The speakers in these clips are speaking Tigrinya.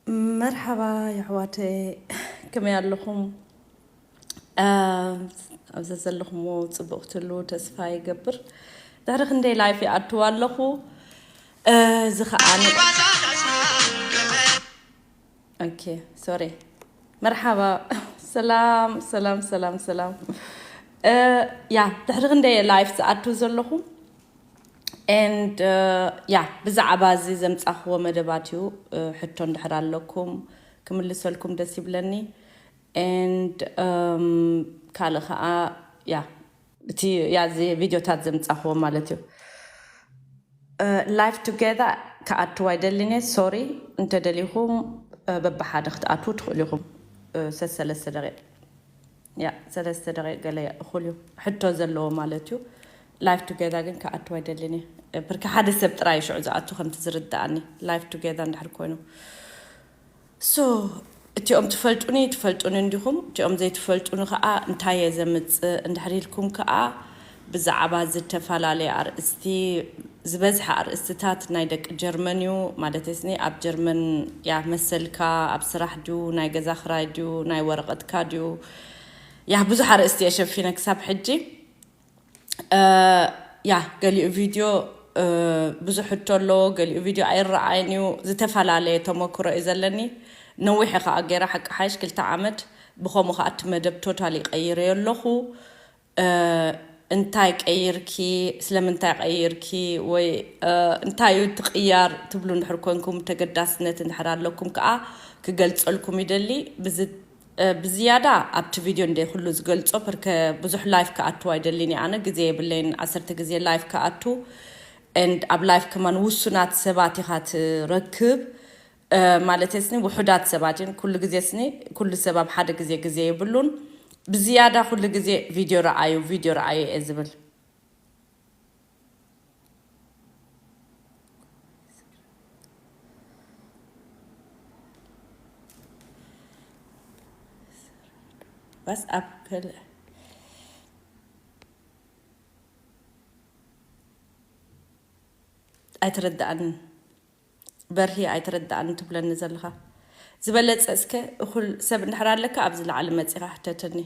መርሓባ የሕዋተይ፣ ከመይ ኣለኹም? ኣም፣ ኣብዚ ዘለኹምዎ ጽቡቕ ክትህልዉ ተስፋ ይገብር። ድሕሪ ክንደይ ላይፍ ይኣትው ኣለኹ። እ፣ እዚ ኸኣ ን-፣ ኦኬ፣ ሶሪ። መርሓባ። ሰላም፣ ሰላም፣ ሰላም፣ ሰላም። እ፣ ያ፣ ድሕሪ ክንደይ ላይፍ ዝኣትው ዘለኹ? And, uh, yeah, ብዛዕባ እዚ ዘምጻኽዎ መደባት እዩ። Uh, ሕቶ እንድሕር ኣለኩም ክምልሰልኩም ደስ ይብለኒ። And, um, ካልእ ኸኣ፣ yeah፣ እቲ፣ yeah፣ እዚ ቪድዮታት ዘምጻኽዎ ማለት እዩ። Uh, live together ክኣትው ኣይደልን እየ። ሶሪ፣ እንተደሊኹም፣ uh፣ በብሓደ ክትኣትዉ ትኽእሉ ኢኹም። Uh፣ ሰሰለስተ ደቂቕ። ያ፣ ሰለስተ ደቂቕ ገለ እኹል እዩ። ሕቶ ዘለዎ ማለት እዩ። ላይፍ ቱጌዛ ግን ክኣትው ኣይደልን እየ። ብርኪ ሓደ ሰብ ጥራይ እዩ ሽዑ ዝኣቱ ከምቲ ዝርድኣኒ። ላይፍ ቱጌዛ እንድሕር ኮይኑ። ሶ፣ እቲኦም ትፈልጡኒ፣ ትፈልጡኒ እንዲኹም። እቲኦም ዘይትፈልጡኒ ከኣ እንታይ እየ ዘምጽእ እንድሕር ኢልኩም ከኣ ብዛዕባ ዝተፈላለየ ኣርእስቲ፣ ዝበዝሐ ኣርእስትታት ናይ ደቂ ጀርመን እዩ። ማለት ስኒ ኣብ ጀርመን ያ መሰልካ፣ ኣብ ስራሕ ድዩ፣ ናይ ገዛ ክራይ ድዩ፣ ናይ ወረቐትካ ድዩ፣ ያ ብዙሕ ኣርእስቲ እየ ሸፊነ ክሳብ ሕጂ። እ፣ ያ ገሊኡ ቪድዮ፣ እ፣ ብዙሕ ሕቶ ኣለዎ፣ ገሊኡ ቪድዮ ኣይረኣይን እዩ። ዝተፈላለየ ተመክሮ እዩ ዘለኒ። ነዊሕ እየ ከኣ ገይራ ሓቂ ሓይሽ ክልተ ዓመት። ብኸምኡ ከኣ እቲ መደብ ቶታሊ ቀይረዮ ኣለኹ። እ፣ እንታይ ቀይርኪ፣ ስለምንታይ ቀይርኪ፣ ወይ፣ እ፣ እንታይ እዩ እቲ ቅያር ትብሉ እንድሕር ኮንኩም፣ ተገዳስነት እንድሕር ኣለኩም ከኣ ክገልጸልኩም ይደሊ። ብዝ-፣ እ፣ ብዝያዳ ኣብቲ ቪድዮ እንደ ኩሉ ዝገልጾ፣ ፐርከ ብዙሕ ላይፍ ክኣቱ ኣይደልን እየ ኣነ፣ ግዜ የብለይን ዓሰርተ ግዜ ላይፍ ክኣቱ። And ኣብ ላይፍ ከማን ውሱናት ሰባት ኢኻ ትረክብ። እ፣ ማለት ስኒ ውሑዳት ሰባት እዮም። ኩሉ ግዜ ስኒ፣ ኩሉ ሰብ ኣብ ሓደ ግዜ ግዜ የብሉን። ብዝያዳ ኩሉ ግዜ ቪድዮ ረኣዩ፣ ቪድዮ ረኣዩ እየ ዝብል። ዋትስኣፕ ከል-፣ ኣይተረድኣንን። በርሂ ኣይተረድኣንን ትብለኒ ዘለኻ። ዝበለጸ እስከ እኹል ሰብ እንድሕር ኣለካ ኣብዚ ላዕሊ መጺኻ ሕተተኒ።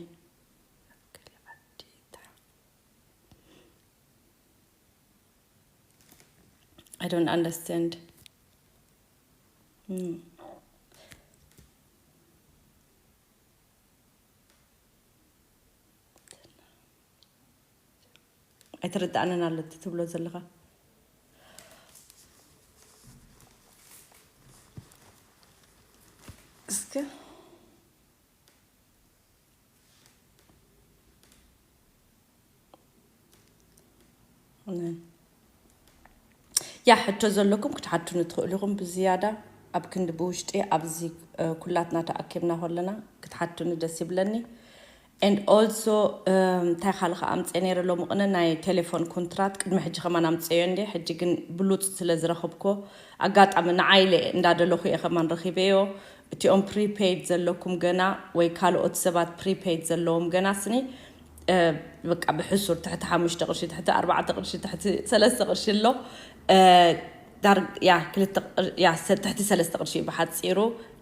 I don't understand. Hmm. ኣይተረድኣንን ኣሎ እቲ ትብሎ ዘለኻ። እስከ ያ ሕቶ ዘለኩም ክትሓቱኒ ትኽእሉ ኢኹም። ብዝያዳ ኣብ ክንዲ ብውሽጢ ኣብዚ፣ እ፣ ኩላትና ተኣኪብና ከለና ክትሓቱኒ ደስ ይብለኒ። And also፣ እም፣ እንታይ ካልእ ከኣ ኣምጽኤ ነይረ ሎሚ ቅነ ናይ ቴሌፎን ኮንትራት፣ ቅድሚ ሕጂ ከማን ኣምጽኤዮ እንዴ፣ ሕጂ ግን ብሉጽ ስለ ዝረኸብኮ ኣጋጣሚ ንዓይ ኢለ እንዳደለኹ እየ ከማን ረኺበዮ። እቲኦም ፕሪፔይድ ዘለኩም ገና ወይ ካልኦት ሰባት ፕሪፔይድ ዘለዎም ገና ስኒ፣ እ፣ በቃ ብሕሱር ትሕቲ ሓሙሽተ ቅርሺ፣ ትሕቲ ኣርባዕተ ቅርሺ፣ ትሕቲ ሰለስተ ቅርሺ ኣሎ። እ፣ ዳር-፣ ያ፣ ክልተ ቅር-፣ ያ፣ ሰ-፣ ትሕቲ ሰለስተ ቅርሺ እዩ ብሓጺሩ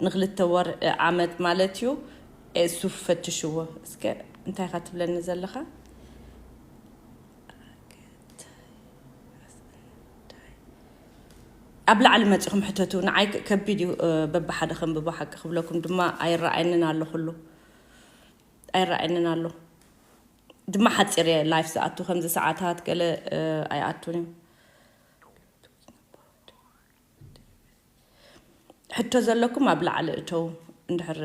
ንክልተ ወር፣ እ፣ ዓመት ማለት እዩ። እሱ ፈትሽዎ እስከ። እንታይ ኢኻ ትብለኒ ዘለኻ? ኣብ ላዕሊ መጺኹም ሕተቱ። ንዓይ ከ-፣ ከቢድ እዩ፣ እ፣ በብሓደ ከንብቦ ሓቂ ክብለኩም ድማ ኣይረኣየንን ኣሎ፣ ኩሉ ኣይረኣየንን ኣሎ። ድማ ሓጺር እየ ላይፍ ዝኣቱ፣ ከምዚ ሰዓታት ገለ፣ እ፣ ኣይኣቱን እዩ። ሕቶ ዘለኩም ኣብ ላዕሊ እተው፣ እንድሕር፣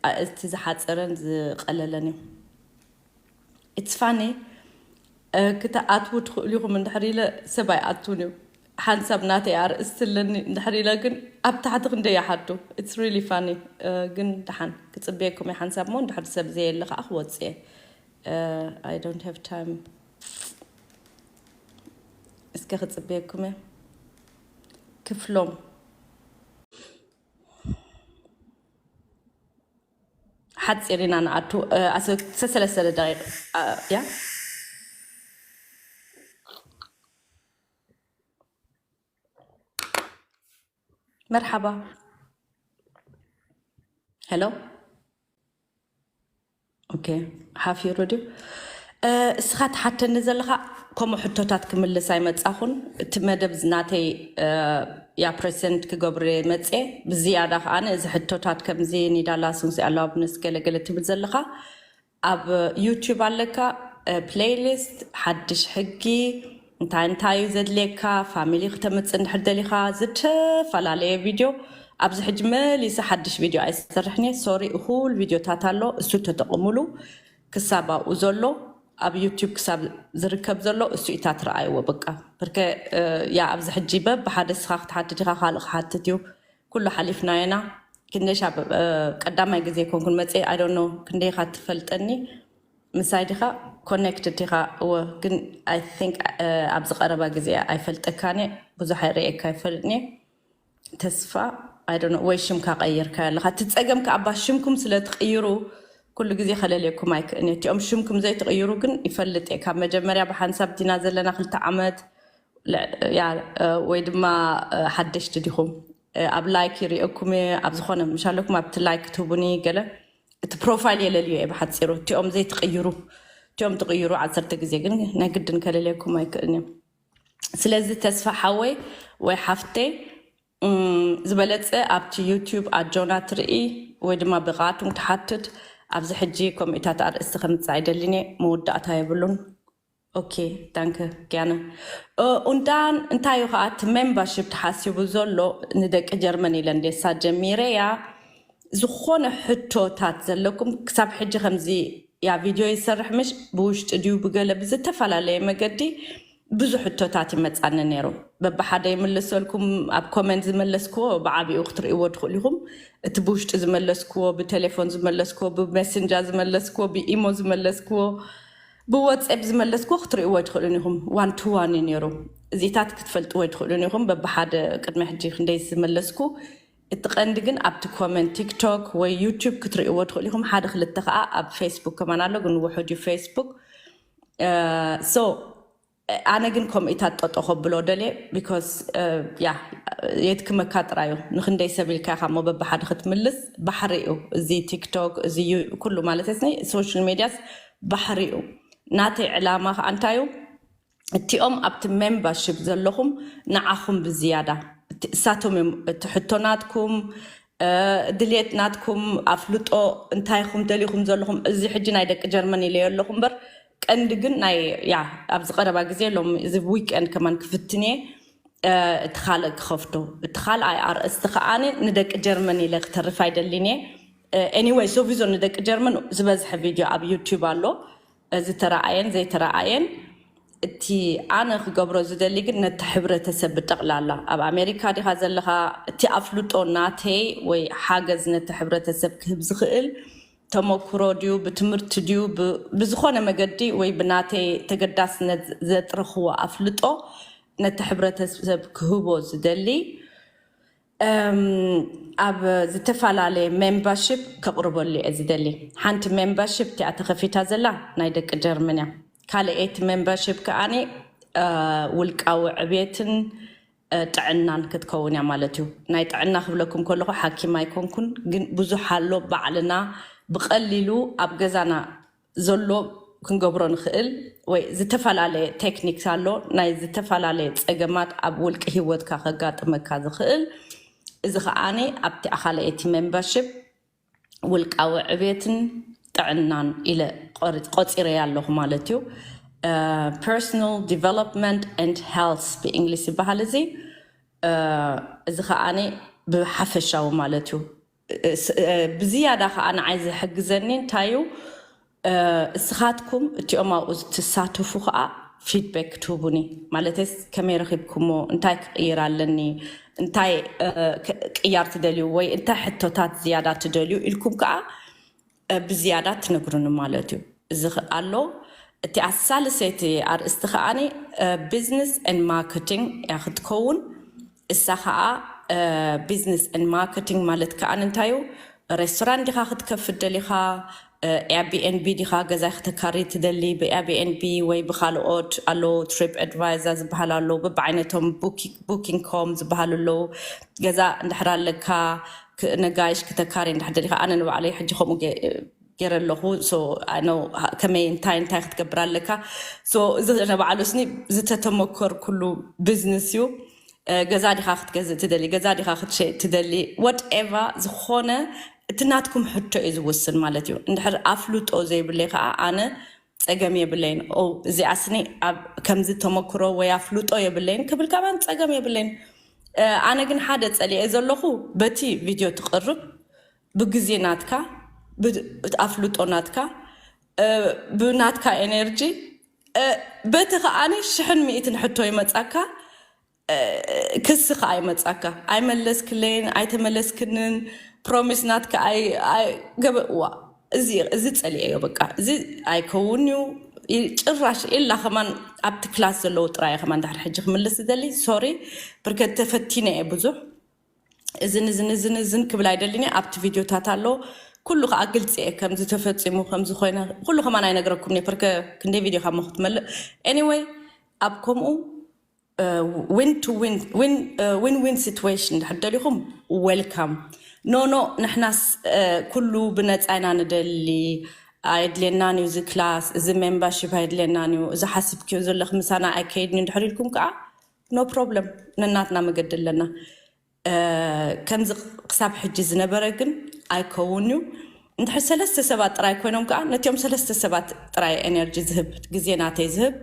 እ፣ እቲ ዝሓጸረን ዝቐለለን እዩ። It's funny፣ እ፣ ክትኣትዉ ትኽእሉ ኢኹም እንድሕር ኢለ ሰብ ኣይኣቱን እዩ። ሓንሳብ ናተይ ኣርእስቲ ኣለኒ እንድሕር ኢለ ግን ኣብ ታሕቲ ክንደይ ይሓቱ። It's really funny። እ፣ ግን ደሓን ክጽበየኩም እየ ሓንሳብ እሞ እንድሕር ሰብ ዘየለ ከኣ ክወጽእ እየ። እ፣ I don't have time። እስከ ክጽበየኩም እየ። ክፍሎም። ሓጺር ኢና ንኣቱ፣ እ፣ ኣሰ-፣ ሰሰለሰለ ደቂቕ፣ እ፣ ያ። መርሓባ። ሄሎ። ኦኬ፣ ሓፊሩ ድዩ? እስኻ ትሓተኒ ዘለኻ ከምኡ ሕቶታት ክምልስ ኣይመጻኹን። እቲ መደብ ናተይ ያ ፕሬዘንት ክገብር መጽ ብዝያዳ ከኣ እዚ ሕቶታት ከምዚ ኒዳላሱንስ ኣለዋ ብንስ ገለገለ ትብል ዘለኻ ኣብ ዩቲዩብ ኣለካ። ፕሌይሊስት ሓድሽ ሕጊ እንታይ እንታይ እዩ ዘድልየካ፣ ፋሚሊ ክተምፅእ እንድሕር ደሊኻ ዝተፈላለየ ቪድዮ። ኣብዚ ሕጂ መሊሰ ሓድሽ ቪድዮ ኣይሰርሕን እየ። ሶሪ፣ እኹል ቪድዮታት ኣሎ፣ እሱ ተጠቕሙሉ። ክሳብ ኣብኡ ዘሎ ኣብ ዩቲዩብ ክሳብ ዝርከብ ዘሎ እሱ ኢታ ትረኣይዎ። በቃ ብርከ ያ ኣብዚ ሕጂ በብ ሓደ ስኻ ክትሓትት ኢኻ፣ ካልእ ክሓትት እዩ። ኩሉ ሓሊፍናዮ ኢና። ክንደይ ሻብ ቀዳማይ ግዜ ኮንኩን መፅእ ኣይ ዶንት ኖ ክንደይ ኢኻ ትፈልጠኒ። ምሳይ ዲኻ ኮኔክትድ ኢኻ? እወ፣ ግን ኣይ ቲንክ ኣብዚ ቀረባ ግዜ ኣይፈልጠካን እየ፣ ብዙሕ ኣይርእየካ ኣይፈልጥን እየ። ተስፋ ኣይ ዶንት ኖ ወይ ሽምካ ቀይርካ ኣለኻ። እቲ ፀገም ከኣባ ሽምኩም ስለ ትቕይሩ ኩሉ ግዜ ከለልየኩም ኣይክእን እየ። እቲኦም ሽምኩም ዘይትቕይሩ ግን ይፈልጥ እየ። ካብ መጀመርያ ብሓንሳብ ዲና ዘለና ክልተ ዓመት ለ- ያ እ፣ ወይ ድማ እ፣ ሓደሽቲ ዲኹም እ፣ ኣብ ላይክ ይሪእኩም እየ። ኣብ ዝኾነ ምሻለኩም ኣብቲ ላይክ ትህቡኒ ገለ እቲ ፕሮፋይል የለልዮ እየ ብሓፂሩ። እቲኦም ዘይትቕይሩ እቲኦም ትቕይሩ ዓሰርተ ግዜ ግን ናይ ግድን ከለልየኩም ኣይክእልን እዮም። ስለዚ ተስፋ ሓወይ ወይ ሓፍተይ እም፣ ዝበለፀ ኣብቲ ዩቲዩብ ኣጆና ትርኢ ወይ ድማ ብቃቱም ትሓትት። ኣብዚ ሕጂ ከምኢታት ኣርእስቲ ከምፅእ ኣይደልን እየ፣ መወዳእታ የብሉን። ኦኬ፣ ዳንከ ጊያነ። ኡንዳን እንታይ እዩ ከዓ እቲ ሜምበርሺፕ ተሓሲቡ ዘሎ ንደቂ ጀርመን ኢለ እንዴሳ ጀሚረያ። ዝኾነ ሕቶታት ዘለኩም ክሳብ ሕጂ ከምዚ ያ ቪድዮ ይሰርሕ ምሽ ብውሽጢ ድዩ ብገለ ብዝተፈላለየ መገዲ ብዙሕ ሕቶታት ይመፃኒ ነይሩ። በብሓደ ይምልሰልኩም። ኣብ ኮመንት ዝመለስክዎ ብዓቢኡ ክትርእይዎ ትኽእሉ ኢኹም። እቲ ብውሽጢ ዝመለስክዎ፣ ብቴሌፎን ዝመለስክዎ፣ ብሜሴንጃ ዝመለስክዎ፣ ብኢሞ ዝመለስክዎ፣ ብወትስኣፕ ዝመለስክዎ ክትርእይዎ ኣይትኽእሉን ኢኹም። ዋን ቱ ዋን እዩ ነይሩ። እዚታት ክትፈልጥዎ ኣይትኽእሉን ኢኹም። በብሓደ ቅድሚ ሕጂ ክንደይ ዝመለስኩ። እቲ ቀንዲ ግን ኣብቲ ኮመንት ቲክቶክ ወይ ዩቲዩብ ክትርእይዎ ትኽእሉ ኢኹም። ሓደ ክልተ ከዓ ኣብ ፌስቡክ ከማን ኣሎ፣ ግን ውሑድ እዩ ፌስቡክ። ሶ ኣነ ግን ከምኢታት ጠጦ ከብሎ ደልየ ቢኮዝ ያ የድክመካ ጥራዩ። ንክንደይ ሰብ ኢልካ ኢኻ እሞ በብሓደ ክትምልስ ባሕሪ እዩ። እዚ ቲክቶክ እዚ ዩ- ኩሉ ማለት ስ ሶሻል ሚዲያስ ባሕሪ እዩ። ናተይ ዕላማ ከዓ እንታይ እዩ? እቲኦም ኣብቲ ሜምበርሺፕ ዘለኹም ንዓኹም ብዝያዳ እቲ- እሳቶም እዮም እቲ ሕቶ ናትኩም እ፣ ድልየት ናትኩም ኣፍልጦ እንታይ ኢኹም ደሊኹም ዘለኹም። እዚ ሕጂ ናይ ደቂ ጀርመን ኢለዮ ኣለኹ እምበር ቀንዲ ግን ናይ ያ ኣብዚ ቀረባ ግዜ ሎም እዚ ዊክኤንድ ከማን ክፍትን እየ እ፣ እቲ ካልእ ክኸፍቶ። እቲ ካልኣይ ኣርእስቲ ከዓኒ ንደቂ ጀርመን ኢለ ክተርፍ ኣይደሊን እየ። ኤኒወይ ሶቪዞ ንደቂ ጀርመን ዝበዝሐ ቪድዮ ኣብ ዩቲዩብ ኣሎ። ዝተረኣየን ዘይተረኣየን እቲ ኣነ ክገብሮ ዝደሊ ግን ነቲ ሕብረተሰብ ብጠቕላላ ኣብ ኣሜሪካ ዲኻ ዘለኻ እቲ ኣፍልጦ ናተይ ወይ ሓገዝ ነቲ ሕብረተሰብ ክህብ ዝኽእል ተመክሮ ድዩ ብትምህርቲ ድዩ ብ- ብዝኾነ መገዲ ወይ ብናተይ ተገዳስነት ዘጥረኽዎ ኣፍልጦ ነቲ ሕብረተሰብ ክህቦ ዝደሊ እም፣ ኣብ ዝተፈላለየ ሜምበርሺፕ ከቕርበሉ እየ ዝደሊ። ሓንቲ ሜምበርሺፕ እቲኣ ተኸፊታ ዘላ ናይ ደቂ ጀርመን እያ። ካልኣይቲ ሜምበርሺፕ ከኣኒ እ፣ ውልቃዊ ዕብየትን እ፣ ጥዕናን ክትከውን እያ ማለት እዩ። ናይ ጥዕና ክብለኩም ከለኹ ሓኪም ኣይኮንኩን፣ ግን ብዙሕ ኣሎ ባዕልና ብቐሊሉ ኣብ ገዛና ዘሎ ክንገብሮ ንኽእል ወይ ዝተፈላለየ ቴክኒክስ ኣሎ ናይ ዝተፈላለየ ፀገማት ኣብ ውልቂ ህይወትካ ከጋጥመካ ዝኽእል። እዚ ከዓኒ ኣብቲ ኣኻልኤቲ ሜምበርሽፕ ውልቃዊ ዕቤትን ጥዕናን ኢለ ቆሪ- ቆፂረያ ኣለኹ ማለት እዩ። ፐርሶናል ዲቨሎፕመንት ኤንድ ሄልስ ብእንግሊስ ይበሃል። እዚ እ፣ እዚ ከዓኒ ብሓፈሻዊ ማለት እዩ። እ፣ ስ- እ፣ ብዝያዳ ከዓ ንዓይ ዝሕግዘኒ እንታይ እዩ? እ፣ እስኻትኩም እቲኦም ኣብኡ ትሳተፉ ከዓ ፊድባክ ትህቡኒ። ማለተስ ከመይ ረኺብኩሞ፣ እንታይ ክቕይር ኣለኒ፣ እንታይ እ፣ ክ- ቅያር ትደልዩ ወይ እንታይ ሕቶታት ዝያዳ ትደልዩ ኢልኩም ከዓ እ፣ ብዝያዳ ትነግሩኒ ማለት እዩ። እዚ ኸ- ኣሎ እቲ ኣሳልሰይቲ ኣርእስቲ ከዓኒ ቢዝነስ ን ማርኬቲንግ እያ ክትከውን። እሳ ከዓ ቢዝነስ ን ማርኬቲንግ ማለት ከዓ እንታይ እዩ? ሬስቶራንት ዲኻ ክትከፍት ደሊኻ? ኤርቢኤንቢ ዲኻ ገዛ ክተካሪ ትደሊ? ብኤርቢኤንቢ ወይ ብካልኦት ኣለዉ፣ ትሪፕ ኣድቫይዘር ዝበሃል ኣለዉ፣ በብዓይነቶም ቡኪንግ ኮም ዝበሃሉ ኣለዉ። ገዛ እንድሕር ኣለካ ነጋይሽ ክተካሪ እንድሕር ደሊካ ኣነ ንባዕለይ ሕጂ ከምኡ ገይረ ኣለኹ። ከመይ እንታይ እንታይ ክትገብር ኣለካ? እዚ ንባዕሉ ስኒ ዝተተመኮር ኩሉ ቢዝነስ እዩ። ገዛ ዲኻ ክትገዝእ ትደሊ፣ ገዛ ዲኻ ክትሸጥ ትደሊ፣ ወትኤቫ ዝኾነ እቲ ናትኩም ሕቶ እዩ ዝውስን ማለት እዩ። እንድሕር ኣፍልጦ ዘይብለይ ከዓ ኣነ ፀገም የብለይን። እዚኣ ስኒ ኣብ ከምዚ ተመክሮ ወይ ኣፍልጦ የብለይን ክብል ከማን ፀገም የብለይን። ኣነ ግን ሓደ ፀሊኤ ዘለኹ በቲ ቪድዮ ትቕርብ ብግዜ ናትካ ኣፍልጦ ናትካ ብናትካ ኤነርጂ በቲ ከዓኒ ሽሕን ሚእትን ሕቶ ይመፃካ። ክሲ ከዓ ይመፃካ። ኣይመለስክለይን ኣይተመለስክንን ፕሮሚስ ናትካ ገበእዋ እዚ እዚ ፀሊኤዮ በቃ እዚ ኣይከውን እዩ። ጭራሽ ኢላ ከማን ኣብቲ ክላስ ዘለዉ ጥራይ ከማን ድሕሪ ሕጂ ክምልስ ዝደሊ ሶሪ ብርከት ተፈቲነ እየ ብዙሕ እዝን እዝን እዝን እዝን ክብል ኣይደልን እየ። ኣብቲ ቪድዮታት ኣሎ ኩሉ ከዓ ግልፂ እየ ከምዚ ተፈፂሙ ከምዚ ኮይነ ኩሉ ከማን ኣይነግረኩም እየ። ፕርከ ክንደይ ቪድዮ ካብ ክትመልእ anyway ኣብ ከምኡ win to win win win situation ድሕር ደሊኹም welcome። ኖ ኖ ንሕናስ ኩሉ ብነፃ ኢና ንደሊ ኣይድልየናን እዩ እዚ ክላስ እዚ ሜምበርሺፕ ኣይድልየናን እዩ እዚ ሓሲብክዮ ዘለኽ ምሳና ኣይከይድን እዩ ድሕር ኢልኩም ከዓ no problem ነናትና መገዲ ኣለና። ከምዚ ክሳብ ሕጂ ዝነበረ ግን ኣይከውን እዩ። እንድሕር ሰለስተ ሰባት ጥራይ ኮይኖም ከዓ ነቲኦም ሰለስተ ሰባት ጥራይ ኤነርጂ ዝህብ ግዜ ናተይ ዝህብ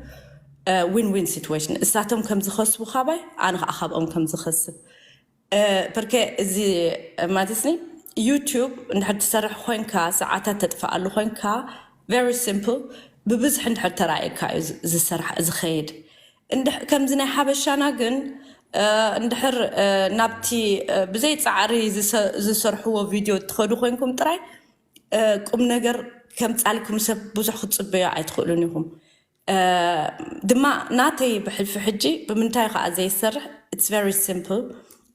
win win situation እሳቶም ከም ዝኸስቡ ካባይ ኣነ ከዓ ካብኦም ከም ዝኸስብ ፐርከ እዚ ማለትስኒ ዩቱብ እንድሕር ትሰርሕ ኮይንካ ሰዓታት ተጥፍኣሉ ኮይንካ very simple ብብዝሒ እንድሕር ተራእየካ እዩ ዝሰርሕ ዝኸይድ። ከምዚ ናይ ሓበሻና ግን እንድሕር ናብቲ ብዘይ ፃዕሪ ዝሰርሕዎ ቪድዮ ትኸዱ ኮይንኩም ጥራይ ቁም ነገር ከምፃልኩም ሰብ ብዙሕ ክትፅበዮ ኣይትኽእሉን ኢኹም። ድማ ናተይ ብሕልፊ ሕጂ ብምንታይ ከዓ ዘይሰርሕ it's very simple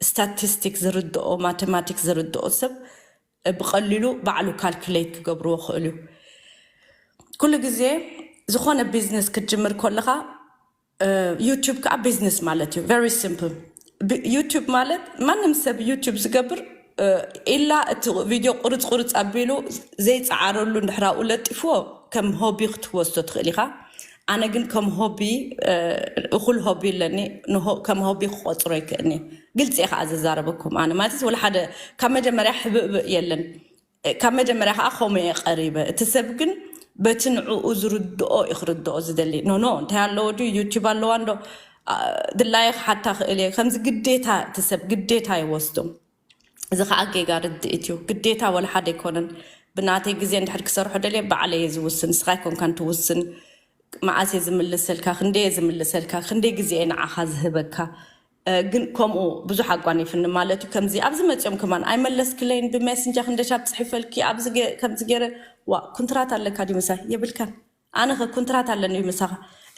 statistics ዝርድኦ ማቴማቲክስ ዝርድኦ ሰብ ብቐሊሉ ባዕሉ ካልኩሌት ክገብርዎ ክእል እዩ። ኩሉ ግዜ ዝኾነ ቢዝነስ ክትጅምር ከለኻ ዩቱብ ከዓ ቢዝነስ ማለት እዩ። Very simple ዩቱብ ማለት ማንም ሰብ ዩቱብ ዝገብር ኢላ እቲ ቪድዮ ቁርፅ ቁርፅ ኣቢሉ ዘይፀዓረሉ እንድሕራኡ ለጢፍዎ ከም ሆቢ ክትወስዶ ትኽእል ኢኻ። ኣነ ግን ከም ሆቢ እኹል ሆቢ ኣለኒ። ከም ሆቢ ክቆፅሮ ይክእልኒ። ግልፂ እየ ከዓ ዝዛረበኩም ኣነ ማለት ወላ ሓደ ካብ መጀመርያ ሕብእብእ የለን። ካብ መጀመርያ ከዓ ከምኡ እየ ቀሪበ። እቲ ሰብ ግን በቲ ንዕኡ ዝርድኦ እዩ ክርድኦ ዝደሊ። ኖ ኖ እንታይ ኣለዎ ድዩ ዩቲዩብ ኣለዋ እንዶ ድላየ ክሓታ ክእል እየ። ከምዚ ግዴታ እቲ ሰብ ግዴታ ይወስዶ። እዚ ከዓ ጌጋ ርድኢት እዩ። ግዴታ ወላ ሓደ ኣይኮነን። ብናተይ ግዜ እንድሕር ክሰርሖ ደልየ ባዕለየ ዝውስን። ንስኻ ኣይኮንካን ትውስን። መዓስ እየ ዝምልሰልካ፣ ክንደይ እየ ዝምልሰልካ፣ ክንደይ ግዜ እየ ንዓኻ ዝህበካ። ግን ከምኡ ብዙሕ ኣጓኒፍኒ ማለት እዩ። ከምዚ ኣብዚ መፅኦም ከማን ኣይመለስክለይን ብሜስንጀር ክንደሻብ ፅሒፈልኪ ኣብዚ ከምዚ ገይረ ዋ ኩንትራት ኣለካ ድዩ ምሳይ የብልካን። ኣነ ከ ኩንትራት ኣለኒ ምሳኻ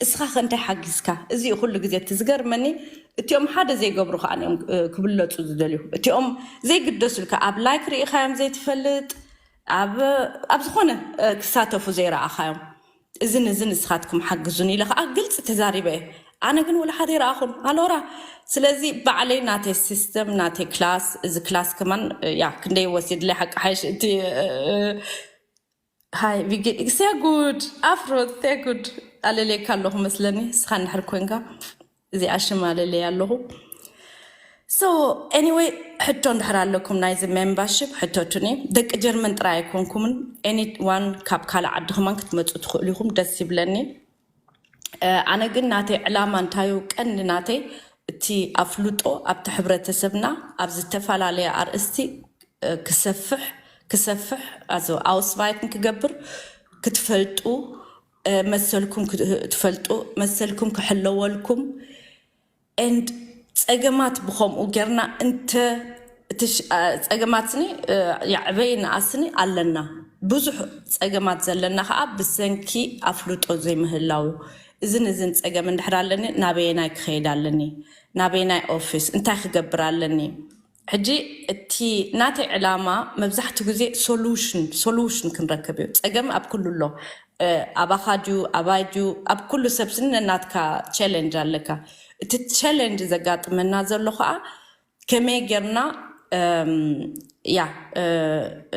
እስኻ ከ እንታይ ሓጊዝካ? እዚ ኩሉ ግዜ እቲ ዝገርመኒ እቲኦም ሓደ ዘይገብሩ ከዓ እዮም ክብለፁ ዝደልዩ። እቲኦም ዘይግደሱልካ ኣብ ላይክ ርኢኻዮም ዘይትፈልጥ ኣብ ዝኾነ ክሳተፉ ዘይረኣኻዮም እዝን እዝን ንስኻትኩም ሓግዙን ኢለ ከዓ ግልፂ ተዛሪበ እየ። ኣነ ግን ወላ ሓደ ይረኣኹን ኣሎራ። ስለዚ ባዕለይ ናተይ ሲስተም ናተይ ክላስ እዚ ክላስ ከማን ያ ክንደይ ወሲድለ ሓቂ ሓይሽ እቲ ሃይ ቪጌ ሲያጉድ ኣፍሮ ሲያጉድ ኣለለየካ ኣለኹ መስለኒ እስኻ እንድሕር ኮንካ እዚኣ ሽም ኣለለየ ኣለኹ። So anyway ሕቶ እንድሕር ኣለኩም ናይዚ ሜምበርሽፕ ሕተቱኒ። ደቂ ጀርመን ጥራይ ኣይኮንኩምን anyone ካብ ካልእ ዓዲ ከማን ክትመፁ ትኽእሉ ኢኹም። ደስ ይብለኒ። ኣነ ግን ናተይ ዕላማ እንታዩ ቀንዲ ናተይ እቲ ኣፍልጦ ኣብቲ ሕብረተሰብና ኣብ ዝተፈላለየ ኣርእስቲ ክሰፍሕ ክሰፍሕ ኣውስቫይትን ክገብር ክትፈልጡ መሰልኩም ትፈልጡ መሰልኩም ክሕለወልኩም and ፀገማት ብኸምኡ ጌርና እንተ ፀገማትኒ ያዕበይ ንኣስኒ ኣለና ብዙሕ ፀገማት ዘለና ከዓ ብሰንኪ ኣፍልጦ ዘይምህላው እዝን እዝን ፀገም እንድሕር ኣለኒ ናበየናይ ክኸይድ ኣለኒ ናበየናይ ኦፊስ እንታይ ክገብር ኣለኒ ሕጂ እቲ ናተይ ዕላማ መብዛሕትኡ ግዜ ሶሉሽን ሶሉሽን ክንረክብ እዩ ፀገም ኣብ ኩሉ ኣሎ ኣባኻ ድዩ ኣባይ ድዩ ኣብ ኩሉ ሰብ ስኒ ነናትካ ቸለንጅ ኣለካ እቲ ቸለንጅ ዘጋጥመና ዘሎ ከዓ ከመይ ጌርና ያ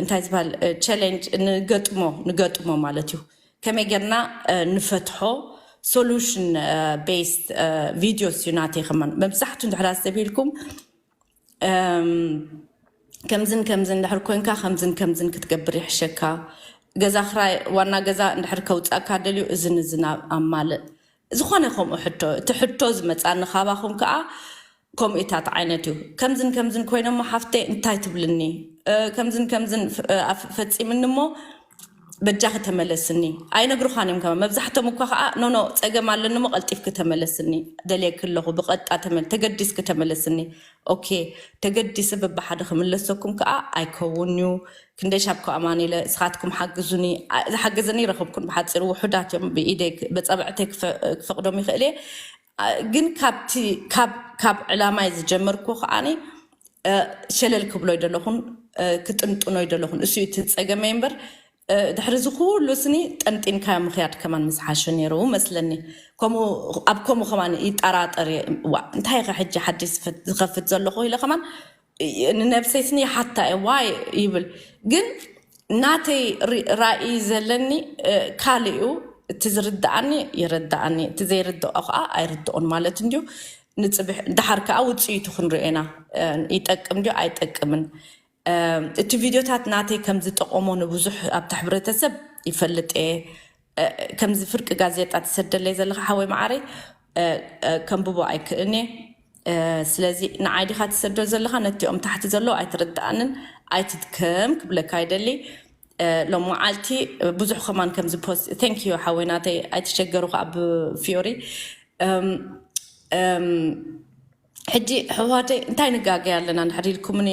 እንታይ ዝበሃል ቻሌንጅ ንገጥሞ ንገጥሞ ማለት እዩ። ከመይ ጌርና ንፈትሖ፣ ሶሉሽን ቤስድ ቪዲዮስ እዩ ናተይ። ከማን መብዛሕቱ እንድሕር ኣስተብሂልኩም ከምዝን ከምዝን እንድሕር ኮንካ ከምዝን ከምዝን ክትገብር ይሕሸካ። ገዛ ክራይ ዋና ገዛ እንድሕር ከውፃእካ ደልዩ እዝን እዝን ኣማልእ። ዝኾነ ከምኡ ሕቶ እቲ ሕቶ ዝመፃኒ ካባኹም ከዓ ከምኡታት ዓይነት እዩ። ከምዝን ከምዝን ኮይኖሞ ሓፍተ እንታይ ትብልኒ? ከምዝን ከምዝን ፈፂምኒ እሞ በጃኺ ተመለስኒ። ኣይነግሩኻን እዮም ከማ መብዛሕቶም እኳ ከዓ ኖኖ ፀገም ኣለኒ እሞ ቀልጢፍኪ ተመለስኒ። ደልየኪ ኣለኹ ብቐጣ ተገዲስኪ ተመለስኒ። ኦኬ፣ ተገዲሰ በብሓደ ክምለሰኩም ከዓ ኣይከውን እዩ። ክንደይ ሻብ ከማን ኢለ እስኻትኩም ሓግዙኒ። ዝሓገዘኒ ይረኽብኩን ብሓፂሩ ውሑዳት እዮም ብኢደይ በፀብዕተይ ክፈቕዶም ይኽእል እየ። ግን ካብ ዕላማይ ዝጀመርኩ ከዓኒ ሸለል ክብሎ ይደለኹን ክጥንጥኖ ይደለኹን እሱ እዩ እቲ ፀገመይ እምበር ድሕሪ እዚ ኩሉ ስኒ ጠንጢንካዮ ምኽያድ ከማን ምስሓሸ ነይሩ መስለኒ። ኣብ ከምኡ ከማን ይጠራጠር እየ። እንታይ ከ ሕጂ ሓድሽ ዝኸፍት ዘለኹ ኢለ ከማን ንነብሰይ ስኒ ሓታ እየ ዋይ ይብል። ግን ናተይ ራእይ ዘለኒ ካልእ እዩ። እቲ ዝርድኣኒ ይርድኣኒ፣ እቲ ዘይርድኦ ከዓ ኣይርድኦን ማለት እንድዩ። ንፅብሕ ድሓር ከዓ ውፅኢቱ ክንሪኦ ኢና። ይጠቅም ድዩ ኣይጠቅምን። እቲ ቪድዮታት ናተይ ከም ዝጠቐሞ ንብዙሕ ኣብቲ ሕብረተሰብ ይፈልጥ እየ። ከምዚ ፍርቂ ጋዜጣ ትሰደለይ ዘለኻ ሓወይ መዓረይ ከንብቦ ኣይክእልን እየ። ስለዚ ንዓይ ዲኻ ትሰዶ ዘለኻ? ነቲኦም ታሕቲ ዘለዉ ኣይትርድኣንን ኣይትድከም ክብለካ ይደሊ። ሎም መዓልቲ ብዙሕ ከማን ከምዚ ፖስት thank you ሓወይ ናተይ ኣይትሸገሩ ከዓ ብፊዮሪ ሕጂ ኣሕዋተይ እንታይ ንጋገይ ኣለና እንድሕር ኢልኩምኒ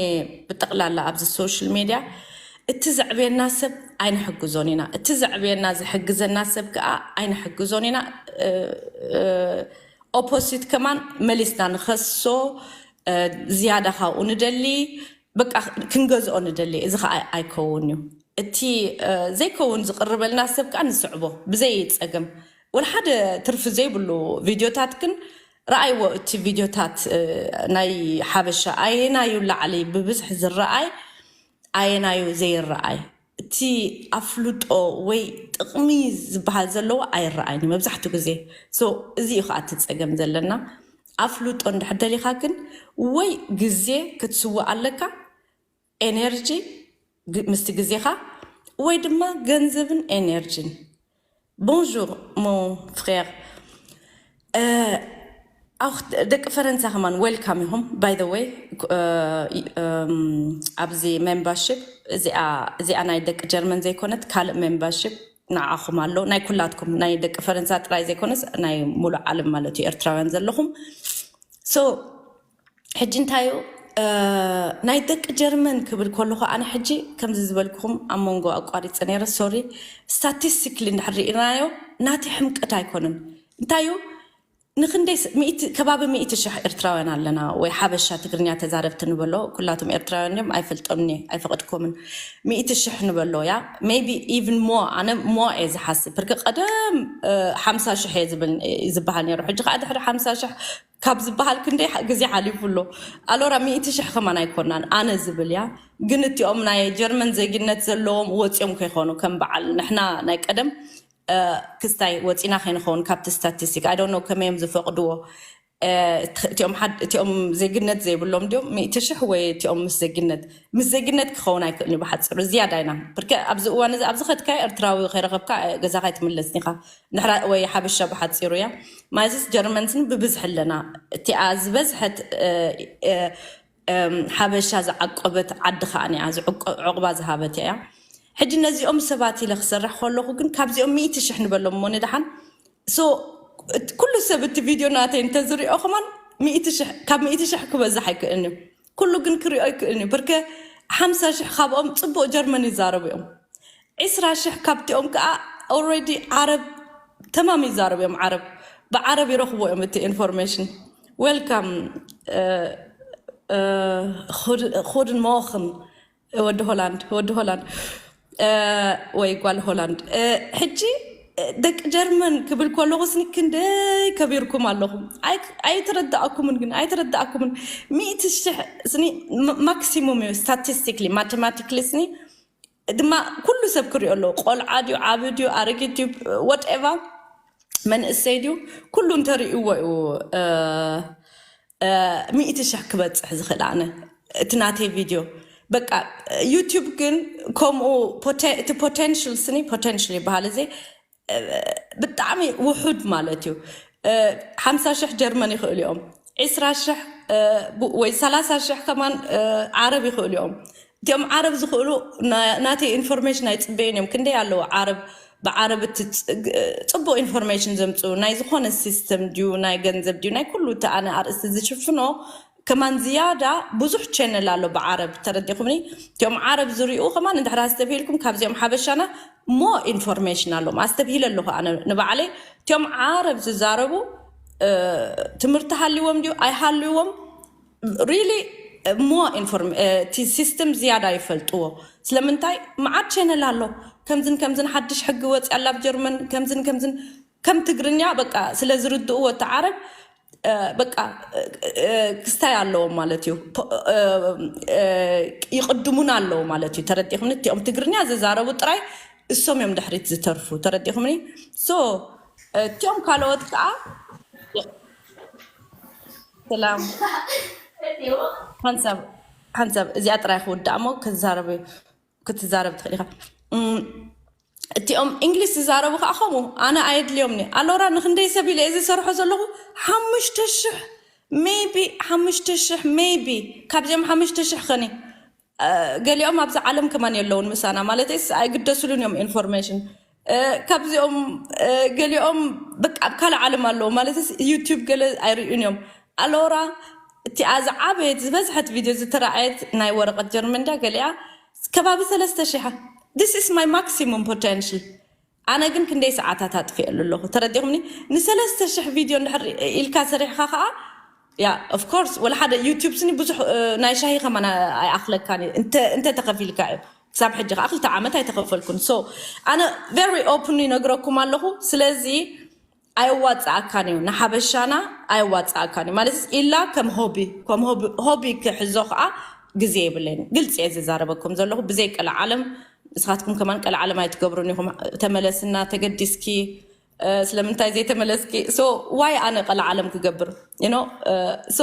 ብጠቕላላ ኣብዚ ሶሻል ሜድያ እቲ ዘዕብየና ሰብ ኣይንሕግዞን ኢና። እቲ ዘዕብየና ዝሕግዘና ሰብ ከዓ ኣይንሕግዞን ኢና። ኦፖሲት ከማን መሊስና ንኸሶ ዝያዳ ካብኡ ንደሊ በቃ ክንገዝኦ ንደሊ። እዚ ከዓ ኣይከውን እዩ። እቲ ዘይከውን ዝቕርበልና ሰብ ከዓ ንስዕቦ ብዘይ ፀገም ወላ ሓደ ትርፊ ዘይብሉ ቪድዮታት ግን ረኣይዎ። እቲ ቪድዮታት ናይ ሓበሻ ኣየናዩ ላዕሊ ብብዝሒ ዝረኣይ ኣየናዩ ዘይረኣይ? እቲ ኣፍልጦ ወይ ጥቕሚ ዝበሃል ዘለዎ ኣይረኣይን መብዛሕትኡ ግዜ። እዚ እዩ ከዓ እቲ ፀገም ዘለና። ኣፍልጦ እንድሕር ደሊኻ ግን ወይ ግዜ ክትስውእ ኣለካ፣ ኤነርጂ ምስቲ ግዜኻ፣ ወይ ድማ ገንዘብን ኤነርጂን። Bonjour mon frère. ደቂ ፈረንሳ ከማን welcome ኢኹም። By the way ኣብዚ membership እዚኣ ናይ ደቂ ጀርመን ዘይኮነት ካልእ membership ንዓኹም ኣሎ። ናይ ኩላትኩም ናይ ደቂ ፈረንሳ ጥራይ ዘይኮነስ ናይ ሙሉእ ዓለም ማለት እዩ ኤርትራውያን ዘለኹም። So ሕጂ እንታይ እዩ ናይ ደቂ ጀርመን ክብል ከለኹ ኣነ ሕጂ ከምዚ ዝበልኩኹም ኣብ መንጎ ኣቋሪፀ ነይረ። ሶሪ ስታቲስቲክሊ እንድሕር ርኢናዮ ናቲ ሕምቀት ኣይኮነን። እንታይ እዩ ንክንደይ ከባቢ ሚእቲ ሽሕ ኤርትራውያን ኣለና ወይ ሓበሻ ትግርኛ ተዛረብቲ ንበሎ ኩላቶም ኤርትራውያን እዮም ኣይፈልጦምኒ ኣይፈቐድኮምን። ሚእቲ ሽሕ ንበሎ ያ maybe even more ኣነ more እየ ዝሓስብ ብርክ ቀደም ሓምሳ ሽሕ እየ ዝበሃል ነይሩ ሕጂ ከዓ ድሕሪ ሓምሳ ሽሕ ካብ ዝበሃል ክንደይ ግዜ ሓሊፉ ኣሎ። ኣሎራ ሚእቲ ሽሕ ከማን ኣይኮናን ኣነ ዝብል እያ። ግን እቲኦም ናይ ጀርመን ዜግነት ዘለዎም ወፂኦም ከይኮኑ ከም በዓል ንሕና ናይ ቀደም ክስታይ ወፂና ከይንኸውን ካብቲ ስታቲስቲክ ኣይ ዶንት ኖ ከመይ እዮም ዝፈቕድዎ። እቲኦም ዜግነት ዘይብሎም ድዮም ሚእቲ ሽሕ ወይ እቲኦም ምስ ዜግነት? ምስ ዜግነት ክኸውን ኣይክእልን እዩ ብሓፂሩ ዝያዳ ኢና ብርከ ኣብዚ እዋን እዚ ኣብዚ ከድካ ኤርትራዊ ከይረኸብካ ገዛኻ ኣይትምለስን ኢኻ። ንሕራ ወይ ሓበሻ ብሓፂሩ እያ ማለትስ ጀርመንስን ብብዝሒ ኣለና። እቲኣ ዝበዝሐት ሓበሻ ዝዓቆበት ዓዲ ከዓ እያ ዕቑባ ዝሃበት እያ። ሕጂ ነዚኦም ሰባት ኢለ ክሰርሕ ከለኹ ግን ካብዚኦም ሚእቲ ሽሕ ንበሎም እሞ ንደሓን so ኩሉ ሰብ እቲ ቪድዮ ናተይ እንተዝሪኦ ከማን ካብ ሚእቲ ሽሕ ክበዝሕ ኣይክእልን እዩ። ኩሉ ግን ክሪኦ ኣይክእልን እዩ ብርከ ሓምሳ ሽሕ ካብኦም ፅቡቅ ጀርመን ይዛረቡ እዮም። ዒስራ ሽሕ ካብቲኦም ከዓ already ዓረብ ተማም ይዛረቡ እዮም። ዓረብ ብዓረብ ይረኽቡ እዮም እቲ ኢንፎርሜሽን። Welcome። Goedemorgen ወዲ ሆላንድ ወዲ ሆላንድ ወይ ጓል ሆላንድ። ሕጂ ደቂ ጀርመን ክብል ከለኹ ስኒ ክንደይ ከቢርኩም ኣለኹም። ኣይ-፣ ኣይተረዳእኩምን፣ ግን ኣይተረዳእኩምን። ሚእቲ ሽሕ ስኒ ማ-፣ ማክሲሙም እዩ፣ ስታቲስቲክሊ፣ ማቴማቲክሊ ስኒ ድማ ኩሉ ሰብ ክሪኦ ኣለዎ። ቆልዓ ድዩ፣ ዓቢ ድዩ፣ ኣረጊት ድዩ፣ ወትኤቨር፣ መንእሰይ ድዩ፣ ኩሉ እንተርእይዎ እዩ፣ እ፣ እ፣ ሚእቲ ሽሕ ክበጽሕ ዝኽእል። ኣነ እቲ ናተይ ቪድዮ በቃ፣ ዩቲዩብ ግን ከምኡ ፖቴ-፣ እቲ ፖቴንሽል ስኒ፣ ፖቴንሽል ይበሃል እዚ፣ እ፣ ብጣዕሚ ውሑድ ማለት እዩ። እ፣ ሓምሳ ሽሕ ጀርመን ይኽእሉ እዮም፣ ዒስራ ሽሕ፣ እ፣ ቡ-፣ ወይ ሰላሳ ሽሕ ከማን፣ እ፣ ዓረብ ይኽእሉ እዮም። እቲኦም ዓረብ ዝኽእሉ ና-፣ ናተይ ኢንፎርሜሽን ኣይጽበዩን እዮም። ክንደይ ኣለዉ ዓረብ፣ ብዓረብ እቲ ጽ-፣ ግ-፣ ጽቡቕ ኢንፎርሜሽን ዘምጽኡ፣ ናይ ዝኾነ ሲስተም ድዩ፣ ናይ ገንዘብ ድዩ፣ ናይ ኩሉ እቲ ኣነ ኣርእስቲ ዝሽፍኖ ከማን ዝያዳ ብዙሕ ቻነል ኣሎ ብዓረብ፣ ተረዲኹምኒ? እቲኦም ዓረብ ዝሪኡ ከማን እንድሕር ኣስተብሂልኩም ካብዚኦም ሓበሻና ሞ ኢንፎርሜሽን ኣለዎም። ኣስተብሂለ ኣለኹ ኣነ ንባዕለይ። እቲኦም ዓረብ ዝዛረቡ፣ እ፣ ትምህርቲ ሃልዎም ድዩ ኣይሃልዎም፣ ሪሊ ሞ ኢንፎርም-፣ እ፣ እቲ ሲስተም ዝያዳ ይፈልጥዎ። ስለምንታይ? መዓት ቻነል ኣሎ። ከምዝን ከምዝን ሓድሽ ሕጊ ወፂ ኣላ ኣብ ጀርመን፣ ከምዝን ከምዝን ከም ትግርኛ በቃ ስለ ዝርድእዎ እቲ ዓረብ፣ እ፣ በቃ፣ እ፣ እ፣ ክስታይ ኣለዎም ማለት እዩ። ፖ-፣ እ፣ እ፣ ይቕድሙና ኣለዉ ማለት እዩ። ተረዲኹምኒ? እቲኦም ትግርኛ ዝዛረቡ ጥራይ እሶም እዮም ድሕሪት ዝተርፉ። ተረዲኹምኒ? ሶ፣ እ፣ እቲኦም ካልኦት ከዓ ሰላም። ሓንሳብ፣ ሓንሳብ እዚኣ ጥራይ ክውዳእ እሞ ክዛረብ፣ ክትዛረብ ትኽእል ኢኻ። እም፣ እቲኦም እንግሊዝ ዝዛረቡ ከዓ ከምኡ ኣነ ኣየድልዮምኒ። ኣሎራ ንክንደይ ሰብ ኢለ እየ ዝሰርሖ ዘለኹ? ሓሙሽተ ሽሕ፣ ሜቢ ሓሙሽተ ሽሕ፣ ሜቢ ካብዚኦም ሓሙሽተ ሽሕ ኸኒ፣ እ፣ ገሊኦም ኣብዚ ዓለም ከማን የለውን ምሳና፣ ማለትስ ኣይግደስሉን እዮም ኢንፎርሜሽን። እ፣ ካብዚኦም፣ እ፣ ገሊኦም በቃ ኣብ ካልእ ዓለም ኣለዉ፣ ማለትስ ዩቲዩብ ገለ ኣይርእዩን እዮም። ኣሎራ እቲኣ ዝዓበየት ዝበዝሐት ቪድዮ ዝተረኣየት ናይ ወረቐት ጀርመን ድያ ገሊኣ ከባቢ ሰለስተ ሽሕ። This is my maximum potential። ኣነ ግን ክንደይ ሰዓታት ኣጥፊአሉ ኣለኹ፣ ተረዲኹምኒ? ንሰለስተ ሽሕ ቪድዮ እንድሕር ኢልካ ሰሪሕኻ ከዓ፣ ያ፣ ኦፍ ኮርስ፣ ወላ ሓደ ዩቲዩብ ስኒ ብዙሕ፣ እ፣ ናይ ሻሂ ከማን ኣይኣኽለካን እዩ፣ እንተ፣ እንተ ተኸፊልካ እዩ። ክሳብ ሕጂ ከዓ ክልተ ዓመት ኣይተኸፈልኩን። ሶ፣ ኣነ ቨሪ ኦፕን ይነግረኩም ኣለኹ። ስለዚ፣ ኣየዋፅኣካን እዩ፣ ንሓበሻና ኣየዋፅኣካን እዩ። ማለት ኢላ ከም ሆቢ፣ ከም ሆቢ፣ ሆቢ ክሕዞ ከዓ ግዜ የብለይን። ግልፂ እየ ዝዛረበኩም ዘለኹ፣ ብዘይ ቀልዓለም። ንስኻትኩም ከማን ቀልዓለም ኣይትገብሩን ኢኹም። ተመለስና ተገዲስኪ፣ እ፣ ስለምንታይ ዘይተመለስኪ? ሶ፣ ዋይ ኣነ ቀልዓለም ክገብር? You know? እ፣ ሶ፣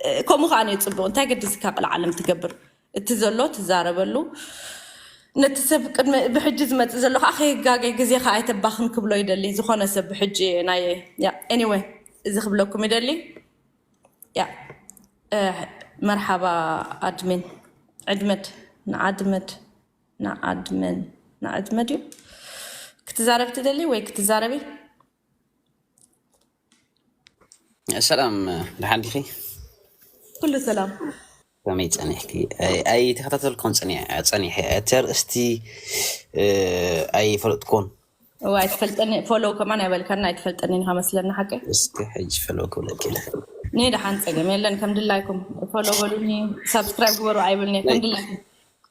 እ፣ ከምኡ ከዓ እዩ ፅቡቕ። እንታይ ገዲስካ ቀልዓለም ትገብር? እቲ ዘሎ ትዛረበሉ። ነቲ ሰብ ቅድሚ ብሕጂ ዝመጽእ ዘሎ ከዓ ከይጋገ ግዜኻ ኣይተባኽን ክብሎ ይደሊ። ዝኾነ ሰብ ብሕጂ ናይ፣ ያ፣ ኤኒወይ፣ እዚ ክብለኩም ይደሊ። ያ፣ እ፣ መርሓባ ኣድሚን። ዕድመድ፣ ንዓድመድ፣ ንዓድመን፣ ንዓድመድ እዩ። ክትዛረብ ትደሊ ወይ ክትዛረቢ? ሰላም፣ ደሓን ዲኺ? ኩሉ ሰላም። ከመይ ጸኒሕኪ? ኣይ-፣ ኣይተኸታተልኩን ጸኒ-፣ ጸኒሐ። እቲ ኣርእስቲ፣ እ፣ ኣይፈለጥኩን። እዋ፣ ኣይትፈልጠኒ፣ ፎሎው ከማን ኣይበልካን፣ ኣይትፈልጠኒ ኢኻ መስለኒ፣ ሓቀይ? እስኪ ሕጂ ፎሎው ክብለኪ ኢለ። ኒ ደሓን፣ ጸገም የለን፣ ከም ድላይኩም ፎሎው በሉኒ፣ ሳብስክራይብ ግበሩ ኣይብልኒ፣ ከም ናይ ድላይኩም።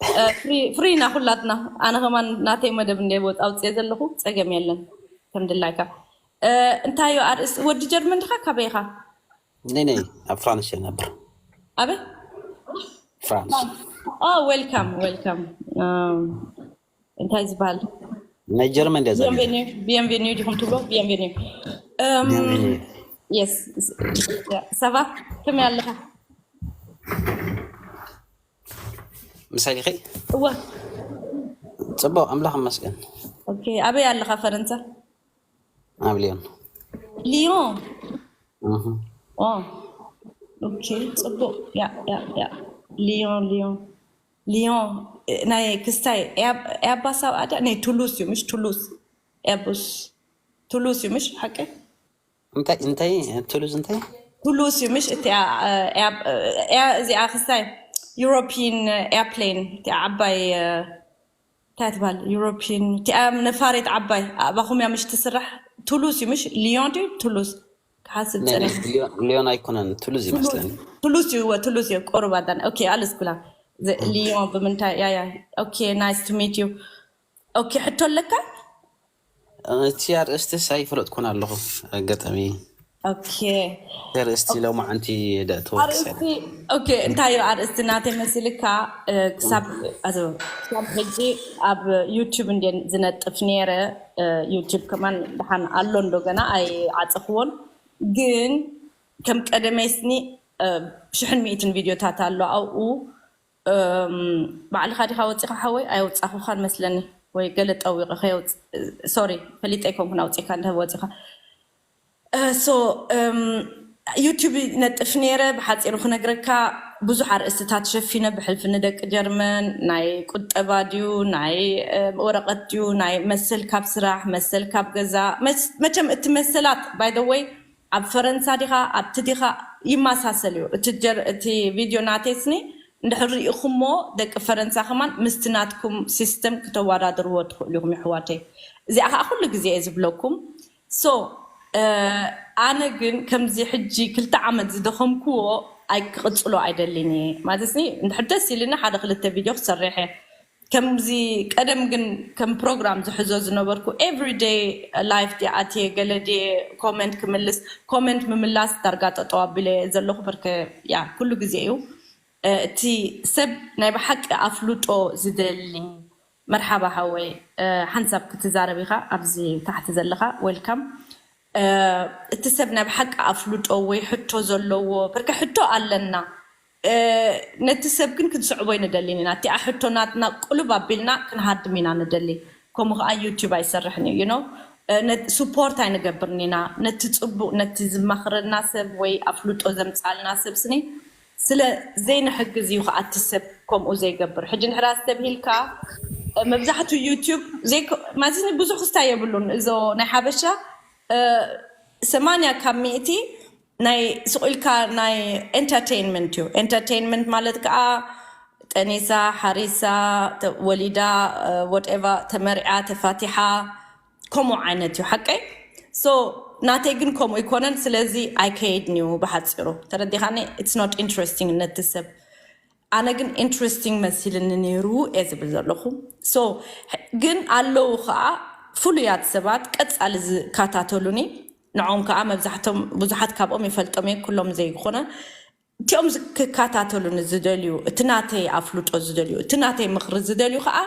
እ፣ ፍሪ፣ ፍሪ ኢና ኩላትና። ኣነ ከማን ናተይ መደብ እንደ ወጻ ኣውጽኤ ዘለኹ፣ ጸገም የለን፣ ከም ድላይካ። እ፣ እንታይ እዩ ኣርእስቲ? ወዲ ጀርመን ድኻ? ካበይ ኢኻ? ነይ ነይ፣ ኣብ ፍራንስ እየ ነብር። ኣበይ? ፍራንስ። ኦ፣ ዌልካም፣ ዌልካም። እም፣ እንታይ ዝበሃል? ናይ ጀርመን እንደ ዘለ። ቢየንቬኒ፣ ቢየንቬኒ ዲኹም ትብሎ? ቢየንቬኒ። እም፣ የስ። ያ፣ ሰባ፣ ከመይ ኣለኻ? ምሳይ ዲኺ? እወ። ጽቡቕ፣ ኣምላኽ ይመስገን። ኦኬ፣ ኣበይ ኣለኻ ፈረንሳ? ኣብ ሊዮን። ሊዮን? እህ። ኦ፣ ኦኬ፣ ጽቡቕ። ያ፣ ያ፣ ያ። ሊዮን፣ ሊዮን። ሊዮን፣ እ፣ ናይ ክስታይ ኤብ-፣ ኤባስ ኣብኣ ድያ? ናይ ቱሉስ እዩ፣ ምሽ ቱሉስ። ኤቡስ። ቱሉስ እዩ፣ ምሽ ሓቂ? እንታይ፣ እንታይ፣ ቱሉዝ እንታይ? ቱሉስ እዩ፣ ምሽ? እቲ፣ እ፣ ኤብ-፣ እ፣ እዚኣ ክስታይ ዩሮፒን ኤርፕሌን፣ እቲ ዓባይ፣ እ፣ እንታይ ትበሃል? ዩሮፒን፣ እቲኣ ነፋሪት ዓባይ፣ ኣባኹም እያ ምሽ ትስራሕ? ቱሉስ እዩ፣ ምሽ? ሊዮን ድዩ? ቱሉስ? ክሓስብ ናይ፣ ናይ፣ ጸኒሐ። ሊዮን፣ ሊዮን ኣይኮነን፣ ቱሉዝ ይመስለኒ። ቱሉስ እዩ፣ እወ፣ ቱሉስ እዩ፣ ቁሩብ ኣዳን። ኦኬ፣ ኣልስ ኩላ። ዘ-፣ ሊዮን ብምንታይ? ያ፣ ያ። ኦኬ፣ ናይስ ቱ ሚት ዩ። ኦኬ፣ ሕቶ ኣለካ? እቲ ኣርእስትስ ኣይፈለጥኩን ኣለኹ። ኣጋጣሚ ኦኬ ኣርእስቲ ሎማዓንቲ ደእተወክሰ ኣርእስቲ ኦኬ እንታይ እዩ ኣርእስቲ ናተይ መሲልካ? ክሳብ ሕጂ ኣብ ዩቲብ እንደ ዝነጥፍ ነይረ። ዩቲብ ከማን ደሓን ኣሎ እንዶ ገና ኣይዓፀኽዎን። ግን ከም ቀደመይ ስኒ ሽሕን ሚእትን ቪድዮታት ኣሎ ኣብኡ። ባዕልኻ ዲኻ ወፂኻ ሓወይ? ኣይወፃኹኻን መስለኒ፣ ወይ ገለ ጠዊቐ ከየውፅ ሶሪ፣ ፈሊጠ ኣይኮንኩን ኣውፂእካ እንደ ወፂኻ። ሶ ዩቲብ ነጥፍ ነይረ። ብሓፂሩ ክነግረካ ብዙሕ ኣርእስትታት ሸፊነ ብሕልፊ ንደቂ ጀርመን ናይ ቁጠባ ድዩ ናይ ወረቐት ድዩ ናይ መሰል ካብ ስራሕ መሰል ካብ ገዛ። መቸም እቲ መሰላት ባይ ወይ ኣብ ፈረንሳ ዲኻ ኣብቲ ዲኻ ይመሳሰል እዩ። እቲ ቪድዮ ናተይ ስኒ እንድሕር ርኢኹሞ ደቂ ፈረንሳ ከማን ምስቲ ናትኩም ሲስተም ክተወዳድርዎ ትኽእሉ ኢኹም ይሕዋተይ። እዚኣ ከዓ ኩሉ ግዜ እየ ዝብለኩም። ሶ ኣነ ግን ከምዚ ሕጂ ክልተ ዓመት ዝደኸምክዎ ኣይክቕፅሎ ኣይደልን እየ ማለት ኒ እንድሕር ደስ ኢልና ሓደ ክልተ ቪድዮ ክሰርሕ እየ። ከምዚ ቀደም ግን ከም ፕሮግራም ዝሕዞ ዝነበርኩ everyday life ዲ ኣትየ ገለ ዲ ኮመንት ክምልስ ኮመንት ምምላስ ዳርጋ ጠጠው ኣቢለ ዘለኹ በርከ ያ ኩሉ ግዜ እዩ። እቲ ሰብ ናይ ብሓቂ ኣፍልጦ ዝደሊ መርሓባ ሓወይ ሓንሳብ ክትዛረብ ኢኻ ኣብዚ ታሕቲ ዘለኻ welcome። እቲ ሰብ ናይ ብሓቂ ኣፍልጦ ወይ ሕቶ ዘለዎ በርከ ሕቶ ኣለና። ነቲ ሰብ ግን ክንስዕቦ ኣይንደልን ኢና። እቲኣ ሕቶ ናትና ቁልብ ኣቢልና ክንሃድም ኢና ንደሊ። ከምኡ ከዓ ዩቲብ ኣይሰርሕን እዩ ዩኖ። ሱፖርት ኣይንገብርን ኢና ነቲ ፅቡቅ ነቲ ዝማኽረና ሰብ ወይ ኣፍልጦ ዘምፃልና ሰብ ስኒ ስለ ዘይንሕግዝ እዩ ከዓ እቲ ሰብ ከምኡ ዘይገብር። ሕጂ ንሕራስ ተብሂልካ መብዛሕቱ ዩቲብ ማለትኒ ብዙሕ ክስታይ የብሉን። እዞ ናይ ሓበሻ ሰማንያ ካብ ሚእቲ ናይ ስቕ ኢልካ ናይ ኤንተርቴይንመንት እዩ። ኤንተርቴይንመንት ማለት ከዓ ጠኒሳ ሓሪሳ ወሊዳ ወደቫ ተመርዓ ተፋቲሓ ከምኡ ዓይነት እዩ ሓቀይ። ሶ ናተይ ግን ከምኡ ኣይኮነን። ስለዚ ኣይከይድን እዩ ብሓፂሩ ተረዲኻኒ። It's not interesting ነቲ ሰብ ኣነ ግን ኢንትረስቲንግ መሲልኒ ነይሩ እየ ዝብል ዘለኹ። ሶ ግን ኣለዉ ከዓ ፍሉያት ሰባት ቀፃሊ ዝከታተሉኒ። ንዖም ከዓ መብዛሕቶም ብዙሓት ካብኦም ይፈልጦም እየ ኩሎም ዘይኮነ እቲኦም ክከታተሉኒ ዝደልዩ እቲ ናተይ ኣፍልጦ ዝደልዩ እቲ ናተይ ምኽሪ ዝደልዩ ከዓ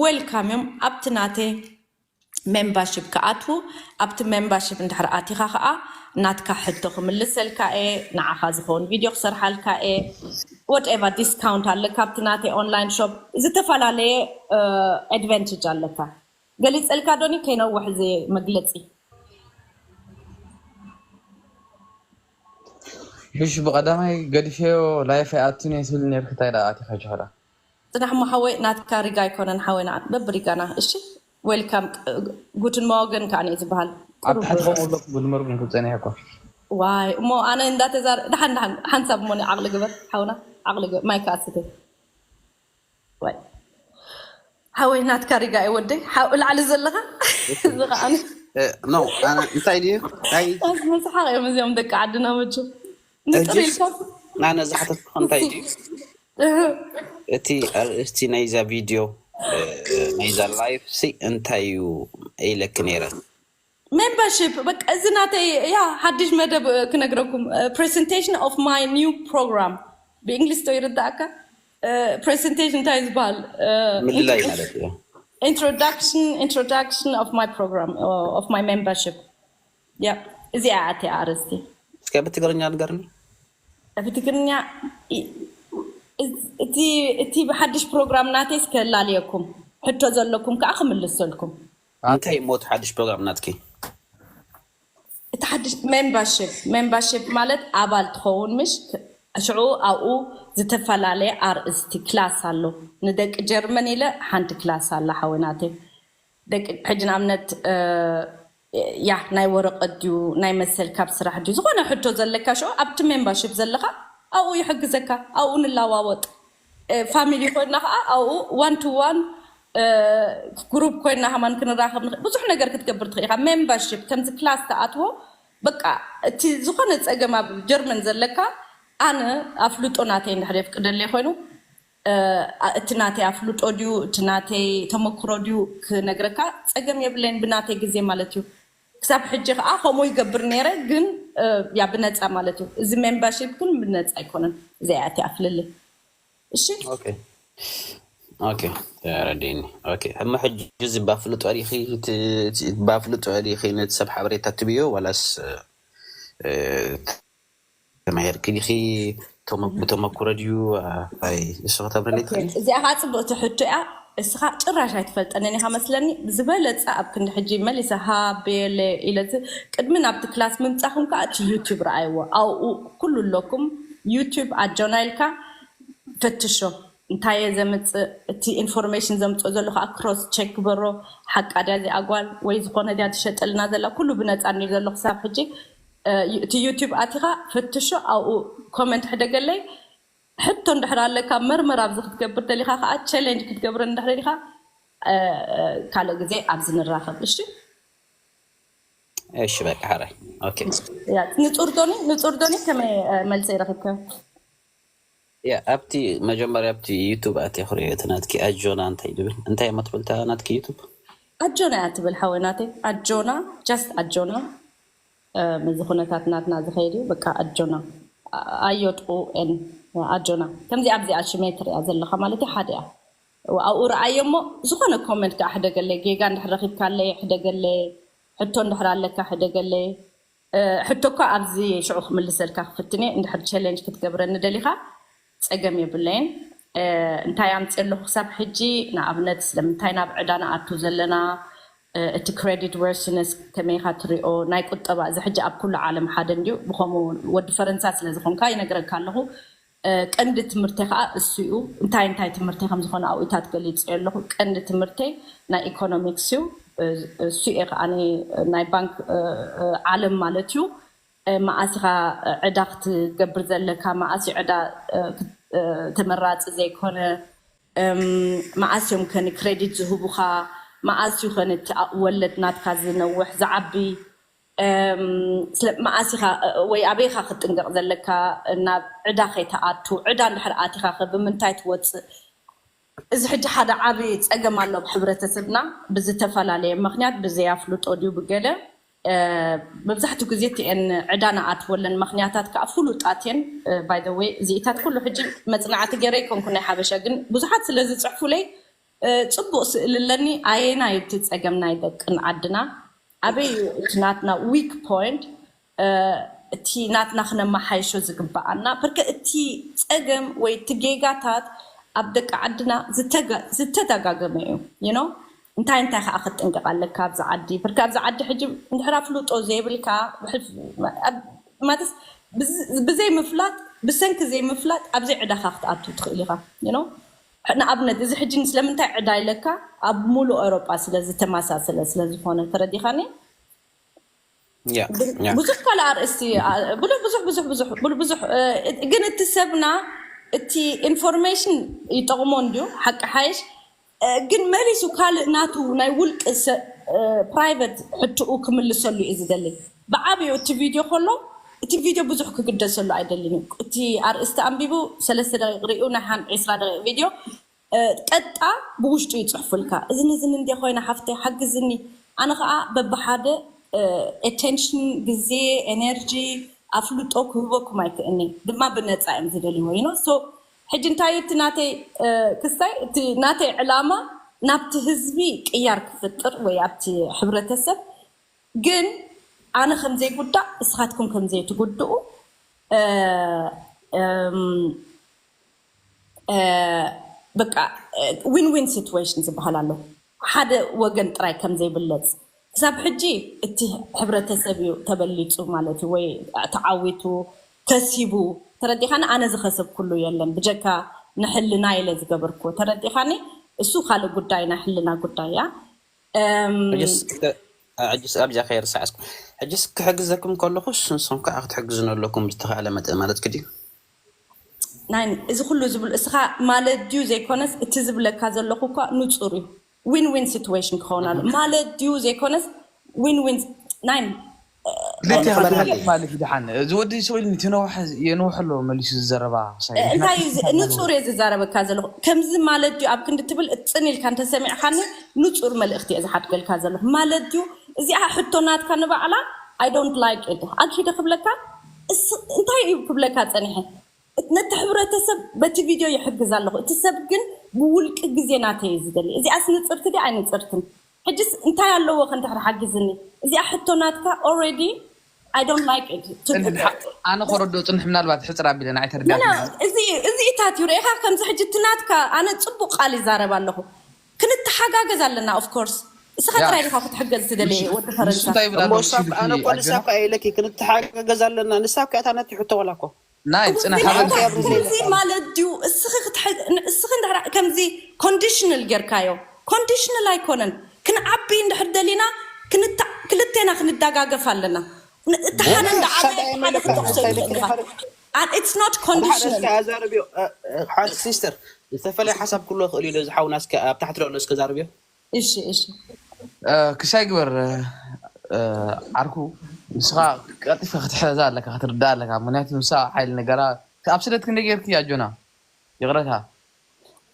ዌልካም እዮም ኣብቲ ናተይ ሜምባርሺፕ ክኣትዉ። ኣብቲ ሜምባርሺፕ እንድሕር ኣቲኻ ከዓ ናትካ ሕቶ ክምልሰልካ እየ፣ ንዓኻ ዝኸውን ቪድዮ ክሰርሓልካ እየ። ወትኤቨር ዲስካውንት ኣለካ ኣብቲ ናተይ ኦንላይን ሾፕ ዝተፈላለየ ኣድቫንቴጅ ኣለካ። ገሊፀልካ ዶኒ ከይነውሕ እዚ መግለፂ። ብሽ ብቐዳማይ ገዲፈዮ ላይፍ ኣይኣቱን እየ ትብል ነርክታይ ዳ ኣቲኻ ጆሆዳ ፅናሕ እሞ ሓወይ ናትካ ሪጋ ኣይኮነን ሓወይ ንዓ በብሪጋና እሺ። ዌልካም ጉትን ሞርገን ከዓ እየ ዝበሃል። ኣብ ታሕቲ ከምኡ ብለኩም ብድመርኩም ክፀኒሐ እኮ ዋይ እሞ ኣነ እንዳተዛር ደሓን ደሓን ሓንሳብ እሞ ዓቕሊ ግበር ሓውና ዓቕሊ ግበር ማይካ ኣስተ ወይ ሓወይ ናትካ ሪጋ እዩ ወደይ ሓው ላዕሊ ዘለኻ ዝኸዓኒ ኖ እንታይ ድዩ ናይ መፅሓቕ እዮም እዚኦም ደቂ ዓድና መቹ ንጥር ኢልካ ኣነ ዝሓተትኩ እንታይ ድዩ እቲ ኣርእስቲ ናይዛ ቪድዮ ናይዛ ላይፍ ሲ እንታይ እዩ ኢለክ ነይረ ሜምበርሽፕ በቃ እዚ ናተይ ያ ሓድሽ መደብ ክነግረኩም presentation of my new program ብእንግሊዝ ዶ ይርዳእካ presentation እንታይ ዝበሃል ምልላይ ማለት እዩ introduction introduction of my program of my membership ያ እዚኣ ኣትያ ኣርእስቲ እስከ ብትግርኛ ንገርኒ ብትግርኛ እቲ ብሓድሽ ፕሮግራም ናተይ እስከ ላልየኩም ሕቶ ዘለኩም ከዓ ክምልሰልኩም እንታይ እሞ እቲ ሓድሽ ፕሮግራም ናትኪ እቲ ሓድሽ ሜምበርሽፕ ሜምበርሽፕ ማለት ኣባል ትኸውን ምሽ ሽዑ ኣብኡ ዝተፈላለየ ኣርእስቲ ክላስ ኣሎ ንደቂ ጀርመን ኢለ ሓንቲ ክላስ ኣላ ሓወይ ናተይ ደቂ ሕጂ ንኣብነት ያ ናይ ወረቐት ድዩ ናይ መሰል ካብ ስራሕ ድዩ ዝኾነ ሕቶ ዘለካ ሽዑ ኣብቲ ሜምበርሽፕ ዘለካ ኣብኡ ይሕግዘካ ኣብኡ ንለዋወጥ ፋሚሊ ኮይና ከዓ ኣብኡ ዋን ቱ ዋን ግሩፕ ኮይና ሃማን ክንራኸብ ብዙሕ ነገር ክትገብር ትኽእል ኢኻ ሜምበርሽፕ ከምዚ ክላስ ተኣትዎ በቃ እቲ ዝኾነ ፀገም ኣብ ጀርመን ዘለካ ኣነ ኣፍልጦ ናተይ እንድሕር የፍቅደለይ ኮይኑ እቲ ናተይ ኣፍልጦ ድዩ፣ እቲ ናተይ ተመክሮ ድዩ ክነግረካ ጸገም የብለይን፣ ብናተይ ግዜ ማለት እዩ። ክሳብ ሕጂ ከዓ ከምኡ ይገብር ነይረ፣ ግን ያ ብነፃ ማለት እዩ። እዚ ሜምበርሺፕ ግን ብነፃ ኣይኮነን። እዚኣ እያ እቲኣ ፍልልይ። እሺ። ኦኬ ኦኬ፣ ተረዲኒ። ኦኬ፣ እሞ ሕጂ እዚ ባፍልጦ ዲኺ፣ ባፍልጦ ዲኺ ነቲ ሰብ ሓበሬታ ትብዮ ዋላስ ተማሂርኪ ዲኺ? ብተመኩሮ ድዩ? ኣይ፣ እሱ ከተብረለይ ትኽእሊ? እዚኣ ከዓ ፅብቕቲ ሕቶ እያ። እስኻ ጭራሽ ኣይትፈልጠንን ኢኻ መስለኒ። ዝበለፀ ኣብ ክንዲ ሕጂ መሊሰ ሃ ቤለ ኢለ ዝ- ቅድሚ ናብቲ ክላስ ምምፃኹም ከዓ እቲ ዩቲብ ረኣይዎ። ኣብኡ ኩሉ ኣለኩም። ዩቲብ ኣጆና ኢልካ ፈትሾ። እንታይ እየ ዘምፅእ? እቲ ኢንፎርሜሽን ዘምፅኦ ዘሎ ከዓ ክሮስ ቸክ ግበሮ። ሓቃ ድያ እዚኣ ጓል ወይ ዝኾነ ድያ ትሸጠልና ዘላ? ኩሉ ብነፃ እንዲ ዘሎ ክሳብ ሕጂ። እቲ ዩቲብ ኣቲኻ ፈትሾ፣ ኣብኡ ኮመንት ሕደገለይ። ሕቶ እንድሕር ኣለካ፣ መርመር ኣብዚ ክትገብር ደሊኻ ከዓ ቻሌንጅ ክትገብረ እንድሕር ኢኻ፣ ካልእ ግዜ ኣብዚ ንራኸብ። እሺ እሺ፣ በቃ ሓራይ። ኦኬ። ንፁር ዶኒ፣ ንፁር ዶኒ፣ ከመይ መልሰ ይረክብከ? ያ፣ ኣብቲ መጀመርያ ኣብቲ ዩቱብ ኣትየ ክሪኦ እቲ ናትኪ ኣጆና እንታይ ይብል? እንታይ እሞ ትብል እታ ናትኪ ዩቱብ? ኣጆና እያ ትብል ሓወይ ናተይ። ኣጆና፣ ጃስት ኣጆና። ምዚ ኩነታት ናትና ዝኸይድ እዩ። በቃ ኣጆና፣ ኣዮጥቁ ን ኣጆና። ከምዚ ኣብዚኣ ሽመይ ትሪኣ ዘለኻ ማለት እዩ ሓደ እያ። ኣብኡ ረኣዮ እሞ ዝኾነ ኮመንት ከዓ ሕደገለይ፣ ጌጋ እንድሕር ረኺብካለይ ሕደገለይ፣ ሕቶ እንድሕር ኣለካ ሕደገለይ። ሕቶ እኳ ኣብዚ ሽዑ ክምልሰልካ ክፍትን እየ። እንድሕር ቻሌንጅ ክትገብረኒ ደሊኻ ፀገም የብለይን። እንታይ ኣምፅእ ኣለኹ ክሳብ ሕጂ? ንኣብነት ስለምንታይ ናብ ዕዳ ንኣቱ ዘለና፣ እቲ ክሬዲት ወርሲነስ ከመይካ ትሪኦ? ናይ ቁጠባ እዚ ሕጂ ኣብ ኩሉ ዓለም ሓደ እንድዩ። ብከምኡ ወዲ ፈረንሳ ስለዝኾንካ ይነግረካ ኣለኹ። ቀንዲ ትምህርተይ ከዓ እሱ እዩ። እንታይ እንታይ ትምህርተይ ከምዝኾነ ኣብኡታት ገሊፀ ኣለኹ። ቀንዲ ትምህርተይ ናይ ኢኮኖሚክስ እዩ። እሱ እየ ከዓ ናይ ባንክ ዓለም ማለት እዩ። መዓስ ኢኻ ዕዳ ክትገብር ዘለካ? መዓስ እዩ ዕዳ ተመራፂ ዘይኮነ? መዓስ እዮም ከን ክሬዲት ዝህቡኻ? መዓስ እዩ ከን እቲ ወለድ ናትካ ዝነውሕ ዝዓቢ? መዓስ ኢኻ ወይ ኣበይኻ ክትጥንቀቕ ዘለካ ናብ ዕዳ ከይተኣቱ? ዕዳ እንድሕር ኣቲኻ ከ ብምንታይ ትወፅእ? እዚ ሕጂ ሓደ ዓቢ ጸገም ኣሎ ኣብ ሕብረተሰብና ብዝተፈላለየ ምኽንያት፣ ብዘይ ኣፍልጦ ድዩ ብገለ፣ መብዛሕትኡ ግዜ እቲኤን ዕዳ ንኣትወለን ምኽንያታት ከኣ ፍሉጣት እየን። By the way እዚኢታት ኩሉ ሕጂ መጽናዕቲ ገይረ ኣይኮንኩ ናይ ሓበሻ፣ ግን ብዙሓት ስለ ዝጽሕፉለይ ጽቡቕ ስእሊ ኣለኒ። ኣየናይ እቲ ጸገም ናይ ደቅን ዓድና? ኣበይ እዩ እቲ ናትና ዊክ ፖይንት? እቲ ናትና ክነመሓይሾ ዝግበኣና ብርከ እቲ ጸገም ወይ እቲ ጌጋታት ኣብ ደቂ ዓድና ዝተደጋገመ እዩ። You know እንታይ እንታይ ከዓ ክትጥንቀቕ ኣለካ ኣብዚ ዓዲ? ብርከ ኣብዚ ዓዲ ሕጂ እንድሕር ኣፍልጦ ዘይብልካ ማለት ብዘይ ምፍላጥ፣ ብሰንኪ ዘይምፍላጥ ኣብዚ ዕዳኻ ክትኣቱ ትኽእል ኢኻ። You know ንኣብነት እዚ ሕጂ ስለምንታይ ዕዳ ኢለካ ኣብ ሙሉእ ኤውሮጳ ስለ ዝተመሳሰለ ስለ ዝኾነ ተረዲኻኒ። ብዙሕ ካልእ ኣርእስቲ ብዙሕ ብዙሕ ብዙሕ ብዙሕ ብዙሕ ብዙሕ ግን እቲ ሰብና እቲ ኢንፎርሜሽን ይጠቕሞ እንድዩ ሓቂ ሓይሽ፣ ግን መሊሱ ካልእ ናቱ ናይ ውልቂ ፕራይቨት ሕትኡ ክምልሰሉ እዩ ዝደሊ። ብዓብዩ እቲ ቪድዮ ከሎ እቲ ቪድዮ ብዙሕ ክግደሰሉ ኣይደልን እዩ። እቲ ኣርእስቲ ኣንቢቡ ሰለስተ ደቂቕ ሪኡ ናይ ሓን ዒስራ ደቂቕ ቪድዮ ቀጣ ብውሽጡ ይፅሕፉልካ። እዝን እዝን እንደ ኮይነ ሓፍተይ ሓግዝኒ። ኣነ ከዓ በብሓደ ኤቴንሽን፣ ግዜ፣ ኤነርጂ፣ ኣፍልጦ ክህበኩም ኣይክእኒ ድማ ብነፃ እዮም ዝደልዎ። You know so ሕጂ እንታይ እቲ ናተይ ክስታይ እቲ ናተይ ዕላማ ናብቲ ህዝቢ ቅያር ክፍጥር ወይ ኣብቲ ሕብረተሰብ ግን ኣነ ከምዘይጉዳእ እስኻትኩም ከምዘይትጉድኡ በቃ ዊን ዊን ሲትዌሽን ዝበሃል ኣሎ። ሓደ ወገን ጥራይ ከምዘይብለፅ ክሳብ ሕጂ እቲ ሕብረተሰብ እዩ ተበሊፁ ማለት እዩ ወይ ተዓዊቱ ከሲቡ ተረዲኻኒ። ኣነ ዝኸሰብኩሉ የለን ብጀካ ንሕልና ኢለ ዝገበርኩዎ ተረዲኻኒ። እሱ ካልእ ጉዳይ ናይ ሕልና ጉዳይ እያ። ሕጅስ ኣብዚኣ ከየርሳዕስኩም ሕጅስ ክሕግዘኩም ከለኹስ ንስኹም ከዓ ክትሕግዙ ኣለኩም ብዝተኻእለ መጠን ማለት ክድዩ? ናይ እዚ ኩሉ ዝብል እስኻ ማለት ድዩ ዘይኮነስ እቲ ዝብለካ ዘለኹ እኳ ንፁር እዩ። ዊን ዊን ሲትዌሽን ክኸውን ኣሎ ማለት ድዩ ዘይኮነስ ዊን ዊን ናይ ክልተ ማለት እዩ። ደሓን እዚ ወዲ ሰው ኢሉ እቲ ነዋሕ የንውሕ ኣሎ መሊሱ ዝዘረባ ሳይ። እንታይ እዩ ዝ- ንጹር እየ ዝዛረበካ ዘለኹ። ከምዚ ማለት ድዩ ኣብ ክንዲ ትብል ጽን ኢልካ እንተሰሚዕካኒ ንጹር መልእኽቲ እየ ዝሓድገልካ ዘለኹ። ማለት ድዩ እዚኣ ሕቶ ናትካ ንባዕላ I don't like it ኣኪደ ክብለካ እስ- እንታይ እዩ ክብለካ ጸኒሐ ነቲ ሕብረተሰብ በቲ ቪድዮ ይሕግዝ ኣለኹ። እቲ ሰብ ግን ብውልቂ ግዜ ናተይ እዩ ዝደሊ። እዚኣስ ንጽርቲ ድያ ኣይንጽርትን? ሕጅስ እንታይ ኣለዎ ከንድሕር ሓግዝኒ? እዚኣ ሕቶ ናትካ already I don't like it. ኣነ ከረዶ ጽንሕ ምናልባት ሕፅር ኣቢለ ንዓይ ተረዳ እዚ እታት እዩ ርኢኻ ከምዚ ሕጂ እቲ ናትካ ኣነ ፅቡቅ ቃል ይዛረብ ኣለኹ። ክንተሓጋገዝ ኣለና of course። እስኻ ጥራይ ዲኻ ክትሕገዝ ትደሊ ወዲ ፈረንሳ? እሞ እሳ ኣነ እኮ ንሳ እኮ ኢለኪ ክንተሓጋገዝ ኣለና። ንሳ እኮ እታ ነቲ ሕቶ ዋላ እኮ ናይ ጽንሕ እዚ ማለት ድዩ እስኺ ክትሐ- እስኺ እንድሕር ከምዚ ኮንዲሽናል ጌርካዮ ኮንዲሽናል ኣይኮነን። ክንዓቢ እንድሕር ደሊና ክንታ- ክልቴና ክንደጋገፍ ኣለና። ን- እቲ ሓደ እንዳ ዓበየ ሓደ ክትሕሶ ይኽእል ኢኻ። And it's not conditional። ኣዛረብዮ ሓንቲ ሲስተር ዝተፈለየ ሓሳብ ክሎ ይኽእል እዩ። እዚ ሓውና እስከ ኣብ ታሕቲ ዶ ኣሎ እስከ ዛረብዮ። እሺ እሺ ክሳይ ግበር ዓርኩ ንስኻ ቀልጢፍካ ክትሕዛ ኣለካ ክትርዳእ ኣለካ። ምክንያቱ ንሳ ሓይሊ ነገራ ኣብ ስደት ክንደይ ጌርክያ ኣጆና ይቕረታ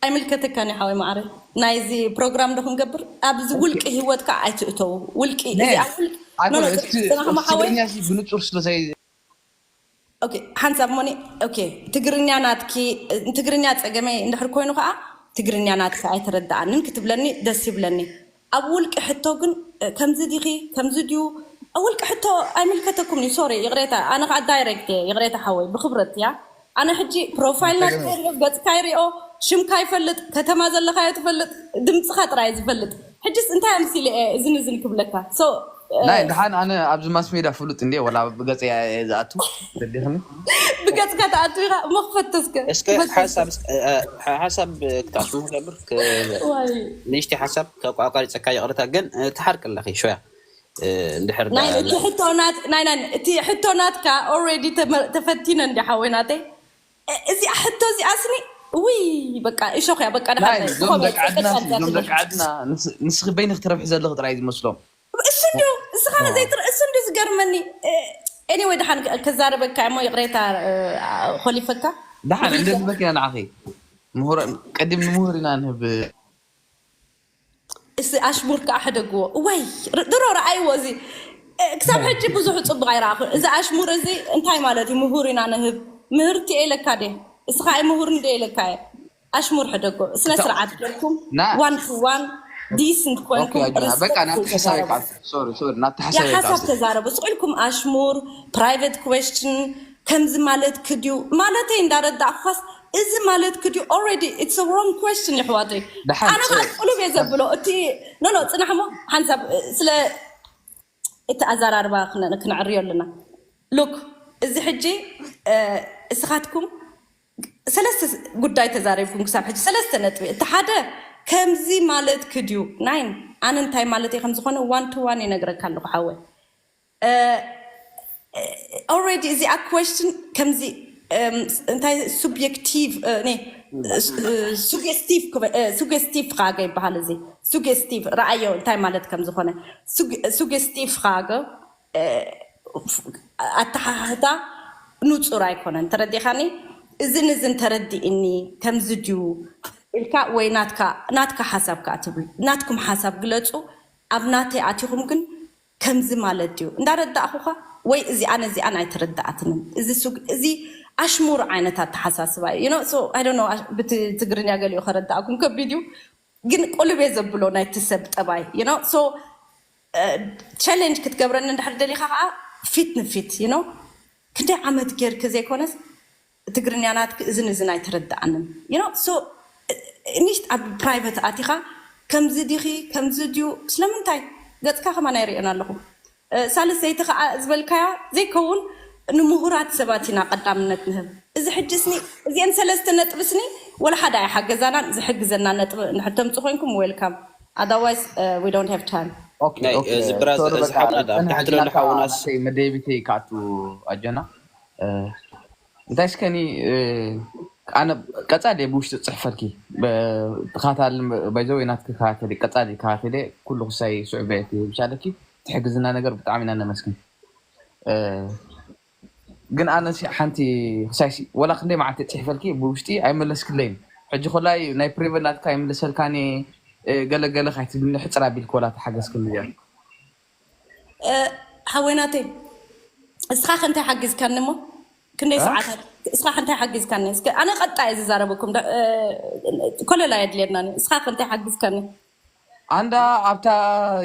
ኣይምልከተካን እዩ ሓወይ ማዕረ ናይዚ ፕሮግራም ዶ ክንገብር ኣብዚ ውልቂ ህይወትካ ኣይትእተው ውልቂ እዚኣ ውልቂ ኖ ኖ ጽናሕማ ሓወይ ትግርኛ ሲ ብንጹር ስለ ዘይ ኦኬ ሓንሳብ ሞኒ ኦኬ ትግርኛ ናትኪ ትግርኛ ጸገመይ እንድሕር ኮይኑ ከዓ ትግርኛ ናትኪ ኣይተረዳኣንን ክትብለኒ ደስ ይብለኒ ኣብ ውልቂ ሕቶ ግን ከምዚ ዲኺ ከምዚ ድዩ ውልቂ ሕቶ ኣይምልከተኩም እዩ ሶሪ ይቕሬታ ኣነ ከዓ ዳይሬክት እየ ይቕሬታ ሓወይ ብክብረት እያ ኣነ ሕጂ ፕሮፋይል ናትካ ይሪኦ ገፅካ ይሪኦ ሽምካ ይፈልጥ ከተማ ዘለካዮ ትፈልጥ ድምፅካ ጥራይ ዝፈልጥ ሕጅስ እንታይ ኣምሲለ እየ እዝን እዝን ክብለካ so ናይ ድሓን ኣነ ኣብዚ ማስ ሜዳ ፍሉጥ እንዴ ወላ ብገጽ ዝኣቱ ደዲኽኒ ብገጽካ ተኣቱ ኢኻ እሞ ክፈተስከ እስከ ሓሳብ ሓሳብ ክትኣስሙ ክገብር ንእሽቲ ሓሳብ ከቋቋሪፀካ ይቕርታ ግን ትሓርቅ ኣለኺ ሾያ እንድሕር ናይ እቲ ሕቶናት ናይ ናይ እቲ ሕቶናትካ already ተፈቲነ እንዲ ሓወይ ናተይ እዚኣ ሕቶ እዚኣ ስኒ ውይ በቃ እሾኽያ በቃ ዞም ደቂ ዓድና ንስኺ በይንኺ ትረብሒ ዘለኺ ጥራይ ዝመስሎም እሱ እንዲሁ እስኻ ዘይትር እሱ እንዲሁ ዝገርመኒ anyway ድሓን ክዛረበካ እሞ ይቕሬታ ኮሊፈካ ድሓን እንደዝበኪና ንዓኺ ምሁር ቀዲም ንምሁር ኢና ንህብ እዚ ኣሽሙር ከዓ ሕደግዎ እዋይ ድሮ ረኣይዎ እዚ ክሳብ ሕጂ ብዙሕ ፅቡቅ ኣይረኣኹ እዚ ኣሽሙር እዚ እንታይ ማለት እዩ ምሁር ኢና ንህብ ምህርቲ ኢለካ ደ እስኻ ኣይ ምሁር እንደ ኢለካ እየ ኣሽሙር ሕደጎ ስነ ስርዓት ጌርኩም one to one decent ኮይንኩም በቃ ናብቲ ሓሳብ ይቃል sorry sorry ናብቲ ሓሳብ ይቃል ሓሳብ ተዛረቡ ስቁልኩም ኣሽሙር private question ከምዚ ማለት ክድዩ ማለተይ እንዳረዳእኳስ እዚ ማለት ክድዩ already it's a wrong question ይሕዋተይ ኣነ ከዓ ቁሉብ እየ ዘብሎ እቲ no no ፅናሕሞ ሓንሳብ ስለ እቲ ኣዘራርባ ክንዕርዮ ኣለና look እዚ ሕጂ እስኻትኩም ሰለስተ ጉዳይ ተዛሪብኩም ክሳብ ሕጂ ሰለስተ ነጥቢ እቲ ሓደ ከምዚ ማለት ክድዩ ናይ ኣነ እንታይ ማለት እየ ከምዝኾነ one to one ይነግረካ ኣለኹ ሓወ already እዚኣ question ከምዚ እንታይ subjective suggestive suggestive ካገ ይበሃል እዚ suggestive ረኣዮ እንታይ ማለት ከም ዝኾነ suggestive ካገ ኣተሓሕታ ንፁር ኣይኮነን ተረዲኻኒ እዝን እዝን ተረዲእኒ ከምዚ ድዩ ኢልካ ወይ ናትካ ናትካ ሓሳብ ከዓ ትብል ናትኩም ሓሳብ ግለፁ ኣብ ናተይ ኣቲኹም ግን ከምዚ ማለት ድዩ እንዳረዳእኹኻ ወይ እዚኣን እዚኣን ኣይተረዳኣትንን እዚ ሱግ እዚ ኣሽሙር ዓይነት ኣተሓሳስባ እዩ you know so I don't know ብቲ ትግርኛ ገሊኡ ከረዳእኩም ከቢድ እዩ ግን ቁልቤ ዘብሎ ናይቲ ሰብ ጠባይ you know so challenge ክትገብረኒ እንድሕር ደሊኻ ከዓ ፊት ንፊት you know ክንደይ ዓመት ጌርክ ዘይኮነስ ትግርኛ ናትክ እዝን እዝን ኣይተረዳኣንን you know so ንሽት ኣብ private ኣቲኻ ከምዚ ዲኺ ከምዚ ድዩ ስለምንታይ ገፅካ ከማን ኣይርእዮን ኣለኹ ሳልሰይቲ ከዓ ዝበልካያ ዘይከውን ንምሁራት ሰባት ኢና ቀዳምነት ንህብ እዚ ሕጂ ስኒ እዚአን ሰለስተ ነጥቢ ስኒ ወላ ሓደ ኣይሓገዛናን ዝሕግዘና ነጥቢ እንድሕር ተምፁ ኮይንኩም welcome otherwise we don't have time መደቢተይ ካቱ ኣጆና እንታይ እስከኒ ኣነ ቀጻሊ ብውሽጢ ጽሕፈልኪ ተኻታል ባይዘው ናትኪ ከታተሊ ቀጻሊ ከታተሊ ኩሉ ክሳይ ስዑብ ብቻለኪ ትሕግዝና ነገር ብጣዕሚ ኢና ነመስግን ግን ኣነ ሲ ሓንቲ ክሳይ ሲ ወላ ክንደይ መዓልቲ ጽሒፈልኪ ብውሽጢ ኣይመለስክለይን። ሕጂ ኮላይ ናይ ፕሪቨት ናትካ ኣይምልሰልካኒ። ገለገለ ካይትብልኒ ሕፅር ኣቢልክ ወላ ተሓገዝክኒ እያ። ሓወይናተይ እስኻ ከንታይ ሓጊዝካኒ እሞ ክንደይ ሰዓታት እስኻ ከንታይ ሓጊዝካኒ? እስከ ኣነ ቀጣይ እየ ዝዛረበኩም። ኮለላ የድልየናኒ። እስኻ ከንታይ ሓጊዝካኒ? ኣንዳ ኣብታ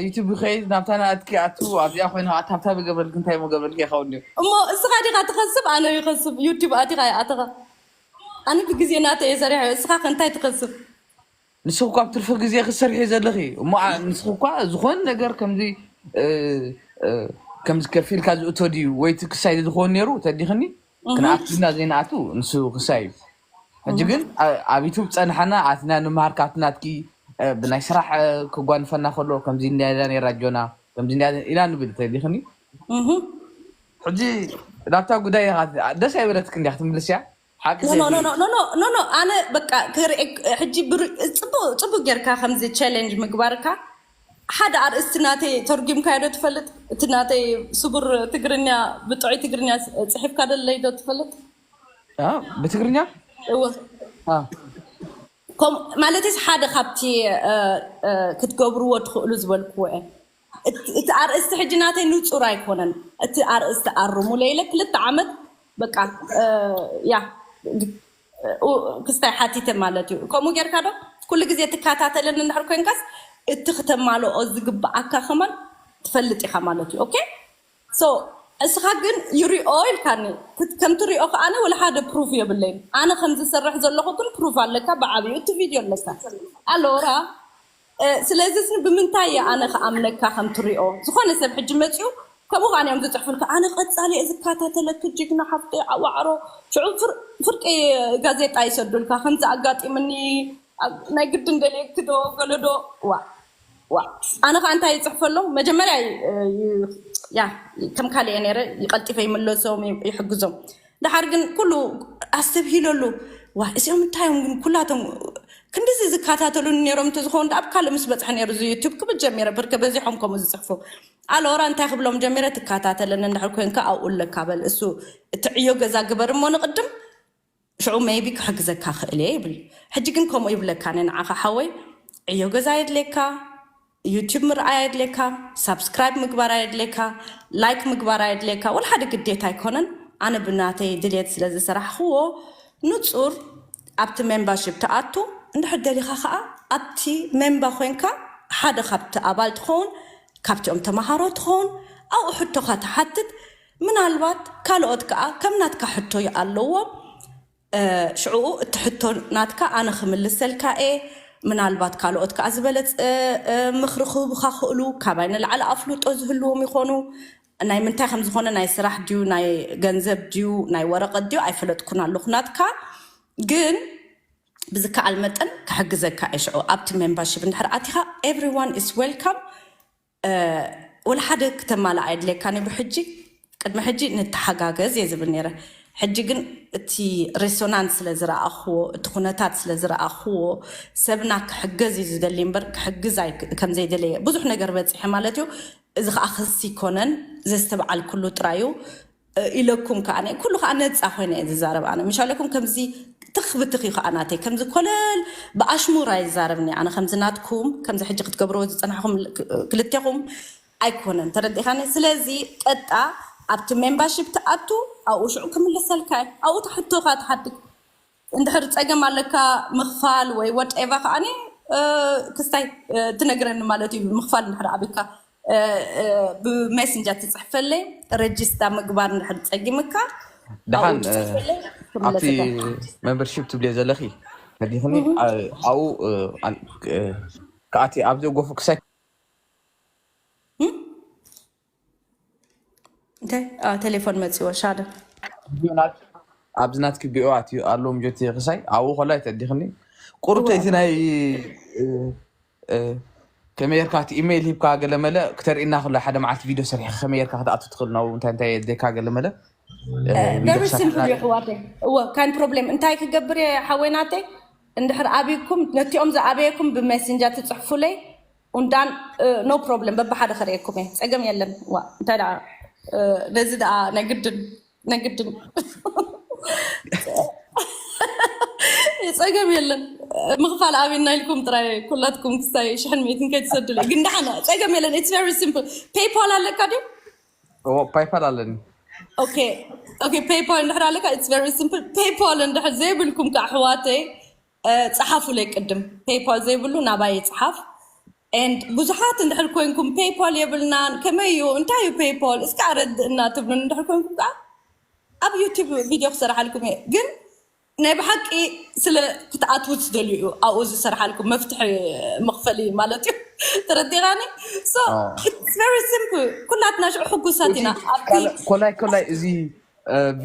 ዩቱብ ይኸይድ ናብታ ናትኪ ኣቱ ኣብዚኣ ኮይነ ከዓ ታብታብ ይገብረልክ እንታይ ሞ ገብረልክ ይኸውን እዩ። እሞ እስኻ ዲኻ ትኸስብ ኣነ ይኸስብ ዩቱብ ኣቲኻ ይኣተኻ ኣነ እቲ ግዜ ናተ እየ ሰሪሐ እስኻ ከንታይ ትኸስብ? ንስኺ እኳ ኣብ ትርፊ ግዜ ክትሰርሒ ዘለኺ እሞ ዓ- ንስኺ እኳ ዝኾነ ነገር ከምዚ እ፣ እ፣ ከምዚ ከፊልካ ዝእቶ ድዩ ወይ እቲ ክሳይ ዝኸውን ነይሩ ተዲኽኒ ክንኣቱ ድና ዘይንኣቱ ንሱ ክሳይ እዩ። ሕጂ ግን ኣ- ኣብ ዩቱብ ፀንሓና ኣትና ንምሃር ካብቲ ናትኪ እ፣ ብናይ ስራሕ እ፣ ክጓንፈና ከሎ ከምዚ እንዳ ነራ ጆና ከምዚ እንዳ ኢና ንብል ተዲኽኒ። ሕጂ ናብታ ጉዳይ ኢኻ ት- ደስ ኣይበለትክ እንዲያ ክትምልስ እያ ሓቂ ኖ ኖ ኖ ኖ ኖ ኖ ኖ ኣነ በቃ ክርኢ ሕጂ ብር- ጽቡቅ ጽቡቅ ጌርካ ከምዚ ቻሌንጅ ምግባርካ ሓደ ኣርእስቲ ናተይ ተርጉምካዮ ዶ ትፈልጥ? እቲ ናተይ ስጉር ትግርኛ ብጥዑይ ትግርኛ ጽሒፍካ ደለይ ዶ ትፈልጥ? አ፣ ብትግርኛ እወ አ፣ ከም ማለትስ ሓደ ካብቲ እ፣ እ፣ ክትገብርዎ ትኽእሉ ዝበልክዎ እየ። እቲ እቲ ኣርእስቲ ሕጂ ናተይ ንጹር ኣይኮነን። እቲ ኣርእስቲ ኣርሙ ለይለ ክልተ ዓመት በቃ እ፣ ያ እ፣ ክስታይ ሓቲተ ማለት እዩ። ከምኡ ጌርካ ዶ ኩሉ ግዜ ትከታተለኒ እንድሕር ኮንካስ እቲ ክተማልኦ ዝግብኣካ ከማን ትፈልጥ ኢኻ ማለት እዩ። ኦኬ so እስኻ ግን you ሪኦ ኢልካኒ ክት- ከም ትሪኦ ከኣነ ወላ ሓደ ፕሩፍ የብለይን። ኣነ ከም ዝሰርሕ ዘለኹ ግን ፕሩፍ ኣለካ ብዓብዩ እቲ ቪድዮ ኣለካ ኣሎራ እ፣ ስለዚ ስኒ ብምንታይ እየ ኣነ ክኣምነካ ከም ትሪኦ ዝኾነ ሰብ ሕጂ መፅዩ ከምኡ ከኣ እዮም ዝፅሕፉልካ ኣነ ቀፃሊ እየ ዝከታተለክ ጅግና ሓፍቲ ዓዋዕሮ ሽዑ ፍር- ፍርቂ ጋዜጣ ይሰዱልካ ከምዚ ኣጋጢምኒ ኣብ- ናይ ግድን ደልየክ ዶ ገለዶ ዋ ዋ ኣነ ከዓ እንታይ ይፅሕፈሎም መጀመርያ እ፣ ይ- ያ ከም ካልእ እየ ነይረ ይቀልጢፈ ይምለሶም ይ- ይሕግዞም ድሓር ግን ኩሉ ኣስተብሂለሉ ዋ እዚኦም እንታይ እዮም ግን ኩላቶም ክንዲዚ ዝከታተሉኒ ነይሮም እንተዝኸውን ኣብ ካልእ ምስ በፅሐ ነይሩ እዚ ዩቱብ ክብል ጀሚረ ብርከ በዚሖም ከምኡ ዝፅሕፉ ኣሎራ እንታይ ክብሎም ጀሚረ ትከታተለኒ እንድሕር ኮንካ ኣብኡ ኣለካ በል እሱ እቲ ዕዮ ገዛ ግበር እሞ ንቅድም ሽዑ maybe ክሕግዘካ ክእል እየ ይብል ሕጂ ግን ከምኡ ይብለካ ነ ንዓኻ ሓወይ ዕዮ ገዛ የድልየካ ዩቱብ ምርኣይ ኣየድልየካ ሳብስክራይብ ምግባር ኣየድልየካ ላይክ ምግባር ኣየድልየካ ወላ ሓደ ግዴታ ኣይኮነን ኣነ ብናተይ ድልየት ስለ ዝሰራሕክዎ ንፁር ኣብቲ ሜምባርሺፕ ትኣቱ እንድሕር ደሊኻ ከዓ ኣብቲ ሜምባ ኮይንካ ሓደ ካብቲ ኣባል ትኸውን ካብቲኦም ተምሃሮ ትኸውን ኣብኡ ሕቶኻ ትሓትት ምናልባት ካልኦት ከዓ ከም ናትካ ሕቶ ኣለዎም ሽዑኡ እቲ ሕቶ ናትካ ኣነ ክምልሰልካ እየ ምናልባት ካልኦት ከዓ ዝበለፀ ምክሪ ክህቡካ ክእሉ ካባይ ንላዕሊ ኣፍልጦ ዝህልዎም ይኾኑ ናይ ምንታይ ከም ዝኾነ ናይ ስራሕ ድዩ ናይ ገንዘብ ድዩ ናይ ወረቀት ድዩ ኣይፈለጥኩን ኣለኹ ናትካ ግን ብዝከኣል መጠን ክሕግዘካ እየ ሽዑ ኣብቲ ሜምበርሽፕ እንድሕር ኣቲኻ everyone is welcome ወላ ሓደ ክተማልእ ኣየድልየካን እዩ ብሕጂ ቅድሚ ሕጂ ንተሓጋገዝ እየ ዝብል ነይረ ሕጂ ግን እቲ ሬሶናንስ ስለ ዝረኣኽዎ እቲ ኩነታት ስለ ዝረኣኽዎ ሰብና ክሕገዝ እዩ ዝደሊ እምበር ክሕግዝ ከም ዘይደለየ ብዙሕ ነገር በፂሐ ማለት እዩ እዚ ከዓ ክስ ይኮነን ዘስተብዓልኩሉ ጥራዩ ኢለኩም ከዓ ኩሉ ከዓ ነፃ ኮይነ እየ ዝዛረብ ኣነ ምሻለኩም ከምዚ ትኽ ብትኽ እዩ ከዓ ናተይ ከምዚ ኮለል ብኣሽሙር ኣይዛረብኒ ኣነ ከምዚ ናትኩም ከምዚ ሕጂ ክትገብርዎ ዝፀናሕኩም ክልቴኹም ኣይኮነን ተረዲኻኒ ስለዚ ቀጣ ኣብቲ ሜምባርሽፕ ትኣቱ ኣብኡ ሽዑ ክምልሰልካ ኣብኡ ትሕቶኻ ትሓድግ እንድሕር ፀገም ኣለካ ምኽፋል ወይ ወደኤቫ ከዓኒ ክስታይ ትነግረኒ ማለት እዩ ምኽፋል እንድሕር ኣብካ ብሜስንጀር ትፅሕፈለይ ረጅስታ ምግባር እንድሕር ፀጊምካ ደሓን ኣብቲ ሜምበርሽፕ ትብልዮ ዘለኺ ተዲኽኒ ኣብኡ ከኣቲ ኣብዚ ጎፉ ክሳይ እንታይ ቴሌፎን መፂዎ ሻደ ኣብዚ ናትኪ ቢኦ ኣትዩ ኣሎ ምጆት ክሳይ ኣብኡ ኮላ ይተዲኽኒ ቁሩብ ተይቲ ናይ ከመይ ጌርካ እቲ ኢሜይል ሂብካ ገለመለ ክተርእና ከሎ ሓደ መዓልቲ ቪድዮ ሰሪሕካ ከመይ ጌርካ ክትኣቱ ትኽእል ናብኡ እንታይ እንታይ የድልየካ ገለመለ very simple እዩ ኣሕዋተይ እወ kind problem እንታይ ክገብር እየ ሓወይ ናተይ እንድሕር ኣብይኩም ነቲኦም ዝኣበየኩም ብሜሴንጀር ትፅሕፉለይ ኡንዳን no problem በብሓደ ከርእየኩም እየ ፀገም የለን ዋ እንታይ ደኣ ነዚ ደኣ ናይ ግድን ናይ ግድን ጸገም የለን። ምኽፋል ኣበና ኢልኩም ጥራይ ኩላትኩም ክሳይ ሽሕን ሚእትን ከይትሰዱለይ። ግን ደሓና ጸገም የለን። It's very simple. PayPal ኣለካ ድዩ? PayPal ኣለኒ። Okay, okay, PayPal እንድሕር ኣለካ it's very simple. PayPal እንድሕር ዘይብልኩም ከዓ ኣሕዋተይ ጸሓፉለይ ቅድም። PayPal ዘይብሉ ናባይ ይጽሓፍ። And ብዙሓት እንድሕር ኮይንኩም PayPal የብልናን፣ ከመይ እዩ፣ እንታይ እዩ PayPal እስከ ኣረድእና ትብሉን እንድሕር ኮይንኩም ከዓ ኣብ YouTube ቪድዮ ክሰርሓልኩም እየ። ግን ናይ ብሓቂ ስለ ክትኣትዉ ትደልዩ እዩ ኣብኡ ዝሰርሓልኩም መፍትሒ መኽፈሊ ማለት እዩ። ተረዲኻኒ? So it's very simple. ኩላትና ሽዑ ሕጉሳት ኢና። ኣብቲ ኮላይ ኮላይ እዚ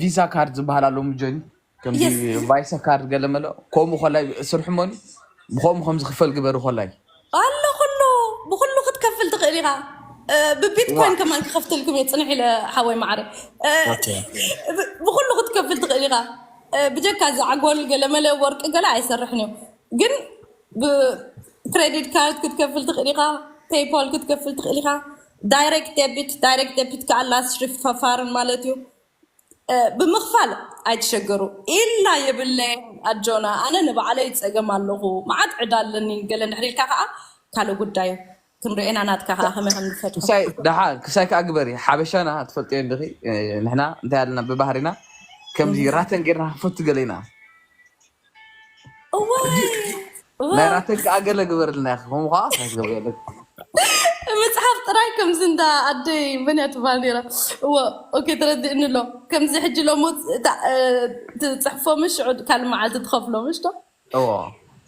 ቪዛ ካርድ ዝበሃል ኣሎ ምጆኒ ከምዚ ቫይሰ ካርድ ገለ መለ ከምኡ ኮላይ ስርሑ መኒ ብከምኡ ከም ዝኽፈል ግበሪ ኮላይ ኣሎ ኩሉ ብኩሉ ክትከፍል ትኽእል ኢኻ። ብቢትኮይን ከማን ክኸፍተልኩም እየ ፅንሕ ኢለ ሓወይ ማዕረ። ብኩሉ ክትከፍል ትኽእል ኢኻ። ብጀካ እዚ ዓጎል ገለ መለ ወርቂ ገለ ኣይሰርሕን እዩ። ግን ብክሬዲት ካርድ ክትከፍል ትኽእል ኢኻ። PayPal ክትከፍል ትኽእል ኢኻ። ዳይሬክት ደቢት ዳይሬክት ደቢት ከዓ ላስት ሪፈራል ማለት እዩ። ብምኽፋል ኣይትሸገሩ። ኢላ የብለይን ኣጆና፣ ኣነ ንባዕለይ ጸገም ኣለኹ፣ መዓት ዕዳ ኣለኒ ገለ እንድሕር ኢልካ ከኣ ካልእ ጉዳይ እዩ። ክንሪኦ ኢና ናትካ ከኣ ከመይ ከም ንፈትሖ። ክሳይ ደሓ ክሳይ ከኣ ግበሪ ሓበሻና ትፈልጥዮ እንዲኺ። ንሕና እንታይ ኣለና ብባህሪና ከምዚ ራተን ጌርና ክንፈቱ ገለ ኢና። እዋይ ናይ ራተን ከኣ ገለ ግበርልና ኢኺ ከምኡ ከኣ ክትገብሪ ኣለኪ። መፅሓፍ ጥራይ ከምዚ እንዳ ኣደይ መን እያ ትበሃል ነይራ? እዎ ኦኬ ተረዲእኒ ኣሎ። ከምዚ ሕጂ ሎሞ ትፅሕፎ ምሽ ሽዑ ካልእ መዓልቲ ትኸፍሎ ምሽ ዶ? እዎ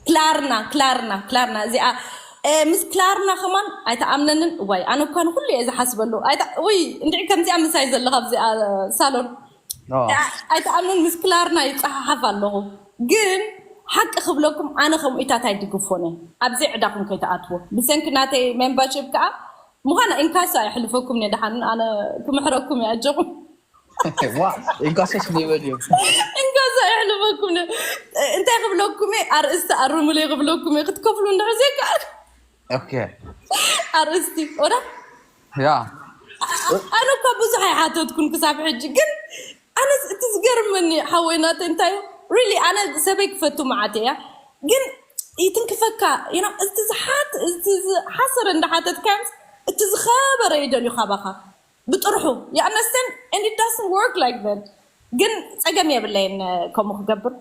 ክላርና ክላርና ክላርና እዚኣ ምስ ክላርና ከማን ኣይተኣምነንን። እዋይ ኣነ እኳ ንኩሉ እየ ዝሓስበሉ። ውይ እንድዒ ከምዚኣ ምሳይ ዘለኻ ኣብዚኣ ሳሎን ኣይተኣምንን ምስ ክላርና ይፀሓሓፍ ኣለኹ። ግን ሓቂ ክብለኩም ኣነ ከምኡ ኢታት ኣይድግፎን እየ። ኣብዚ ዕዳኹም ከይተኣትዎ ብሰንኪ ናተይ ሜምበርሺፕ ከዓ ምዃነ ኢንካሶ ኣይሕልፈኩም እየ። ደሓን ኣነ ክምሕረኩም እየ ኣጆኹም። ኢንካሶስ ሌበል እዮም። ኢንካሶ ኣይሕልፈኩም እየ። እንታይ ክብለኩም እየ ኣርእስቲ ኣርሙለይ ክብለኩም እየ ክትከፍሉ እንድሕር ዘይከኣል ኦኬ ኣርእስቲ ወዳ ያ ኣነ እኳ ብዙሕ ኣይሓተትኩን ክሳብ ሕጂ ግን ኣነ እቲ ዝገርመኒ ሓወይ ናተይ እንታይ ሪሊ ኣነ ሰበይ ክፈቱ መዓት እያ ግን ይትንክፈካ እቲ ዝሓት እቲ ዝሓሰረ እንዳሓተትካዮምስ እቲ ዝኸበረ ይደልዩ ካባኻ ብጥርሑ you understand and it doesn't work like that ግን ፀገም የብለይን ከምኡ ክገብር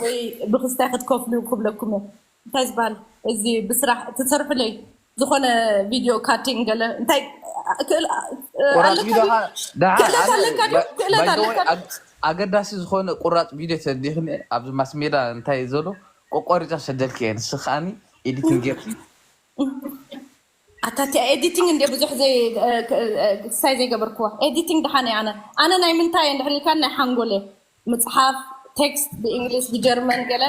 ወይ ብክስታይ ክትከፍሉ ክብለኩም እየ እንታይ ዝበሃል እዚ ብስራሕ ትሰርሕለይ ዝኾነ ቪድዮ ካቲንግ ገለ እንታይ ቁራፅ ቪድዮ ደሓ ክእለት ኣለካ ድዩ ክእለት ኣለካ ኣገዳሲ ዝኾነ ቁራፅ ቪድዮ ተዲኽኒ ኣብዚ ማስሜዳ እንታይ ዘሎ ቆቋሪፀ ክሰደልኪ እየ ንስኻ ከዓኒ ኤዲቲንግ ጌርኪ ኣታ እቲኣ ኤዲቲንግ እንደ ብዙሕ ክሳይ ዘይገበርክዋ ኤዲቲንግ ደሓን እየ ኣነ ኣነ ናይ ምንታይ እንድሕር ኢልካ ናይ ሓንጎል እየ ምፅሓፍ ቴክስት ብእንግሊዝ ብጀርመን ገለ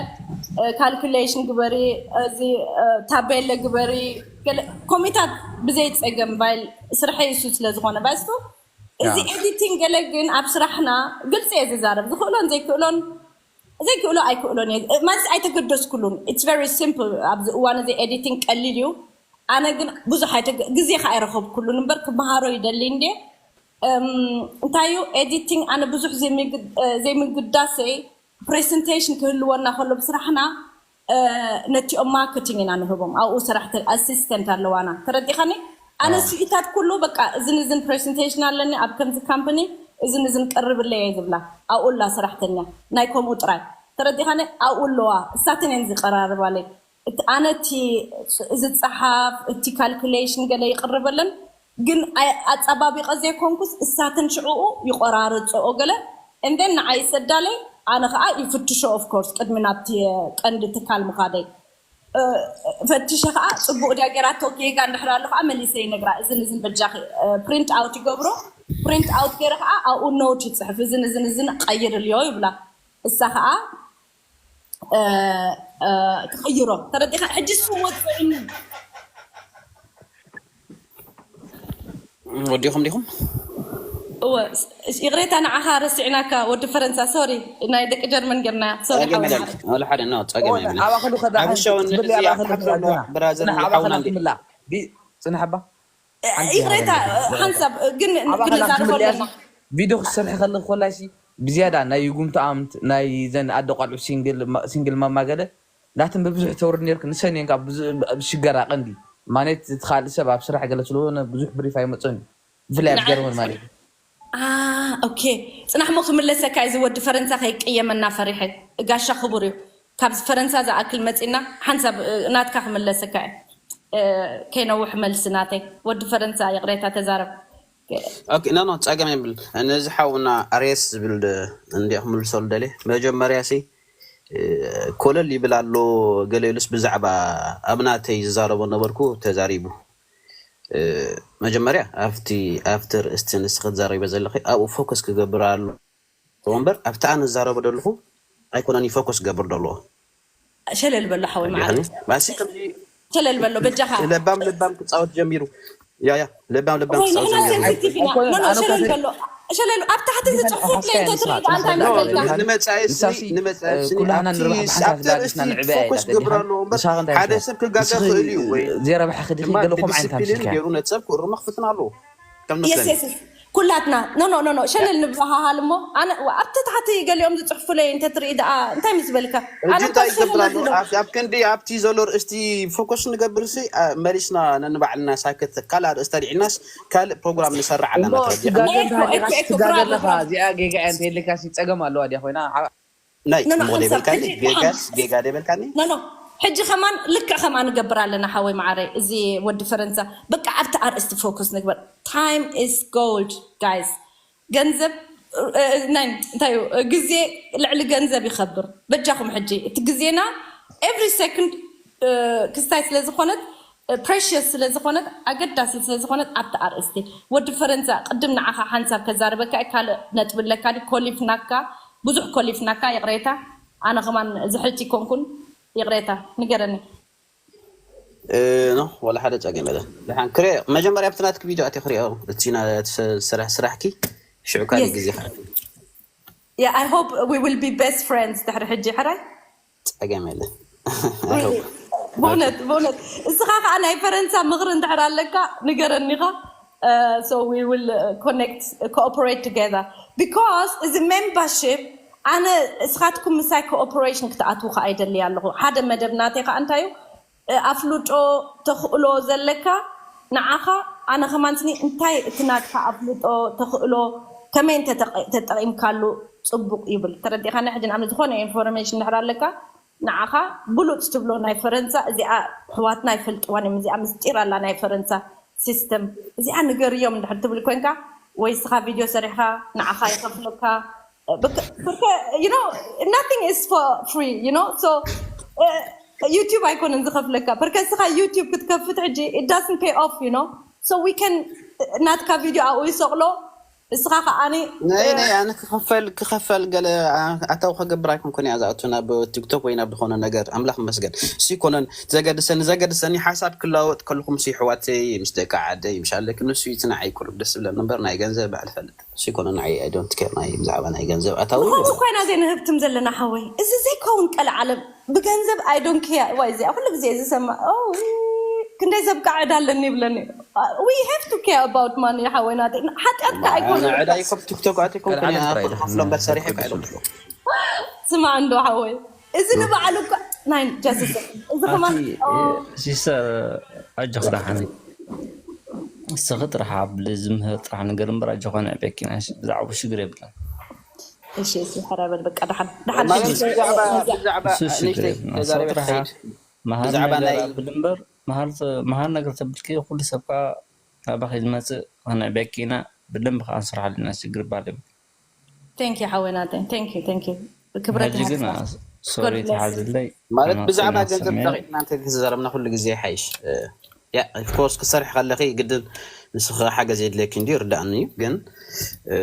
ካልኩሌሽን ግበሪ እዚ ታቤለ ግበሪ ኮሚታት ብዘይ ፀገም ባይል ስርሐይ እሱ ስለዝኾነ ባይስቱ እዚ ኤዲቲንግ ገለ ግን ኣብ ስራሕና ግልፂ እየ ዝዛረብ ዝኽእሎን ዘይክእሎን ዘይክእሎ ኣይክእሎን እየ ማለት ኣይተገደስኩሉን it's very simple ኣብዚ እዋን እዚ ኤዲቲንግ ቀሊል እዩ ኣነ ግን ብዙሕ ግዜ ከዓ ኣይረኸብኩሉን እምበር ክመሃሮ ይደሊ እንዴ እንታይ እዩ ኤዲቲንግ ኣነ ብዙሕ ዘይምግዳሰይ ፕሬዘንቴሽን ክህልወና ከሎ ብስራሕና ነቲኦም ማርኬቲንግ ኢና ንህቦም ኣብኡ ሰራሕተ ኣሲስተንት ኣለዋና ተረዲኻኒ ኣነ ስኢታት ኩሉ በቃ እዝን እዝን ፕሬዘንቴሽን ኣለኒ ኣብ ከምዚ ካምፕኒ እዝን እዝን ቀርብለየ ዝብላ ኣብኡ ላ ሰራሕተኛ ናይ ከምኡ ጥራይ ተረዲኻኒ ኣብኡ ኣለዋ እሳትን እየን ዝቀራርባለይ እቲ ኣነ እቲ ዝፀሓፍ እቲ ካልኩሌሽን ገለ ይቅርበለን ግን ኣፀባቢቀ ዘይኮንኩስ እሳተን ሽዕኡ ይቆራርፅኦ ገለ እንደን ንዓይ ሰዳለይ ኣነ ከዓ ይፍትሾ ኦፍኮርስ ቅድሚ ናብቲ ቀንዲ ትካል ምካደይ ፈትሸ ከዓ ፅቡቅ ድያ ገይራቶ ጌጋ እንድሕር ኣሎ ከዓ መሊሰ ይነግራ እዝን እዝን በጃኺ ፕሪንት ኣውት ይገብሮ ፕሪንት ኣውት ገይረ ከዓ ኣብኡ ኖት ይፅሕፍ እዝን እዝን እዝን ቀይርልዮ ይብላ እሳ ከዓ ትቕይሮ ተረዲኻ ሕጂ ስወፅዕኒ ወዲኹም ዲኹም እወ ይቕሬታ ንዓኻ ረሲዕናካ ወዲ ፈረንሳ ሶሪ ናይ ደቂ ጀርመን ጌርና ሶሪ ወላ ሓደ ኖ ፀገም የብለ ኣባኽሉ ከዳ ኣብ ሸው ትብል እዚ ኣባኽሉ ኣብ ብራዘር ጽንሕ ሓውና ኣባኽሉ ትብላ ጽንሕ ኣባ ይቕሬታ ሓንሳብ ግን ክንዛረብ ኣለና። ቪድዮ ክትሰርሒ ከለኺ ኮላይሲ ብዝያዳ ናይ ይጉምቲ ኣምት ናይ ዘን ኣደ ቋልዑ ሲንግል ማማ ገለ ናትን ብብዙሕ ተውርድ ነርክ ንሰን እየን ካብ ሽገራ ቀንዲ ማለት እቲ ካልእ ሰብ ኣብ ስራሕ ገለ ስለሆነ ብዙሕ ብሪፍ ኣይመፅን እዩ ብፍላይ ኣብ ጀርመን ማለት እዩ። ኦኬ ፅናሕሞ ክምለሰካ እዚ ወዲ ፈረንሳ ከይቀየመና ፈሪሐ ጋሻ ክቡር እዩ። ካብዚ ፈረንሳ ዝኣክል መፂና ሓንሳብ ናትካ ክምለሰካ ከይነውሕ መልሲ ናተይ ወዲ ፈረንሳ ይቕሬታ ተዛረብ። ኖ ኖ ፀገም የብል። ነዚ ሓውና ኣሬስ ዝብል እንዲ ክምልሰሉ ደልየ መጀመርያ ሲ ኮለል ይብል ኣሎ። ገለ ኢሉስ ብዛዕባ ኣብ ናተይ ዝዛረቦ ነበርኩ ተዛሪቡ። መጀመርያ ኣብቲ ኣብቲ ርእስቲ ንስኺ ትዛረብዮ ዘለኺ ኣብኡ ፎከስ ክገብር ኣሎ እምበር ኣብቲ ኣነ ዝዛረቦ ዘለኹ ኣይኮነን ፎከስ ክገብር ዘለዎ። ሸለል በሎ ሓወይ መዓረ ባሲ ከምዚ ሸለል በሎ በጃኻ። ለባም ለባም ክፃወት ጀሚሩ። ያ ያ ለባም ለባም ወይ ክፃወት ንሕና ጀሚሩ። ሴንሲቲቭ ኢና። ኖ ኖ ሸለል በሎ ሸለል ኣብቲ ታሕቲ ዝፅሑፍ ላይ እንተትርኢ ደኣ እንታይ መስለካ? ንመፃኢ እስኒ ንሳሲ ንመፃኢ እስኒ ኩላህና ኣብቲ ንረብሓ ሓንሳብ ኣብቲ ዝላግስና ንዕበያ ፎከስ ኢላ ገብር ደሊኻ። ኣለዎ እምበር ንስኻ እንታይ ሓደ መስለካ? ሰብ ክጋገ ንስኺ ክእል እዩ ወይ ዘረብሓ ክድኺ ድማ ገለኹም ዓይነት ብዲስፕሊን ኣምሲልካ ገይሩ ነጥብ ክእርሞ ክፍትን ኣለዎ። ከም የስ መስለኒ የስ ኩላትና ኖ ኖ ኖ ኖ ሸለል ንበሃሃል እሞ ኣነ ዋ፣ ኣብቲ ታሕቲ ገሊኦም ዝፅሕፉለይ እንተትርኢ ደኣ እንታይ ምስ በልካ? ኣነ ሕጂ እንታይ እኮ ሸለል ይገብር ኣሎ? ዝብሎ ኣብ ኣብ ክንዲ ኣብቲ ዘሎ ርእስቲ ፎከስ ንገብር ሲ መሊስና ነንባዕልና ሳክት ካልእ ኣርእስቲ ኣልዒልናስ ካልእ ፕሮግራም ንሰርሕ ኣለና እሞ ተረዲእካ። ትጋገ ናይ እንተሃሊኻ እኮ ሲ እኮ ትጋገ ብራቮ ኣለኻ ብራቮ። እዚኣ ጌጋ እያ እንተይልካ ሲ ፀገም ኣለዋ ድያ ኮይና ሓ- ናይ ኖ፣ ኖ፣ እሞ ሓንሳብ ደይበልካኒ ሕጂ ጌጋስ ሓን- ጌጋ ደይበልካኒ ኖ ኖ ሕጂ ከማን ልክዕ ከምኣ ንገብር ኣለና ሓወይ መዓረይ። እዚ ወዲ ፈረንሳ በቃ ኣብቲ ኣርእስቲ ፎከስ ንግበር። Time is gold guys። ገንዘብ እ፣ ናይ እንታይ እዩ፣ ግዜ ልዕሊ ገንዘብ ይኸብር። በጃኹም ሕጂ እቲ ግዜና every second ክስታይ ስለዝኾነት ፕሬሽስ ስለዝኾነት ኣገዳሲ ስለዝኾነት ኣብቲ ኣርእስቲ ወዲ ፈረንሳ ቅድም ንዓኻ ሓንሳብ ከዛርበካ እየ። ካልእ ነጥቢ ኣለካ ድዩ? ኮሊፍናካ ብዙሕ ኮሊፍናካ ይቕሬታ። ኣነ ከማን ዝሕልቲ ኮንኩን ይቕሬታ ንገረኒ። ኖ ወላ ሓደ ፀገም የለን። ደሓን ክሪኦ መጀመርያ ኣብቲ ናትኪ ቪድዮ ኣትየ ክሪኦ እቲ ና- እቲ ሰ- ስራሕ ስራሕኪ ሽዑ ካሊእ Yes. ግዜ ካ Yeah, I hope we will be best friends ድሕሪ ሕጂ ሕራይ ፀገም የለን። Really? ብእውነት ብእውነት እስኻ ከዓ ናይ ፈረንሳ ምኽሪ እንድሕር ኣለካ ንገረኒኻ። So we will connect, cooperate together because እዚ membership ኣነ እስኻትኩም ምሳይ cooperation ክትኣትዉ ከዓ ይደሊ ኣለኹ። ሓደ መደብ ናተይ ከዓ እንታይ እዩ ኣፍልጦ ተኽእሎ ዘለካ ንዓኻ ኣነ ከማን ስኒ እንታይ እቲ ናትካ ኣፍልጦ ተኽእሎ ከመይ እንተ ተጠ- ተጠቒምካሉ ፅቡቕ ይብል። ተረዲኻኒ? ሕጂ ንኣብነት ዝኾነ ኢንፎርሜሽን ድሕር ኣለካ ንዓኻ ብሉፅ ትብሎ ናይ ፈረንሳ እዚኣ ኣሕዋትና ይፈልጥዋን እዮም። እዚኣ ምስጢር ኣላ ናይ ፈረንሳ ሲስተም እዚኣ ንገርዮም እንድሕር ትብል ኮንካ ወይ ስኻ ቪድዮ ሰሪሕኻ ንዓኻ ይኸፍለካ ብከ- ብከ- you know nothing is for free, you know so ዩቲዩብ ኣይኮነን ዝኸፍለካ በርከ እስኻ ዩቲዩብ ክትከፍት ሕጂ it doesn't pay off, you know so we can ናትካ ቪድዮ ኣብኡ ይሰቕሎ እስኻ ከዓኒ ናይ ናይ ኣነ ክኸፈል ክኸፈል ገለ ኣታው ከገብር ኣይኮንኩን እያ ዝኣቱ ናብ ቲክቶክ ወይ ናብ ዝኾነ ነገር ኣምላኽ መስገን እሱ ይኮነን። ዘገድሰኒ ዘገድሰኒ ሓሳብ ክለዋወጥ ከልኹም ሲ ሕዋተይ ምስ ደቂ ዓደይ ምሻለክ ንሱ እዩ እቲ ንዓይ ኩሉ ደስ ዝብለኒ እምበር ናይ ገንዘብ ባዕል ፈልጥ እሱ ይኮነ ንዓይ I don't care ናይ ብዛዕባ ናይ ገንዘብ ኣታዊ ንኸምኡ ኮይና ዘይንህብትም ዘለና ሓወይ እዚ ዘይከውን ቀልዓለም ብገንዘብ I don't care። እዋይ እዚኣ ኩሉ ግዜ ዝሰማ ክንደይ ዘብቃ ዕዳ ኣለኒ ይብለኒ። We have to care about money ሓወይ ናተይ ሓጢኣትካ ኣይኮነ ዕዳይ ኮብ ቲክቶክ ኣትኩም ክፍሎ እምበር ሰሪሐ ክዕልም ስማዕ እንዶ ሓወይ እዚ ንባዕሉ እኳ ናይ ጃስስ እዚ ከማን ሲስተር ኣጆኽ ዳሓን እስኺ ጥራሕ ኣብ ዝምህር ጥራሕ ነገር እምበር ኣጆኻ ንዕቤኪ ብዛዕባ ሽግር የብለን። እሺ እሺ ሕራይ በል በቃ ደሓን ደሓን ማለት ሕጂ ብዛዕባ ብዛዕባ እሱ ሽግር ንእሽተይ የብለን። ተዛሪበ ሰው ጥራሕ ክኸይድ መሃር ብዛዕባ ነገር ናይ ኣብል እምበር መሃር መሃር ነገር ተብልኪ ኩሉ ሰብ ከዓ ናባኺ ዝመፅእ ከነዕቤኪ ኢና። ብደንብ ከዓ ንስርሓሉ ኢና። ሽግር ይበሃል የብለን። Thank you ሓወይ ናተይ thank you thank you ክብረት ሕጂ ግን ይሃብካ። ሶሪ God bless you። ተሓዝለይ ማለት ኣነ ብዛዕባ ኣፍና ገንዘብ ሰሚዐ ተጠቂምና እንተተዛረብና ኩሉ ግዜ ይሓይሽ ያ ኦፍኮርስ ክሰርሕ ከለኺ ግድን ንስኺ ሓገዝ የድልየኪ እንዲ ርዳእኒ እዩ ግን እ፣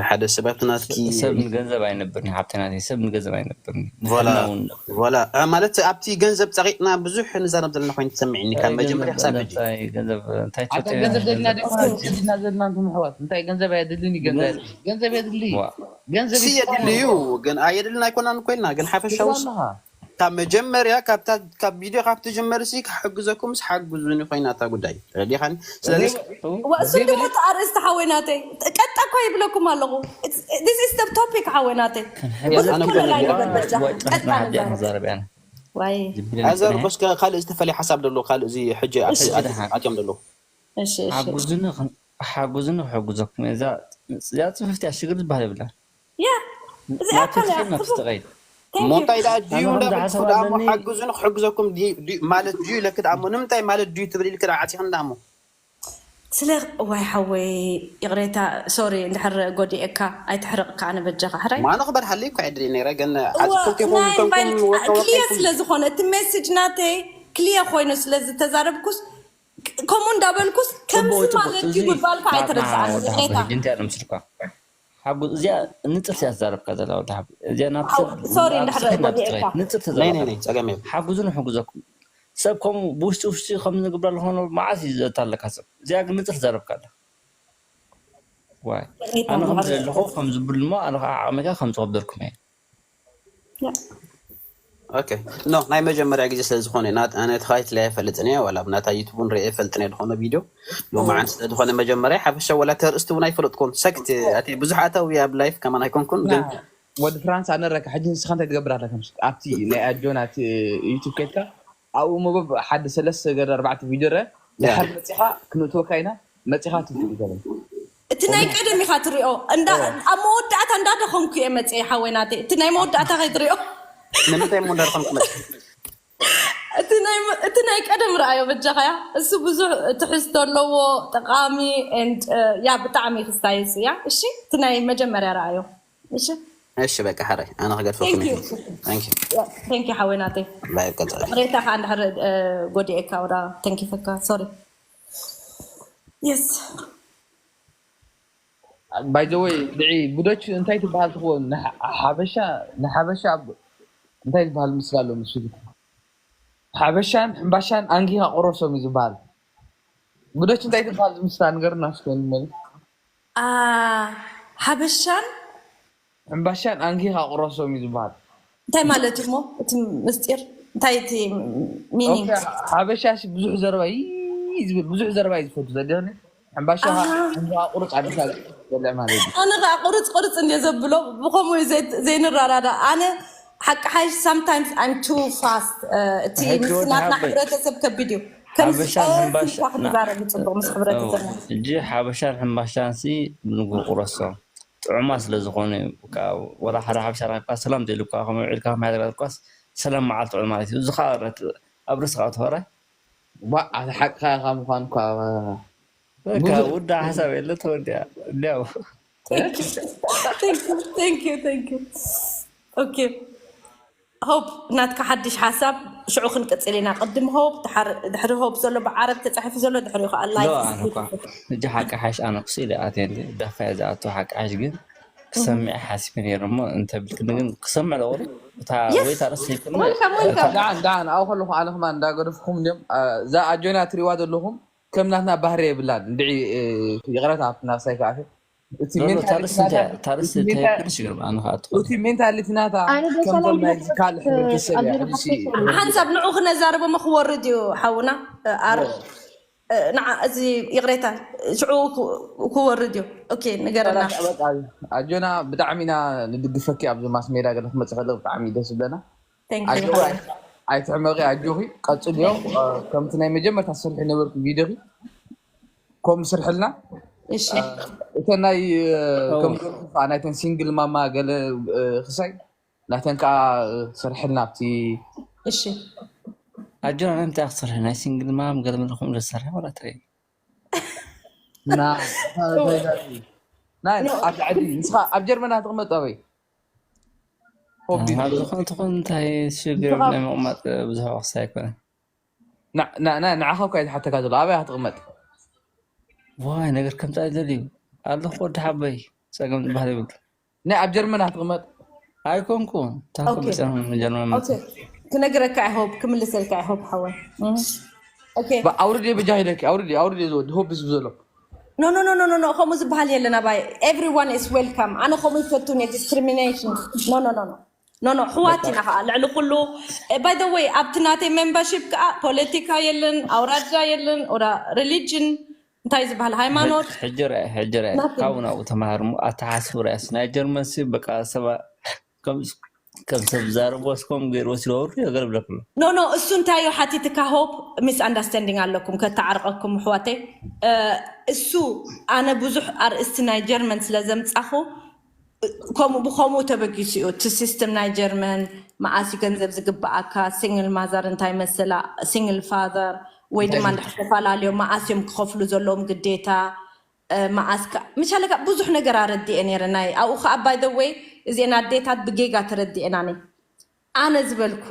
ሓደ ሰባት ናትኪ ሰብ ንገንዘብ ኣይነብርን እዩ ሓብተይ ናተይ ሰብ ንገንዘብ ኣይነብርን እዩ ቮላ ንሕና እውን ቮላ እ፣ ማለት ኣብቲ ገንዘብ ፀቂጥና ብዙሕ ንዛረብ ዘለና ኮይኑ ትሰምዒኒ ካብ ኣይ መጀመርያ ገንዘብ ክሳብ ገንዘብ ሕጂ እንታይ እንታይ ኣታ ትፈልጥ ገንዘብ ኢና ደልና ገንዘብ ዲኹና ሰዲድና ዘለና ንሕዋት እንታይ ገንዘብ ኣየድልን እዩ ገንዘብ ገንዘብ የድሊ ገንዘብ የድሊ እዩ ዋ ገንዘብ ሲ የድሊ እዩ ግን ኣየድልን ኣይኮናን ኮይና ግን ሓፈሻዊ ኣለኻ ካብ መጀመርያ ካብታ ካብ ቪድዮ ካብ ትጅመር ሲ ክሕግዘኩም ስ ሓግዙኒ ኮይና እታ ጉዳይ ረዲኻኒ። ስለዚ ወእሱ ድሞ ተኣርእስቲ ሓወይ ናተይ ቀጣ እኳ ይብለኩም ኣለኹ። This is the topic ሓወይ ናተይ። ብዙሕ ኣነ ኮነ እኮ ላይ ነግሬ- ነበር በጃ ወጣት ቀጣ ናብያ ነበር። ንዛረብ ያነ ዋይ ኣዘር ኮስ ካልእ ዝተፈላለየ ሓሳብ ደሎ ካልእ እዚ ሕጂ ኣቲ- ኣቲ- ኣትዮም ደሎ እሺ እሺ ሓጉዝኒ ኽ- ሓጉዝኒ ክሕጉዘኩም እያ። እዛ እዚኣ ፅፍፍቲ እያ ሽግር ዝበሃል የብላ። ያ እዚ ናብ ኣካል እያ ትትኺድ ናብ ጽፉፍ። ትተቐይድ Thank you። ሞንታ ኢዳ ድዩ ኣነ እንዳበልኩ ሓሳብ ደኣሞ ኣለኒ። ሓግዙኒ ክሕግዘኩም ድዩ- ድዩ- ማለት ድዩ ኢለክ ደኣሞ ንምንታይ ማለት ድዩ ትብል ኢልክ ደኣ ዓፂኽኒ ደኣሞ ስለ ዋይ ሓወይ ይቕሬታ ሶሪ እንድሕር ጎዲኤካ ኣይትሕረቕካ ኣነ በጃኻ ሕራይ ማኖ ክበርሃለይ እኳ ዕድል ነይረ ግን እወ፣ ዓፂኹም ናይ ከይኮንኩም ባይ- ወቀወቀ ክሊር ስለ ዝኾነ እቲ ሜሴጅ ናተይ ክሊር ኮይኑ ስለ ዝተዛረብኩስ ከምኡ እንዳበልኩስ ከምዚ ጽቡቅ፣ ጽቡቅ። ማለት እዚ እዩ ምባልካ ጣዕማ ኣይተረድኣን ወዲ ይቕሬታ ሓጎይ፣ ጅንቲ እያ ንምስልኳ። ሓጎ-፣ እዚኣ ንጽርቲ እያ ትዛረብ ከዘላ ወዲ ሓጎይ። እዚኣ ናብቲ ሓው፣ ሶሪ፣ ኣብ እንድሕር ስክሪን ናብ ጎዲኤካ። ትኸይድ፣ ንጽርቲ ናይ ናይ ተዛረብ። ናይ ጸገም የብሉ ሓጉዙን ሕጉዘኩም። ሰብ ከምኡ ብውሽጢ ውሽጢ ከም ዝገብራ ዝኾነ መዓት እዩ ዘታለካ ሰብ። እዚኣ ግን ንጽርቲ ዘረብካ ኣላ። ዋይ። ይቕሬታ ኣነ ከም ምባል። ዘለኹ ከም ዝብልሞ ኣነ ከዓ ዓቕሚካ ከም ዝኸብደልኩም እየ። ያ። ኦኬ ኖ ናይ መጀመርያ ግዜ ስለ ዝኾነ ናት- ኣነ ተኻይት ላይ ኣይፈልጥን እየ ዋላ ብናታ ዩቱብ ንሪኦ ይፈልጥን እየ ዝኾነ ቪድዮ ሎማዓን ስለ ዝኾነ መጀመርያ ሓፈሻ ዋላ ተርእስቲ እውን ኣይፈለጥኩን ሰክት ኣቲ ብዙሕ ኣታዊ ኣብ ላይፍ ከማን ኣይኮንኩን ግን ወዲ ፍራንስ ኣነረካ ሕጂ ንስኻ እንታይ ትገብር ኣለካ ምስ ኣብቲ ናይ ኣጆና እቲ ዩቱብ ከድካ ኣብኡ መበብ ሓደ ሰለስተ ገር ኣርባዕተ ቪድዮ ረ ድሓር መፂኻ ክንእትወካ ኢና መፂኻ ትፍልጥ ገለ እቲ ናይ ቀደም ኢኻ ትሪኦ እንዳ ኣብ መወዳእታ እንዳደኸምኩ እየ መፅአ ሓወይ ናተይ እቲ ናይ መወዳእታ ከይትሪኦ ንምንታይ እሞ እንዳደኸምኩ መፅእ እቲ ናይ እቲ ናይ ቀደም ረኣዮ በጃኻያ እሱ ብዙሕ ትሕዝቶ ኣለዎ ጠቃሚ and ያ ብጣዕሚ ክስታየሱ ያ እሺ እቲ ናይ መጀመርያ ረኣዮ እሺ እሺ በቃ ሓራይ ኣነ ክገድፈኩም Thank you. Thank you Thank you ሓወይ ናተይ ባይ ቀጻሊ ቅሬታ ከዓ እንድሕር ጎዲኤካ ወዳ ተንኪፈካ sorry yes by the way ድዒ ቡዶች እንታይ ትበሃል ትኸውን ንሓበሻ ንሓበሻ እንታይ ዝበሃል ምስላ ኣሎ ምስ ሓበሻን ሕምባሻን ኣንጊኻ ቁረሶም እዩ ዝበሃል ቡዶች እንታይ ትበሃል ምስላ ንገርና እስከ ንመል ሓበሻን ሕምባሻን ኣንጊኻ ቁረሶም እዩ ዝበሃል እንታይ ማለት እዩ እሞ እቲ ምስጢር እንታይ እቲ meaning ሓበሻ ብዙሕ ዘረባ ዝብል ብዙሕ ዘረባ እዩ ዝፈቱ ዘዲኒ ሕምባሻ ሕምባሻ ቁርፅ ኣቢልካ በልዕ ማለት እዩ ኣነ ከዓ ቁርፅ ቁርፅ እንደ ዘብሎ ብከምኡ ዘይንራዳዳ ኣነ ሓቂ ሓይሽ sometimes I'm too fast እቲ ምስናትና ሕብረተሰብ ከቢድ እዩ ከምዝዛረብ ፅቡቅ ምስ ሕብረተሰብ እጂ ሓበሻን ሕምባሻን ሲ ብንጉ ቁረሶም ጥዑማ ስለ ዝኾነ ወላ ሓደ ሓበሻ ረኪብካ ሰላም ዘይልካ ከም ውዒልካ ከማይ ረኪብካስ ሰላም መዓልቲ ውዕል ማለት እዩ እዚ ከዓ ኣብ ርስኻ ትፈረ ኣቲ ሓቅኻ ኢኻ ምኳን እኳ በቃ ውዳ ሓሳብ የለ ተወዲያ እንዲያው ኦኬ ሆፕ ናትካ ሓድሽ ሓሳብ ሽዑ ክንቅፅል ኢና ቅድም ሆፕ ድሕሪ ሆፕ ዘሎ ብዓረብ ተፃሒፉ ዘሎ ድሕሪ ከዓ ላይፍ እጂ ሓቂ ሓሽ ኣነ ክስኢለ ኣትየ ዳፋ ዝኣቱ ሓቂ ሓሽ ግን ክሰምዐ ሓሲበ ነይረ እሞ እንተብልክኒ ግን ክሰምዕ ለቁር እታ ወይ ታርስ ይክነ ወልካም ወልካም ዳን ዳን ኣብኡ ከለኹ ኣነ ከማ እንዳገደፍኩም እንዲም እዛ ኣጆና ትሪዋ ዘለኹም ከም ናትና ባህሪ የብላን እንድዒ ይቕረታ ኣብቲ ናሳይ ከኣተ እቲ ኖ፣ ኖ፣ ታርስ እንታይ ታርስ እንታይ ሽግር ኣነ ከዓ ትኾን እቲ ሜንታሊቲ ናታ ኣነ ደስ ከምቶም ኣላልኩም ናይዚ ካልእ ሕብረተሰብ እያ ሕጂ ሓንሳብ ንዑ ክነዛርቦ ክወርድ እዩ ሓውና ኣር ንዓ እዚ ይቕሬታ ሽዑ ክወርድ እዩ ኦኬ ንገረና በቃ ኣጆና ብጣዕሚ ኢና ንድግፈኪ ኣብዚ ማስ ሜዳ ገለ ክመፅእ ከለ ብጣዕሚ ደስ ዝብለና Thank you. ኣይትሕመቂ ኣጆኺ ቀፅልዮ ከምቲ ናይ መጀመርታ ዝሰርሒ ነበርኩ ቪዲዮኺ ከምኡ ስርሕልና እሺ እተ ናይ ከም ናይተን ሲንግል ማማ ገለ ክሳይ ናተን ከዓ ስርሕልና ኣብቲ እሺ ኣጆና ናይ ምንታይ ክትሰርሒ ናይ ሲንግል ማም ገለ መለኹም ዘሰርሒ ወላ ትርኢ ና ናይ ኣብ ዓዲ ንስኻ ኣብ ጀርመን ትቕመጥ ኣበይ ዝኾነ ትኹን እንታይ ሽግር ናይ ምቕማጥ ብዙሕ ወቕሳ ኣይኮነን ንዓኻ እኳ ዝሓተካ ዘሎ ኣበይ ክትቕመጥ ዋይ ነገር ከምፃ ይደልዩ ኣለኹ ወዲ ሓበይ ፀገም ዝበሃል ይብሉ ናይ ኣብ ጀርመን ክትቕመጥ ኣይኮንኩን ታኮ ኦኬ። ብፀም ጀርመን መፅ ኦኬ ክነግረካ ኣይሆብ ክምልሰልካ ኣይሆብ ሓወይ ኦኬ ኣውርድ በጃ ሂደኪ ኣውርድ ኣውርድ ዝወዲ ሆብ ዝብ ዘሎ no no no no no no ከምኡ ዝበሃል የለን ኣባይ everyone is welcome ኣነ ከምኡ ይፈቱን እየ discrimination no no no no ኖ ኖ፣ ኣሕዋት ኢና ከዓ ልዕሊ ኩሉ። By the way፣ ኣብቲ ናተይ membership ከዓ ፖለቲካ የለን፣ ኣውራጃ የለን፣ ኦራ religion እንታይ ዝበሃል ሃይማኖት። ሕጂ ርኣይ፣ ሕጂ ርኣይ፣ ካብኡ ናብኡ ተማሃር እሞ ኣተሓሳስቡ ርኣይ። ናይ ጀርመን ሲ በቃ ሰባ ከም ሰብ ዛረቦ እስኮም ገይሩ ወሲዶ ወርዱ የገርብለክሎ። ኖ ኖ፣ እሱ እንታይ እዩ ሓቲትካ? ሆፕ ሚስ ኣንዳስታንዲንግ ኣለኩም፣ ከተዓርቀኩም ኣሕዋተይ። እሱ ኣነ ብዙሕ ኣርእስቲ ናይ ጀርመን ስለ ዘምጻኹ ከምኡ ብኸምኡ ተበጊሱ እዩ እቲ ሲስተም ናይ ጀርመን። መዓስ እዩ ገንዘብ ዝግብኣካ፣ ሲንግል ማዘር እንታይ መሰላ፣ ሲንግል ፋዘር ወይ ድማ እንድሕር ተፈላለዮም መዓስ እዮም ክኸፍሉ ዘለዎም ግዴታ፣ መዓስ ምሻለካ ብዙሕ ነገር ኣረዲኤ ነይረ። ናይ ኣብኡ ከዓ ባይ ዘ ወይ እዚአን ኣዴታት ብጌጋ ተረዲኤናኒ። ኣነ ዝበልኩ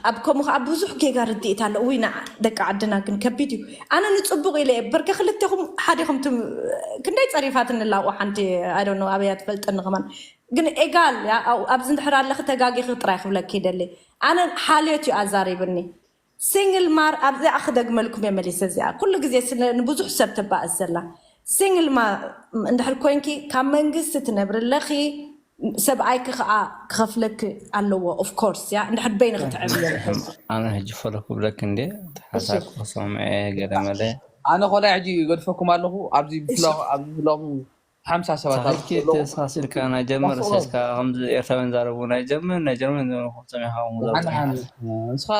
ኣብ ከምኡ ከዓ ብዙሕ ጌጋ ርድኢት ኣሎ። ውይ ንዓ ደቂ ዓድና ግን ከቢድ እዩ። ኣነ ንፅቡቅ ኢለ እየ በርከ ክልቴኹም ሓዲኹም ክንደይ ፀሪፋት ንላቁ ሓንቲ ኣይ ዶንት ኖ ኣበያ ትፈልጠኒ ከማን ግን ኤጋል ኣብዚ እንድሕር ኣለኺ ተጋጊኺ ጥራይ ክብለኪ ይደሊ። ኣነ ሓልዮት እዩ ኣዛሪብኒ። ሲንግል ማር ኣብዚኣ ክደግመልኩም እየ መሊሰ እዚኣ ኩሉ ግዜ ንብዙሕ ሰብ ተባእስ ዘላ ሲንግል ማር እንድሕር ኮይንኪ ካብ መንግስቲ ትነብሪ ኣለኺ። ሰብኣይኪ ከዓ ክኸፍለኪ ኣለዎ ኦፍ ኮርስ እያ እንድሕር በይንኺ ትዕብዮ። ኣነ ሕጂ ፈሎ ክብለኪ እንዴ ሓሳብ ክሰምዐ ገለ መለ ኣነ ኮላይ ሕጂ ይገድፈኩም ኣለኹ ኣብዚ ብፍሎ ኣብዚ ብፍሎ ሓምሳ ሰባት ኣብ ተሳሲልካ ናይ ጀመር ሰስካ ከምዚ ኤርትራውያን ዛረቡ ናይ ጀርመን ናይ ጀርመን ዝመልኩም ሰሚዕካ ንስኻ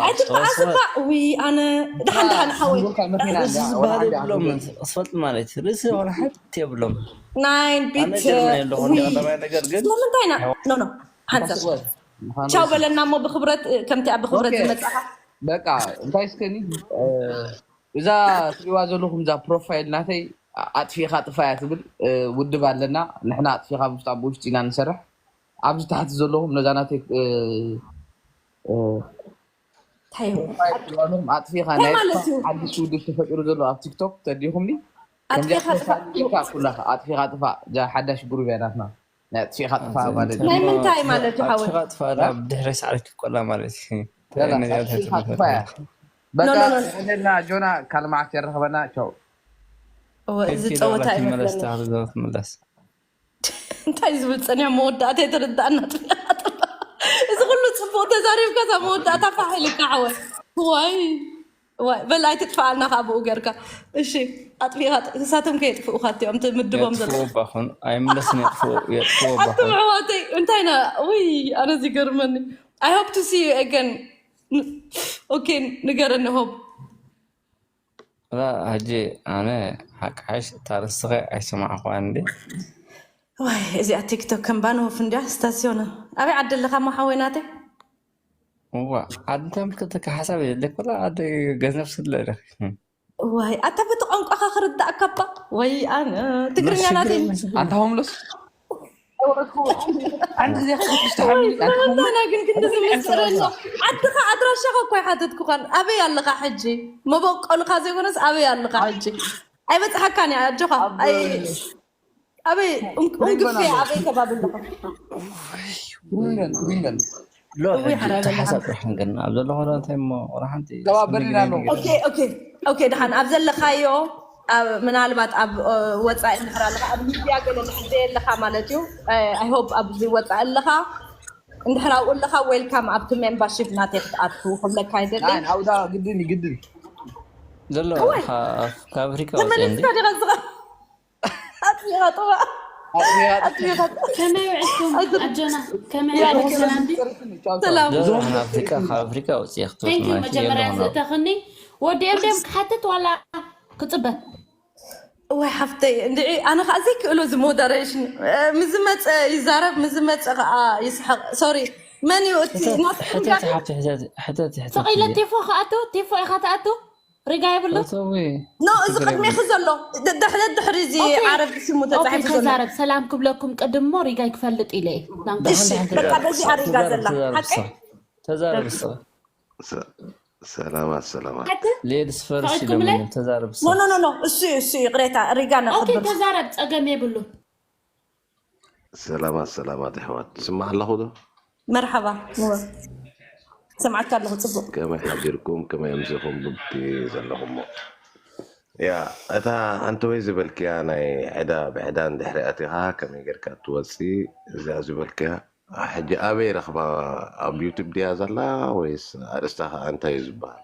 ኣይትበኣስ እኳ ውይ ኣነ ድሓን ድሓን ሓወይ ዝበሃል የብሎም። ክስፈልጥ ማለት እዩ። ርእሲ ዝኾነ ሓንቲ የብሎም። ናይ ኣነ ጀርመን የለኹ እንዲ ቀዳማይ ነገር ግን ስለምንታይ ኢና ኖ ኖ ሓንሳብ ቻው በለና እሞ ብክብረት ከምቲ ኣብ ብክብረት ዝመፅኻ በቃ እንታይ እስከኒ እዛ ትሪዋ ዘለኹም እዛ ፕሮፋይል ናተይ ኣጥፊእኻ ጥፋያ ትብል ውድብ ኣለና። ንሕና ኣጥፊእኻ ብውሽጣ ብውሽጢ ኢና ንሰርሕ። ኣብዚ ታሕቲ ዘለኹም ነዛ ናተይ ኣጥፊእኻ ናይ ሓድሽ ውድብ ተፈጢሩ ዘሎ ኣብ ቲክቶክ ተዲኹምኒ ኩላ ኣጥፊእኻ ጥፋእ ሓዳሽ ጉሩብ እያ ናትና። ናይ ኣጥፊእኻ ጥፋእ ማለት እዩ። ናይ ምንታይ ማለት እዩ ሓወይ? ኣጥፊእኻ ጥፋእ ኣብ ድሕሪ ሳዕሪ ክትቆላ ማለት እዩ። ኣጥፊእኻ ጥፋእ እያ። በቃ ሕደልና ጆና ካልእ መዓልቲ የራኽበና። ቻው። እወ፣ እዚ ጸወታ እዩ ትመለስ መስለኒ። ትዛወት ትመለስ። እንታይ ዝብል ጸኒሖም መወዳእታ የተረዳእና ጥፋ። እዚ ኩሉ ጽቡቕ ተዛሪብካ እዛ መወዳእታ ፋሕ ኢልካ ሓወይ። ዋይ ዋይ በል ኣይትጥፋኣልና ካብ ብኡ ጌርካ። እሺ ኣጥፊእኻ ንሳቶም ከየጥፍኡኻ እቲኦም ምድቦም ዘሎ የጥፍዎ ባኹን ኣይምለስን የጥፍዎ የጥፍዎ ኣቱም ባኹን ኣሕዋተይ እንታይ ና ውይ ኣነ ዝገርመኒ። I hope to see you again። ኦኬ ንገረኒ ሆፕ ላ ሕጂ ኣነ ሓቂ ሓሽ እታ ርስኸ ኣይሰማዕኳ እንዲ ዋይ እዚኣ ቲክቶክ ከም ባንሆፍ እንዲያ ስታሲዮና ኣበይ ዓዲ ኣለኻ ሞ ሓወይ ናተይ እዋ ዓዲ እንታይ ምልክተካ ሓሳብ የለ ኮላ ዓዲ ገንዘብ ስለ ኢለ ዋይ ኣታ በቲ ቋንቋኻ ክርዳእካ ባ ወይ ኣነ ትግርኛ ናተይ ኣንታ ሆምለስ ኣንታ ግን ክንዲ ዝምስጥረሎ ዓድኻ ኣድራሻኻ እኳ ይሓተትኩኻን ኣበይ ኣለኻ ሕጂ መበቆልኻ ዘይኮነስ ኣበይ ኣለኻ ሕጂ ኣይበፅሓካን እያ ኣጆኻ ኣይ ኣበይ ኡንግፌ ኣበይ ከባቢ ኣለኻ ዊንገን ዊንገን ሎ ሕጂ ተሓሳብ ጥራሕ ግን ኣብ ዘለኾ እንታይ እሞ ወላ ሓንቲ ገባ በርሊን ኣለኹ። ኦኬ ኦኬ ኦኬ ደሓን ኣብ ዘለኻዮ ኣብ ምናልባት ኣብ ወፃኢ እንድሕር ኣለኻ ኣብ ሚድያ ገለ ድሕር ዘየለኻ ማለት እዩ። I hope ኣብዚ ወፃኢ ኣለኻ እንድሕር ኣብኡ ኣለኻ ዌልካም ኣብቲ ሜምበርሺፕ ናተይ ክትኣቱ ክብለካ ይደሊ። ኣብዳ ግድን እዩ ግድን ዘሎ ካብ ኣፍሪካ ወፂ እንዲ ተመሊስካ ዲኻ ዝቐ ኣጥቢቓ ጥዋ ኣጥቢቓ ከመይ ውዒልኩም ኣጆና ከመይ ውዒልኩም ሰላም ድዩ ሰላም ዘሎ ካብ ኣፍሪካ ካብ ኣፍሪካ ወፂ ክትወት ቴንኪ ማለት መጀመርያ የለኹም ዘእተኽኒ ወዲ ኤፍሬም ክሓትት ዋላ ክፅበ ወይ ሓፍተይ እንድዒ ኣነ ከዓ ዘይክእሎ እዚ ሞደሬሽን ምዝመፀ ይዛረብ ምዝመፀ ከዓ ይስሐቅ ሶሪ መን እዩ እቲ ናትኩም ሕተት ሓብቲ ሕተት ሕተት ሕተት ፈቒለ ቴፎ ክኣቱ ቴፎ ኢኻ ትኣቱ ሪጋ የብሉ እተዊ ኖ እዚ ቅድሜኺ ዘሎ ደድሕሪ ደድሕሪ እዚ ኦኬ። ዓረብ ስሙ ኦኬ ተፃሒፉ ዘሎ ከዛረብ ሰላም ክብለኩም ቅድሞ ሪጋ ይክፈልጥ ኢለ እሺ በቃ በዚኣ ሪጋ ዘላ ሓቀይ ተዛረብ ስ ሰ- ሰላማት ሰላማት ሌድስ ፈርስ ፈቐድኩምለ? ኢሎም ተዛረብ ኖ ኖ ኖ ኖ እሱ እዩ እሱ እዩ ይቕሬታ ሪጋ ኦኬ ነኽብር ተዛረብ ፀገም የብሉ ሰላማት ሰላማት ኣሕዋት ትስማዕ ኣለኹ ዶ መርሓባ ንወ ሰምዓካ ኣለኹ ፅቡቅ ከመይ ሓዲርኩም ከመይ ኣምሲኹም ብቲ ዘለኹሞ ያ እታ ኣንተወይ ዝበልክያ ናይ ዕዳ ብዕዳ እንድሕሪ ኣቲኻ ከመይ ጌርካ ትወፂ እዚኣ ዝበልክያ ሕጂ ኣበይ ረኽባ? ኣብ ዩቱብ ድያ ዘላ ወይስ ኣርእስታ ከኣ እንታይ እዩ ዝበሃል?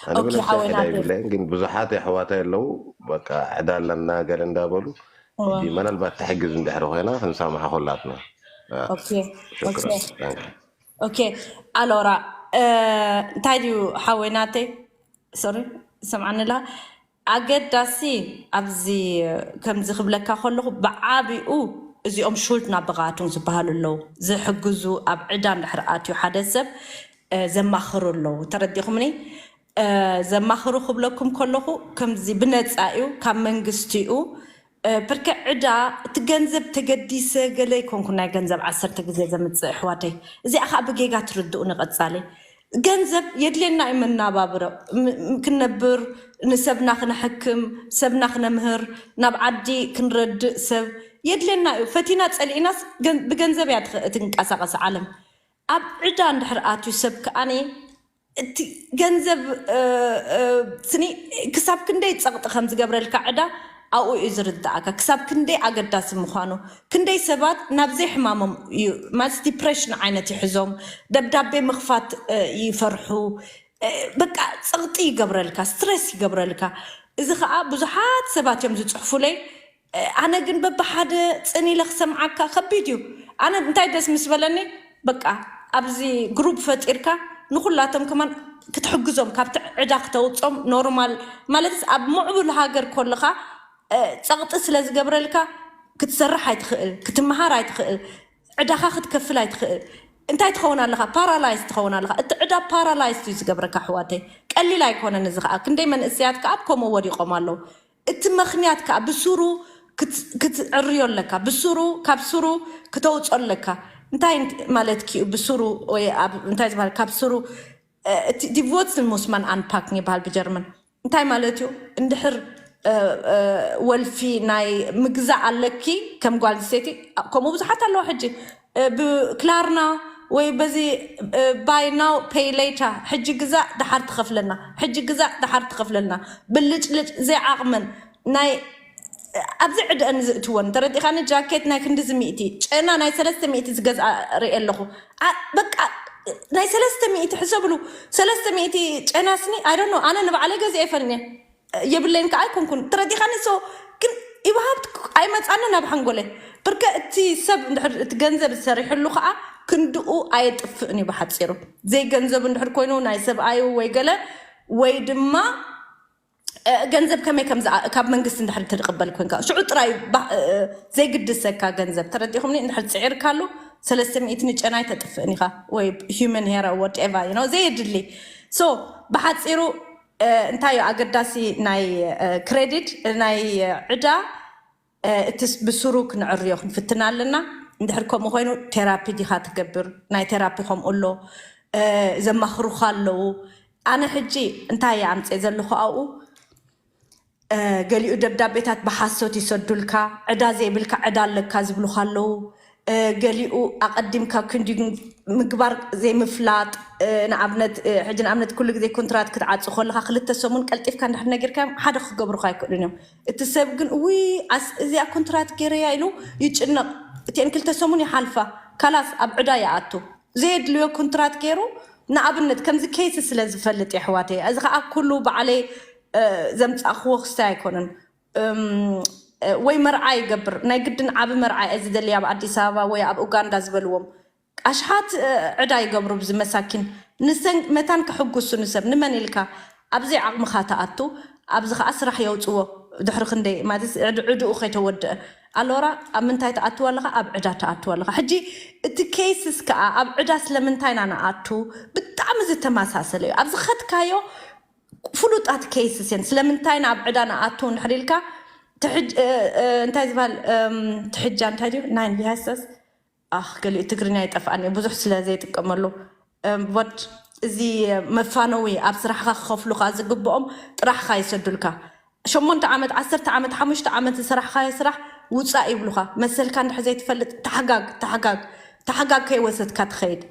ኣነ ኦኬ ብነብሰይ ዕዳ ሓወይናተይ ይብለይን፣ ግን ብዙሓት ኣሕዋተይ ኣለዉ፣ በቃ ዕዳ ኣለና ገለ እንዳበሉ። ሕጂ ምናልባት ትሕግዝ እንድሕሪ ኮይና ክንሳምሓ ኮላትና። ኦኬ ኦኬ ኦኬ ኣሎራ፣ እንታይ ድዩ ሓወይናተይ? ሶሪ፣ ሰምዓንላ። ኣገዳሲ ኣብዚ ከምዚ ክብለካ ከለኹ፣ ብዓቢኡ እዚኦም ሹልድ ናበቃቱን ዝበሃሉ ኣለዉ፣ ዝሕግዙ፣ ኣብ ዕዳ እንድሕር ኣትዩ ሓደ ሰብ ዘማኽሩ ኣለዉ። ተረዲኹምኒ? ዘማኽሩ ክብለኩም ከለኹ ከምዚ ብነፃ እዩ፣ ካብ መንግስቲ እዩ። ብርከ ዕዳ እቲ ገንዘብ ተገዲሰ ገለ ይኮንኩ፣ ናይ ገንዘብ ዓሰርተ ግዜ ዘምፅእ ኣሕዋተይ፣ እዚኣ ከዓ ብጌጋ ትርድኡ ንቐፃሊ። ገንዘብ የድልየና እዩ፣ መናባብሮ ክንነብር፣ ንሰብና ክነሕክም፣ ሰብና ክነምህር፣ ናብ ዓዲ ክንረድእ ሰብ የድልየና እዩ። ፈቲና ፀሊእናስ ብገንዘብ እያ ትንቀሳቀስ ዓለም። ኣብ ዕዳ እንድሕር ኣትዩ ሰብ ከኣኒ እቲ ገንዘብ ስኒ ክሳብ ክንደይ ፀቕጢ ከም ዝገብረልካ ዕዳ ኣብኡ እዩ ዝርዳእካ፣ ክሳብ ክንደይ ኣገዳሲ ምዃኑ። ክንደይ ሰባት ናብ ዘይሕማሞም እዩ ማለት ዲፕሬሽን ዓይነት ይሕዞም፣ ደብዳቤ ምኽፋት ይፈርሑ። በቃ ፀቕጢ ይገብረልካ፣ ስትረስ ይገብረልካ። እዚ ከዓ ብዙሓት ሰባት እዮም ዝፅሕፉለይ። ኣነ ግን በብሓደ ፅን ኢለ ክሰምዓካ ከቢድ እዩ። ኣነ እንታይ ደስ ምስ በለኒ፣ በቃ ኣብዚ ግሩፕ ፈጢርካ ንኩላቶም ከማን ክትሕግዞም፣ ካብቲ ዕዳ ክተውፆም፣ ኖርማል ማለት ኣብ ምዕቡል ሃገር ኮለካ ፀቕጢ ስለ ዝገብረልካ ክትሰርሕ ኣይትኽእል፣ ክትመሃር ኣይትኽእል፣ ዕዳኻ ክትከፍል ኣይትኽእል። እንታይ ትኸውን ኣለኻ? ፓራላይዝ ትኸውን ኣለኻ። እቲ ዕዳ ፓራላይዝ እዩ ዝገብረካ ኣሕዋተይ። ቀሊል ኣይኮነን። እዚ ከዓ ክንደይ መንእሰያት ከዓ ኣብ ከምኡ ወዲቖም ኣለዉ። እቲ ምኽንያት ከዓ ብስሩ ክትዕርዮ ኣለካ፣ ብስሩ ካብ ስሩ ክተውፅኦ ኣለካ። እንታይ ማለት ክዩ ብስሩ ወይ እንታይ ዝበሃል ካብ ስሩ? እቲ ዲቮትስን ሙስማን ኣንፓክን ይበሃል ብጀርመን። እንታይ ማለት እዩ? እንድሕር ወልፊ ናይ ምግዛእ ኣለኪ ከም ጓል ኣንስተይቲ፣ ከምኡ ብዙሓት ኣለዋ ሕጂ። ብክላርና ወይ በዚ ባይ ናው ፔይ ሌታ፣ ሕጂ ግዛእ ደሓር ትኸፍለና፣ ሕጂ ግዛእ ደሓር ትኸፍለልና። ብልጭልጭ ዘይዓቕመን ናይ ኣብዚ ዕድአን ዝእትወን ተረዲኻኒ። ጃኬት ናይ ክንድዚ ሚእቲ፣ ጨና ናይ ሰለስተ ሚእቲ ዝገዝኣ ርኢ ኣለኹ። በቃ ናይ ሰለስተ ሚእቲ ሕሰብሉ፣ ሰለስተ ሚእቲ ጨና ስኒ። ኣይ ዶንት ኖ፣ ኣነ ንባዕለይ ገዚአ ይፈልኒ የብለይን ከዓ ኣይኮንኩን። ተረዲኻኒ? ሶ ግን ይብሃብት ኣይመፃኒ ናብ ሓንጎለ። ብርከ እቲ ሰብ እንድሕር እቲ ገንዘብ ዝሰሪሕሉ ከዓ ክንድኡ ኣየጥፍእን እዩ። ብሓፂሩ ዘይገንዘብ እንድሕር ኮይኑ ናይ ሰብኣዩ ወይ ገለ ወይ ድማ ገንዘብ ከመይ ከም ካብ መንግስቲ እንድሕር ትቅበል ኮንካ ሽዑ ጥራይ ዘይግድሰካ ገንዘብ። ተረዲኹምኒ? እንድሕር ፅዒርካሉ ሰለስተ ሚእቲ ንጨናይ ተጥፍእን ኢኻ ወይ ሂመን ሄር ወትኤቨር ዩ ኖ ዘየድሊ። ሶ ብሓፂሩ እንታይ እዩ ኣገዳሲ ናይ ክሬዲት ናይ ዕዳ? እቲ ብስሩ ክንዕርዮ ክንፍትን ኣለና። እንድሕር ከምኡ ኮይኑ ቴራፒ ዲኻ ትገብር? ናይ ቴራፒ ከምኡ ኣሎ፣ ዘማኽሩኻ ኣለዉ። ኣነ ሕጂ እንታይ እየ ኣምፅእ ዘለኹ ኣብኡ? ገሊኡ ደብዳቤታት ብሓሶት ይሰዱልካ፣ ዕዳ ዘይብልካ ዕዳ ኣለካ ዝብሉኻ ኣለዉ። ገሊኡ ኣቐዲምካ ክንዲ ምግባር ዘይምፍላጥ፣ ንኣብነት ሕጂ ንኣብነት ኩሉ ግዜ ኮንትራት ክትዓፁ ከለካ ክልተ ሰሙን ቀልጢፍካ እንድሕር ነጊርካዮም ሓደ ክገብሩካ ኣይክእሉን እዮም። እቲ ሰብ ግን እውይ እዚኣ ኮንትራት ገይረያ ኢሉ ይጭነቕ። እቲአን ክልተ ሰሙን ይሓልፋ፣ ካላስ ኣብ ዕዳ ይኣቱ። ዘየድልዮ ኮንትራት ገይሩ ንኣብነት ከምዚ ኬይስ ስለ ዝፈልጥ የሕዋተይ፣ እዚ ከዓ ኩሉ ባዕለይ ዘምፃእክዎ ክስታይ ኣይኮነን። ወይ መርዓ ይገብር፣ ናይ ግድን ዓቢ መርዓ እየ ዝደሊ ኣብ ኣዲስ ኣበባ ወይ ኣብ ኡጋንዳ ዝበልዎም ኣሽሓት ዕዳ ይገብሩ ብዚ መሳኪን። ንሰን መታን ክሕጉሱ ንሰብ ንመን ኢልካ ኣብዚ ዓቕምኻ ተኣቱ፣ ኣብዚ ከዓ ስራሕ የውፅዎ። ድሕሪ ክንደይ ማለት ዕድኡ ከይተወድአ ኣሎራ ኣብ ምንታይ ተኣትዎ ኣለኻ? ኣብ ዕዳ ተኣትዎ ኣለኻ። ሕጂ እቲ ኬይስስ ከዓ ኣብ ዕዳ ስለምንታይ ኢና ንኣቱ? ብጣዕሚ ዝተመሳሰለ እዩ። ኣብዚ ከድካዮ ፍሉጣት ኬይስስ እየን። ስለምንታይ ናብ ዕዳ ንኣቱ እንድሕር ኢልካ እንታይ ዝበሃል ትሕጃ እንታይ ድዩ ናይ ቢሃሰስ ኣኽ ገሊኡ ትግርኛ ይጠፍኣኒ ብዙሕ ስለ ዘይጥቀመሉ። ወድ እዚ መፋነዊ ኣብ ስራሕካ ክኸፍሉካ ዝግብኦም ጥራሕካ ይሰዱልካ። ሸሞንተ ዓመት ዓሰርተ ዓመት ሓሙሽተ ዓመት ዝሰራሕካዮ ስራሕ ውፃእ ይብሉካ። መሰልካ እንድሕር ዘይትፈልጥ ታሕጋግ ታሕጋግ ታሕጋግ ከይወሰድካ ትኸይድ።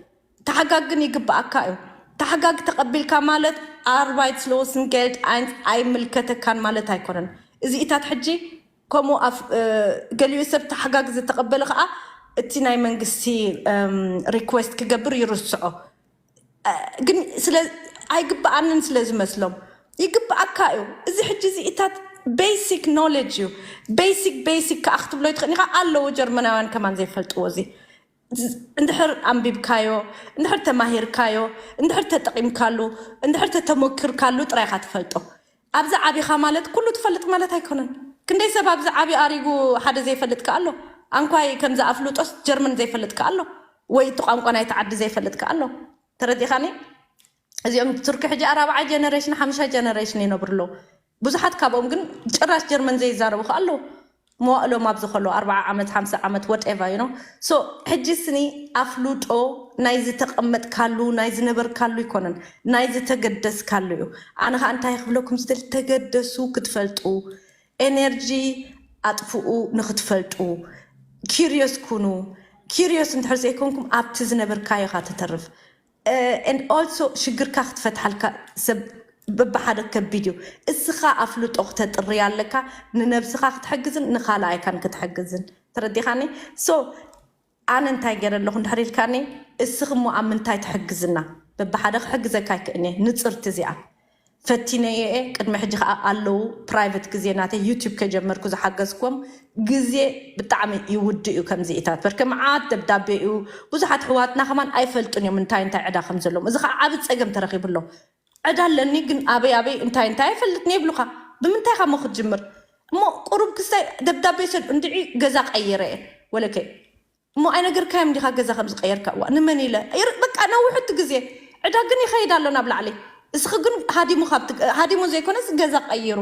ታሕጋግ ግን ይግብኣካ እዩ። ታሕጋግ ተቐቢልካ ማለት ኣርባይት ስለወስን ጌልድ ኣይንስ ኣይምልከተካን ማለት ኣይኮነን። እዚኢታት ሕጂ ከምኡ ኣፍ ገሊኡ ሰብ ታሕጋግ ዝተቐበለ ከዓ እቲ ናይ መንግስቲ request ክገብር ይርስዖ። ግን ስለ ኣይግብኣንን ስለ ዝመስሎም ይግብኣካ እዩ። እዚ ሕጂ እዚ እታት basic knowledge እዩ። Basic basic ከዓ ክትብሎ ይትኽእል ኢኻ። ኣለዉ ጀርመናውያን ከማን ዘይፈልጥዎ እዚ። እንድሕር ኣንቢብካዮ፣ እንድሕር ተማሂርካዮ፣ እንድሕር ተጠቒምካሉ፣ እንድሕር ተተሞክርካሉ ጥራይ ኢኻ ትፈልጦ። ኣብዚ ዓቢኻ ማለት ኩሉ ትፈልጥ ማለት ኣይኮነን። ክንደይ ሰብ ኣብዚ ዓቢ ኣሪጉ ሓደ ዘይፈልጥ ከኣ ኣሎ። ኣንኳይ ከምዚ ኣፍልጦስ ጀርመን ዘይፈልጥ ከኣ ኣሎ፣ ወይ እቲ ቋንቋ ናይቲ ዓዲ ዘይፈልጥ ከኣ ኣሎ። ተረዲኻኒ? እዚኦም ቱርኪ ሕጂ ኣራብዓ ጀነሬሽን ሓምሻ ጀነሬሽን ይነብሩ ኣለዉ። ብዙሓት ካብኦም ግን ጭራሽ ጀርመን ዘይዛረቡ ከኣ ኣለዉ። መዋእሎም ኣብዚ ከሎ ኣርብዓ ዓመት ሓምሳ ዓመት ወደኤቨር ዩ ኖ። ሶ ሕጂ ስኒ ኣፍልጦ ናይ ዝተቐመጥካሉ ናይ ዝነበርካሉ ኣይኮነን፣ ናይ ዝተገደስካሉ እዩ። ኣነ ከዓ እንታይ ክብለኩም ዝደሊ፣ ተገደሱ ክትፈልጡ፣ ኤነርጂ ኣጥፍኡ ንክትፈልጡ፣ ኪርዮስ ኩኑ። ኪርዮስ እንድሕር ዘይኮንኩም ኣብቲ ዝነበርካዮ ኢኻ ትተርፍ። And also ሽግርካ ክትፈትሓልካ ሰብ በብሓደ ከቢድ እዩ። እስኻ ኣፍልጦ ክተጥሪ ኣለካ፣ ንነብስኻ ክትሕግዝን ንኻልኣይካን ክትሕግዝን። ተረዲኻኒ? ሶ ኣነ እንታይ ገይረ ኣለኹ እንድሕር ኢልካኒ፣ እስኺ እሞ ኣብ ምንታይ ትሕግዝና? በብሓደ ክሕግዘካ ኣይክእልኒ። ንፅርቲ እዚኣ ፈቲነዮ እየ። ቅድሚ ሕጂ ከዓ ኣለዉ ፕራይቨት ግዜ ናተይ ዩቲብ ከጀመርኩ ዝሓገዝኩዎም ግዜ ብጣዕሚ ይውድ እዩ። ከምዚኢታት በርከ መዓት ደብዳቤ እዩ። ብዙሓት ኣሕዋትና ከማን ኣይፈልጡን እዮም እንታይ እንታይ ዕዳ ከም ዘለዎም። እዚ ከዓ ዓቢ ፀገም ተረኺቡ ኣሎ። ዕዳ ኣለኒ ግን ኣበይ ኣበይ እንታይ እንታይ ኣይፈልጥን ይብሉኻ። ብምንታይ ኢኻ እሞ ክትጅምር? እሞ ቁሩብ ክስታይ ደብዳቤ ይሰድ እንድዒ ገዛ ቀይረ እየ ወለከይ እሞ ኣይነገርካዮም ዲኻ ገዛ ከም ዝቀየርካ? እዋ ንመን ኢለ ይር- በቃ ነዊሑ እቲ ግዜ ዕዳ ግን ይኸይድ ኣሎ ናብ ላዕሊ። እስኺ ግን ሃዲሙ ካብቲ ሃዲሙ ዘይኮነስ ገዛ ቀይሩ።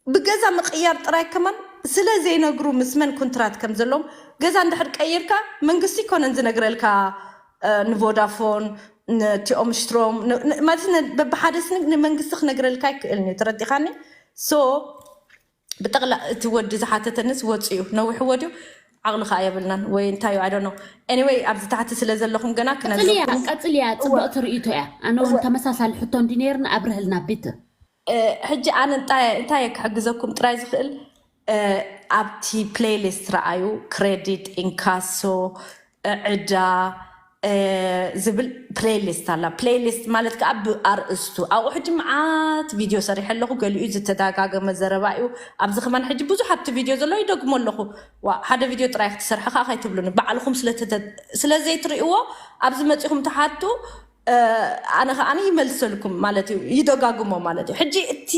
ብገዛ ምቅያር ጥራይ ከማን ስለ ዘይነግሩ ምስ መን ኮንትራት ከም ዘለዎም ገዛ እንድሕር ቀይርካ መንግስቲ ይኮነን ዝነግረልካ። ንቮዳፎን፣ ንቲኦም ስትሮም ማለት በብሓደ ስኒ ንመንግስቲ ክነግረልካ ይክእልን እዩ። ተረዲኻኒ? ሶ ብጠቕላ እቲ ወዲ ዝሓተተንስ ወፂኡ ነዊሕዎ ድዩ? ዓቕሊ ከዓ የብልናን ወይ እንታይ እዩ? I don't know. Anyway ኣብዚ ታሕቲ ስለ ዘለኹም ገና ክነግረኩም። ቀፅልያ፣ ፅብቕቲ ርእይቶ እያ። ኣነ እውን ተመሳሳሊ ሕቶ እንዲ ነይርና ኣብርህልና ቢት። ሕጂ ኣነ እንታይ እንታይ ክሕግዘኩም ጥራይ ዝኽእል ኣብቲ ፕሌይሊስት ረኣዩ፣ ክሬዲት፣ ኢንካሶ፣ ዕዳ ዝብል ፕሌይሊስት ኣላ። ፕሌይሊስት ማለት ከዓ ብኣርእስቱ ኣብኡ ሕጂ መዓት ቪድዮ ሰሪሐ ኣለኹ። ገሊኡ ዝተደጋገመ ዘረባ እዩ። ኣብዚ ከማን ሕጂ ብዙሓት እቲ ቪድዮ ዘሎ ይደግሞ ኣለኹ። ዋ ሓደ ቪድዮ ጥራይ ክትሰርሐ ከዓ ከይትብሉኒ ባዕልኹም ስለ ዘይትርእይዎ ኣብዚ መፂኹም ትሓቱ። ኣነ ከዓኒ ይመልሰልኩም ማለት እዩ፣ ይደጋግሞ ማለት እዩ። ሕጂ እቲ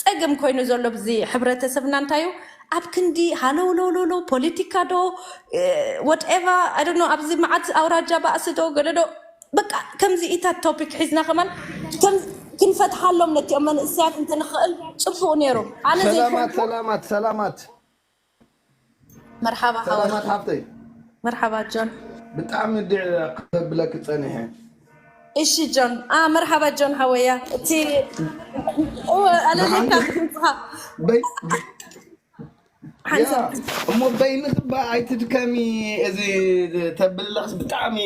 ፀገም ኮይኑ ዘሎ ብዚ ሕብረተሰብና እንታይ እዩ? ኣብ ክንዲ ሃለውለውለውለው ፖለቲካ ዶ ወትኤቨ ኣይ ዶንት ኖ ኣብዚ መዓት ኣውራጃ ባእሲ ዶ ገለ ዶ በቃ ከምዚ ኢታት ቶፒክ ሒዝና ከማን ከም ክንፈትሓሎም ነቲኦም መንእሰያት እንተንኽእል ፅቡቅ ነይሩ። ኣነ ሰላማት ዘይፈልጦ ሰላማት ሰላማት መርሓባ ሓወይ ሰላማት ሓፍተይ መርሓባ ጆን ብጣዕሚ ድዕ ከብለክ ፀኒሐ እሺ ጆን ኣ መርሓባ ጆን ሓወያ እቲ እወ ኣለለካ ድምፅኻ በይ ሓንሳብ ያ እሞ በይንኺ እባ ኣይትድከሚ እዚ ተብልለኽስ ብጣዕሚ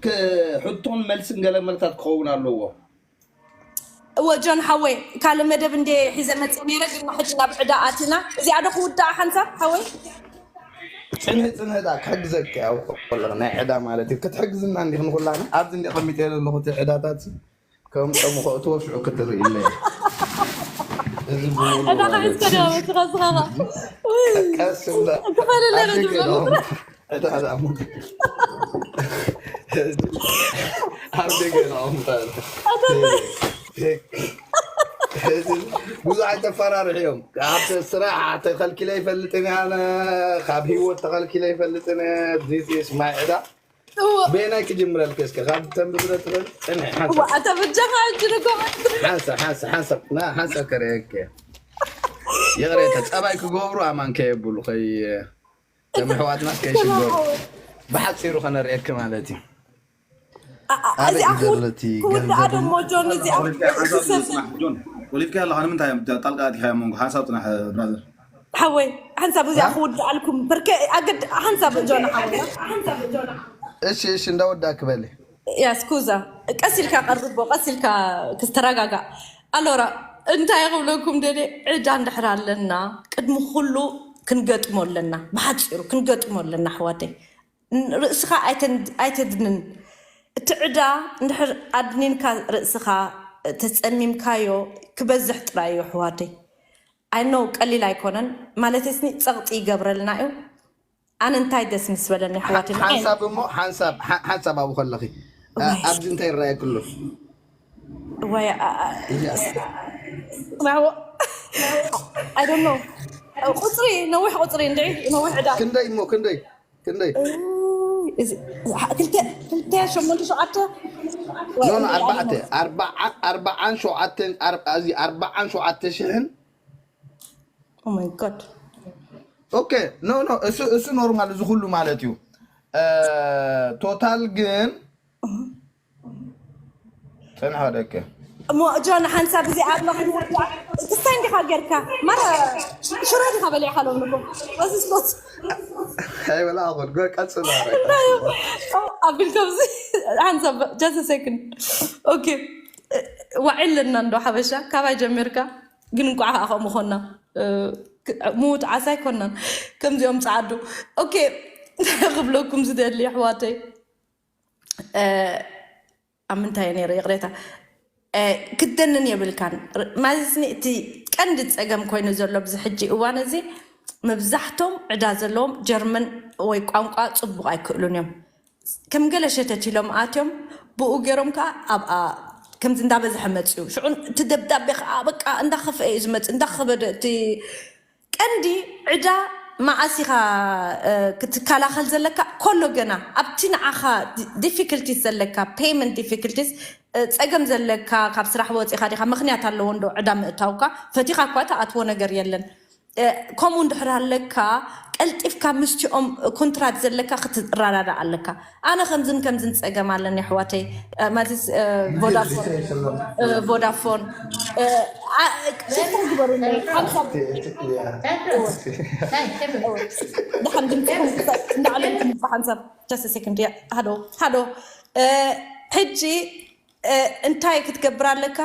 ክ- ሕቶን መልስን ገለ መልታት ክኸውን ኣለዎ እወ ጆን ሓወይ ካልእ መደብ እንደ ሒዘ መፅእ ነይረ ግን ሕጂ ናብ ዕዳ ኣቲና እዚኣ ዶ ክውዳኣ ሓንሳብ ሓወይ ፅንህ ፅንህ ዳ ክሕግዘኪ ያው ቆለቕ ናይ ዕዳ ማለት እዩ ክትሕግዝና እንዲኽ ንኩላና ኣብዚ እንዲ ቀሚጠ ዘለኹ እቲ ዕዳታት ከም ጨሙ ከእትዎ ሽዑ ክትርኢ ኢለ እዚ ብምሉ ዕዳ ማለት ክሕዝከ ዶ እዩ። መፅኻ ስኻኻ ውይ ቀስ ብለ ክፈልለ ኣብ ደገ ዝብሎ ዶ ዕዳ ዳ ኣብ ደገ ዶ ብዙሕ ኣይተፈራርሕ እዮም ካብ ስራሕ ተኸልኪለ ይፈልጥን ኣነ ካብ ህይወት ተኸልኪለ ይፈልጥን ዚስ ማይ ዕዳ እወ በየናይ ክጅምረልክ እስከ ካብ ተንብብረ ትኽእል ፅንሕ ሓንሳ እወ ኣታ በጃኻ ሕጂ ንጎ ሓንሳ ሓንሳ ሓንሳ ና ሓንሳ ከርእየክ ይቕሬታ ፀባይ ክገብሩ ኣማን ከየብሉ ከይ ከም ኣሕዋትና ከይሽገሩ ብሓፂሩ ከነርእየክ ማለት እዩ እዚኣ ኣበይ ዘለቲ ክውዳኣ ገንዘብ ደሞ ጆን እዚኣ ጆን ወሊድካ ኣለኻ ንምንታይ እዮም ጣልቃ ኣቲኻ መንጎ ሓንሳብ ፅናሕ ብራዘር ሓወይ ሓንሳብ እዚኣ ክውዳኣልኩም ብርከ ኣገድ ሓንሳብ ጆን ሓወይ እሺ እሺ እንዳወዳእክ በሊ ያ ስኩዛ ቀስ ኢልካ ቀርቦ ቀስ ኢልካ ክስተረጋጋእ ኣሎራ እንታይ ክብለኩም ደደ ዕዳ እንድሕር ኣለና ቅድሚ ኩሉ ክንገጥሞ ኣለና ብሓፂሩ ክንገጥሞ ኣለና ኣሕዋተይ ርእስኻ ኣይተድንን። እቲ ዕዳ እንድሕር ኣድኒንካ ርእስኻ ተጸሚምካዮ ክበዝሕ ጥራይ እዩ ኣሕዋተይ። ኣይኖ ቀሊል ኣይኮነን ማለት ስኒ ጸቕጢ ይገብረልና እዩ። ኣነ እንታይ ደስ ምስ በለኒ ኣሕዋተይ። ሓንሳብ እሞ ሓንሳብ ሓንሳብ ኣብኡ ከለኺ ኣብዚ እንታይ ይረኣየክሎ? ወይ I don't know ቁፅሪ ነዊሕ ቁፅሪ እንደ ነዊሕ ዕዳ ክንደይ እሞ ክንደይ ክንደይ ክልተ ሸሞንተ ሸውዓተ ኖ ኣርባዕተ ኣርባዓን ሸውዓተን ኣርባዓን ሸውዓተ ሽሕን Oh my god. ኦኬ ኖ ኖ እሱ እሱ ኖርማል እዚ ኩሉ ማለት እዩ። ቶታል ግን ጽንሖ ደቂ እሞ ጆን ሓንሳብ እዚ ኣብ መኽንያ ክስታይ እንዲኻ ጌርካ ማራ ሽሮ ዲኻ በሊዕካ ሎም ንጎ እዚ ስፖርት ኣይበላ ኣኹን ጎ ቀጽሎ ኣቢል ከምዚ ሓንሳብ just second okay ዋዒልና እንዶ ሓበሻ ካባይ ጀሚርካ ግን እንቋዕ ከዓ ከምኡ ኮና ምዉት ዓሳ ኣይኮናን ከምዚኦም ጸዓዱ ኦኬ እንታይ ክብለኩም ዝደሊ ኣሕዋተይ ኣብ ምንታይ ነይረ ይቕሬታ ክትደንን የብልካን ማለትኒ እቲ ቀንዲ ፀገም ኮይኑ ዘሎ ብዚ ሕጂ እዋን እዚ መብዛሕቶም ዕዳ ዘለዎም ጀርመን ወይ ቋንቋ ፅቡቕ ኣይክእሉን እዮም ከም ገለ ሸተት ኢሎም ኣትዮም ብኡ ገይሮም ከዓ ኣብኣ ከምዚ እንዳበዝሐ መፅኡ ሽዑ እቲ ደብዳቤ ከዓ በቃ እንዳኸፍአ እዩ ዝመፅእ እንዳኸበደ እቲ ቀንዲ ዕዳ መዓስ ኢኻ ክትከላኸል ዘለካ ኮሎ ገና ኣብቲ ንዓኻ difficulties ዘለካ payment difficulties ፀገም ዘለካ ካብ ስራሕ ወፂኻ ዲኻ ምክንያት ኣለዎ እንዶ ዕዳ ምእታውካ ፈቲኻ እኳ ተኣትዎ ነገር የለን ከምኡ እንድሕር ኣለካ ቀልጢፍካ ምስቲኦም ኮንትራት ዘለካ ክትረዳዳ ኣለካ ኣነ ከምዝን ከምዝን ፀገም ኣለኒ ኣሕዋተይ ማለት ቮዳፎን ቮዳፎን ሽፍን ግበሩለይ ሓምሳ ድሓን ድምፅኹም እንዳዕለልኩም ሓንሳብ just second ሃዶ ሃዶ ሕጂ እንታይ ክትገብር ኣለካ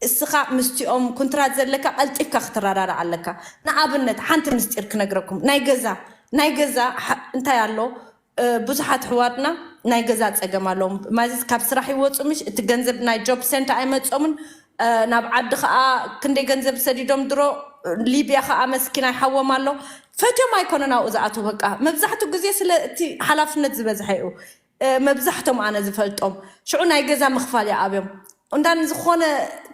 እስኻ ምስቲኦም ኩንትራት ዘለካ ቀልጢፍካ ክትረዳዳ ኣለካ ንኣብነት ሓንቲ ምስጢር ክነግረኩም ናይ ገዛ ናይ ገዛ እንታይ ኣሎ ብዙሓት ኣሕዋትና ናይ ገዛ ፀገም ኣለዎም ማለት ካብ ስራሕ ይወፁ ምሽ እቲ ገንዘብ ናይ ጆብ ሴንተር ኣይመፆምን ናብ ዓዲ ከዓ ክንደይ ገንዘብ ሰዲዶም ድሮ ሊብያ ከዓ መስኪን ኣይሓዎም ኣሎ ፈትዮም ኣይኮነን ኣብኡ ዝኣትዉ በቃ መብዛሕትኡ ግዜ ስለ እቲ ሓላፍነት ዝበዝሐ እዩ መብዛሕቶም ኣነ ዝፈልጦም ሽዑ ናይ ገዛ ምኽፋል ይኣብዮም እንዳን ዝኾነ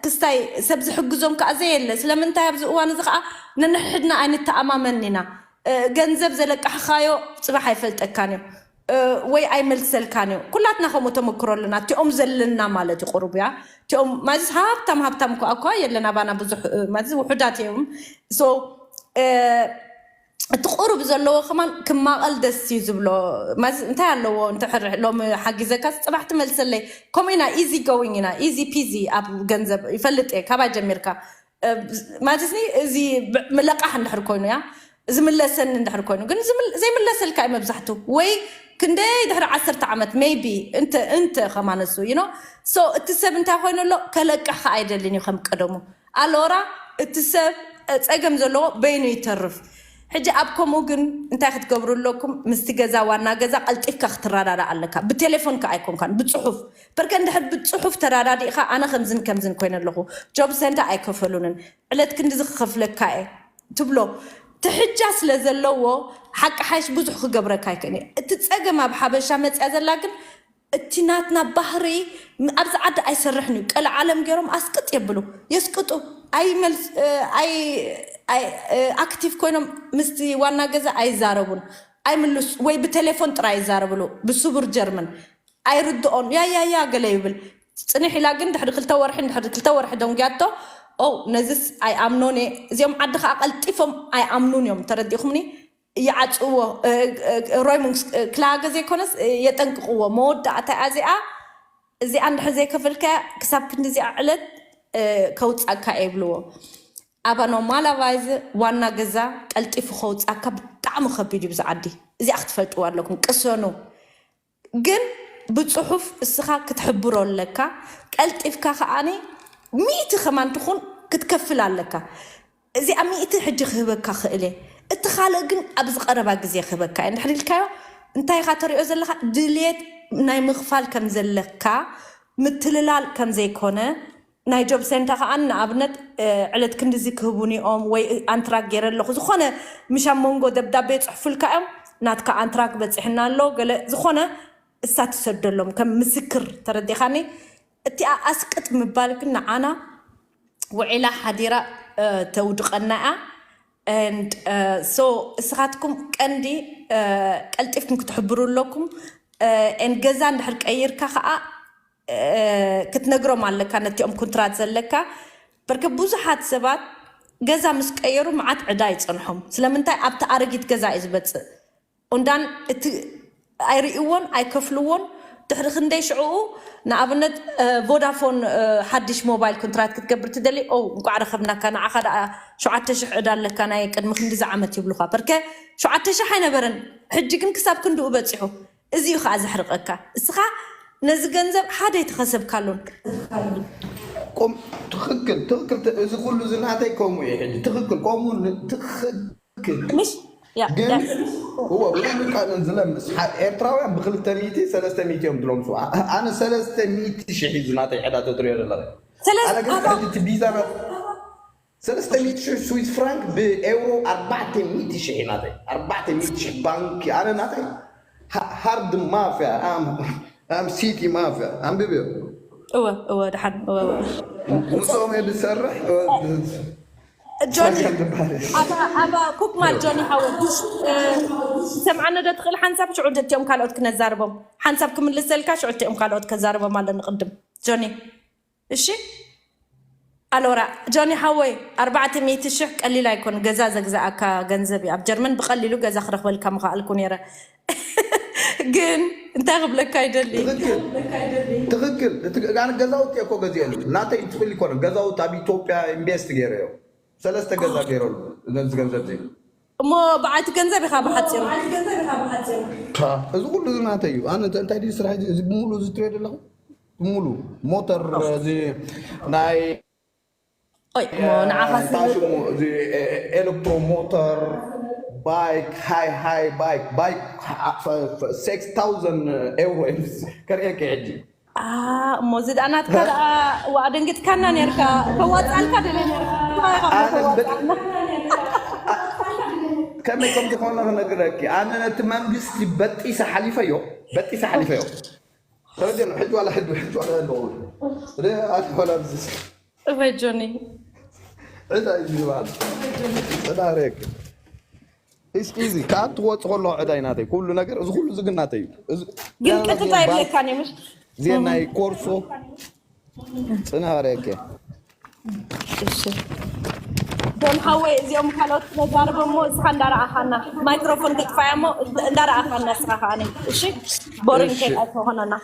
ክስታይ ሰብ ዝሕግዞም ከዓ ዘየለ ስለምንታይ ኣብዚ እዋን እዚ ከዓ ነንሕድና ኣይንተኣማመን ኢና ገንዘብ ዘለቃሕኻዮ ፅባሕ ኣይፈልጠካን እዩ ወይ ኣይመልሰልካን እዩ ኩላትና ከምኡ ተመክሮ ኣለና እቲኦም ዘለና ማለት እዩ ቁሩብ እያ እቲኦም ማዚስ ሃብታም ሃብታም እኳ እኳ የለን ኣባና ብዙሕ ማዚ ውሑዳት እዮም so እቲ ቁሩብ ዘለዎ ከማን ክማቐል ደስ እዩ ዝብሎ ማዚ እንታይ ኣለዎ እንተሕርሕ ሎሚ ሓጊዘካ ፅባሕ ትመልሰለይ ከምኡ ኢና easy going ኢና easy peasy ኣብ ገንዘብ ይፈልጥ እየ ካባይ ጀሚርካ ማለትኒ እዚ ምለቃሕ እንድሕር ኮይኑ ያ ዝምለሰኒ እንድሕር ኮይኑ ግን ዘይምለሰልካ እዩ መብዛሕቱ ወይ ክንደይ ድሕሪ ዓሰርተ ዓመት maybe እንተ እንተ ከማነሱ you know so እቲ ሰብ እንታይ ኮይኑ ኣሎ ከለቅሕ ከዓ ኣይደልን እዩ ከም ቀደሙ ኣሎራ እቲ ሰብ ፀገም ዘለዎ በይኑ ይተርፍ ሕጂ ኣብ ከምኡ ግን እንታይ ክትገብሩ ኣለኩም ምስቲ ገዛ ዋና ገዛ ቀልጢፍካ ክትረዳዳ ኣለካ ብቴሌፎን ከዓ ኣይኮንካን ብፅሑፍ በርከ እንድሕር ብፅሑፍ ተራዳዲእኻ ኣነ ከምዝን ከምዝን ኮይነ ኣለኹ ጆብ ሰንተ ኣይከፈሉንን ዕለት ክንድዚ ክኸፍለካ እየ ትብሎ ትሕጃ ስለ ዘለዎ ሓቂ ሓይሽ ብዙሕ ክገብረካ ኣይክእን እየ እቲ ፀገም ኣብ ሓበሻ መፅያ ዘላ ግን እቲ ናትና ባህሪ ኣብዚ ዓዲ ኣይሰርሕን እዩ ቀለ ዓለም ገይሮም ኣስቅጥ የብሉ የስቅጡ ኣክቲቭ ኮይኖም ምስቲ ዋና ገዛ ኣይዛረቡን ኣይምልስ ወይ ብቴሌፎን ጥራይ ይዛረብሉ ብስቡር ጀርመን ኣይርድኦን ያያያ ገለ ይብል ፅንሕ ኢላ ግን ድሕሪ ክልተ ወርሒ ድሕሪ ክልተ ወርሒ ደንጉያቶ ኦ ነዚስ ኣይኣምኖን እየ እዚኦም ዓዲ ከዓ ቀልጢፎም ኣይኣምኑን እዮም ተረዲእኩምኒ ይዓፅዎ ሮይሙንግስ ክላገ ዘይኮነስ የጠንቅቅዎ መወዳእታ እዚኣ እዚኣ እንድሕር ዘይከፈልከያ ክሳብ ክንዲ እዚኣ ዕለት ከውፃካ የብልዎ ኣባ ኖርማላቫይዝ ዋና ገዛ ቀልጢፉ ከውፃካ ብጣዕሚ ከቢድ እዩ ብዚ ዓዲ እዚኣ ክትፈልጥዋ ኣለኩም ቅሰኑ ግን ብፅሑፍ እስኻ ክትሕብሮ ኣለካ ቀልጢፍካ ከዓኒ ሚእቲ ከማን ትኹን ክትከፍል ኣለካ እዚኣ ሚእቲ ሕጂ ክህበካ ክእል እየ እቲ ካልእ ግን ኣብዚ ቀረባ ግዜ ክህበካ እየ እንድሕር ኢልካዮ እንታይ ኢኻ ተሪኦ ዘለኻ? ድልየት ናይ ምኽፋል ከም ዘለካ፣ ምትልላል ከም ዘይኮነ፣ ናይ ጆብ ሴንተር ከዓ ንኣብነት ዕለት ክንድዚ ክህቡን እዮም ወይ ኣንትራክ ገይረ ኣለኹ፣ ዝኾነ ምሻ መንጎ ደብዳቤ ጽሕፉልካ እዮም፣ ናትካ ኣንትራክ በፂሕና ኣሎ፣ ገለ ዝኾነ እሳ ትሰደሎም ከም ምስክር፣ ተረዲኻኒ? እቲኣ ኣስቅጥ ምባል ግን ንዓና ውዒላ ሓዲራ ተውድቐና እያ። And so እስኻትኩም ቀንዲ ቀልጢፍኩም ክትሕብሩ ኣለኩም። And ገዛ እንድሕር ቀይርካ ከዓ ክትነግሮም ኣለካ ነቲኦም ኩንትራት ዘለካ። በርከ ብዙሓት ሰባት ገዛ ምስ ቀየሩ መዓት ዕዳ ይፀንሖም። ስለምንታይ? ኣብቲ ኣረጊት ገዛ እዩ ዝበፅእ። ኦንዳን እቲ ኣይርእይዎን ኣይከፍልዎን። ድሕሪ ክንደይ ሽዕኡ ንኣብነት ቮዳፎን ሓድሽ ሞባይል ኮንትራት ክትገብር ትደሊ፣ ኦ እንቋዕ ረኸብናካ፣ ንዓኻ ደኣ ሸውዓተ ሽሕ ዕዳ ኣለካ ናይ ቅድሚ ክንድዚ ዓመት ይብሉኻ። በርከ ሸውዓተ ሽሕ ኣይነበረን፣ ሕጂ ግን ክሳብ ክንድኡ በፂሑ። እዚ እዩ ከዓ ዘሕርቀካ። እስኻ ነዚ ገንዘብ ሓደ ኣይተኸሰብካሉን። ቆም ትኽክል ትኽክል። ተ- እዚ ኩሉ ዝናተይ ከምኡ እዩ ሕጂ። ትኽክል ከምኡ ን- ትኽክል ምሽ ያ ግን that's እዎ ብሉቃን ዝለምስ ሓ- ኤርትራውያን ብክልተ ሚእቲ ሰለስተ ሚእቲ እዮም ዝለምሱ። ኣ- ኣነ ሰለስተ ሚእቲ ሽሕ እዩ ዝናተይ ዕዳ ተትሪኦ ዘለኺ። ስለዚ ኣነ ግን ኣባ ሕጂ እቲ ቢዛ ናት ሰለስተ ሚእቲ ሽሕ ስዊስ ፍራንክ ብኤውሮ ኣርባዕተ ሚእቲ ሽሕ እዩ ናተይ። ኣርባዕተ ሚእቲ ሽሕ ባንኪ ኣነ ናተይ ሃ- ሃርድ ማፍያ ኣም- ኣም ሲቲ ማፍያ ኣንብብዮ እወ እወ ደሓን እወ እወ ምስኦም እየ ዝሰርሕ ጆኒ ሰላም ትበሃል። ኣባ ኣባ ኩክ ማል ጆኒ ሓወ ሰምዓነ ዶ ትኽእል ሓንሳብ ሽዑ ደቲኦም ካልኦት ክነዛርቦም ሓንሳብ ክምልሰልካ ሽዑ እቲኦም ካልኦት ከዛርቦም ኣለኒ ቅድም ጆኒ እሺ ኣሎራ ጆኒ ሓወይ ኣርባዕተ ሚእቲ ሽሕ ቀሊል ኣይኮን ገዛ ዘግዛኣካ ገንዘብ እዩ ኣብ ጀርመን ብቐሊሉ ገዛ ክረኽበልካ ምኽኣልኩ ነይረ ግን እንታይ ክብለካ ይደሊ ትኽክል ትኽክል። እቲ ገ- ኣነ ገዛውቲ እኮ ገዚኤሉ ናተይ ትኽእል ይኮነ ገዛውቲ ኣብ ኢትዮጵያ ኢንቨስት ገይረዮ ሰለስተ ገዛ ገይረሉ ነዚ ገንዘብ ዚ እሞ ብዓይቲ ገንዘብ ኢኻ ብሓፂሩ ታ፣ እዚ ኩሉ እዚ ናተይ እዩ። ኣነ እንተ- እንታይ ድዩ ስራሕ እዚ ሙሉ እዚ ትሪኦ ዘለኹ ሙሉ ሞተር እዚ ናይ ኦይ እሞ ንዓኻ እንታይ ሽሙ እዚ ኤ- ኤሌክትሮ ሞተር ባይክ ሃይ ሃይ ባይክ ባይክ six thousand ኤውሮ ከርእየካ ሕጂ እሞ እዚ ደኣ ናትካ ደኣ ዋ ደንግጥካና ነርካ ከዋፃልካ ደለ ነርካ ከመይ ከም ዝኾነ ክነግረኪ ኣነ ነቲ መንግስቲ በጢሰ ሓሊፈዮ በጢሰ ሓሊፈዮ ተረጀን ሕጂ ዋላ ሕጂ ሕጂ ዋላ ኣለዎ ኣቲ ዋላ ብዝስ እወይ ጆኒ ዕዳ እዩ ዝበሃል ዕዳ ሬክ እስኪ እዚ ካብ ትወፅ ከሎ ዕዳ ይናተይ ኩሉ ነገር እዚ ኩሉ ዝግናተይ እዩ ግን ቀጥታ ይብለካ ኔ ምሽ ዜናይ ኮርሶ ጽናሬከ ዶም ሓወይ እዚኦም ካልኦት ነዛርቦ እሞ እስኻ እንዳረኣኻና ማይክሮፎን ከጥፋያ እሞ እንዳረኣኻና እስኻ ከኣኒ እሺ ቦሪን ከይትኾነና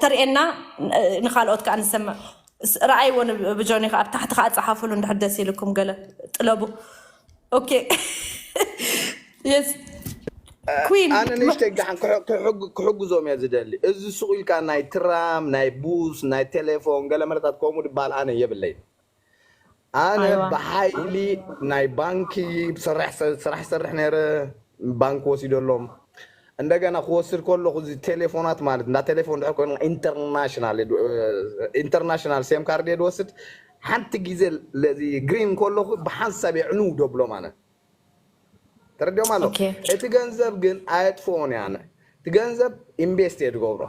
ተርእየና ንካልኦት ከዓ ንሰምዕ ረኣይዎ ብጆኒ ከዓ ኣብ ታሕቲ ከዓ ፀሓፉሉ እንድሕር ደስ ኢልኩም ገለ ጥለቡ ኦኬ የስ ኩን ኣነ ንእሽተይ ጋሓን ክሕግዞም እየ ዝደሊ እዚ ሱቕ ኢልካ ናይ ትራም ናይ ቡስ ናይ ቴሌፎን ገለ መረታት ከምኡ ድበሃል ኣነ የብለይ ኣነ ብሓይሊ ናይ ባንኪ ስራሕ ሰርሕ ነረ ባንክ ወሲደሎም እንደገና ክወስድ ከለኹ እዚ ቴሌፎናት ማለት እንዳ ቴሌፎን ድሕር ኮይኑ ኢንተርናሽናል ኢንተርናሽናል ሴም ካርድ እየ ዝወስድ ሓንቲ ግዜ ለዚ ግሪን ከለኹ ብሓንሳብ የዕንው ደብሎ ማለት ተረዲኦም ኣሎ እቲ ገንዘብ ግን ኣየጥፍኦን እየ ኣነ እቲ ገንዘብ ኢንቨስት እየ ዝገብሮ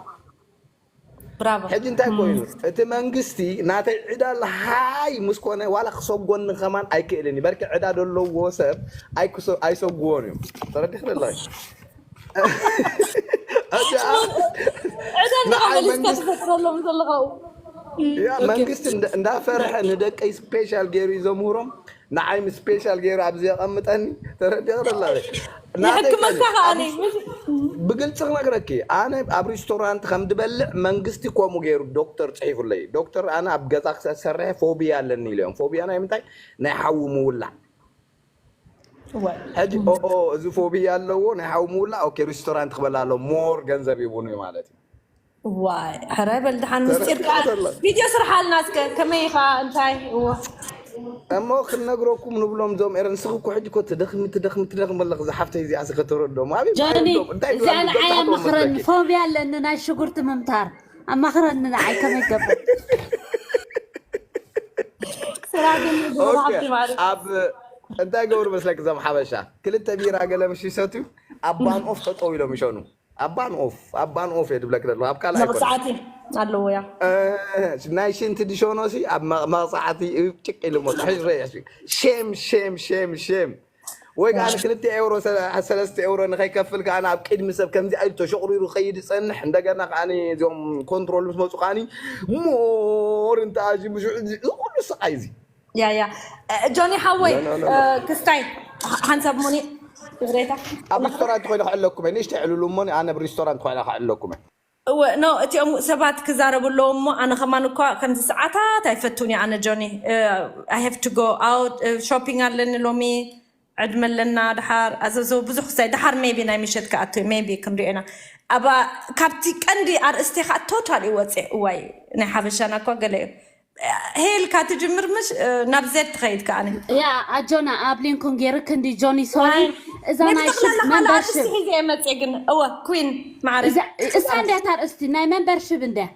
ብራቮ ሕጂ እንታይ ኮይኑ እቲ መንግስቲ ናተይ ዕዳ ለሃይ ምስ ኮነ ዋላ ክሰጎኒ ከማን ኣይክእልን እዩ በርኪ ዕዳ ዘለዎ ሰብ ኣይክሰ- ኣይሰግዎን እዩ ተረዲኽ ለላ ዕዳ እንዳኻ መሊስካ ትፈጥረሎም ዘለኻ ያ መንግስቲ እንዳ- እንዳፈርሐ ንደቀይ ስፔሻል ገይሩ እዩ ዘምህሮም ንዓይም ስፔሻል ገይሩ ኣብዚ የቐምጠኒ ተረዲኽ ለላ ይሕክመካ ከኣኒ ብግልፂ ክነግረኪ ኣነ ኣብ ሬስቶራንት ከም ድበልዕ መንግስቲ ከምኡ ገይሩ ዶክተር ፅሒፉለይ ዶክተር ኣነ ኣብ ገዛ ክሰርሐ ፎቢያ ኣለኒ ኢሎም ፎቢያ ናይ ምንታይ ናይ ሓዊ ምውላዕ ሕጂ ኦኦ እዚ ፎቢያ ኣለዎ ናይ ሓዊ ምውላዕ ኦኬ ሬስቶራንት ክበላ ኣሎ ሞር ገንዘብ ይቡን እዩ ማለት እዩ ዋይ ሕራይ በል ድሓን ምስጢር ከዓ ቪድዮ ስርሓልና እስከ ከመይ ኢኻ እንታይ እዎ እሞ ክንነግረኩም ንብሎም ዞም ኤረ ንስኺ እኮ ሕጂ እኮ ትደኽሚ ትደኽሚ ትደኽሚ ኣለኽ ዝሓፍተይ እዚኣ ስከተረዶም ኣበይ ጆኒ እዚኣ ንዓይ ኣማኽረኒ ፎብያ ኣለኒ ናይ ሽጉርቲ ምምታር ኣማኽረኒ ንዓይ ከመይ ገብር ስራ ግን ኣብ እንታይ ገብሩ መስለክ እዞም ሓበሻ ክልተ ቢራ ገለ ምሽ ይሰትዩ ኣብ ባን ኦፍ ጠጠው ኢሎም ይሸኑ ኣብ ባን ኦፍ ኣብ ባን ኦፍ እየ ድብለክ ዘለኹ ኣብ ካልኣይ ኣይኮነ መቕፃዕቲ ኣለዎ ያ ናይ ሽንቲ ድሸኖ ሲ ኣብ መቕፃዕቲ ጭቅ ኢሉ ሞ ትሕሽ ረይ ሼም ሼም ሼም ሼም ወይ ከዓ ክልተ ኤውሮ ሰለስተ ኤውሮ ንኸይከፍል ከዓ ኣብ ቅድሚ ሰብ ከምዚ ኢሉ ተሸቑሪሩ ከይድ ፀንሕ እንደገና ከዓ እዚኦም ኮንትሮል ምስ መፁ ከዓ ሞር እንተኣዚ ምሽ ኩሉ ስቃይ እዚ ያ ያ እ፣ ጆኒ ሓወይ እ፣ ክስታይ ሓንሳብ ሞኒ ይቕሬታ ኣብ ሪስቶራንት ኮይነ ክዕለኩም እየ ንእሽተ ዕልሉ እሞ ኣነ ብ ሪስቶራንት ኮይነ ክዕለኩም እየ እወ ኖ እቲኦም ሰባት ክዛረቡ ኣለዎም እሞ ኣነ ከማን እኳ ከምዚ ሰዓታት ኣይፈቱን እየ ኣነ ጆኒ I have to go out shopping ኣለኒ ሎሚ ዕድመ ኣለና ድሓር ኣዘዘው ብዙሕ ክሳይ ድሓር maybe ናይ ምሸት ክኣቱ maybe ክንሪኦ ኢና ኣብ ካብቲ ቀንዲ ኣርእስቲ ከዓ totally ወፅእ እዋይ ናይ ሓበሻና እኳ ገለ እዩ ሄልካ ትጅምር ምሽ ናብ ዘድ ትኸይድ ከኣነ ያ ኣጆና ኣብ ሊንኩን ገይርክ እንዲ ጆኒ ሶሪ እዛ ናይ ሽብ ጠቅላላ ካልእ ኣርእስቲ መንበርሽብ ሒዘ እየ መፅእ ግን እወ ኩን ማዕረ እሳ እንድያ ታርእስቲ ናይ መንበርሽብ እንድያ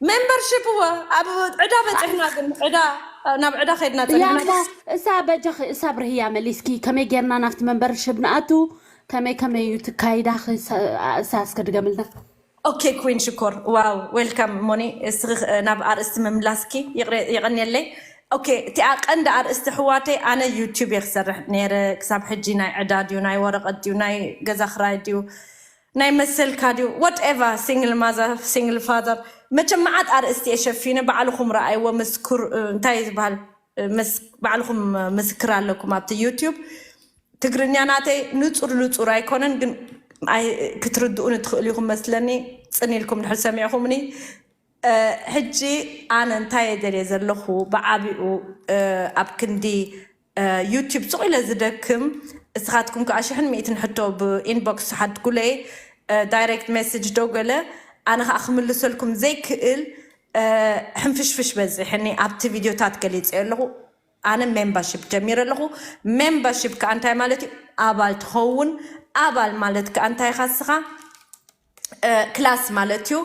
ሜምበርሽፕ እወ ኣብ ዕዳ በፂሕና ግን ዕዳ ናብ ዕዳ ከይድና እያ ፀኒሕና እሞ እሳ በጃኺ እሳ ብርህያ መሊስኪ ከመይ ጌርና ናብቲ መንበርሽብ ንኣቱ ከመይ ከመይ እዩ ትካይዳ እሳ እስከ ድገምልና ኦኬ ኩን ሽኮር ዋው ዌልካም ሞኒ እስኺ ናብ ኣርእስቲ ምምላስኪ ይቕረ- የቐንየለይ ኦኬ እቲኣ ቀንዲ ኣርእስቲ ኣሕዋተይ ኣነ ዩቲብ እየ ክሰርሕ ነይረ ክሳብ ሕጂ ናይ ዕዳ ድዩ ናይ ወረቐት ድዩ ናይ ገዛ ክራይ ድዩ ናይ መሰልካ ድዩ whatever single mother single father መቸም መዓት ኣርእስቲ እየ ሸፊነ ባዕልኹም ረኣይዎ ምስኩር እንታይ እዩ ዝበሃል ምስ ባዕልኹም ምስክር ኣለኩም ኣብቲ ዩቲብ ትግርኛ ናተይ ንፁር ንፁር ኣይኮነን ግን ኣይ- ክትርድኡኒ ትኽእሉ ኢኹም መስለኒ ፅን ኢልኩም ድሕር ሰሚዕኹምኒ እ፣ ሕጂ ኣነ እንታይ እየ ደልየ ዘለኹ ብዓቢኡ እ፣ ኣብ ክንዲ እ፣ ዩቲብ ሱቕ ኢለ ዝደክም እስኻትኩም ከዓ ሽሕን ሚእትን ሕቶ ብኢንቦክስ ሓድጉለይ ዳይሬክት ሜሴጅ ዶ ገለ ኣነ ከዓ ክምልሰልኩም ዘይክእል እ፣ ሕንፍሽፍሽ በዚሕኒ ኣብቲ ቪድዮታት ገሊፀ ኣለኹ ኣነ ሜምበርሽፕ ጀሚረ ኣለኹ ሜምበርሽፕ ከዓ እንታይ ማለት እዩ ኣባል ትኸውን ኣባል ማለት ከዓ እንታይ ኢኻ እስኻ ክላስ ማለት እዩ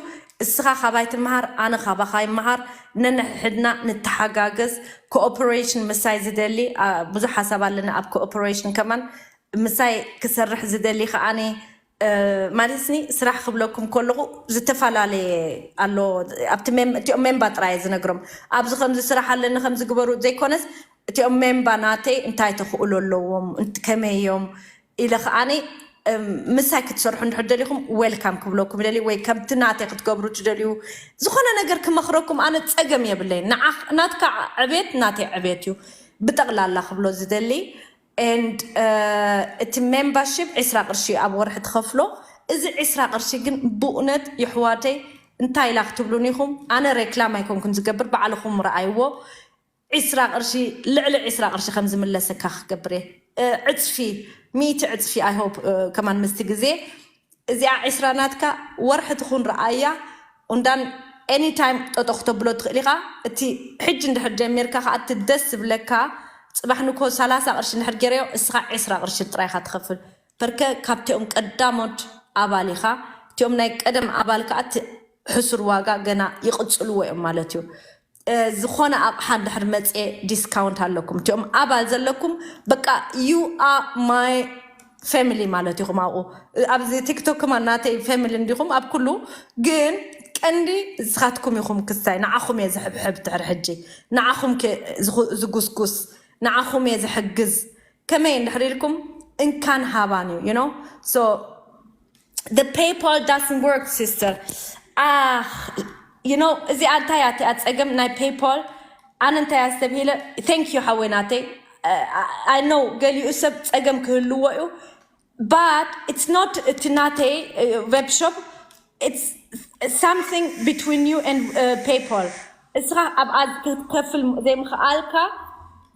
እስኻ ካባይ ትመሃር ኣነ ካባኻ ይመሃር ነንሕድና ንተሓጋገዝ ኮኦፐሬሽን ምሳይ ዝደሊ አ፣ ብዙሕ ሓሳብ ኣለና ኣብ ኮኦፐሬሽን ከማን ምሳይ ክሰርሕ ዝደሊ ከዓኒ እ፣ ማለትኒ ስራሕ ክብለኩም ከለኹ ዝተፈላለየ ኣሎ ኣብቲ ሜም- እቲኦም ሜምባ ጥራየ ዝነግሮም ኣብዚ ከምዚ ስራሕ ኣለኒ ከምዚ ግበሩ ዘይኮነስ እቲኦም ሜምባ ናተይ እንታይ ተኽእሎ ኣለዎም እንት- ከመይ እዮም ኢለ ከዓኒ እም፣ ምሳይ ክትሰርሑ እንድሕር ደሊኹም ዌልካም ክብለኩም ይደሊ ወይ ከምቲ ናተይ ክትገብሩ ትደልዩ ዝኾነ ነገር ክመኽረኩም ኣነ ፀገም የብለይ ንዓ- ናትካ ዕቤት ናተይ ዕቤት እዩ ብጠቕላላ ክብሎ ዝደሊ and እቲ ሜምበርሽፕ ዕስራ ቅርሺ ኣብ ወርሒ ትኸፍሎ እዚ ዕስራ ቅርሺ ግን ብእውነት ይሕዋተይ እንታይ ኢላ ክትብሉን ኢኹም ኣነ ሬክላም ኣይኮንኩን ዝገብር ባዕልኹም ረኣይዎ ዕስራ ቅርሺ ልዕሊ ዕስራ ቅርሺ ከም ዝምለሰካ ክገብር እየ ዕፅፊ ሚእቲ ዕፅፊ ኣይሆፕ ከማን ምስቲ ግዜ እዚኣ ዕስራ ናትካ ወርሒ ትኹን ረኣያ እንዳን ኤኒታይም ጠጦ ክተብሎ ትኽእል ኢኻ እቲ ሕጂ እንድሕር ጀሚርካ ከዓ እቲ ደስ ዝብለካ ፅባሕ ንኮ ሰላሳ ቅርሺ እንድሕር ገይረዮ እስኻ ዕስራ ቅርሺ ጥራይ ኢኻ ትኸፍል በርከ ካብቲኦም ቀዳሞት ኣባል ኢኻ እቲኦም ናይ ቀደም ኣባል ከዓ እቲ ሕሱር ዋጋ ገና ይቕፅልዎ እዮም ማለት እዩ ዝኾነ ኣቕሓ እንድሕር መፅየ ዲስካውንት ኣለኩም እቲኦም ኣባል ዘለኩም በቃ you are my family ማለት ኢኹም ኣብኡ ኣብዚ ቲክቶክ ከማን ናተይ family እንዲኹም ኣብ ኩሉ ግን ቀንዲ ንስኻትኩም ኢኹም ክስታይ ንዓኹም እየ ዝሕብሕብ ትሕር ሕጂ ንዓኹም ዝጉስጉስ ንዓኹም እየ ዝሕግዝ ከመይ እንድሕር ኢልኩም እንካን ሃባን እዩ you know so the PayPal doesn't work sister ah you know እዚኣ እንታይ እያ እቲኣ ፀገም ናይ PayPal ኣነ እንታይ ኣስተብሂለ thank you ሓወይ ናተይ I know ገሊኡ ሰብ ፀገም ክህልዎ እዩ but it's not እቲ ናተይ web shop it's something between you and PayPal እስኻ ኣብኣ ክትከፍል ዘይምኽኣልካ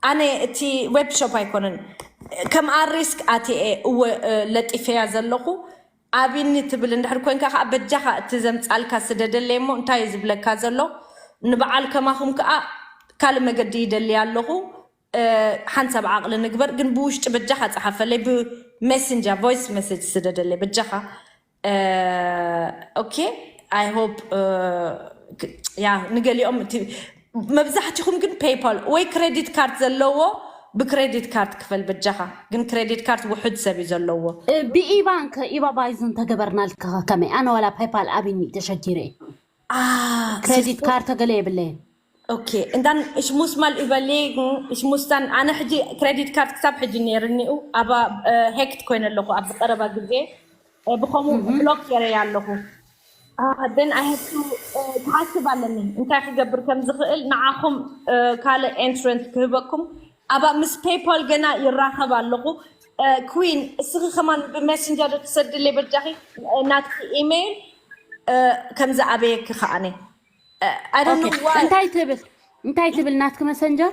ኣነ እቲ web shop ኣይኮነን ከምኣ risk ኣትየ እወ ለጢፈያ ዘለኹ ኣብኒ ትብል እንድሕር ኮንካ ከዓ በጃኻ እቲ ዘምፃልካ ስደደለይ እሞ እንታይ እዩ ዝብለካ ዘሎ ንበዓል ከማኹም ከዓ ካልእ መገዲ ይደልያ ኣለኹ ሓንሳብ ዓቕሊ ንግበር፣ ግን ብውሽጢ በጃኻ ጸሓፈለይ፣ ብሜሴንጀር ቮይስ ሜሴጅ ስደደለይ በጃኻ። ኦኬ፣ I hope ያ ንገሊኦም እቲ መብዛሕትኹም ግን ፔይፓል ወይ ክሬዲት ካርድ ዘለዎ ብክሬዲት ካርድ ክፈል በጃኻ። ግን ክሬዲት ካርድ ውሑድ ሰብ እዩ ዘለዎ። ብኢባንክ ኢባ ባይዝን ተገበርናልካ ከመይ ኣነ ዋላ ፔይፓል ኣቢኒ ተሸጊረ አ፣ ክሬዲት ካርድ ተገለ የብለይን። ኦኬ፣ እንታን እሽሙስ ማል ይበሊ እሽሙስታን ኣነ ሕጂ ክሬዲት ካርድ ክሳብ ሕጂ ነይርኒኡ ኣባ ሄክት ኮይነ ኣለኹ ኣብዚ ቀረባ ግዜ እ፣ ብኸምኡ ብሎክ ገይረያ ኣለኹ። ን ኣይ ሀብ ትሓስብ ኣለኒ እንታይ ክገብር ከም ዝኽእል ንዓኹም እ፣ ካልእ ኤንትረንስ ክህበኩም ኣባ ምስ ፔይፓል ገና ይራኸብ ኣለኹ። እ፣ ኩዊን እስኺ ከማን ብሜሴንጀር ትሰድለይ በጃኺ እ፣ ናትኪ ኢሜይል እ፣ ከም ዝኣበየኪ ከኣነ I don't know why እንታይ ትብል እንታይ ትብል ናትክ መሰንጀር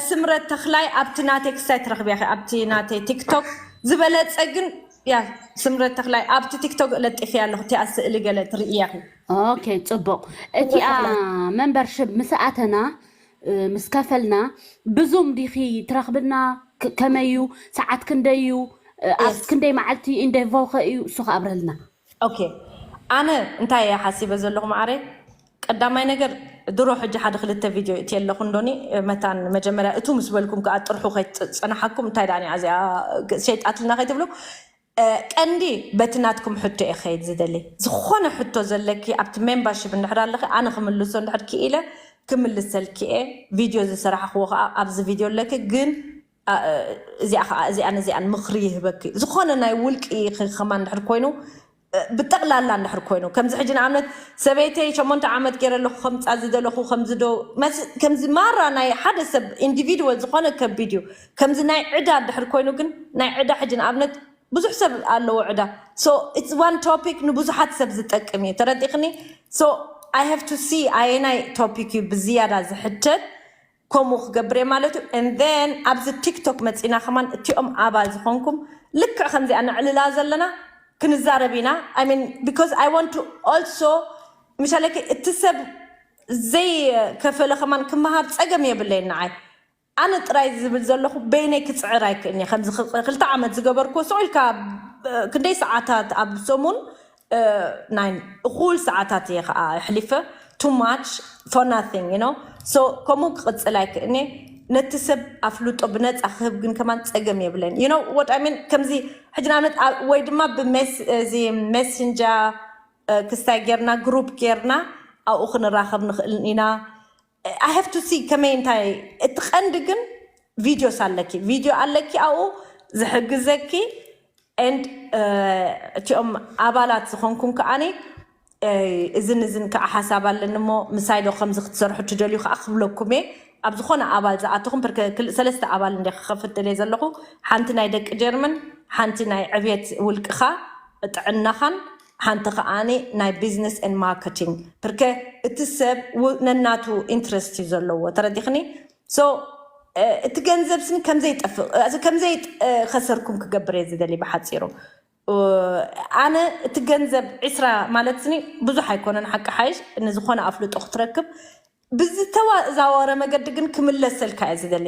ስምረት ተኽላይ ኣብቲ ናተይ ክስታይ ትረኽብያ ኢኺ ኣብቲ ናተይ ቲክቶክ ዝበለፀ ግን ያ ስምረት ተኽላይ ኣብቲ ቲክቶክ ለጢፍያ ኣለኹ እቲኣ ስእሊ ገለ ትርእያ ኢኺ ኦኬ ፅቡቕ እቲኣ መንበርሽብ ምስ ኣተና እ፣ ምስ ከፈልና ብዙም ዲኺ ትረኽብና ክ- ከመይ እዩ ሰዓት ክንደይ እዩ እ፣ ኣብ ክንደይ መዓልቲ ኢንደቮኸ እዩ እሱ ከኣብረልና ኦኬ ኣነ እንታይ እየ ሓሲበ ዘለኹ ማዓረ ቀዳማይ ነገር ድሮ ሕጂ ሓደ ክልተ ቪድዮ እቲ ኣለኹ እንዶኒ መታን መጀመርያ እቱ ምስ በልኩም ከዓ ጥርሑ ከይፀናሓኩም እንታይ ደኣ እዚኣ ሸይጣትልና ከይትብሉ እ፣ ቀንዲ በቲ ናትኩም ሕቶ እየ ከይድ ዝደሊ ዝኾነ ሕቶ ዘለኪ ኣብቲ ሜምበርሽፕ እንድሕር ኣለኺ ኣነ ክምልሶ እንድሕር ክኢለ ክምልሰልኪ እየ ቪድዮ ዝሰራሕክዎ ከዓ ኣብዚ ቪድዮ ኣለኪ ግን እዚኣ ከዓ እዚኣን እዚኣን ምኽሪ ይህበኪ ዝኾነ ናይ ውልቂ ከማን ድሕር ኮይኑ ብጠቕላላ እንድሕር ኮይኑ ከምዚ ሕጂ ንኣብነት ሰበይተይ ሸሞንተ ዓመት ገይረ ኣለኹ ከምፃ ዝደለኹ ከምዚ ዶ ከምዚ ማራ ናይ ሓደ ሰብ ኢንዲቪድዋል ዝኾነ ከቢድ እዩ ከምዚ ናይ ዕዳ ድሕር ኮይኑ ግን ናይ ዕዳ ሕጂ ንኣብነት ብዙሕ ሰብ ኣለዎ ዕዳ so it's one topic ንብዙሓት ሰብ ዝጠቅም እዩ ተረዲኽኒ so I have to see ኣየናይ ቶፒክ እዩ ብዝያዳ ዝሕተት ከምኡ ክገብር እየ ማለት እዩ and then ኣብዚ ቲክቶክ መፂና ከማን እቲኦም ኣባል ዝኾንኩም ልክዕ ከምዚኣ ነዕልላ ዘለና ክንዛረብ ኢና I mean because I want to also ምሻለኪ እቲ ሰብ ዘይከፈለ ከማን ክመሃር ፀገም የብለይን ንዓይ ኣነ ጥራይ ዝብል ዘለኹ በይነይ ክፅዕር ኣይክእልኒ ከምዚ ክልተ ዓመት ዝገበርኩ ስቕ ኢልካ ክንደይ ሰዓታት ኣብ ሰሙን ናይ እኹል ሰዓታት እየ ከዓ ኣሕሊፈ too much for nothing you know so ከምኡ ክቕፅል ኣይክእልኒ ነቲ ሰብ ኣፍልጦ ብነፃ ክህብ ግን ከማን ፀገም የብለን you know what I mean ከምዚ ሕጂ ንኣብነት ወይ ድማ ብዚ ሜሴንጀር ክስታይ ጌርና ግሩፕ ጌርና ኣብኡ ክንራኸብ ንኽእል ኢና I have to see ከመይ እንታይ እቲ ቀንዲ ግን ቪድዮስ ኣለኪ ቪድዮ ኣለኪ ኣብኡ ዝሕግዘኪ and እቲኦም ኣባላት ዝኾንኩም ከዓኒ እዝን እዝን ከዓ ሓሳብ ኣለኒ እሞ ምሳይ ዶ ከምዚ ክትሰርሑ ትደልዩ ከዓ ክብለኩም እየ ኣብ ዝኾነ ኣባል ዝኣተኹም ሰለስተ ኣባል እንደ ክኸፍት ደልየ ዘለኹ ሓንቲ ናይ ደቂ ጀርመን ሓንቲ ናይ ዕብየት ውልቅኻ ጥዕናኻን ሓንቲ ከዓኒ ናይ business and marketing ብርከ እቲ ሰብ ነናቱ interest እዩ ዘለዎ ተረዲኽኒ so እቲ ገንዘብ ስኒ ከምዘይጠፍእ ከምዘይከሰርኩም ክገብር እየ ዝደሊ ብሓፂሩ ኣነ እቲ ገንዘብ ዒስራ ማለት ስኒ ብዙሕ ኣይኮነን ሓቂ ሓይሽ ንዝኾነ ኣፍልጦ ክትረክብ ብዝተዛወረ መገዲ ግን ክምለሰልካ እየ ዝደሊ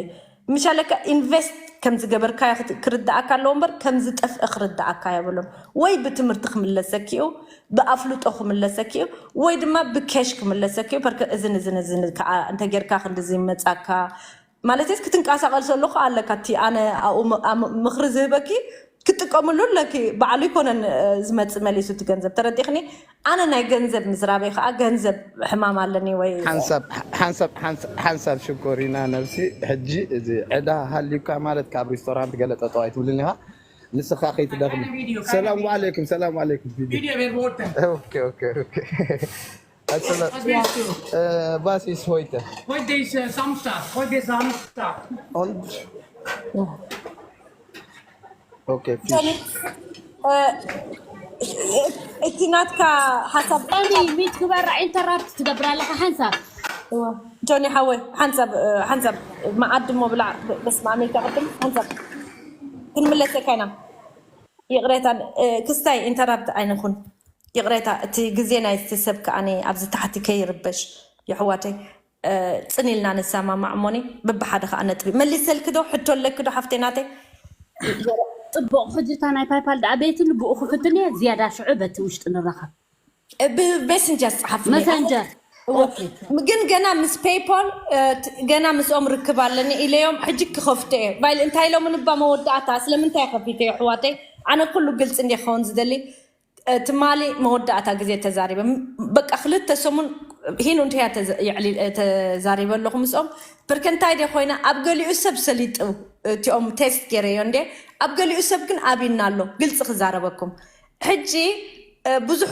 ምሻለካ ኢንቨስት ከም ዝገበርካዮ ክርዳእካ ኣለዎ እምበር ከም ዝጠፍአ ክርዳእካ የብሉን ወይ ብትምህርቲ ክምለሰኪ እዩ ብኣፍልጦ ክምለሰኪ እዩ ወይ ድማ ብኬሽ ክምለሰኪ እዩ በርከ እዝን እዝን እዝን ከዓ እንተጌርካ ክንድዚ ይመፃካ ማለት ስ ክትንቀሳቀል ዘለኹ ኣለካ እቲ ኣነ ምክሪ ዝህበኪ ክጥቀምሉ ኣለኪ ባዕሉ ይኮነን ዝመፅእ መሊሱ እቲ ገንዘብ ተረዲኽኒ ኣነ ናይ ገንዘብ ምዝራበይ ከዓ ገንዘብ ሕማም ኣለኒ ወይ ሓንሳብ ሽኮሪና ነብሲ ሕጂ እዚ ዕዳ ሃልዩካ ማለት ካብ ሪስቶራንት ገለ ጠጠው ኣይትብልን ኢኻ ንስኻ ከይትደኽሚ ሰላም ዓለይኩም ሰላም ዓለይኩም Video wir wollten. Okay, okay, okay. Also, Was willst du? Äh, was ist heute? Heute ist äh, Samstag. Heute ist Samstag. Und? Okay, Fisch. እቲ ናትካ ሓሳብ ኒ ሚት ግበራ ኢንተራፕት ትገብር ኣለካ ሓንሳብ ጆኒ ሓወይ ሓንሳብ ሓንሳብ መዓዲ ሞ ብላዕ በስማሚ ተቅድም ሓንሳብ ክንምለሰካ ኢና ይቕሬታ ክስታይ ኢንተራፕት ኣይንኹን ይቕሬታ እቲ ግዜ ናይ እቲ ሰብ ከኣኒ ኣብዚ ታሕቲ ከይርበሽ የሕዋተይ እ፣ ጽን ኢልና ንሰማማዕ እሞኒ። በብሓደ ከዓ ነጥቢ መሊሰልኪ ዶ? ሕቶ ኣለኪ ዶ ሓፍተይ ናተይ? ጽቡቕ። ሕጂ እታ ናይ ፓይፓል ደኣ ቤትን ብኡ ክፍትን እየ ዝያዳ ሽዑ በቲ ውሽጢ ንራኸብ። ብሜሰንጀር ጸሓፍኒ። መሰንጀር ግን ገና ምስ ፔይፓል፣ እ፣ ት- ገና ምስኦም ርክብ ኣለኒ ኢለዮም። ሕጂ ክኸፍቶ እየ። ባይል እንታይ ኢሎም ንባ መወዳእታ ስለምንታይ ከፊተ እየ ኣሕዋተይ? ኣነ ኩሉ ግልፂ እንደ ክኸውን ዝደሊ። እ፣ ትማሊ መወዳእታ ግዜ ተዛሪበ። ም- በቃ ክልተ ሰሙን ሂኑ እንተ እያ ተዘ- የዕሊ- እ፣ ተዛሪበ ኣለኹ ምስኦም። ብርከንታይ ደ ኮይነ ኣብ ገሊኡ ሰብ ሰሊጡ፣ እቲኦም ቴስት ገይረዮ እንደ ኣብ ገሊኡ ሰብ ግን ኣብና ኣሎ። ግልፂ ክዛረበኩም ሕጂ፣ እ፣ ብዙሕ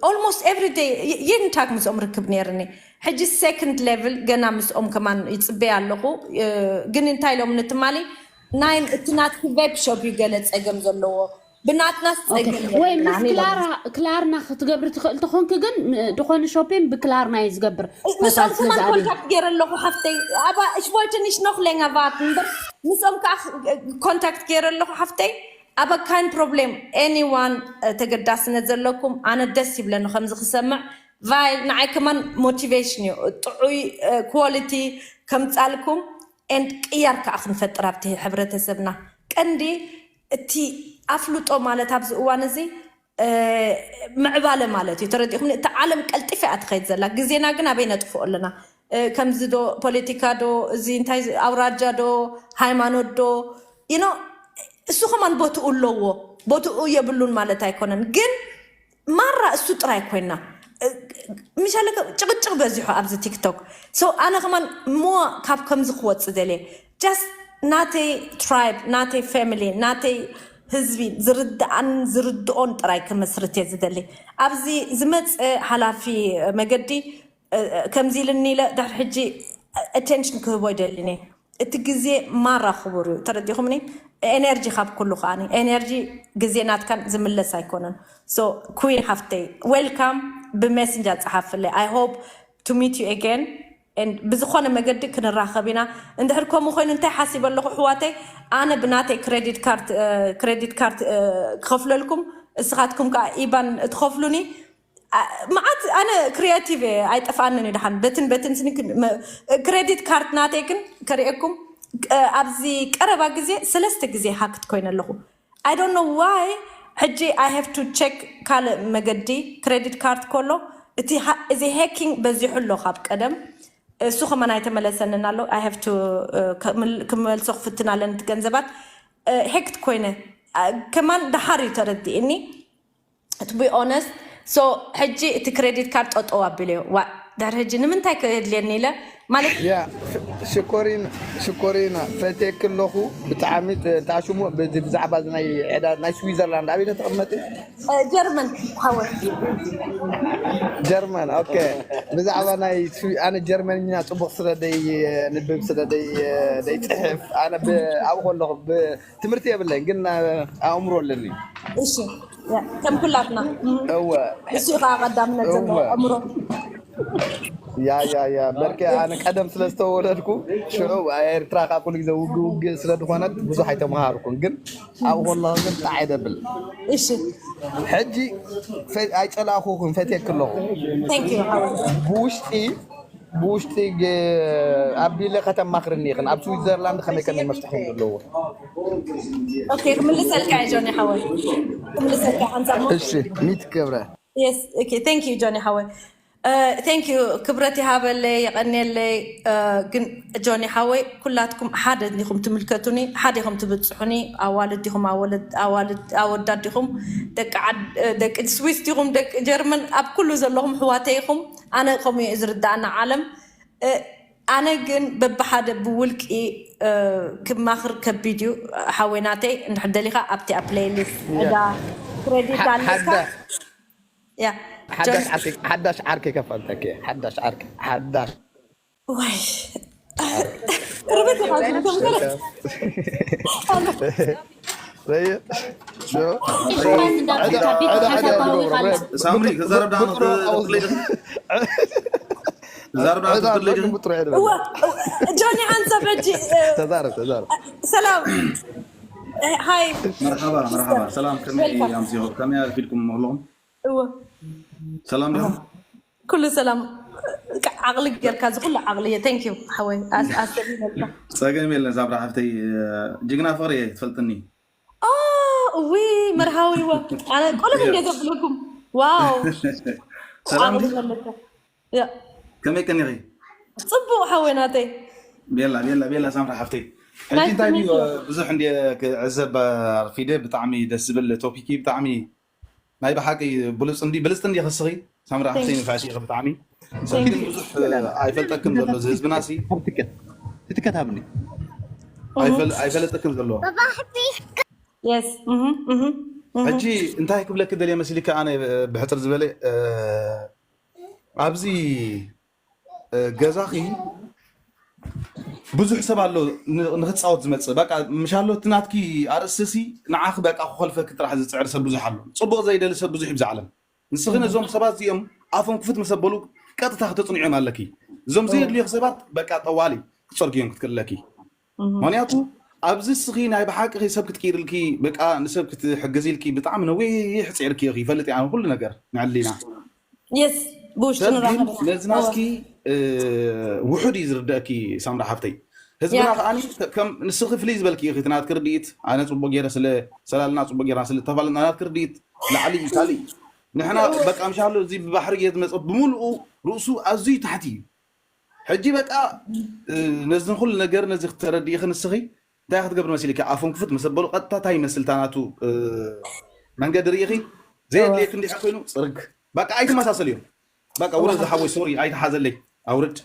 almost every day ይንታክ ምስኦም ርክብ ነይርኒ። ሕጂ ሰኮንድ ሌቭል ገና ምስኦም ከማን ይፅበየ ኣለኹ። እ፣ ግን እንታይ ኢሎም ንትማሊ ናይ እቲ ናትኪ ቬብ ሾፕ እዩ ገለ ፀገም ዘለዎ፣ ብናትናስ ኦኬ። ፀገም ወይ የብልናን ምስ ኢሎም። ክላራ ክላርና ክትገብሪ ትኽእል ተኾንኪ ግን ም- ዝኾነ ሾፒን ብክላርና እዩ ዝገብር። ምስኦም ፓይፓል ስለ ከማን ዝኣበየ ኮንታክት ገይረ ኣለኹ ሓፍተይ። ኣባ ich wollte nicht noch länger warten እምበር ምስኦም ከዓ ኮንታክት ገይረ ኣለኹ ሓፍተይ። ኣባ ካይን ፕሮብሌም ኤኒዋን ተገዳስነት ዘለኩም ኣነ ደስ ይብለኒ ከምዚ ክሰምዕ። ቫይል ንዓይ ከማን ሞቲቬሽን እዩ። ጥዑይ ኳሊቲ ከምፃልኩም ኤንድ ቅያር ከዓ ክንፈጥር ኣብቲ ሕብረተሰብና። ቀንዲ እቲ ኣፍልጦ ማለት ኣብዚ እዋን እዚ፣ እ፣ ምዕባለ ማለት እዩ። ተረዲእኩም? እቲ ዓለም ቀልጢፈ እያ ትኸይድ ዘላ። ግዜና ግን ኣበይ ነጥፍኦ ኣለና? እ፣ ከምዚ ዶ ፖለቲካ ዶ እዚ እንታይ ዚ- ኣውራጃ ዶ ሃይማኖት ዶ ይኖ እሱ ከማን ቦትኡ ኣለዎ። ቦትኡ የብሉን ማለት ኣይኮነን፣ ግን ማራ እሱ ጥራይ ኮይና። እ፣ ምሻለ ከ- ጭቕጭቕ በዚሑ ኣብዚ ቲክቶክ። So ኣነ ከማን ሞ ካብ ከምዚ ክወፅእ ደልየ። Just ናተይ ትራይብ፣ ናተይ ፋሚሊ፣ ናተይ ህዝቢ ዝርድኣን ዝርድኦን ጥራይ ክመስርት እየ ዝደሊ። ኣብዚ ዝመፀ ሓላፊ መገዲ፣ እ፣ ከምዚ ኢልኒ ኢለ ድሕሪ ሕጂ ኣቴንሽን ክህቦ ይደልን እየ። እቲ ግዜ ማራ ክቡር እዩ። ተረዲኹምኒ? ኤነርጂ ካብ ኩሉ ከዓኒ ኤነርጂ ግዜ ናትካን ዝምለስ ኣይኮነን። So ኩዊን ሓፍተይ ዌልካም። ብሜስንጀር ፀሓፍለይ። I hope to meet you again and ብዝኾነ መገዲ ክንራኸብ ኢና። እንድሕር ከምኡ ኮይኑ እንታይ ሓሲበ ኣለኹ ኣሕዋተይ? ኣነ ብናተይ ክሬዲት ካርድ፣ እ፣ ክሬዲት ካርድ፣ እ፣ ክኸፍለልኩም፣ እስኻትኩም ከዓ ኢባን እትኸፍሉኒ። ኣ- መዓት ኣነ ክሪያቲቭ እየ፣ ኣይጠፍኣንን እዩ። ደሓን በትን በትን ስኒ ክን- መ- ክሬዲት ካርድ ናተይ ግን ከርእየኩም። እ፣ ኣብዚ ቀረባ ግዜ ሰለስተ ግዜ ሃክት ኮይነ ኣለኹ። I don't know why። ሕጂ I have to check ካልእ መገዲ። ክሬዲት ካርድ ከሎ እቲ ሃ- እዚ ሃኪንግ በዚሑ ኣሎ ካብ ቀደም። እሱ ከማን ኣይተመለሰንን ኣሎ። I have to፣ እ፣ ክምል- ክመልሶ ክፍትን ኣለኒ እቲ ገንዘባት። እ፣ ሄክት ኮይነ፣ እ፣ ከማን ደሓር እዩ ተረዲእኒ። To be honest። So ሕጂ እቲ ክሬዲት ካርድ ጠጠው ኣቢለዮ። ዋ ድሕሪ ሕጂ ንምንታይ ከየድልየኒ ኢለ ማለት። ያ ሽኮሪና፣ ሽኮሪና ፈቴክ ኣለኹ ብጣዕሚ። እንታይ ሽሙ? ብዚ ብዛዕባ እዚ ናይ ዕዳ ናይ ስዊዘርላንድ ኣበይ ተቐመጢ? እ፣ ጀርመን ሓወይ። ጀርመን። ኦኬ። ብዛዕባ ናይ ስዊ- ኣነ ጀርመንኛ ጽቡቕ ስለ ደይ ንብብ ስለ ደይ ደይ ጽሕፍ ኣነ ብ- ኣብኡ ከለኹ ብ- ትምህርቲ የብለኝ ግን ኣእምሮ ኣለኒ። እሺ፣ ያ፣ ከም ኩላትና። እም፣ እወ እሱ እዩ ከዓ ቀዳምነት ዘለዎ እወ ኣእምሮ። ያ ያ ያ በርኬ ኣነ ቀደም ስለ ዝተወለድኩ ሽዑ ኤርትራ ካብ ኩሉ ግዜ ውግ ውግ ስለ ዝኾነት ብዙሕ ኣይተመሃርኩን፣ ግን ኣብ ከለኹ ግን ጣዕ ደብል። እሺ፣ ሕጂ ፈ- ኣይጸላእኹኹን ፈትየክ ኣለኹ። thank you ሓወይ። ብውሽጢ ብውሽጢ ግ- ኣቢለ ከተማኽርኒ ይኽን ኣብ ስዊዘርላንድ ከመይ ከመይ መፍትሒ ዘለዎ። ኦኬ፣ ክምልሰልካ እየ ጆኒ ሓወይ፣ ክምልሰልካ ሓንሳብ። እሺ ሚት ክብረ Yes, okay, thank you ጆኒ ሓወይ። Thank you። ክብረት ይሃበለይ፣ የቐንየለይ። ግን ጆኒ ሓወይ ኩላትኩም ሓደ ዲኹም ትምልከቱኒ፣ ሓደ ኢኹም ትብፅሑኒ። ኣዋልድ ዲኹም ኣወለድ ኣዋልድ ኣወዳት ዲኹም፣ ደቂ ዓድ ደቂ ስዊስ ዲኹም ደቂ ጀርመን፣ ኣብ ኩሉ ዘለኹም ኣሕዋተይ ኢኹም። ኣነ ከምኡ እዩ ዝርዳእና ዓለም። ኣነ ግን በብሓደ ብውልቂ ክማኽር ከቢድ እዩ። ሓወይ ናተይ እንድሕር ደሊኻ ኣብቲ ኣብ ፕሌይሊስት ዕዳ ክሬዲት ኣለካ። ያ ሓዳሽ ዓርኪ ሓዳሽ ዓርኪ ከፈልተኪ ሓዳሽ ዓርኪ ሓዳሽ ወይ ቅርበት ኢኻ ግን ከም ገለ ረየ ሳምሪ ተዛረብ ደኣ ክትቅልይ ዲኺ? ተዛረብ ደኣ ክትቅልይ ዲኺ? እዋ ጆኒ ሓንሳብ ሕጂ ተዛረብ ተዛረብ ሰላም ሃይ መርሓባ መርሓባ ሰላም ከመይ ኣምሲኹ ከመይ ኣርፊድኩም ኣለኹም እዎ ሰላም ዲኹም ኩሉ ሰላም ዓቕሊ ጌርካ እዚ ኩሉ ዓቕሊ እየ። Thank you ሓወይ። ኣስ- ኣሰቢለካ። ጸገም የለን ሳምራ ሓፍተይ፣ ጅግና ፍቕሪ እየ ትፈልጥኒ። እዊ መርሃዊ ዋ ኣነ ቆልፍ እንደ ዘብለኩም። ዋው ሰላም ዓቕሊ ድዩ? ዘለካ። ያ ከመይ ቀኒኺ? ጽቡቕ ሓወይ ናተይ። ቤላ ቤላ ቤላ ሳምራ ሓፍተይ፣ ሕጂ Nice to እንታይ ድዩ? meet you. ብዙሕ እንዲ ክዕዘብ ኣርፊደ። ብጣዕሚ ደስ ዝብል ቶፒክ እዩ። ብጣዕሚ ናይ ብሓቂ ብሉፅ እንዲ ብልፅቲ እንዲ ክስኺ ሳምራ ሓፍተይ፣ ንፋዕቲ ኢኺ ብጣዕሚ። ሰብ ግን ብዙሕ ኣይፈልጠክም ዘሎ እዚ ህዝብና ሲ ትከት ትከት ሃብኒ ኣይፈል- ኣይፈለጠክም ዘሎ። Yes እህ እህ እህ። ሕጂ እንታይ ክብለኪ ደልየ መሲልካ? ኣነ ብሕፅር ዝበለ እ፣ ኣብዚ እ፣ ገዛኺ ብዙሕ ሰብ ኣሎ ን- ንክፃወት ዝመፅእ። በቃ ምሻሎ እቲ ናትኪ ኣርእስቲ ሲ ንዓኺ በቃ ክኾልፈኪ ጥራሕ ዝፅዕር ሰብ ብዙሕ ኣሎ። ፅቡቕ ዘይደሊ ሰብ ብዙሕ ይብዛ ዓለም። ንስኺ ነዞም ሰባት እዚኦም ኣፎም ክፍት ምስ ኣበሉ ቀጥታ ክተፅንዕዮም ኣለኪ። እዞም ዘየድልዮኺ ሰባት በቃ ጠዋሊ ክትፀርግዮም ክትክእልለኪ። ምክንያቱ ኣብዚ እስኺ ናይ ብሓቂ ሰብ ክትቅይርልኪ በቃ ንሰብ ክትሕግዝልኪ ብጣዕሚ ነዊሕ ፅዕርኪ ኢኺ። ይፈልጥ እየ ኣነ ኩሉ ነገር ንዕሊና Yes ብውሽጢ ሰብ ግን ንራኸብ ኢና። ነዚ ናትኪ እ፣ ውሑድ እዩ ዝርደእኪ ሳምራ ሓፍተይ። ህዝብና ያ። ከዓኒ ከም ንስኺ ፍልይ ዝበልኪ ኢኺ። እቲ ናትኪ ርድኢት ኣነ ፅቡቅ ገይረ ስለ ሰላልና ፅቡቅ ገይርና ስለ ተፋለጥና ናትኪ ርድኢት ላዕሊ እዩ ካልእ እዩ። ንሕና በቃ ምሻሎ እዚ ብባሕሪ እየ ዝመፀ ብምልኡ ርእሱ ኣዝዩ ታሕቲ እዩ። ሕጂ በቃ እ፣ ነዚ ኩሉ ነገር ነዚ ክትተረድኢኺ ንስኺ እንታይ ክትገብር መሲልካ ኣፎም ክፍት መሰበሉ ቀጥታ እንታይ ይመስል ታናቱ እ፣ መንገዲ ርኢኺ ዘየድልየክ እንዲሕ ኮይኑ ፅርግ በቃ ኣይትመሳሰል እዮም። በቃ ውረድ ዝሓወይ ሶሪ ኣይትሓዘለይ ኣውርድ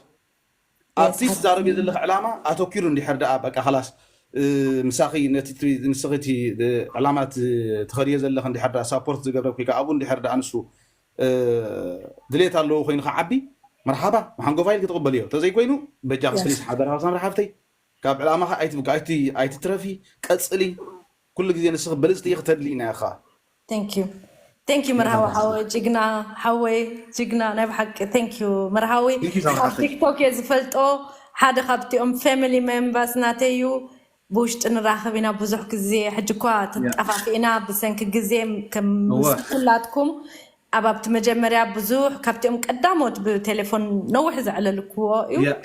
ኣብቲ ትዛረብዮ ዘለኺ ዕላማ ኣተኪሩ እንድሕር ደኣ በቃ ኸላስ እ፣ ምሳኺ ነቲ ትሪ- ንስኺ እቲ እ፣ ዕላማ ት- ትኸድዮ ዘለኺ እንድሕር ደኣ ሳፖርት ዝገብረኪ ወይ ከዓ ኣብኡ እንድሕር ደኣ ንሱ እ፣ ድሌት ኣለዎ ኮይኑ ክዓቢ መርሓባ መሓንጎፋ ኢልኪ ትቕበልዮ። ተዘይኮይኑ በጃኺ ፕሊስ ሓደራ ሳምሪ ሓፍተይ ካብ ዕላማኻ ኣይትብካ ኣይቲ ኣይትትረፊ ቀጽሊ። ኩሉ ግዜ ንስኺ ብልጽቲ ኢኺ ተድሊ ኢና ኢኻ። Thank you thank you መርሃዊ ሓወይ ጅግና ሓወይ ጅግና ናይ ብሓቂ thank you መርሃዊ Thank you ሳምሪ ኣብ ሓፍተይ። ቲክቶክ እየ ዝፈልጦ ሓደ ካብቲኦም family members ናተይ እዩ ብውሽጢ ንራኸብ ኢና ብዙሕ ግዜ ሕጂ እኳ ተጠፋፊእና ብሰንኪ ግዜ ከም እወ። ምስ ኩላትኩም ኣብ ኣብቲ መጀመርያ ብዙሕ ካብቲኦም ቀዳሞት ብቴሌፎን ነዊሕ ዘዕለልክዎ እዩ Yeah.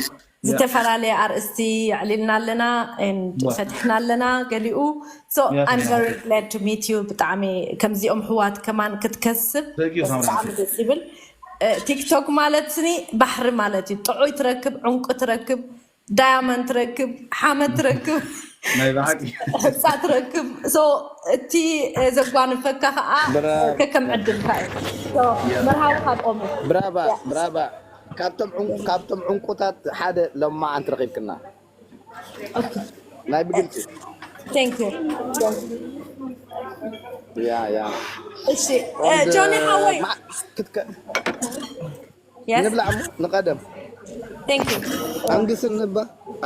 Yeah. ዝተፈላለየ ኣርእስቲ ኣዕሊልና ኣለና and እወ። ፈቲሕና ኣለና ገሊኡ so Yeah. I'm very glad to meet you ብጣዕሚ ከምዚኦም ሕዋት ከማን ክትከስብ Thank you ሳምሪ ብጣዕሚ ሓፍተይ። ደስ ይብል እ፣ ቲክቶክ ማለት ስኒ ባሕሪ ማለት እዩ ጥዑይ ትረክብ ዕንቁ ትረክብ ዳያመንድ ትረክብ ሓመድ ትረክብ ናይ ብሓቂ ህንፃ ትረክብ so እቲ እ፣ ዘጓንፈካ ከዓ ብራ- ከከም ዕድልካ እዩ So መርሃዊ ካብኦም እዩ ብራባ ብራባ ካብቶም ዕንቁ- ካብቶም ዕንቁታት ሓደ ለማዓንቲ ረኺብክና ናይ ብግልፂ Thank you ያ ያ እሺ እ፣ ጆኒ ሓወይ ማ- ክትከ- Yes ንብላዕ እሞ ንቀደም Thank you ኣንግስኒ እባ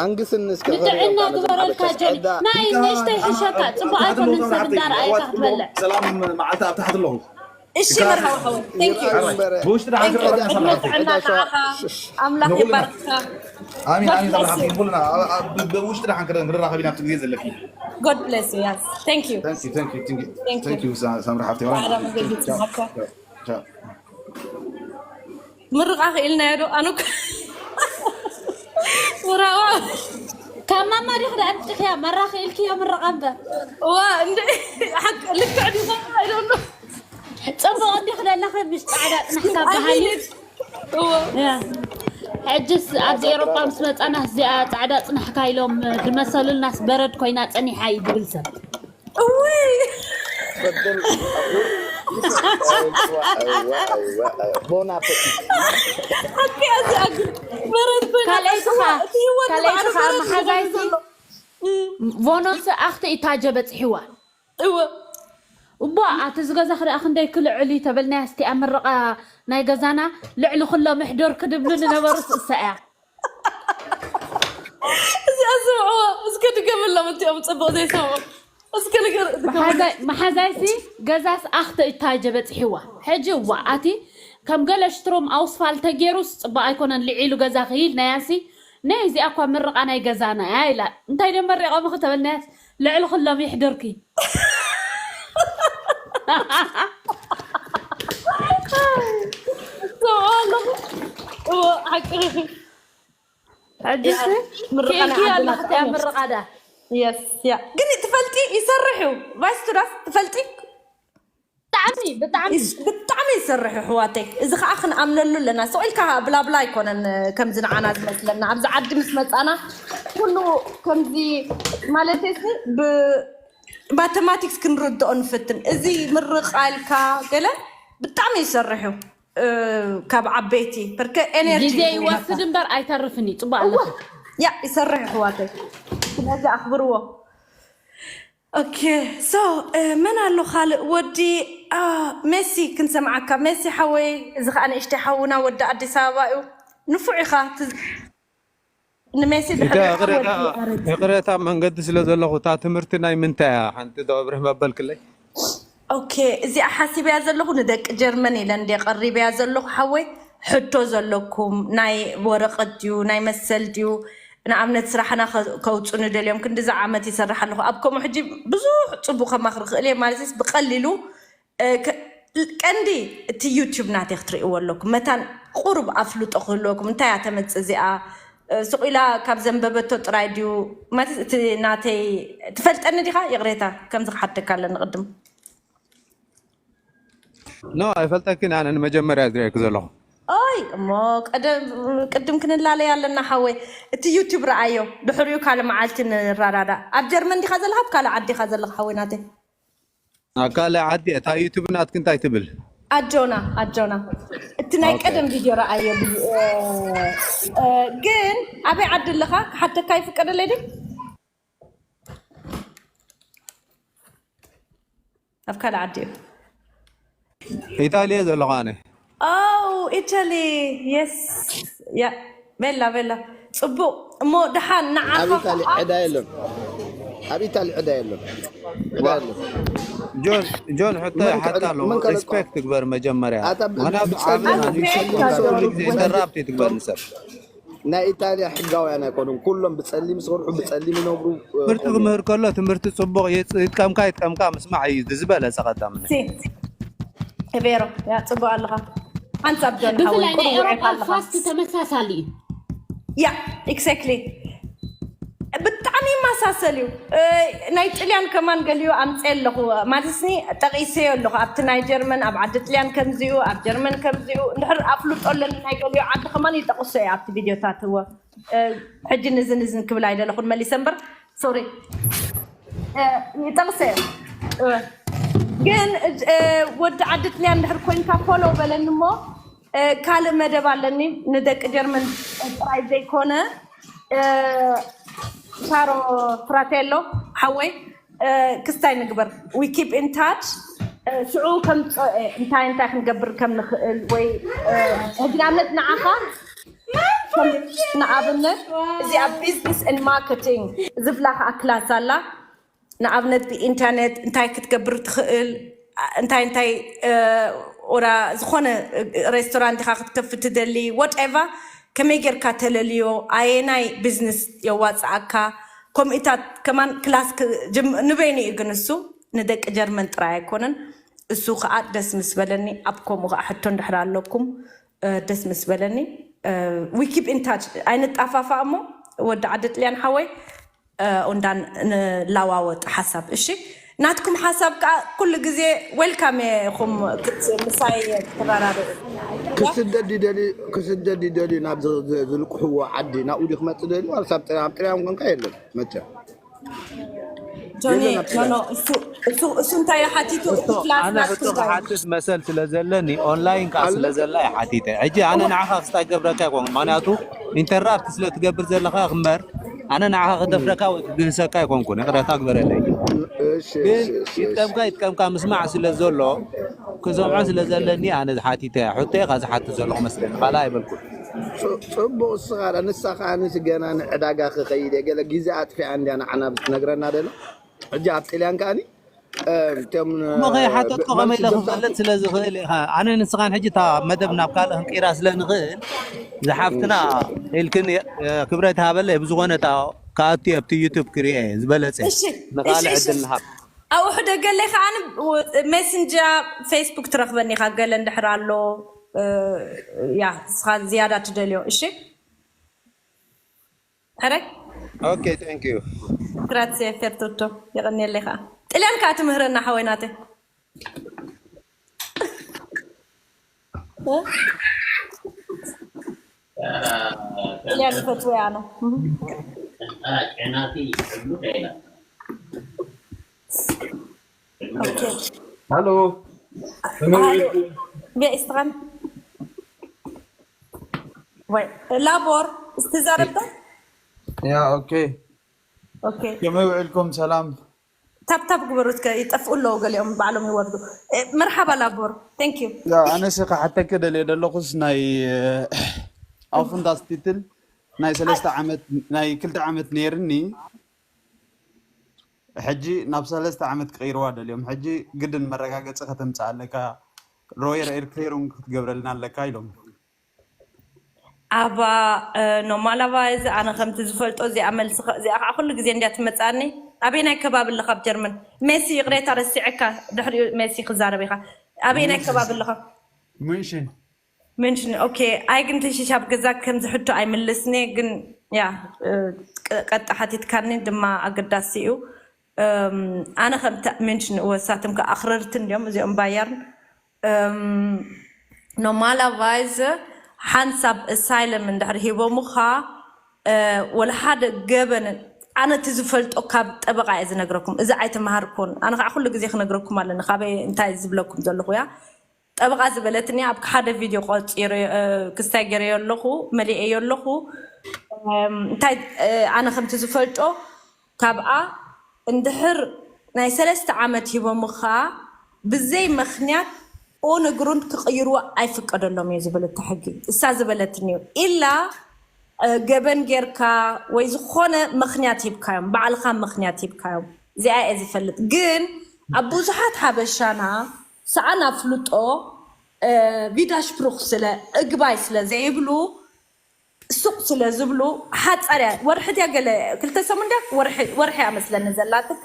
ኣንግስኒ እስከ ንጥዕና ግበረልካ ጆኒ ናይ ንእሽተይ ሕሸካ ፅቡቅ ኣይኮነን ሰብ እንዳረኣየካ ክትበልዕ ሰላም መዓልቲ ኣብ ታሕቲ ኣለኹ። እሺ መርሃዊ ሓወይ Thank you ብውሽጢ ደሓን ክረኸብ ዕድመ ጥዕና ከዓኻ ኣምላኽ ይባርክካ ኣሚን ኣሚን God bless ሳምሪ ሓፍተይ you. ኩልና ኣብ- ኣብ- ብ- ብውሽጢ ደሓን ክረ- ክንራኸብ ኢና ኣብቲ ግዜ ዘለኪ። God bless you yes Thank you Thank you, thank you, thank you, Thank you. thank you ሳ- ሳምሪ ሓፍተይ። ጻዕዳ መገዲ ቻው፣ ጽሓካ። ቻው፣ ቻው። ምርቓ ክኢልናዮ ዶ ኣነ እኮ- ምራዋ ካብ ማማ ዲኽ ደኣ ኣምፂኽያ መራ ክኢልክዮ ምርቓ እምበር ዋ እንደ ሓቅ ልክዕ ዲኻ I don't know ፅቡቅ እንዲኽ ዘለኺ ምስ ፃዕዳ ፅንሕካ I በሃሊ mean it. እዋ ያ። ሕጅስ ኣብዚ ኤሮጳ ምስ መፃና እዚኣ ፃዕዳ ፅናሕካ ኢሎም ድመሰሉልናስ በረድ ኮይና ፀኒሓ እዩ ድብል ሰብ እውይ ቦና ሓቂ እዚኣ ግን በረድ ኮይና ካልኣይትኻ እቲ ህይወት ካልኣይትኻ በረድ መሓዛይሲ ዘሎ ቮኖስ ኣኽቲ ኢታጀ በፅሒዋ እወ እቦ ኣቲ ዝገዛ ክሪኣ ክንደይ ክልዕል እዩ ተበልናያ ስቲኣ ምርቓ ናይ ገዛና ልዕሊ ኩሎም ሕደር ክድብሉ ንነበሩ ስእሳ እያ እዚኣ ስምዕዎ እስከ ድገምሎም እቲኦም ፅቡቅ ዘይሰምዑ እስከ ንገር መሓዛይሲ ገዛስ ኣኽተ እታጀ በፅሒዋ ሕጂ እዋ ኣቲ ከም ገለ ሽትሮም ኣውስፋል ተገይሩስ ፅቡቅ ኣይኮነን ልዒሉ ገዛ ክይል ናይ ኣንሲ ነይ እዚኣ እኳ ምርቓ ናይ ገዛና እያ ኢላ እንታይ ደ መሪቐምኺ ተበልናያስ ልዕሊ ኩሎም ይሕደርኪ ስምዑ ኣለኹ እዎ፣ ሓቂ። ሕጂ ምርቓና ኬልኪ ዓድና ኣለኽቲ ኣብ ጥዑም እዩ። ምርቓዳ። የስ፣ ያ። ግን ትፈልጢ፣ ይሰርሕ እዩ። ቫይስ ቱዳስ ትፈልጢ? ብጣዕሚ፣ ብጣዕሚ። ይስ-፣ ብጣዕሚ ይሰርሕ፣ ኣሕዋተይ። እዚ ኸዓ ክንኣምነሉ ኣለና። ስቕ ኢልካ ብላብላ ኣይኮነን፣ ከምዚ ንዓና ዝመስለና። ኣብዚ ዓዲ ምስ መጻና፣ ኩሉ ከምዚ፣ ማለተይሲ፣ ብ-፣ ማተማቲክስ ክንርድኦ ንፍትን። እዚ ምርቓ ኢልካ ገለ ብጣዕሚ ይሰርሕ እዩ። እ፣ ካብ ዓበይቲ፣ ብርከ ኤነርጂ ግዜ ይወስድ ይህበካ። እምበር ኣይተርፍን እዩ። ጽቡቕ እወ፣ ኣለኻ። ያ፣ ይሰርሕ፣ ኣሕዋተይ። ስለዚ ኣኽብርዎ። ኦኬ፣ ሶ፣ እ፣ መን ኣሎ ካልእ? ወዲ፣ አ፣ ሜሲ ክንሰምዓካ። ሜሲ ሓወይ፣ እዚ ኸኣ ንእሽተይ ሓውና ወዲ ኣዲስ ኣበባ እዩ። ንፉዕ ኢኻ። ት-፣ ንሜሲ እንተ ድሕሪ ይቕሬታ፣ ወዲ ኣረግ። ይቕሬታ መንገዲ ስለ ዘለኹ፣ እታ ትምህርቲ ናይ ምንታይ እያ? ሓንቲ ዶ ኣብርህ መበልክለይ? ኦኬ፣ እዚኣ ሓሲበያ ዘለኹ ንደቂ ጀርመን ኢለ እንደ ቀሪበያ ዘለኹ ሓወይ፣ ሕቶ ዘለኩም ናይ ወረቐት ድዩ ናይ መሰል ድዩ? ንኣብነት ስራሕና ከ-፣ ከውፁ ንደልዮም ክንዲዚ ዓመት ይሰርሕ ኣለኹ። ኣብ ከምኡ ሕጂ ብዙሕ ፅቡቅ ከማኽር ክእል እየ ማለትስ ብቀሊሉ፣ እ፣ ከ-፣ ቀንዲ እቲ ዩቲዩብ ናተይ ክትርእይዎ ኣለኩም። መታን ቁሩብ ኣፍልጦ ክህልወኩም። እንታይ እያ ተመጽእ እዚኣ? እ፣ ስቕ ኢላ ካብ ዘንበበቶ ጥራይ ድዩ? ማለት እቲ ናተይ ትፈልጠኒ ዲኻ? ይቕሬታ፣ ከምዚ ክሓተካ ኣለኒ ቅድም። ኖ፣ ኣይፈልጠኪን፣ ኣነ ንመጀመርያ ዝርእየኪ ዘለኹ። ኦይ፣ እሞ ቀደም፣ ቅድም ክንላለይ ኣለና ሓወይ። እቲ ዩቲዩብ ረኣዮ፣ ድሕሪኡ ካልእ መዓልቲ ንራዳዳእ። ኣብ ጀርመን ዲኻ ዘለኻ? ኣብ ካልእ ዓዲ ኢኻ ዘለኻ ሓወይ ናተይ? ኣብ ካልእ ዓዲ፣ እታ ዩቲዩብ ናትኪ እንታይ ትብል? ኣጆና፣ ኣጆና። እቲ ናይ ኦኬ። ቀደም ቪድዮ ረኣዮ፣ እ፣ እ፣ ግን ኣበይ ዓዲ ኣለኻ? ክሓተካ ይፍቀደለይ ድዩ? ኣብ ካልእ ዓዲ እዩ። ኢጣሊ እየ ዘለኹ ኣነ። ኦ፣ ኢታሊ፣ የስ። ያ፣ ቤላ፣ ቤላ። ጽቡቕ። እሞ ደሓን ንዓኻ ኣብ ኢታሊ ኸኣ ዕዳ የለን። ኣብ ኢታሊ ዕዳ የለን። ዕዳ ዋ-፣ የለን። ጆን፣ ጆን፣ ሕቶ መን ይሓታ ከለ-፣ ኣለዎ። መን ከለቆ? ሪስፔክት ትግበር መጀመርያ። ኣታ ብ-፣ ምኽንያቱ ብጸሊም ዓብና ሪስፔክት ንሽኩር ትግበር። ኩሉ ግዜ ኢንተራፕት ትግበር ንሰብ። ናይ ኢጣልያ ሕጋውያን ኣይኮኑን። ኩሎም ብጸሊም ዝሰርሑ፣ ብጸሊም ይነብሩ፣ እ፣ ትምህርቲ ክምህር ከሎ ትምህርቲ ጽቡቕ ይጽ-፣ ይጥቀምካ፣ ይጥቀምካ ምስማዕ እዩ ዝበለጸ ቀዳምነት። ሲ፣ ቬሮ፣ ያ፣ ጽቡቕ ኣለኻ። ሓንሳብ ጆን ሓወይ፣ ብፍላይ ናይ ቁሩብ ኤውሮጳ ውዒልካ ኣለኻ። ፋስት ተመሳሳሊ እዩ። ያ፣ ኤግዛክትሊ። ብጣዕሚ ይመሳሰል እዩ። እ፣ ናይ ጥልያን ከማን ገሊኡ ኣምጽኤ ኣለኹ። ማለትስኒ ጠቒሰዮ ኣለኹ። ኣብቲ ናይ ጀርመን፣ ኣብ ዓዲ ጥልያን ከምዚኡ፣ ኣብ ጀርመን ከምዚኡ። እንድሕር ኣፍልጦ ኣለኒ ናይ ገሊኡ ዓዲ ከማን ይጠቕሶ እየ ኣብቲ ቪድዮታት እወ። እ፣ ሕጂ ንዝን ንዝን ክብል ኣይደለኹን መሊሰ እምበር፣ ሶሪ። እ፣ ይጠቕሰ እየ። እ፣ ግን፣ እ፣ ወዲ ዓዲ ጥልያን እንድሕር ኮይንካ ፎሎ በለኒ እሞ፣ እ፣ ካልእ መደብ ኣለኒ ንደቂ ጀርመን ጥራይ ዘይኮነ፣ እ፣ ካሮ ፍራቴሎ ሓወይ፣ እ፣ ክስታይ ንግበር። We keep in touch። እ፣ ሽዑ ከምፅኦ እየ እንታይ እንታይ ክንገብር ከም ንኽእል ወይ፣ እ፣ ሕጂ ንኣብነት ንዓኻ ከም ንኣብነት እዚኣ ቢዝነስ ኤንድ ማርኬቲንግ ዝብላ ከዓ ክላስ ኣላ። ንኣብነት ብኢንተርኔት እንታይ ክትገብር ትኽእል፣ እንታይ እንታይ፣ እ፣ ወላ ዝኾነ ሬስቶራንት ኢኻ ክትከፍት ትደሊ፣ ወትኤቨር፣ ከመይ ጌርካ ተለልዮ፣ ኣየናይ ቢዝነስ የዋፅኣካ፣ ከምኡታት ከማን ክላስ ክ-፣ ጅም-፣ ንበይኑ እዩ። ግን እሱ ንደቂ ጀርመን ጥራይ ኣይኮነን። እሱ ከዓ ደስ ምስ በለኒ፣ ኣብ ከምኡ ከዓ ሕቶ እንድሕር ኣለኩም፣ እ፣ ደስ ምስ በለኒ፣ እ፣ we keep in touch፣ ኣይንጣፋፋ እሞ፣ ወዲ ዓዲ ጥልያን ሓወይ፣ እ፣ እንዳን ንለዋወጥ ሓሳብ። እሺ፣ ናትኩም ሓሳብ ከዓ ኩሉ ግዜ ዌልካም ኢኹም ክት-፣ ምሳይ ክትራዳድኡ። ክስደድ ይደልዩ፣ ክስደድ ይደልዩ ናብ ዝ-፣ ዝ-፣ ዝልቅሕዎ ዓዲ፣ ናብኡ ድዩ ክመጽእ ደልዩ? ኣብ ሳብ ጥልያን፣ ኣብ ጥልያን ኮንካ የለን መቸም። ጆኒ፣ የለን ኣብ ኖ፣ ኖ፣ ጥልያን። እሱ፣ እሱ፣ እሱ እንታይ ሓቲቱ? እቲ እሱ ክላስ ኣነ ናትኩም ሕቶ እንታይ? ክሓትት መሰል ስለ ዘለኒ፣ ኦንላይን ከዓ ስለ ኣለ- ዘላ እየ ሓቲተ። ሕጂ ኣነ ንዓኻ ክስታይ ገብረካ ኣይኮንኩን፣ ምኽንያቱ ኢንተራፕት ስለ ትገብር ዘለኻ እምበር፣ ኣነ ንዓኻ ክደፍረካ ወይ ክግህሰካ ኣይኮንኩን፣ ይቕረታ ግበረለይ። እሺ፣ ግን እሺ፣ እሺ፣ እሺ። ይጥቀምካ ይጥቀምካ ምስማዕ ስለ ዘሎ፣ ክሰምዖ ስለ ዘለኒ ኣነ ዝሓቲተ እያ። ሕቶየ ካብ ዝሓትት ዘለኹ መስለኒ፣ ካልእ ኣይበልኩን። ጽ-፣ ጽቡቕ፣ እስኻ ኸኣ፣ ንሳ ኸኣ ንስ ገና ንዕዳጋ ክኸይድ እየ፣ ገለ ግዜ ኣጥፊኣ እንድያ ንዓና ብትነግረና ደላ። ሕጂ ኣብ ጥልያን ከኣኒ፣ እ፣ እቶም፣ ን-፣ እሞ ከይሓተትኩ ከመይ ኢለ በቲ ክፈልጥ ስለ ዝኽእል ኢኻ። ኣነ ንስኻን ሕጂ እታ መደብ ናብ ካልእ ክንቅይራ ስለ ንኽእል፣ ዝሓፍትና ኢልክን፣ እ፣ ክብረት ሃበለይ። ብዝኾነ እታ ክኣቱ ኣብቲ ዩቱብ ክርእየ ዝበለጸ። እሺ፣ ንኻልእ እሺ፣ እሺ። ዕድል ንሃብ። ኣብኡ ሕደ ገለ ከኣ ን-፣ ሜሴንጀር፣ ፌስቡክ ትረኽበኒ ኢኻ፣ ገለ እንድሕር ኣሎ። እ፣ ያ ንስኻ ዝያዳ ትደልዮ። እሺ፣ ሕረ Okay, thank you. ግራትሴ ፌርቶቶ፣ የቐንየለይ ኸዓ። ጥልያን ከዓ ትምህረና ሓወይ ናተይ። እ? ጥልያን ፈትወ ኣነ። ኦኬ። Hallå. Hallå. Vem är Istan? ወይ ላቦር፣ እስቲ ዛረብታ። Ja, okej. ኦኬ። ከመይ ውዕልኩም? ሰላም። ታፕታፕ ግበሩ እስከ፣ ይጠፍኡ ኣለዉ፣ ገሊኦም ባዕሎም ይወርዱ። እ፣ መርሓባ ላቦር። Thank you። ያ ኣነስ ክሓተኪ ደልየ ዘለኹስ ናይ ኣፍንዳስ ቲትል ናይ ሰለስተ ዓመት ናይ ክልተ ዓመት ነይርኒ፣ ሕጂ ናብ ሰለስተ ዓመት ክቕይርዋ ደልዮም። ሕጂ ግድን መረጋገፂ ከተምፅእ ኣለካ፣ ሮየር ኤርክሌሩን ክትገብረልና ኣለካ ኢሎም። ኣባ ኖማላቫይዝ፣ ኣነ ከምቲ ዝፈልጦ እዚኣ መልሲ ኸ-፣ እዚኣ ከዓ ኩሉ ግዜ እንድያ ትመፅኣኒ። ኣበየናይ ከባቢ ኣለኻ ኣብ ጀርመን? ሜሲ፣ ይቕሬታ ረሲዐካ፣ ድሕሪኡ ሜሲ ክዛረብ ኢኻ። ኣበየናይ ከባቢ ኣለኻ? ሙንሽን ምንሽን። ኦኬ። ኣይ ግን ተሽሻብ ገዛ ከምዚ ሕቶ ኣይምልስኒ፣ ግን ያ፣ እ፣ ቀ-፣ ቀጥ ሓቲትካኒ ድማ ኣገዳሲ እዩ። እም፣ ኣነ ከም ተ-፣ ምንሽን እወሳትም ከ ኣኽረርቲ እንዲዮም እዚኦም ባየርን። እም፣ ኖማላቫይዝ ሓንሳብ ኣሳይለም እንድሕር ሂቦምኻ፣ እ፣ ወላ ሓደ ገበን ኣነ እቲ ዝፈልጦ ካብ ጠበቓ እየ ዝነግረኩም። እዚ ኣይተምሃርኩን። ኣነ ከዓ ኩሉ ግዜ ክነግረኩም ኣለኒ ካበይ እንታይ ዝብለኩም ዘለኹ እያ። ጠበቓ ዝበለትኒ ኣብ ሓደ ቪድዮ ቆፂረ፣ እ፣ ክስታይ ገይረዮ ኣለኹ፣ መሊኤዮ ኣለኹ። እም፣ እንታይ፣ እ፣ ኣነ ከምቲ ዝፈልጦ ካብኣ እንድሕር ናይ ሰለስተ ዓመት ሂቦምኻ ብዘይ ምኽንያት ኦን ግሩንድ ክቕይርዎ ኣይፍቀደሎም እዩ ዝብል እቲ ሕጊ። እሳ ዝበለትኒ እዩ። ኢላ፣ እ፣ ገበን ጌርካ ወይ ዝኾነ ምኽንያት ሂብካዮም፣ ባዕልኻ ምኽንያት ሂብካዮም። እዚኣ እየ ዝፈልጥ። ግን ኣብ ብዙሓት ሓበሻና ሰኣን ኣፍልጦ፣ እ፣ ቪዳሽፕሩኽ ስለ እግባይ ስለ ዘይብሉ፣ ሱቕ ስለ ዝብሉ፣ ሓፃር እያ። ወርሒ ድያ ገለ ክልተ ሰሙን ድያ ወርሒ፣ ወርሒ እያ መስለኒ ዘላትካ፣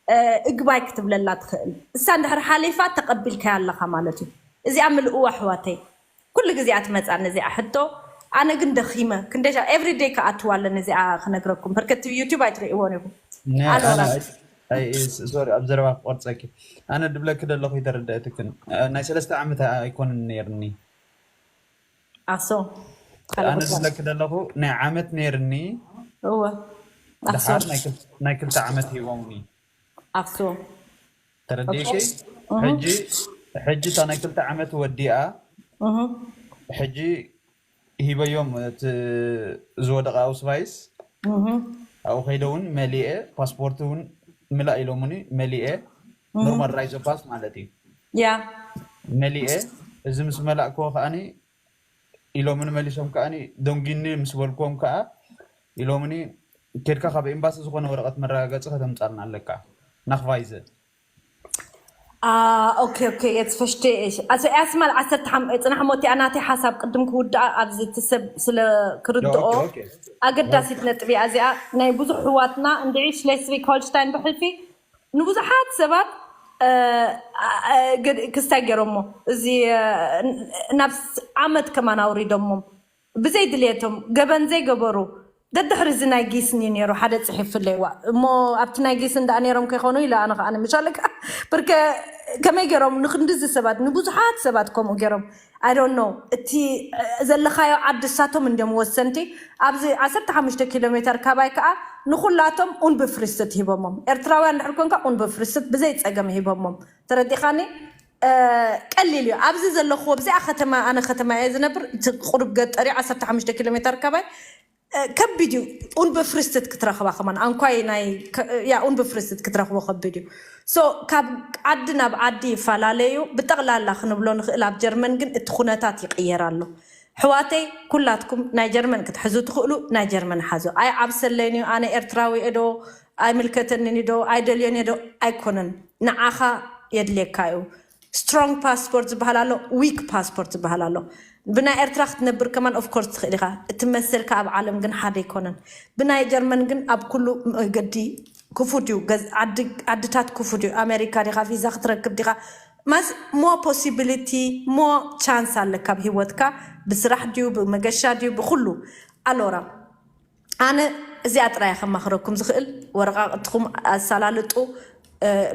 እ፣ እግባይ ክትብለላ ትኽእል። እሳ እንድሕር ሓሊፋ ተቐቢልካያ ኣለኻ ማለት እዩ። እዚኣ ምልእዋ ኣሕዋተይ። ኩሉ ግዜ እያ ትመፅኣኒ እዚኣ ሕቶ። ኣነ ግን ደኺመ። ክንደይ ሻ-፣ ኤቭሪ ዴይ ክኣትዋ ኣለኒ እዚኣ ክነግረኩም። በርከት ዩቲዩብ ኣይትርእይዎን ኢኹም። ናይ ኣሎ ኣነ ራስ። ኣይ- ኣይ- ሶሪ፣ ኣብ ዘረባ ክቆርፀኪ። ኣነ ድብለኪ ደለኹ ይተረደእትክን። እ፣ ናይ ሰለስተ ዓመት ኣይኮንን ነይርኒ። ኣሶ ኣነ ዝብለኪ ደለኹ ናይ ዓመት ነይርኒ። እወ ኣሶ ድሓር ናይ ክል- ናይ ክልተ ዓመት ሂቦምኒ። ኣሶ ተረዲእኪ? እህ ሕጂ ሕጂ እታ ናይ ክልተ ዓመት ወዲኣ እህ ሕጂ ሂበዮም እቲ ዝወደቐ ኣውስቫይስ እህ ኣብኡ ከይደ እውን መሊኤ ፓስፖርት እውን ምላእ ኢሎምኒ መሊኤ ኖርማል ራይዞ ፓስ ማለት እዩ ያ መሊኤ እዚ ምስ መላእክዎ ከዓኒ ኢሎምኒ መሊሶም ከዓኒ ደንጊኒ ምስ በልክዎም ከዓ ኢሎምኒ ኬድካ ካብ ኤምባሲ ዝኾነ ወረቐት መረጋገፂ ከተምፃልና ኣለካ ናኽቫይዘ Ah, okay, okay, jetzt verstehe ich. Also erstmal ዓሰርተ ሓሙሽተ ኣናተይ ሓሳብ ቅድም ክውድኣ ኣብዚ እቲ ሰብ ስለ ክርድኦ ኣገዳሲት ነጥቢ እያ እዚኣ። ናይ ብዙሕ ኣሕዋትና እንድዒ ሽሌስቪግ ሆልሽታይን ብሕልፊ ንብዙሓት ሰባት ክስታይ ገይሮሞ እዚ ናብ ዓመት ከማን ኣውሪዶሞም ብዘይ ድልየቶም ገበን ዘይገበሩ ደድሕሪ እዚ ናይ ጊስኒ ነይሩ ሓደ ፅሒፍለይዋ እሞ ኣብቲ ናይ ጊስን ደኣ ነይሮም ከይኮኑ ኢለ ኣነ ከዓ ንምሻለካ ብርከ ከመይ ገይሮም ንክንድዚ ሰባት ንብዙሓት ሰባት ከምኡ ገይሮም I don't know እቲ ዘለካዮ ዓዲ እሳቶም እንዲም ወሰንቲ ኣብዚ ዓሰርተ ሓሙሽተ ኪሎ ሜተር ካባይ ከዓ ንኩላቶም ኡንብፍሪስትት ሂቦሞም ኤርትራውያን ድሕር ኮንካ ኡንብፍሪስትት ብዘይ ፀገም ሂቦሞም ተረዲኻኒ ቀሊል እዩ ኣብዚ ዘለክዎ ብዚኣ ከተማ ኣነ ከተማ እየ ዝነብር እቲ ቁሩብ ገጠር እዩ ዓሰርተ ሓሙሽተ ኪሎ ሜተር ካባይ ከቢድ እዩ ኡንብፍሪስትት ክትረኽባ ከማን ኣንኳይ ናይ ያ ኡንብፍሪስትት ክትረኽቦ ከቢድ እዩ so ካብ ዓዲ ናብ ዓዲ ይፈላለዩ ብጠቕላላ ክንብሎ ንኽእል ኣብ ጀርመን ግን እቲ ኩነታት ይቕየር ኣሎ ሕዋተይ ኩላትኩም ናይ ጀርመን ክትሕዙ ትኽእሉ ናይ ጀርመን ሓዙ ኣይ ዓብሰለይን እዩ ኣነ ኤርትራዊ እዶ ኣይምልከተንን ዶ ኣይደልዮን ዶ ኣይኮነን ንዓኻ የድልየካ እዩ strong passport ዝበሃል ኣሎ weak passport ዝበሃል ኣሎ ብናይ ኤርትራ ክትነብር ከማን of course ትኽእል ኢኻ እቲ መሰልካ ኣብ ዓለም ግን ሓደ ኣይኮነን ብናይ ጀርመን ግን ኣብ ኩሉ መገዲ ክፉት እዩ ዓድታት ክፉት እዩ ኣሜሪካ ዲኻ ቪዛ ክትረክብ ዲኻ ማስ ሞ possibility ሞ chance ኣለካ ኣብ ህይወትካ፣ ብስራሕ ድዩ ብመገሻ ድዩ ብኩሉ። ኣሎራ ኣነ እዚኣ ጥራይ ከማኽረኩም ዝኽእል፣ ወረቃቅትኩም ኣሳላልጡ።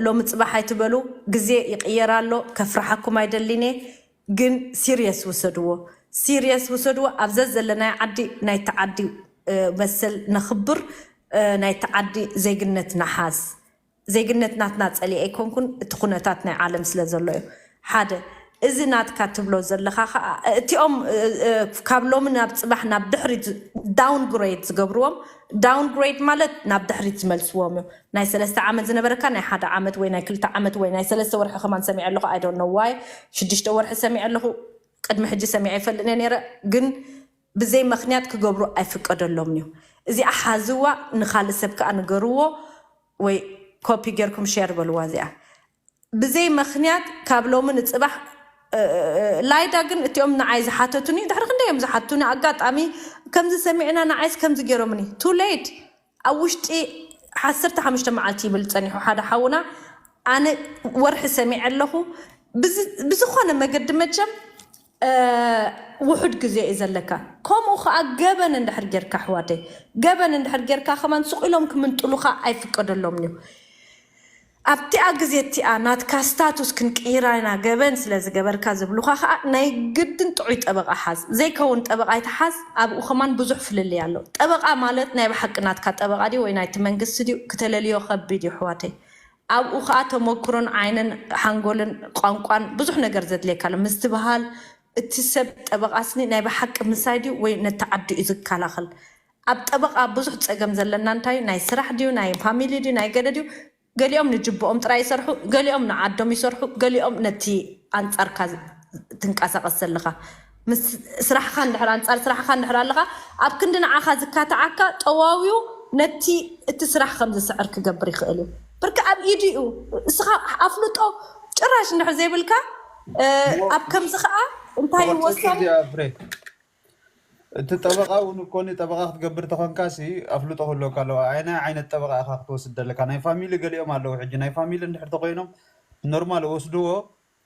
ሎሚ ጽባሕ ኣይትበሉ፣ ግዜ ይቅየር ኣሎ። ከፍርሓኩም ኣይደሊኔ፣ ግን serious ውሰድዎ። Serious ውሰድዎ። ኣብ ዘዘለናይ ዓዲ ናይቲ ዓዲ መሰል ነኽብር። ናይቲ ዓዲ ዜግነት ንሓዝ። ዜግነት ናትና ጸሊኤ ኣይኮንኩን፣ እቲ ኩነታት ናይ ዓለም ስለ ዘሎ እዩ። ሓደ፣ እዚ ናትካ ትብሎ ዘለኻ ከዓ እቲኦም ካብ ሎሚ ናብ ጽባሕ ናብ ድሕሪት downgrade ዝገብርዎም፣ downgrade ማለት ናብ ድሕሪት ዝመልስዎም እዩ። ናይ ሰለስተ ዓመት ዝነበረካ ናይ ሓደ ዓመት ወይ ናይ ክልተ ዓመት ወይ ናይ ሰለስተ ወርሒ ከማን ሰሚዐ ኣለኹ። I don't know why ሽዱሽተ ወርሒ ሰሚዐ ኣለኹ። ቅድሚ ሕጂ ሰሚዐ ይፈልጥ እየ ነይረ፣ ግን ብዘይ ምኽንያት ክገብሩ ኣይፍቀደሎምን እዩ። እዚኣ ሓዝዋ፣ ንኻልእ ሰብ ከዓ ንገርዎ ወይ ኮፒ ጌርኩም ሼር በልዋ። እዚኣ ብዘይ ምኽንያት ካብ ሎሚ ንጽባሕ ላይዳ ግን እቲኦም ንዓይ ዝሓተቱኒ ድሕሪ ክንደይ እዮም ዝሓቱኒ። ኣጋጣሚ ከምዚ ሰሚዕና ንዓይስ ከምዚ ገይሮምኒ። Too late። ኣብ ውሽጢ ዓሰርተ ሓሙሽተ መዓልቲ ይብል ጸኒሑ ሓደ ሓውና። ኣነ ወርሒ ሰሚዐ ኣለኹ። ብዝኾነ መገዲ መቸም ውሑድ ግዜ እዩ ዘለካ። ከምኡ ከዓ ገበን እንድሕር ጌርካ ኣሕዋተይ፣ ገበን እንድሕር ጌርካ ከማን ስቕ ኢሎም ክምንጥሉኻ ኣይፍቀደሎምን እዩ። ኣብቲኣ ግዜ እቲኣ ናትካ ስታቱስ ክንቅይራ ኢና ገበን ስለ ዝገበርካ ዝብሉኻ ከዓ ናይ ግድን ጥዑይ ጠበቃ ሓዝ። ዘይከውን ጠበቃ ኣይትሓዝ። ኣብኡ ከማን ብዙሕ ፍልልይ ኣሎ። ጠበቃ ማለት ናይ ብሓቂ ናትካ ጠበቃ ድዩ ወይ ናይቲ መንግስቲ ድዩ ክተለልዮ ከቢድ እዩ ኣሕዋተይ። ኣብኡ ከዓ ተመክሮን ዓይንን ሓንጎልን ቋንቋን ብዙሕ ነገር ዘድልየካ ኣሎ። ምስትብሃል፣ እቲ ሰብ ጠበቃ ስኒ ናይ ብሓቂ ምሳይ ድዩ ወይ ነቲ ዓዲ እዩ ዝከላኸል? ኣብ ጠበቃ ብዙሕ ጸገም ዘለና እንታይ ናይ ስራሕ ድዩ ናይ ፋሚሊ ድዩ ናይ ገለ ድዩ? ገሊኦም ንጅብኦም ጥራይ ይሰርሑ፣ ገሊኦም ንዓዶም ይሰርሑ፣ ገሊኦም ነቲ ኣንጻርካ ትንቀሳቀስ ዘለካ ምስ ስራሕካ እንድሕር ኣንጻር ስራሕካ እንድሕር ኣለካ ኣብ ክንዲ ንዓኻ ዝካትዓካ ጠዋዊኡ ነቲ እቲ ስራሕ ከም ዝስዕር ክገብር ይኽእል እዩ። ብርክ ኣብ ኢዱ እዩ። እስኻ ኣፍልጦ ጭራሽ እንድሕር ዘይብልካ ኣብ ከምዚ ከዓ እንታይ ይወሰን? እቲ ጠበቃ እውን እኮ ጠበቃ ክትገብር ተኾንካ ሲ ኣፍልጦ ክህልወካ ኣለዎ። ኣይናይ ዓይነት ጠበቃ ኢካ ክትወስድ ዘለካ። ናይ ፋሚሊ ገሊኦም ኣለዉ ሕጂ ናይ ፋሚሊ እንድሕር ተኮይኖም ኖርማል ወስድዎ፣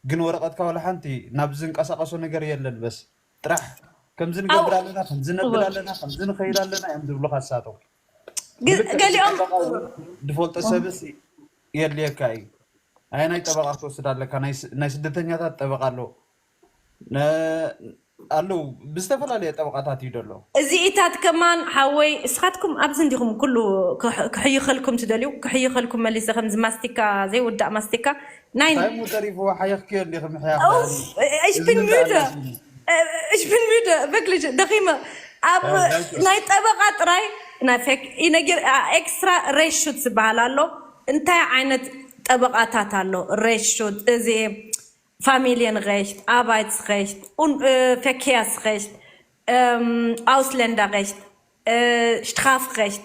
ግን ወረቀትካ ዋላ ሓንቲ ናብ ዝንቀሳቀሶ ነገር የለን። በስ ጥራሕ ከምዚ ንገብር ኣለና፣ ከምዚ ነብል ኣለና፣ ከምዚ ንኸይድ ኣለና እዮም ዝብሉካ ንሳቶም። ገሊኦም ዝፈልጦ ሰብስ የድልየካ እዩ። ኣየናይ ጠበቃ ክትወስድ ኣለካ? ናይ ስደተኛታት ጠበቃ ኣሎ ኣለዉ ብዝተፈላለየ ጠበቃታት እዩ ደሎ። እዚኢታት ከማን ሓወይ እስኻትኩም ኣብዚ እንዲኹም ኩሉ ክሕይኸልኩም ትደልዩ ክሕይኸልኩም መሊሰ ከምዚ ማስቲካ ዘይውዳእ ማስቲካ ናይ እንታይ ተሪፉ ሓየኽክዮ እንዲኺ ምሕያኽ ich bin müde ich bin müde wirklich ደኺመ ኣብ ናይ ጠበቃ ጥራይ ናይ ፌክ ይነግር extra Rechtsschutz ዝበሃል ኣሎ እንታይ ዓይነት ጠበቃታት ኣሎ Rechtsschutz እዚ Familienrecht, Arbeitsrecht, un, äh, Verkehrsrecht, ähm, Ausländerrecht, äh, Strafrecht.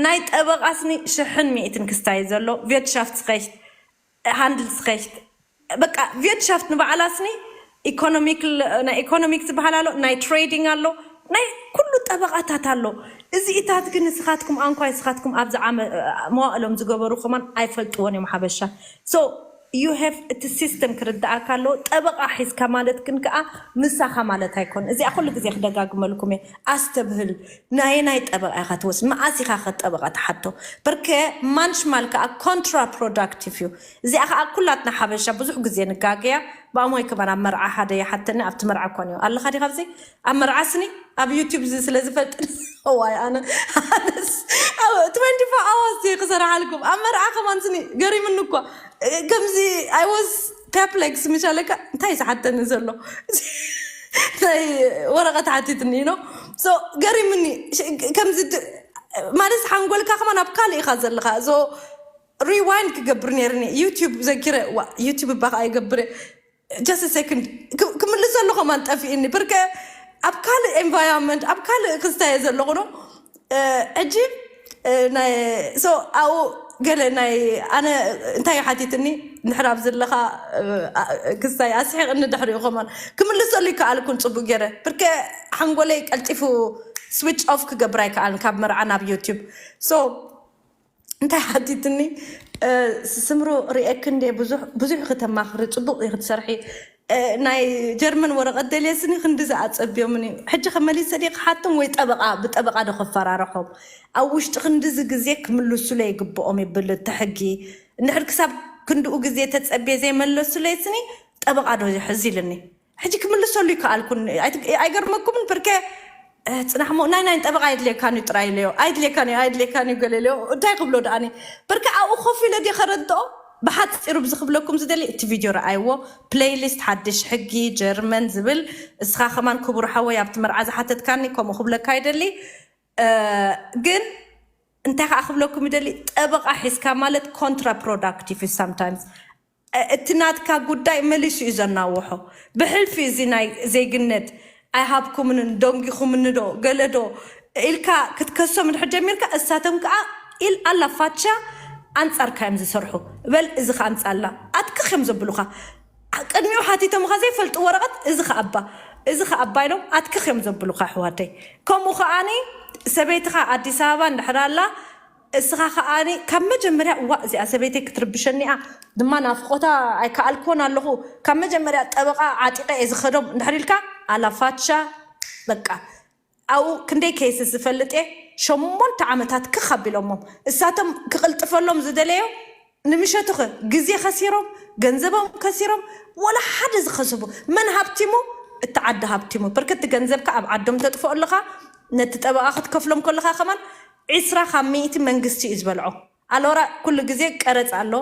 ናይ ጠበቃስኒ ሽሕን ሚእትን ክስታይ ዘሎ Wirtschaftsrecht, Handelsrecht. በቃ Wirtschaft ንባዕላስኒ ኢኮኖሚክ ናይ ኢኮኖሚክ ዝበሃል ኣሎ ናይ ትሬዲንግ ኣሎ ናይ ኩሉ ጠበቃታት ኣሎ። እዚኢታት ግን ንስኻትኩም ኣንኳይ ንስኻትኩም ኣብዚ ዓመ መዋእሎም ዝገበሩ ከማን ኣይፈልጥዎን እዮም ሓበሻ። So you have እቲ ሲስተም ክርዳኣካ ኣለዎ። ጠበቃ ሒዝካ ማለት ግን ከዓ ምሳኻ ማለት ኣይኮን። እዚኣ ኩሉ ግዜ ክደጋግመልኩም እየ። ኣስተብህል ናየናይ ጠበቃ ኢኻ ትወስድ? መኣስ ኢኻ ከ ጠበቃ ትሓቶ? በርከ ማንሽማል ከዓ ኮንትራፕሮዳክቲቭ እዩ። እዚኣ ከዓ ኩላትና ሓበሻ ብዙሕ ግዜ ንጋገያ። ብኣሞይ ከማን ኣብ መርዓ ሓደ ይሓተኒ ኣብቲ መርዓ እኳ ኣለኻ ዲኻ ኣብዚ ኣብ መርዓ ስኒ ኣብ ዩቲብ እዚ ስለ ዝፈልጥ ዋይ ኣነ ኣነስ ትወንቲ ፎር ኣዋርስ እየ ክሰርሓልኩም ኣብ መርዓ ከማን ስኒ ገሪምኒ እኳ ከምዚ ኣይ ዋዝ ፐርፕሌክስ ምሻለካ እንታይ ዝሓተኒ ዘሎ ናይ ወረቐት ሓቲትኒ ኖ ገሪምኒ ከምዚ ማለት ሓንጎልካ ከማን ኣብ ካልእ ኢኻ ዘለኻ ዞ ሪዋይንድ ክገብር ነይርኒ ዩቲብ ዘኪረ ዋ ዩቲብ እባ ከዓ ይገብር just second ክምልሰሉ ከማን ጠፊእኒ ብርከ ኣብ ካልእ ኤንቫይሮንመንት ኣብ ካልእ ክስታየ ዘለኹ ዶ ሕጂ ኣብኡ ገለ ናይ ኣነ እንታይ ሓቲትኒ ንድሕር ኣብ ዘለካ ክስታይ ኣስሒቅኒ ድሕሪኡ ከማን ክምልሰሉ ይከኣልኩን ፅቡቅ ገይረ ብርከ ሓንጎለይ ቀልጢፉ ስዊች ኦፍ ክገብር ኣይከኣልን ካብ መርዓ ናብ ዩቲብ so እንታይ ሓቲትኒ? ስምሩ ሪኤክ እንዴ ብዙሕ ብዙሕ ክትማኽሪ ጽቡቕ ክትሰርሒ። ናይ ጀርመን ወረቐት ደልየስኒ ክንዲ ዝኣጸብዮምኒ። ሕጂ ከመሊሰ ዲ ክሓቶም ወይ ጠበቓ ብጠበቓ ዶ ከፈራርሖም? ኣብ ውሽጢ ክንዲዚ ግዜ ክምልሱለ ይግብኦም ይብል እቲ ሕጊ። እንድሕር ክሳብ ክንድኡ ግዜ ተጸብየ ዘይመለሱለይስኒ ጠበቓ ዶ ይሕዝ ኢልኒ። ሕጂ ክምልሰሉ ይከኣልኩን። ኣይገርመኩምን? ብርከ ጽናሕሞ ናይ ናይ ጠበቓ ኣይድልየካን እዩ ጥራይ ኢለዮ። ኣይድልየካን እዩ፣ ኣይድልየካን እዩ ገለ ኢለዮ። እንታይ ክብሎ ደኣኒ? ብርከ ኣብኡ ኮፍ ኢለ ድየ ከረድኦ? ብሓፂሩ ብዚ ክብለኩም ዝደሊ እቲ ቪድዮ ረኣይዎ። ፕሌይሊስት ሓድሽ ሕጊ ጀርመን ዝብል። እስኻ ከማን ክቡር ሓወይ ኣብቲ መርዓ ዝሓተትካኒ ከምኡ ክብለካ ይደሊ። ግን እንታይ ከዓ ክብለኩም ይደሊ፣ ጠበቓ ሒዝካ ማለት ኮንትራፕሮዳክቲቭ sometimes። እቲ ናትካ ጉዳይ መሊሱ እዩ ዘናውሖ። ብሕልፊ እዚ ናይ ዜግነት ኣይሃብኩምንን ደንጊኹምኒ ዶ ገለ ዶ ኢልካ ክትከሶም እንድሕር ጀሚርካ፣ እሳቶም ከዓ ኢል ኣላ ፋቻ ኣንጻርካ እዮም ዝሰርሑ። በል እዚ ከኣምጻላ ኣትክኽ እዮም ዘብሉኻ። ቅድሚኡ ሓቲቶምኻ ዘይፈልጡ ወረቐት እዚ ከኣባ እዚ ከኣባ ኢሎም ኣትክኽ እዮም ዘብሉኻ ኣሕዋተይ። ከምኡ ከኣኒ ሰበይትኻ ኣዲስ ኣበባ እንድሕር ኣላ እስኻ ከኣኒ ካብ መጀመርያ እዋ እዚኣ ሰበይተይ ክትርብሸኒኣ ድማ ናፍቆታ ኣይከኣልክዎን ኣለኹ። ካብ መጀመርያ ጠበቓ ዓጢቐ እየ ዝኸዶም እንድሕር ኢልካ ኣላፋቻ በቃ ኣብኡ ክንደይ ኬስስ ዝፈልጥ እየ። ሸሞንተ ዓመታት ክኽ ኣቢሎሞም እሳቶም ክቕልጥፈሎም ዝደለዮ ንምሸቱኸ ግዜ ከሲሮም ገንዘቦም ከሲሮም ወላ ሓደ ዝኸስቡ መን ሃብቲሙ? እቲ ዓዲ ሃብቲሙ። ብርክቲ ገንዘብካ ኣብ ዓዶም ተጥፍኦ ኣለኻ። ነቲ ጠበቓ ክትከፍሎም ከለኻ ከማን ዒስራ ካብ ሚእቲ መንግስቲ እዩ ዝበልዖ። ኣሎራ ኩሉ ግዜ ቀረጽ ኣሎ።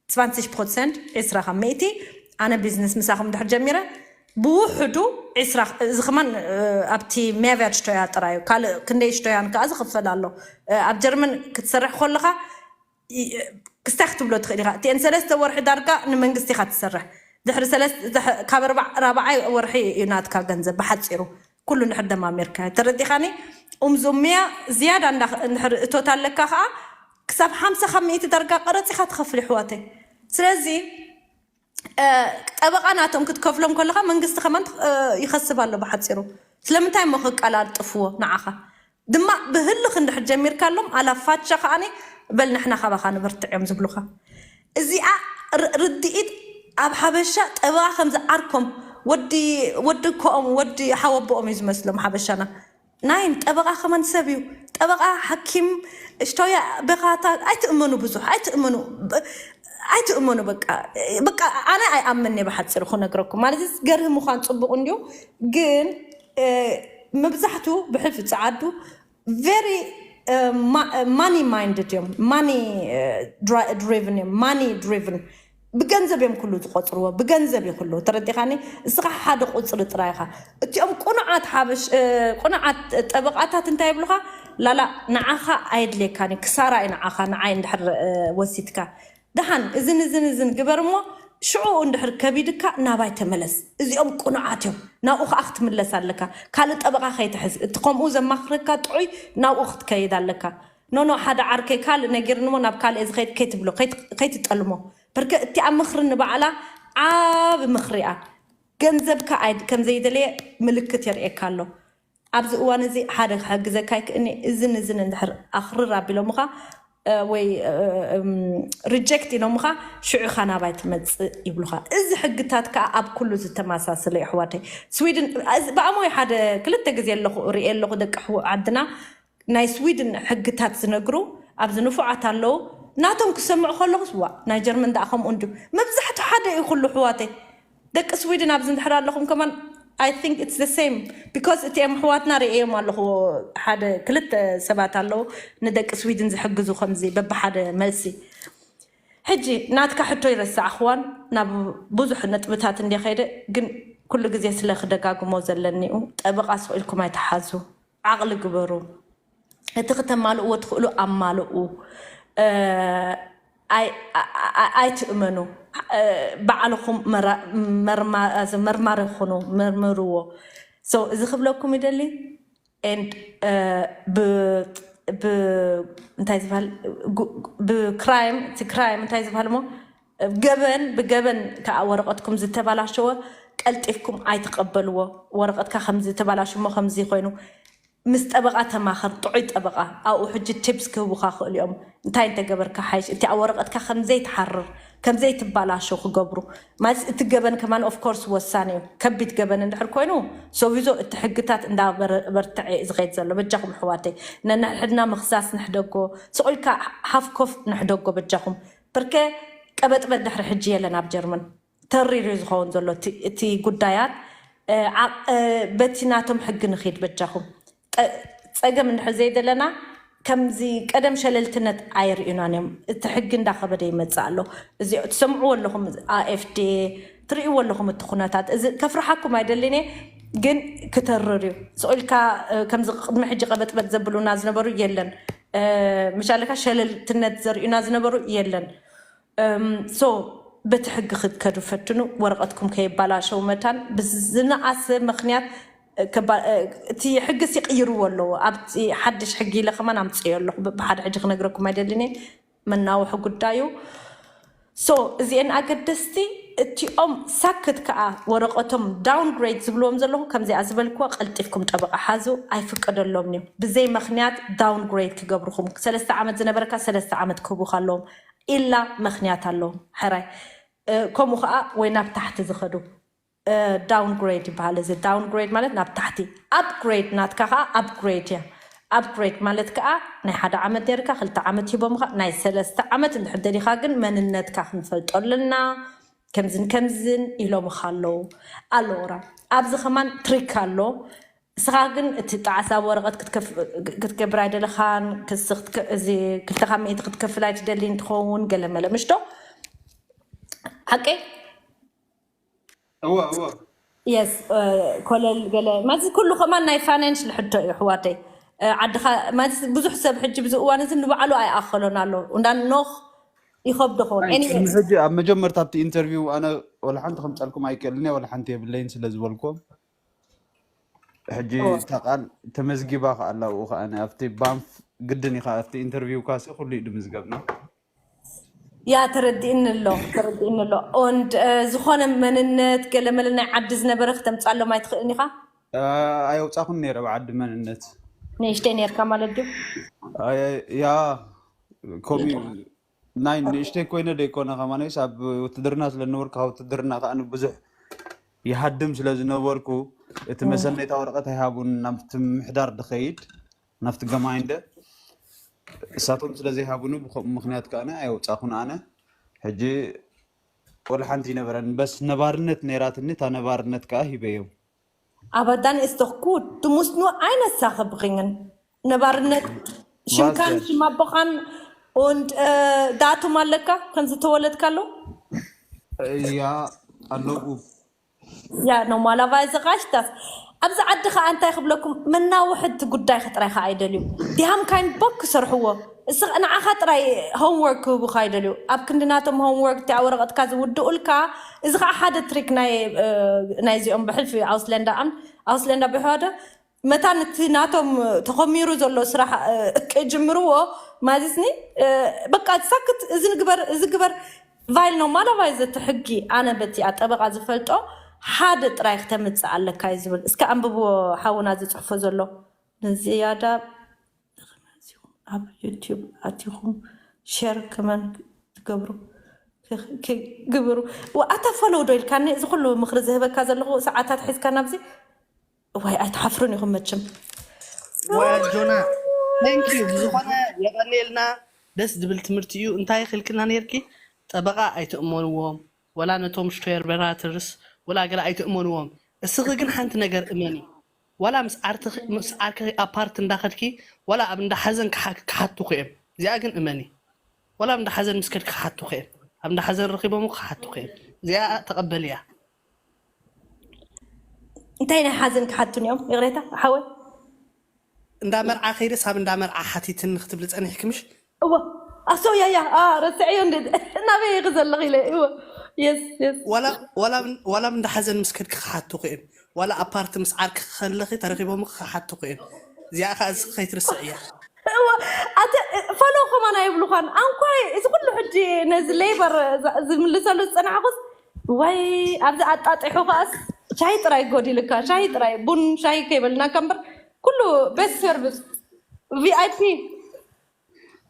ትስፋንትሽ ፕሮሰንት ዒስራ ካብ ሚእቲ። ኣነ ቢዝነስ ምሳኹም ድሕር ጀሚረ ብውሕዱ ዒስራ። እዚ ከማን ኣብቲ ሜያቭያጅ ሽቶያ ጥራዩ ካልእ ክንደይ ሽቶያን ከዓ ዝኽፈል ኣሎ። ኣብ ጀርመን ክትሰርሕ ከለኻ ክስታይ ክትብሎ ትኽእል ኢኻ። እቲአን ሰለስተ ወርሒ ዳርጋ ንመንግስቲ ኢኻ ትሰርሕ። ድሕሪ ካብ ራብዓይ ወርሒ እዩ ናትካ ገንዘብ ብሓፂሩ ኩሉ እንድሕር ደማሚርካ ተረዲኻኒ። ኡምዙምያ ዝያዳ እንድሕር እቶት ኣለካ ከዓ ክሳብ ሓምሳ ካብ ሚእቲ ዳርጋ ቀረፂኻ ትኸፍል ይሕዋተይ። ስለዚ ጠበቓ ናቶም ክትከፍሎም ከለካ መንግስቲ ከማን ይኸስብ ኣሎ ብሓፂሩ። ስለምንታይ እሞ ክቀላጥፍዎ ንዓኻ ድማ ብህልኽ እንድሕር ጀሚርካሎም ኣላፋቻ ከዓኒ በል ንሕና ካባኻ ንበርትዕ እዮም ዝብሉኻ። እዚኣ ርድኢት ኣብ ሓበሻ ጠበቓ ከምዚ ዓርኮም ወዲ ወዲ ኮኦም ወዲ ሓወቦኦም እዩ ዝመስሎም ሓበሻና። ናይን ጠበቓ ከመን ሰብ እዩ። ጠበቓ ሓኪም ሽቶያ በኻታ ኣይትእመኑ ብዙሕ ኣይትእመኑ። ኣይትእመኑ በቃ በቃ ኣነ ኣይኣምን እየ ብሓፂሩ ክነግረኩም ማለት ገርህ ምዃን ፅቡቕ እንዲዩ። ግን መብዛሕቱ ብሕልፊ ፀዓዱ very money minded እዮም። Money driven እዮም። Money driven ብገንዘብ እዮም ኩሉ ዝቆፅርዎ። ብገንዘብ እዩ ኩሉ ተረዲኻኒ። እስኻ ሓደ ቁፅሪ ጥራይ ኢኻ። እቲኦም ቁኑዓት ሓበሽ ቁኑዓት ጠበቓታት እንታይ ይብሉኻ? ላላ ንዓኻ ኣየድልየካን እዩ ክሳራ እዩ ንዓኻ ንዓይ እንድሕር ወሲድካ ደሓን እዝን እዝን እዝን ግበር እሞ ሽዑ እንድሕር ከቢድካ ናባይ ተመለስ። እዚኦም ቁኑዓት እዮም። ናብኡ ከዓ ክትምለስ ኣለካ። ካልእ ጠበቓ ከይትሕዝ እቲ ከምኡ ዘማኽረካ ጥዑይ ናብኡ ክትከይድ ኣለካ። ኖኖ ሓደ ዓርከይ ካልእ ነጊርንሞ ናብ ካልእ ዝኸይድ ከይትብሎ ከይትጠልሞ። በርከ እቲኣ ምኽሪ ንባዕላ ዓብ ምኽሪያ ገንዘብካ ከምዘይደለየ ምልክት የርእየካ ኣሎ። ኣብዚ እዋን እዚ ሓደ ክሕግዘካ ይክእኒ እዝን እዝን እንድሕር ኣኽርር ኣቢሎምኻ ወይ ሪጀክት ኢሎምኻ ሽዑ ኢኻ ናባይ ትመፅእ ይብሉኻ። እዚ ሕግታት ከዓ ኣብ ኩሉ ዝተመሳሰለ የሕዋተይ። ስዊድን ብኣሞይ ሓደ ክልተ ግዜ ኣለኹ ርእየ ኣለኹ ደቂ ዓድና ናይ ስዊድን ሕግታት ዝነግሩ ኣብዚ ንፉዓት ኣለዉ። ናቶም ክሰምዑ ከለኹስ ዋ ናይ ጀርመን ደኣ ከምኡ እንድዩ መብዛሕቱ ሓደ እዩ ኩሉ ኣሕዋተይ። ደቂ ስዊድን ኣብዚ እንድሕር ኣለኹም ከማን I think it's the same because እቲኦም ኣሕዋትና ርእዮም ኣለኹ። ሓደ ክልተ ሰባት ኣለዉ ንደቂ ስዊድን ዝሕግዙ ከምዚ በብሓደ መልሲ። ሕጂ ናትካ ሕቶ ይረሳዕኽዋን ናብ ብዙሕ ነጥብታት እንደ ከይደ ግን ኩሉ ግዜ ስለ ክደጋግሞ ዘለኒኡ ጠበቓ ስቕ ኢልኩም ኣይትሓዙ። ዓቕሊ ግበሩ። እቲ ክተማልእዎ ትኽእሉ ኣማልኡ። ኣይትእመኑ። ባዕልኹም መርማሪ ኩኑ፣ መርምርዎ። እዚ ክብለኩም ይደሊ። And እንታይ ዝበሃል ብክራይም እቲ ክራይም እንታይ ዝበሃል ሞ ገበን ብገበን ከዓ ወረቐትኩም ዝተባላሸወ ቀልጢፍኩም ኣይትቀበልዎ። ወረቐትካ ከምዚ ተባላሽሞ ከምዚ ኮይኑ ምስ ጠበቓ ተማኸር፣ ጥዑይ ጠበቓ። ኣብኡ ሕጂ ቲፕስ ክህቡኻ ክእሉ እዮም። እንታይ እንተገበርካ ሓይሽ፣ እቲ ኣብ ወረቐትካ ከም ዘይትሓርር፣ ከም ዘይትባላሾ ክገብሩ። ማለት እቲ ገበን ከማን ኦፍኮርስ ወሳኒ እዩ። ከቢድ ገበን እንድሕር ኮይኑ ሶቪዞ እቲ ሕግታት እንዳበርትዐ እዩ ዝኸይድ ዘሎ። በጃኹም ኣሕዋተይ፣ ነንሕድሕድና ምኽሳስ ንሕደጎ፣ ስቕ ኢልካ ሃፍኮፍ ንሕደጎ በጃኹም። ብርከ ቀበጥበጥ ድሕሪ ሕጂ የለን ኣብ ጀርመን። ተሪር እዩ ዝኸውን ዘሎ እቲ ጉዳያት። በቲ ናቶም ሕጊ ንኺድ በጃኹም። ፀገም እንድሕር ዘይደለና ከምዚ ቀደም ሸለልትነት ኣየርእዩናን እዮም። እቲ ሕጊ እንዳኸበደ ይመፅእ ኣሎ። እዚ ትሰምዕዎ ኣለኹም፣ ኣኤፍዴ ትርእይዎ ኣለኹም። እቲ ኩነታት እዚ ከፍርሓኩም ኣይደልን እየ፣ ግን ክተርር እዩ። ስቕ ኢልካ ከምዚ ቅድሚ ሕጂ ቀበጥበጥ ዘብሉና ዝነበሩ የለን። ምሻለካ ሸለልትነት ዘርእዩና ዝነበሩ የለን። ሶ በቲ ሕጊ ክትከዱ ፈትኑ። ወረቐትኩም ከይባላሸው መታን ብዝነኣሰ ምኽንያት እቲ ሕግስ ይቕይርዎ ኣለዎ። ኣብቲ ሓድሽ ሕጊ ኢለ ከማን ኣምፅዮ ኣለኹ። ብሓደ ሕጂ ክነግረኩም ኣይደልን እየ፣ መናውሒ ጉዳዩ። ሶ እዚአን ኣገደስቲ። እቲኦም ሳክት ከዓ ወረቐቶም ዳውንግሬድ ዝብልዎም ዘለኹ ከምዚኣ ዝበልክዎ ቀልጢፍኩም ጠበቓ ሓዙ። ኣይፍቀደሎምን እዩ። ብዘይ ምኽንያት ዳውንግሬድ ክገብርኹም፣ ሰለስተ ዓመት ዝነበረካ ሰለስተ ዓመት ክህቡካ ኣለዎም። ኢላ ምኽንያት ኣለዎም። ሕራይ ከምኡ ከዓ ወይ ናብ ታሕቲ ዝኸዱ ዳውንግሬድ ይበሃል። እዚ ዳውንግሬድ ማለት ናብ ታሕቲ፣ ኣፕግሬድ ናትካ ከዓ ኣፕግሬድ እያ። ኣፕግሬድ ማለት ከዓ ናይ ሓደ ዓመት ነርካ ክልተ ዓመት ሂቦምካ ናይ ሰለስተ ዓመት እንድሕር ደሊካ ግን መንነትካ ክንፈልጦ ኣለና፣ ከምዝን ከምዝን ኢሎምካ ኣለዉ። ኣሎራ ኣብዚ ከማን ትሪክ ኣሎ። እስኻ ግን እቲ ጣዕሳ ወረቐት ክትገብር ኣይደለኻን። ክልተ ካብ ሚእቲ ክትከፍል ኣይትደሊ እንትኸውን ገለመለ ምሽቶ ሓቂ እወ እወ የስ ኮለል ገለ ማለት ኩሉ ከማን ናይ ፋይናንሽል ሕቶ እዩ ኣሕዋተይ። ዓድኻ ማለት ብዙሕ ሰብ ሕጂ ብዚ እዋን እዚ ንባዕሉ ኣይኣኸሎን ኣሎ እንዳ ኖኽ ይኸብዶ ኸውን። ሕጂ ኣብ መጀመርታ ኣብቲ ኢንተርቪው ኣነ ወላ ሓንቲ ከምፀልኩም ኣይክእልን እየ፣ ወላ ሓንቲ የብለይን ስለ ዝበልኩም ሕጂ እታ ቃል ተመዝጊባ ከኣላ ብኡ ከኣ ኣብቲ ባንፍ ግድን ኢኻ ኣብቲ ኢንተርቪው ካሲ ኩሉ እዩ ድምዝገብና። ያ ተረዲእኒ ኣሎ ተረዲእኒ ኣሎ። ኦንድ ዝኾነ መንነት ገለመለ ናይ ዓዲ ዝነበረ ክተምፃሎም ኣይትኽእልን ኢኻ። ኣየውፃኹን ነይረ ብዓዲ መንነት ንእሽተይ ነርካ ማለት ድዩ? ያ ኮሚ ናይ ንእሽተይ ኮይነ ደይኮነ ከማነስ ኣብ ውትድርና ስለነበርኩ ካብ ውትድርና ከዓ ብዙሕ ይሃድም ስለዝነበርኩ እቲ መሰነይታ ወረቀት ኣይሃቡን ናብቲ ምሕዳር ድኸይድ ናብቲ ገማይንደ እሳቶም ስለዘይሃቡኒ ብከምኡ ምክንያት ከዓ ኣየውፃኹን ኣነ ሕጂ ወላ ሓንቲ ይነበረን በስ ነባርነት ነይራትኒ እታ ነባርነት ከዓ ሂበዮም Aber dann ist doch gut, du musst nur eine Sache bringen. ነባርነት ሽምካን ሽም ኣቦኻን und datum ኣለካ ከም ዝተወለድካሉ ያ ኣለዉ Ja normalerweise reicht das. ኣብዚ ዓዲ ከዓ እንታይ ክብለኩም መናውሕቲ ጉዳይ ጥራይ ከዓ ኣይደልዩ die haben keinen Bock ክሰርሕዎ ንዓኻ ጥራይ homework ክህቡካ ኣይደልዩ ኣብ ክንዲ ናቶም homework እቲኣ ወረቐትካ ዝውድኡልካ። እዚ ከዓ ሓደ ትሪክ ናይ ናይዚኦም ብሕልፊ ኣውስለንዳ ኣም ኣውስለንዳ ብሕዋደ መታን እቲ ናቶም ተኾሚሩ ዘሎ ስራሕ ክጅምርዎ ማለትኒ በቃ ሳክት እዚ ንግበር እዚ ግበር ቫይል ነው ማለባይ ዘቲ ሕጊ ኣነ በቲ ኣጠበቃ ዝፈልጦ ሓደ ጥራይ ክተምፅእ ኣለካ እዩ ዝብል። እስከ ኣንብብዎ ሓውና ዝፅሕፎ ዘሎ ንዝያዳ ኣብ ዩቲዩብ ኣቲኹም ሸር ከመን ትገብሩ ግብሩ ኣታ ፈለው ዶ ኢልካኒ እዚ ኩሉ ምክሪ ዝህበካ ዘለኹ ሰዓታት ሒዝካ ናብዚ ዋይ ኣይትሓፍሩን ኢኹም መችም ወጆና ንኪ ብዝኾነ የቐኔልና ደስ ዝብል ትምህርቲ እዩ እንታይ ክልክልና ነርኪ ጠበቃ ኣይትእመንዎም ወላ ነቶም ሽቶየር በራትርስ ወላ ገለ ኣይትእመንዎም እስኺ ግን ሓንቲ ነገር እመኒ ዋላ ምስ ዓርኪ ኣፓርት እንዳኸድኪ ዋላ ኣብ እንዳ ሓዘን ክሓቱኺ እዮም እዚኣ ግን እመኒ ዋላ ኣብ እንዳ ሓዘን ምስ ከድኪ ክሓቱኺ እዮም ኣብ እንዳ ሓዘን ረኺቦም ክሓቱኺ እዮም እዚኣ ተቐበልያ እንታይ ናይ ሓዘን ክሓቱን እዮም ይቕሬታ ሓወ እንዳ መርዓ ከይደስ ኣብ እንዳ መርዓ ሓቲትን ክትብሊ ጸኒሕኪ ምሽ እወ ኣሶ ያያ ረስዐዮ እንደ ናበይ ኢኺ ዘለኺ ኢለ እወ የስ የስ ዋላ እንዳ ሓዘን ምስ ከድኪ ክሓቱኺ እዮም ዋላ ኣፓርት ምስ ዓርኪ ከለኺ ተረኺቦም ክሓቱኺ እዮም እዚኣ ከዓ እዚ ከይትርስዕ እያ እወ ኣተ ፈሎ ከማን ኣይብሉኻን ኣንኳይ እዚ ኩሉ ሕጂ ነዚ ሌበር ዝምልሰሉ ዝፀናሕኩስ ወይ ኣብዚ ኣጣጢሑ ከኣስ ሻይ ጥራይ ጎዲልካ ሻይ ጥራይ ቡን ሻይ ከይበልናካ እምበር ኩሉ ቤስት ሰርቪስ፣ ቪኣይፒ።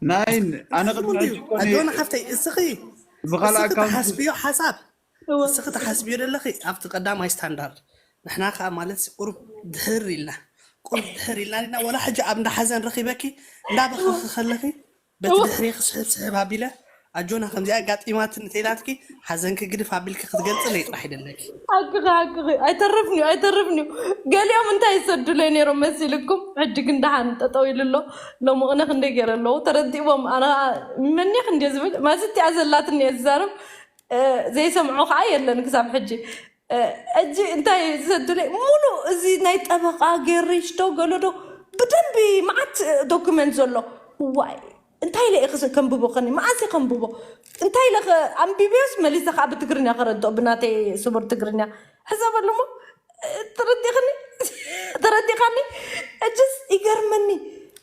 ናይን ኣነ ቅድሚ ሕጂ እኮ ነይ- ኣጆና ሓፍተይ፣ እስኺ ብኻልእ እስኺ ኣካውንት ተሓስብዮ ሓሳብ እወ። እስኺ ተሓስብዮ ዘለኺ ኣብቲ ቀዳማይ ስታንዳርድ። ንሕና ከዓ ማለት ቁሩብ ድሕር ኢልና፣ ቁሩብ ድሕር ኢልና ኢና። ወላ ሕጂ ኣብ እንዳ ሓዘን ረኺበኪ እንዳበኸኺ ከለኺ በቲ ድሕሪ ክስሕብ ስሕብ ኣቢለ ኣጆና ከምዚኣ ኣጋጢማትኒ ተይላትኪ ሓዘንኪ ግድፍ ኣቢልኪ ክትገልፅለይ ጥራሕ ይደለኪ። ሓቅኺ ሓቅኺ ኣይተርፍንዩ ኣይተርፍንዩ። ገሊኦም እንታይ ይሰዱለይ ነይሮም መሲልኩም? ሕጂ ግን ደሓን ጠጠው ኢሉ ኣሎ። ሎሚ ቅነ ክንደይ ገይረ ኣለዉ ተረዲእዎም። ኣነ መኒኽ እንድየ ዝብል ማዚ እቲኣ ዘላትኒ እየ ዝዛረብ። እ፣ ዘይሰምዖ ከዓ የለን ክሳብ ሕጂ። እ፣ ሕጂ እንታይ ዝሰዱለይ ሙሉ እዚ ናይ ጠበቃ ገሪሽ ዶ ገሎ ዶ ብደንቢ መዓት ዶክመንት ዘሎ ዋይ እንታይ ኢለ ኢኺ ከንብቦ ከኒ መዓስ ከንብቦ እንታይ ኢለ ኣንቢብዮስ መሊሰ ከዓ ብትግርኛ ከረድኦ ብናተይ ስቡር ትግርኛ ሕሰበሉ እሞ ተረዲኽኒ ተረዲኻኒ። እጅስ ይገርመኒ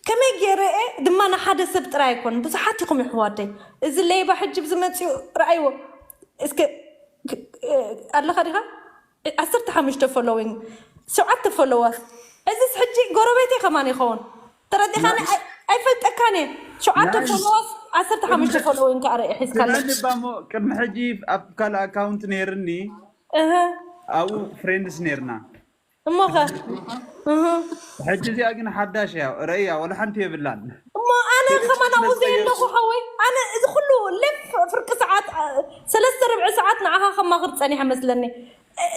ከመይ ገይረ እየ ድማ ንሓደ ሰብ ጥራይ ኣይኮን ብዙሓት ኢኹም ይሕዋተይ። እዚ ሌባ ሕጂ ብዝመፅኡ ረኣይዎ እስከ ኣለኻ ዲኻ ዓሰርተ ሓሙሽተ ፎሎዊንግ ሸውዓተ ፎሎወርስ እዚስ ሕጂ ጎረቤተይ ከማን ይኸውን ተረዲኻኒ። ኣይፈልጠካን እየ ሸውዓተ ፎሎወርስ ዓሰርተ ሓሙሽተ ፎሎዊንግ ከዓ ርኢ ሒዝካለ ትመኒ ባሞ ቅድሚ ሕጂ ኣብ ካልእ ኣካውንት ነይርኒ እህ ኣብኡ ፍሬንድስ ነይርና እሞኸ እህ ሕጂ እዚኣ ግን ሓዳሽ እያ ረእያ ወላ ሓንቲ የብላን እሞ ኣነ ከማን ኣብኡ ዘየለኹ ሓወይ ኣነ እዚ ኩሉ ሌፍ ፍርቂ ሰዓት ሰለስተ ርብዒ ሰዓት ንዓኻ ከማኽር ፀኒሐ መስለኒ።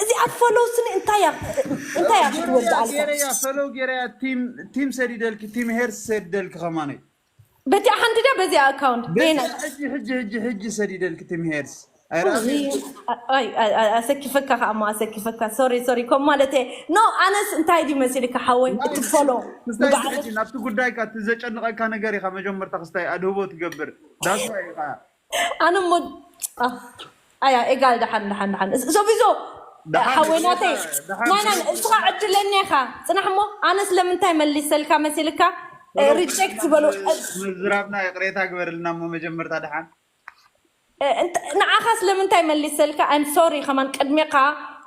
እዚኣ ፈሎው ስኒ እንታይ እያ እንታይ እያ ክትወዲ ኣልካ ገረያ ፈሎው ገረያ ቲም ቲም ሰዲደልኪ ቲም ሄርስ ሰዲደልኪ ከማነይ በቲኣ ሓንቲ ድያ በዚኣ ኣካውንት በይና ሕጂ ሕጂ ሕጂ ሕጂ ሰዲደልኪ ቲም ሄርስ ኣሰኪፈካ ከዓ ሞ ኣሰኪፈካ ሶሪ ሶሪ ከም ማለት ኖ ኣነስ እንታይ ድዩ መሲልካ ሓወይ እቲ ፈሎ ክስታይ ናብቲ ጉዳይካ እቲ ዘጨንቐካ ነገር ኢኻ መጀመርታ ክስታይ ኣድህቦ ትገብር ዳስዋ ኢኻ ኣነ ሞ ኣያ ኤጋል ደሓን ደሓን ደሓን ሶፊዞ ሓወይናተይ ናይና እስኻ ዕድለኛ ኢኻ ፅናሕ ሞ ኣነስ ለምንታይ መሊሰልካ መሲልካ ሪጀክት ዝበሉ ምዝራብና ይቕሬታ ግበርልና እሞ መጀመርታ ደሓን ንዓኻ ስለምንታይ መሊሰልካ ኣም ሶሪ ከማን ቅድሜኻ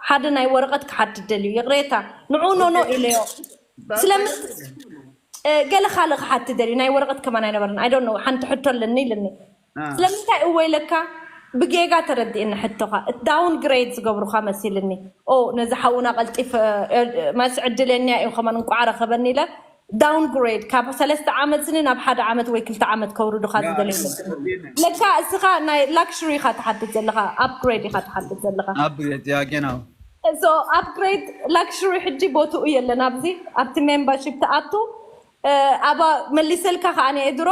ሓደ ናይ ወረቐት ክሓትት ደልዩ ይቕሬታ ንዑ ኖኖ ኢለዮ ስለምንት ገለ ካልእ ክሓትት ደልዩ ናይ ወረቐት ከማን ኣይነበርን ኣይ ዶንት ኖ ሓንቲ ሕቶ ኣለኒ ኢልኒ ስለምንታይ እወ ኢለካ ብጌጋ ተረዲእኒ ሕቶኻ ዳውን ግሬድ ዝገብሩኻ መሲልኒ ኦ ነዚ ሓውና ቀልጢፈ ማስ ዕድለኛ እዩ ከማን እንቋዕ ረኸበኒ ኢለ ዳውን ግሬድ ካብ ሰለስተ ዓመት ስኒ ናብ ሓደ ዓመት ወይ ክልተ ዓመት ከውርዱኻ ዝደለዩ ለካ እስኻ ናይ ላክሽሪ ኢኻ ትሓትት ዘለኻ ኣፕግሬድ ኢኻ ትሓትት ዘለኻ ኣፕግሬድ ያ ጌና so ኣፕግሬድ ላክሽሪ ሕጂ ቦትኡ የለን ኣብዚ ኣብቲ ሜምበርሺፕ ትኣቱ ኣባ መሊሰልካ ከዓ ናይ ድሮ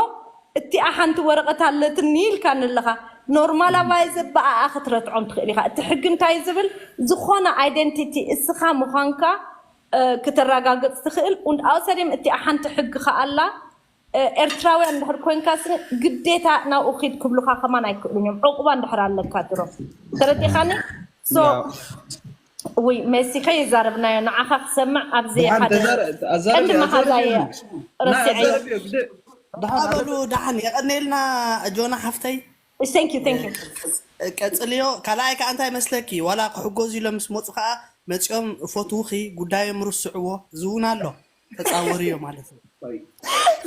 እቲኣ ሓንቲ ወረቐት ኣለትኒ ኢልካኒ ኣለኻ ኖርማል ኣባይ ዘበኣኣ ክትረትዖም ትኽእል ኢኻ እቲ ሕጊ እንታይ ዝብል ዝኾነ ኣይደንቲቲ እስኻ ምዃንካ ክተረጋግፅ ትኽእል und außerdem እቲኣ ሓንቲ ሕጊ ከኣላ ኤርትራውያን እንድሕር ኮይንካ ስኒ ግዴታ ናብኡ ኪድ ክብሉካ ከማን ኣይክእሉን እዮም ዕቁባ እንድሕር ኣለካ ድሮ ተረዲኻኒ so ውይ መሲ ከይዛረብናዮ ንዓኻ ክሰምዕ ኣብዚ ሓደ ቀንዲ መሓዛየ ረሲዐዮ በሉ ደሓን የቐኔልና ጆና ሓፍተይ thank you thank you ቀፅልዮ ካልኣይ ከዓ እንታይ መስለኪ ዋላ ክሕጎዝ ኢሎም ምስ መፁ ከዓ መፂኦም ፈትውኺ ጉዳዮም ርስዕዎ ዝውን ኣሎ ተፃወርዮ ማለት እዩ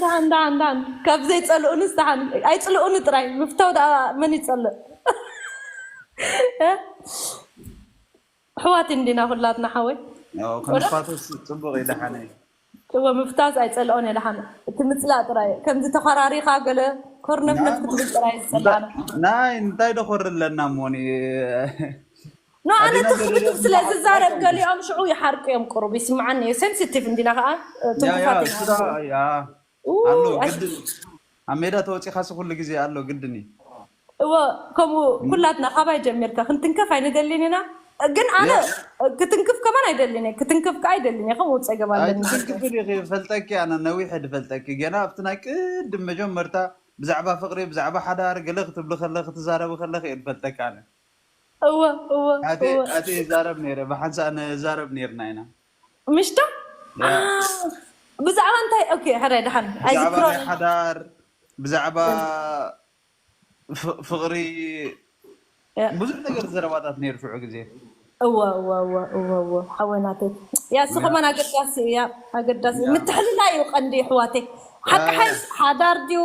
ዳን ዳን ዳን ካብ ዘይፀልኡንስ ዳን ኣይፅልኡኒ ጥራይ ምፍታው ደኣ መን ይፀልእ ኣሕዋት እንዲና ኩላትና ሓወይ ክንፋተስ ፅቡቅ እዩ ደሓነ እወ ምፍታዝ ኣይፀልኦን እየ ደሓን እቲ ምፅላእ ጥራይ ከምዚ ተኸራሪኻ ገለ ኮርነፍነፍ ክትብል ጥራይ ዝፀላእና ናይ እንታይ ደኾር ኣለና እሞኒ ኖ ኣነ ትኽብትብ ስለ ዝዛረብ ገሊኦም ሽዑ ይሓርቁ እዮም ቁሩብ ይስምዓኒ እዩ ሴንሲቲቭ እንዲና ከዓ ትንኩፋት ኣሎ ግድን ኣብ ሜዳ ተወፂኻሲ ኩሉ ግዜ ኣሎ ግድን እዩ እወ ከምኡ ኩላትና ካባይ ጀሚርካ ክንትንከፍ ኣይንደልን ኢና ግን ኣነ ክትንክፍ ከማን ኣይደልን ክትንክፍ ከዓ ኣይደልን ከምኡ ፀገም ኣለኒ ትንክፍ ፈልጠኪ ኣነ ነዊሐ ድፈልጠኪ ገና ኣብቲ ናይ ቅድም መጀመርታ ብዛዕባ ፍቅሪ ብዛዕባ ሓዳር ገለ ክትብሊ ከለ ክትዛረቢ ከለክ እየ ድፈልጠኪ ኣነ እወ እወ ኣቲ ይዛረብ ነይረ ብሓንሳእ ንዛረብ ነይርና ኢና ምሽቶ ብዛዕባ እንታይ ኦኬ ሕራይ ደሓን ብዛዕባ ናይ ሓዳር ብዛዕባ ፍቅሪ ብዙሕ ነገር ዘረባታት ነይሩ ሽዑ ግዜ እወ እወ እወ እወ እወ ሓወይ ናተይ። ያ እሱ ከማን ኣገዳሲ እያ። ኣገዳሲ ምትሕልላይ እዩ ቀንዲ ኣሕዋተይ። ሓቂ ሓይ ሓዳር ድዩ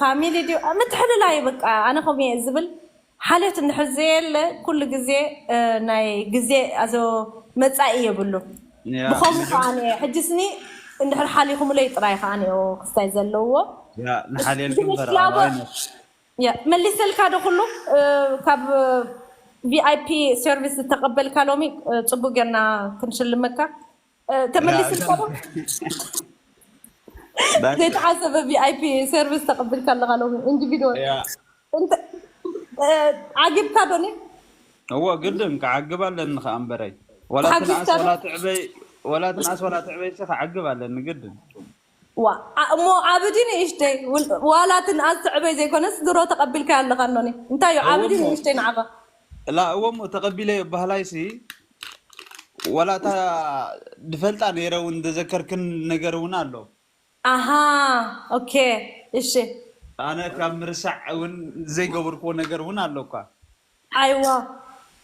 ፋሚሊ ድዩ ምትሕልላይ እዩ። በቃ ኣነ ከምኡ እየ ዝብል። ሓልዮት እንድሕር ዘየለ ኩሉ ግዜ ናይ ግዜ ኣዞ መፃኢ የብሉ። ብኸምኡ ከዓ ሕጅስኒ እንድሕር ሓሊኹምለይ ጥራይ ከዓ ክስታይ ዘለዎ ንሓልየልኩም መሊሰልካ ዶ ኩሉ ካብ ቪኣይፒ ሰርቪስ ዝተቐበልካ ሎሚ ፅቡቅ ጌርና ክንሽልመካ ተመሊስልካ ዶ? ዘይተሓሰበ ቪኣይፒ ሰርቪስ ተቐቢልካ ኣለካ ሎሚ ኢንዲቪድዋል ዓጊብካ ዶኒ? እዎ ግድን ክዓግብ ኣለኒ ከዓ እምበረይ ወላ ትንኣስ ወላ ትዕበይ ወላ ትንኣስ ወላ ትዕበይ ክዓግብ ኣለኒ ግድን ዋ እሞ ዓብዲ ንእሽተይ ዋላ ትንኣስ ትዕበይ ዘይኮነስ ድሮ ተቐቢልካ ኣለካ ኖኒ እንታይ እዩ ዓብዲ ንእሽተይ ንዓኻ ላ እዎ እሞ ተቐቢለ ባህላይሲ ወላ እታ ድፈልጣ ነይረ እውን ዘዘከርክን ነገር እውን ኣሎ ኣሃ ኦኬ እሺ ኣነ ካብ ምርሳዕ እውን ዘይገበርክዎ ነገር እውን ኣሎ እኳ ኣይዋ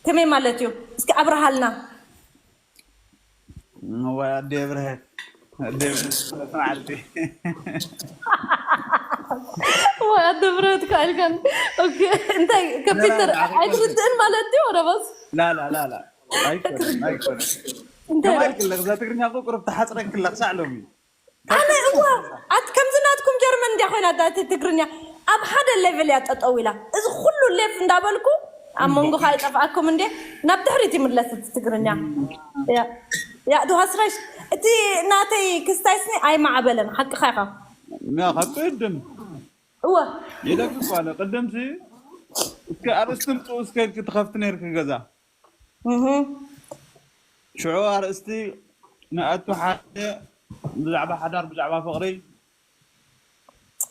ከመይ ማለት እዩ እስኪ ኣብርሃልና ወይ ኣደ ብርሀ ኣደ ብርሀ ትካልከን እንታይ ኮምፒተር ኣይትርድእን ማለት እዩ ወረበስ ላላላላ ኣይኮነን ኣይኮነን ከማልክለ እዛ ትግርኛ እኮ ቁሩብ ተሓፅረክላ ክሳዕ ሎሚ ኣነ እዋ ኣት ከምዚ ናትኩም ጀርመን እንዲያ ኮይና ዳቲ ትግርኛ ኣብ ሓደ ሌቭል እያ ጠጠው ኢላ እዚ ኩሉ ሌፍ እንዳበልኩ ኣብ መንጎ ካይጠፍኣኩም እንዴ ናብ ድሕሪት ይምለስ እቲ ትግርኛ ያ ያ ዱሃስረሽ እቲ ናተይ ክስታይስኒ ኣይማዕበለን ሓቅኻ ኢኻ ያ ካብ ቅድም እወ ይደግፍ ኣለ ቅድምሲ እስከ ኣርእስቲ ምፅኡ እስከ ክትኸፍቲ ነይርክ ገዛ ሽዑ ኣርእስቲ ንኣቱ ሓደ ብዛዕባ ሓዳር ብዛዕባ ፍቕሪ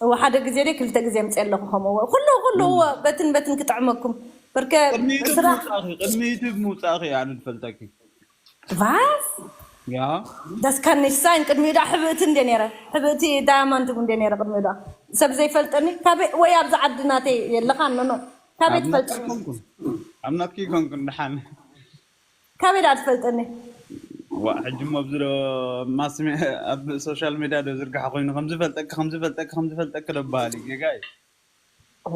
እወ ሓደ ግዜ ደ ክልተ ግዜ ምፅእ ኣለኹ ከምኡ ኩሉ ኩሉ እወ በትን በትን ክጥዕመኩም ብርከ ስራሕ ቅድሚ ዩቱብ ምውፃእኺ ኣነ ዝፈልጠኪ ቫስ ያ ደስካኒ ሳይን ቅድሚኡ ዳ ሕብእቲ እንደ ነረ ሕብእቲ ዳያማንድ እንደ ነረ ቅድሚኡ ዳ ሰብ ዘይፈልጠኒ ካበይ ወይ ኣብዚ ዓዲ ናተይ የለኻ ኖኖ ካበይ ትፈልጠኒ ኣብ ናትኪ ይኮንኩን ድሓን ካበይ ዳ ትፈልጠኒ ዋ ሕጂ ሞ ኣብዚ ዶ ማስ ኣብ ሶሻል ሚድያ ዶ ዝርግሓ ኮይኑ ከምዝፈልጠኪ ከምዝፈልጠኪ ከምዝፈልጠኪ ዶ በሃል ጌጋ እዩ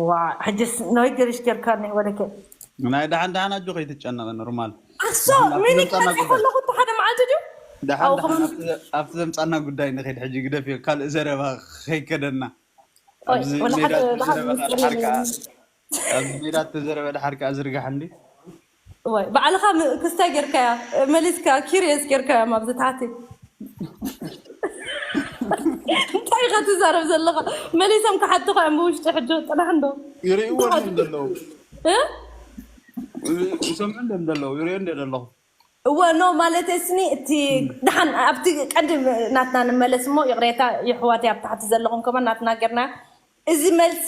ዋ ሕጅስ ናይ ገርሽ ጌርካኒ ወለከ ናይ ደሓን ደሓን ኣጆ ከይትጨነቂ ኖርማል ኣሶ ሚኒ ክመፅእ ከለኹ እቲ ሓደ መዓልቲ ድዩ ደሓን ደሓን ኣብቲ ዘምፃና ጉዳይ ንኸይድ ሕጂ ግደፍ ካልእ ዘረባ ከይከደና ኣብዚ ሜዳ ተዘረበ ደሓር ከዓ ኣብዚ ሜዳ ተዘረበ ደሓር ከዓ ዝርጋሕ እንዲ ወይ ባዕልኻ ክስታይ ጌርካያ መሊስካ ኪሪየስ ጌርካያ ኣብዚ ታሕቲ እንታይ ኢኻ ትዛረብ ዘለኻ መሊሶም ክሓቱኻ እዮም ብውሽጢ ሕጂ ጥራሕ እንዶ ይርእዎ እንደ ዘለዉ ይሰምዑ እንደ ዘለዉ ይርእዮ እንደ ዘለኹ እወ ኖ ማለት ስኒ እቲ ድሓን ኣብቲ ቀንዲ ናትና ንመለስ እሞ ይቕሬታ ይሕዋት ኣብ ታሕቲ ዘለኹም ከማን ናትና ጌርና እዚ መልሲ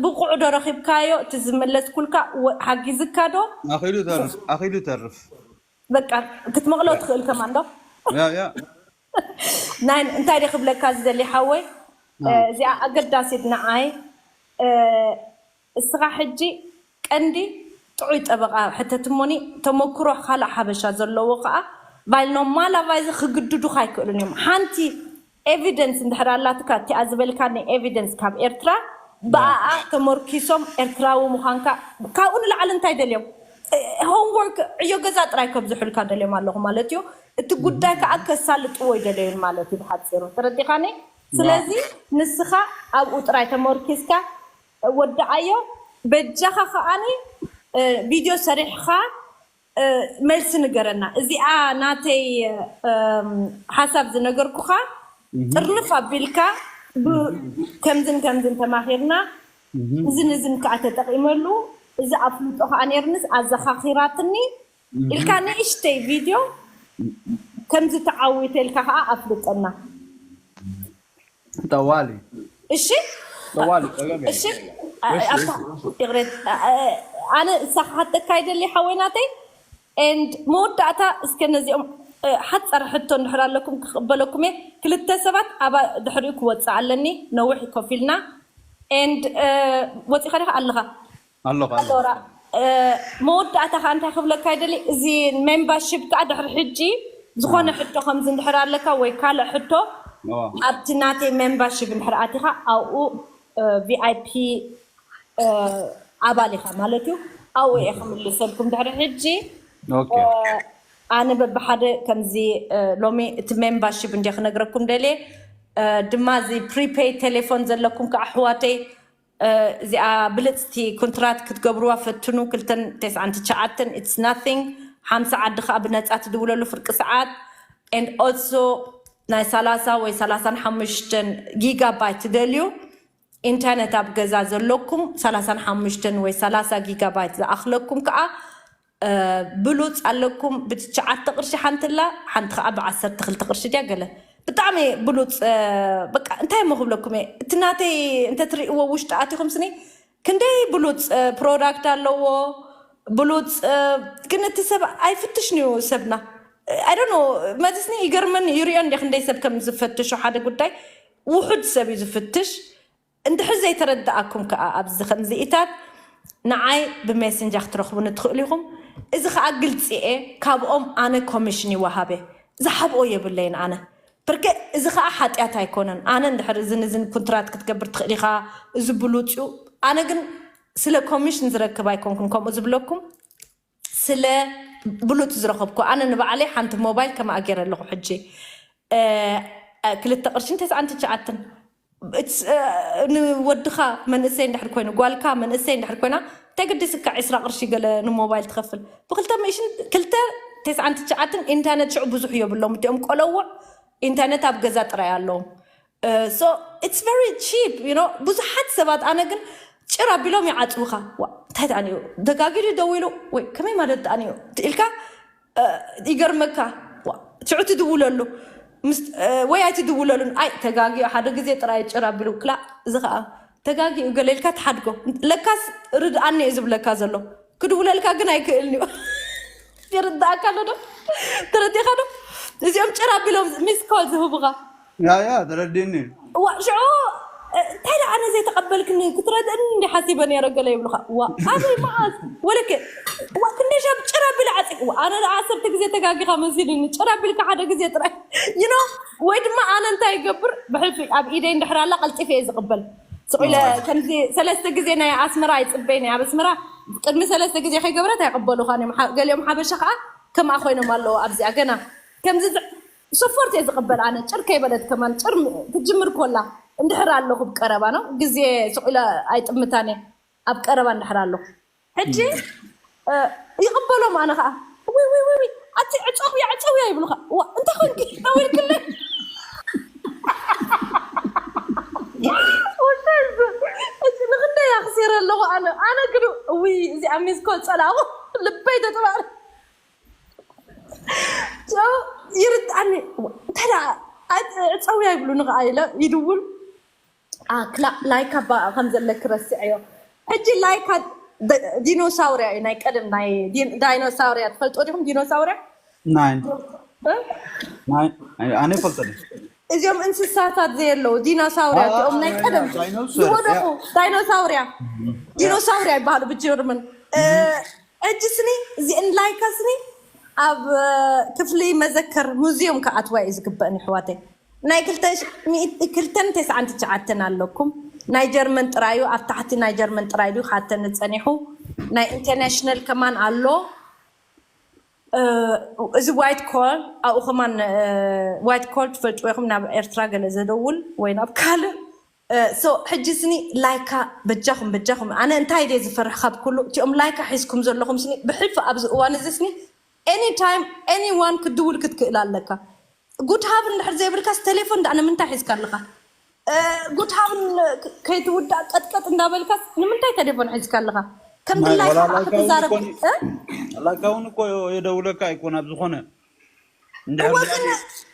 ብቑዕ ዶ ረኺብካዮ እቲ ዝመለስኩልካ ሓጊዝካ ዶ ኣኺሉ ተርፍ በቃ ክትመቕሎ ትኽእል ከማን ዶ ያ ያ ናይ እንታይ ደ ክብለካ ዝደሊ ሓወይ እዚኣ ኣገዳሲት ንዓይ እስኻ ሕጂ ቀንዲ ጥዑይ ጠበቓ ሕተት እሞኒ ተመክሮ ካልእ ሓበሻ ዘለዎ ከዓ ቫይል ኖማላ ቫይዚ ክግድዱኻ ኣይክእሉን እዮም ሓንቲ ኤቪደንስ እንድሕር ኣላትካ እቲኣ ዝበልካኒ ኤቪደንስ ካብ ኤርትራ ብኣኣ ተመርኪሶም ኤርትራዊ ምዃንካ ካብኡ ንላዕሊ እንታይ ደልዮም ሆምወርክ ዕዮ ገዛ ጥራይ ከብዝሑልካ ደልዮም ኣለኹ ማለት እዩ እቲ ጉዳይ ከዓ ከሳልጥዎ ይደለዩን ማለት እዩ ብሓፂሩ ተረዲኻኒ ስለዚ ንስኻ ኣብኡ ጥራይ ተመርኪዝካ ወዳኣዮ በጃኻ ከዓኒ ቪድዮ ሰሪሕኻ መልሲ ንገረና እዚኣ ናተይ ሓሳብ ዝነገርኩኻ ጥርንፍ ኣቢልካ ከምዝን ከምዝን ተማኺርና እዝን እዝን ከዓ ተጠቂመሉ እዚ ኣፍልጦ ከዓ ነርንስ ኣዘኻኺራትኒ ኢልካ ንእሽተይ ቪድዮ ከምዚ ተዓዊተ ኢልካ ከዓ ኣፍልጠና ጠዋሊ እሺ ጠዋሊ ጸገም እሺ ይቕሬት ኣነ እሳ ክሓተካ ይደሊ ሓወይናተይ ኤንድ መወዳእታ እስከ ነዚኦም ሓፀር ሕቶ እንድሕር ኣለኩም ክቕበለኩም እየ ክልተ ሰባት ኣባ ድሕሪኡ ክወፅእ ኣለኒ ነዊሕ ኮፍ ኢልና ኤንድ ወፂኻ ዲኻ ኣለኻ ኣለኹ ኣሎራ መወዳእታ ከዓ እንታይ ክብለካ ይደሊ፣ እዚ ሜምበርሺፕ ከዓ ድሕሪ ሕጂ ዝኾነ ሕቶ ከምዚ እንድሕር ኣለካ ወይ ካልእ ሕቶ ኣብቲ ናተይ ሜምበርሺፕ እንድሕር ኣቲኻ ኣብኡ ቪኣይፒ ኣባል ኢኻ ማለት እዩ። ኣብኡ እየ ክምልሰልኩም ድሕሪ ሕጂ። ኣነ በብሓደ ከምዚ ሎሚ እቲ ሜምበርሺፕ እንደ ክነግረኩም ደልየ ድማ እዚ ፕሪፔይ ቴሌፎን ዘለኩም ከዓ ኣሕዋተይ እዚኣ ብልፅቲ ኮንትራት ክትገብርዋ ፈትኑ። ክልተን ተስዓን ትሽዓተን it's nothing። ሓምሳ ዓዲ ከዓ ብነፃ ትድውለሉ ፍርቂ ሰዓት and also ናይ ሰላሳ ወይ ሰላሳን ሓሙሽተን ጊጋባይት ትደልዩ ኢንተርነት ኣብ ገዛ ዘለኩም ሰላሳን ሓሙሽተን ወይ ሰላሳ ጊጋባይት ዝኣኽለኩም ከዓ ብሉፅ ኣለኩም። ብትሽዓተ ቅርሺ ሓንቲ ኣላ፣ ሓንቲ ከዓ ብዓሰርተ ክልተ ቅርሺ ድያ ገለ። ብጣዕሚ ብሉፅ። በቃ እንታይ እሞ ክብለኩም እየ፣ እቲ ናተይ እንተትርእይዎ ውሽጢ ኣቲኹም ስኒ ክንደይ ብሉፅ ፕሮዳክት ኣለዎ። ብሉፅ ግን እቲ ሰብ ኣይፍትሽን እዩ ሰብና። I don't know፣ መዚ ስኒ ይገርመኒ፣ ይሪኦ እንደ ክንደይ ሰብ ከም ዝፈትሾ ሓደ ጉዳይ ውሑድ ሰብ እዩ ዝፍትሽ። እንድሕር ዘይተረድኣኩም ከዓ ኣብዚ ከምዚኢታት ንዓይ ብሜስንጀር ክትረኽቡኒ ትኽእሉ ኢኹም። እዚ ከዓ ግልፂ እየ፣ ካብኦም ኣነ ኮሚሽን ይወሃበ፣ ዝሓብኦ የብለይን ኣነ። ብርገ እዚ ከዓ ሓጢኣት ኣይኮነን። ኣነ እንድሕር እዝን እዝን ኮንትራት ክትገብር ትኽእል ኢኻ፣ እዚ ብሉፅ እዩ። ኣነ ግን ስለ ኮሚሽን ዝረክብ ኣይኮንኩን ከምኡ ዝብለኩም፣ ስለ ብሉፅ ዝረኸብኩ። ኣነ ንባዕለይ ሓንቲ ሞባይል ከምኣ ገይረ ኣለኹ ሕጂ ክልተ ቅርሽን ተስዓን ትሽዓተን። ንወድኻ መንእሰይ እንድሕር ኮይኑ፣ ጓልካ መንእሰይ እንድሕር ኮይና፣ እንታይ ግዲስካ ዕስራ ቅርሺ ገለ ንሞባይል ትኸፍል? ብክልተ ሚእሽን ክልተ ተስዓን ትሽዓተን ኢንተርነት ሽዑ ብዙሕ የብሎም፣ እቲኦም ቆለውዕ ኢንተርነት ኣብ ገዛ ጥራይ ኣለዎም። So it's very cheap, you know። ብዙሓት ሰባት ኣነ ግን ጭር ኣቢሎም ይዓፅውኻ። ዋ እንታይ ደኣ ነይሩ? ደጋጊሉ ደዊሉ ወይ ከመይ ማለት ደኣ ነይሩ ኢልካ ይገርመካ። ሽዑ ትድውለሉ ወይ ኣይትድውለሉን። ኣይ ተጋጊኡ ሓደ ግዜ ጥራይ ጭር ኣቢሉ ክላእ፣ እዚ ከዓ ተጋጊኡ ገለ ኢልካ ትሓድጎ። ለካስ ርድኣኒ እዩ ዝብለካ ዘሎ። ክድውለልካ ግን ኣይክእልን እዩ። ይርዳእካ ኣሎ ዶ? ተረዲእካ ዶ? እዚኦም ጭር ኣቢሎም ሚስ ኮል ዝህቡኻ። ያ ያ ተረዲእኒ። ዋ ሽዑ እንታይ ደኣ ኣነ ዘይተቐበልክኒ ክትረድእኒ እንዲ ሓሲበ ነይረ ገለ ይብሉኻ። ዋ ኣበይ መዓዝ ወለከ ዋ ክንደይ ሻብ ጭር ኣቢለ ዓፂ ዋ ኣነ ደኣ ዓሰርተ ግዜ ተጋጊኻ መሲሉኒ ጭር ኣቢልካ ሓደ ግዜ ጥራይ you know። ወይ ድማ ኣነ እንታይ ይገብር ብሕልፊ ኣብ ኢደይ እንድሕር ኣላ ቀልጢፈ እየ ዝቕበል። ስቕ ኢለ ከምዚ ሰለስተ ግዜ ናይ ኣስመራ ኣይፅበይን እየ። ኣብ ኣስመራ ቅድሚ ሰለስተ ግዜ ከይገበረት ኣይቕበሉኻን እዮም። ገሊኦም ሓበሻ ከዓ ከምኣ ኮይኖም ኣለዉ ኣብዚኣ ገና ከምዚ ሰፎርት እየ ዝቕበል ኣነ ጭር ከይበለት ከማን ጭር ክትጅምር ኮላ እንድሕር ኣለኹ ብቀረባ ነው ግዜ ስቕ ኢለ ኣይጥምታን እየ ኣብ ቀረባ እንድሕር ኣለኹ ሕጂ ይቕበሎም ኣነ ከዓ ውይ ውይ ውይ ኣቲ ዕፀውያ ዕፀውያ ይብሉኻ እንታይ ኮንኪ ደዊልክለይ ንክንደይ ኣኽሲረ ኣለኹ ኣነ ኣነ ግን ውይ እዚኣ ሚስኮል ፀላቑ ልበይ ተጥባር ይርድኣኒ እንታይ ደኣ ዕፀውያ ይብሉኒ ከዓ ኢለ ይድውል ላይካ ከም ዘለኪ ረስዐዮ ሕጂ ላይካ ዲኖሳውርያ እዩ ናይ ቀደም ናይ ዳይኖሳውርያ ትፈልጦ ዲኹም ዲኖሳውርያ ኣነ ይፈልጦ እዚኦም እንስሳታት ዘየለዉ ዲኖሳውርያ እዚኦም ናይ ቀደም ዝወደቁ ዳይኖሳውርያ ዲኖሳውርያ ይበሃሉ ብጀርመን ሕጂ ስኒ እዚእን ላይካ ስኒ ኣብ ክፍሊ መዘከር ሙዚየም ክኣትዋ እዩ ዝግበእን ይሕዋተይ ናይ ክልተን ተስዓን ትሽዓተን ኣለኩም ናይ ጀርመን ጥራዩ ኣብ ታሕቲ ናይ ጀርመን ጥራይ ድዩ ካተኒ ጸኒሑ ናይ ኢንተርናሽናል ከማን ኣሎ እዚ ዋይት ኮል ኣብኡ ከማን ዋይት ኮል ትፈልጥዎ ኢኹም ናብ ኤርትራ ገለ ዘደውል ወይ ናብ ካልእ ሶ ሕጂ ስኒ ላይካ በጃኹም በጃኹም ኣነ እንታይ ድየ ዝፈርሕ ካብ ኩሉ እቲኦም ላይካ ሒዝኩም ዘለኹም ስኒ ብሕልፊ ኣብዚ እዋን እዚ ስኒ any time any one ክትድውል ክትክእል ኣለካ ጉድ ሃብ እንድሕር ዘይብልካስ ቴሌፎን ዳኣ ንምንታይ ሒዝካ ኣለካ ጉድ ሃብ ከይትውዳእ ቀጥቀጥ እንዳበልካስ ንምንታይ ቴሌፎን ሒዝካ ኣለካ ከምቲ ላይካ ክትዛረብ ላይካ እውን እኮ የደውለካ ኣይኮን ኣብ ዝኾነ እንድሕር ምስ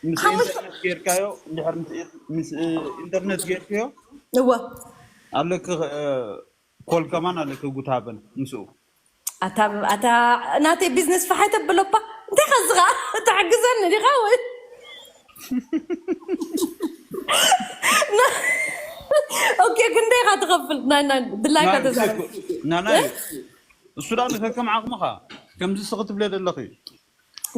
ኢንተርነት ጌርካዮ እንድሕር ምስ ኢንተርነት ጌርካዮ እወ ኣለክ ኮል ከማን ኣለክ ጉታበን ምስኡ ኣታ ኣታ ናተይ ቢዝነስ ፋሓይ ተብለባ እንታይ ከዝኻ ትሕግዘኒ ዲኻ ወይ ኦኬ ክንደይ ኢኻ ትኸፍል ናይ ናይ ድላይካ ተዛረብ ናናይ እሱ ደኣ ንከከም ዓቕምኻ ከምዚ ስኺ ትብለ ዘለኺ።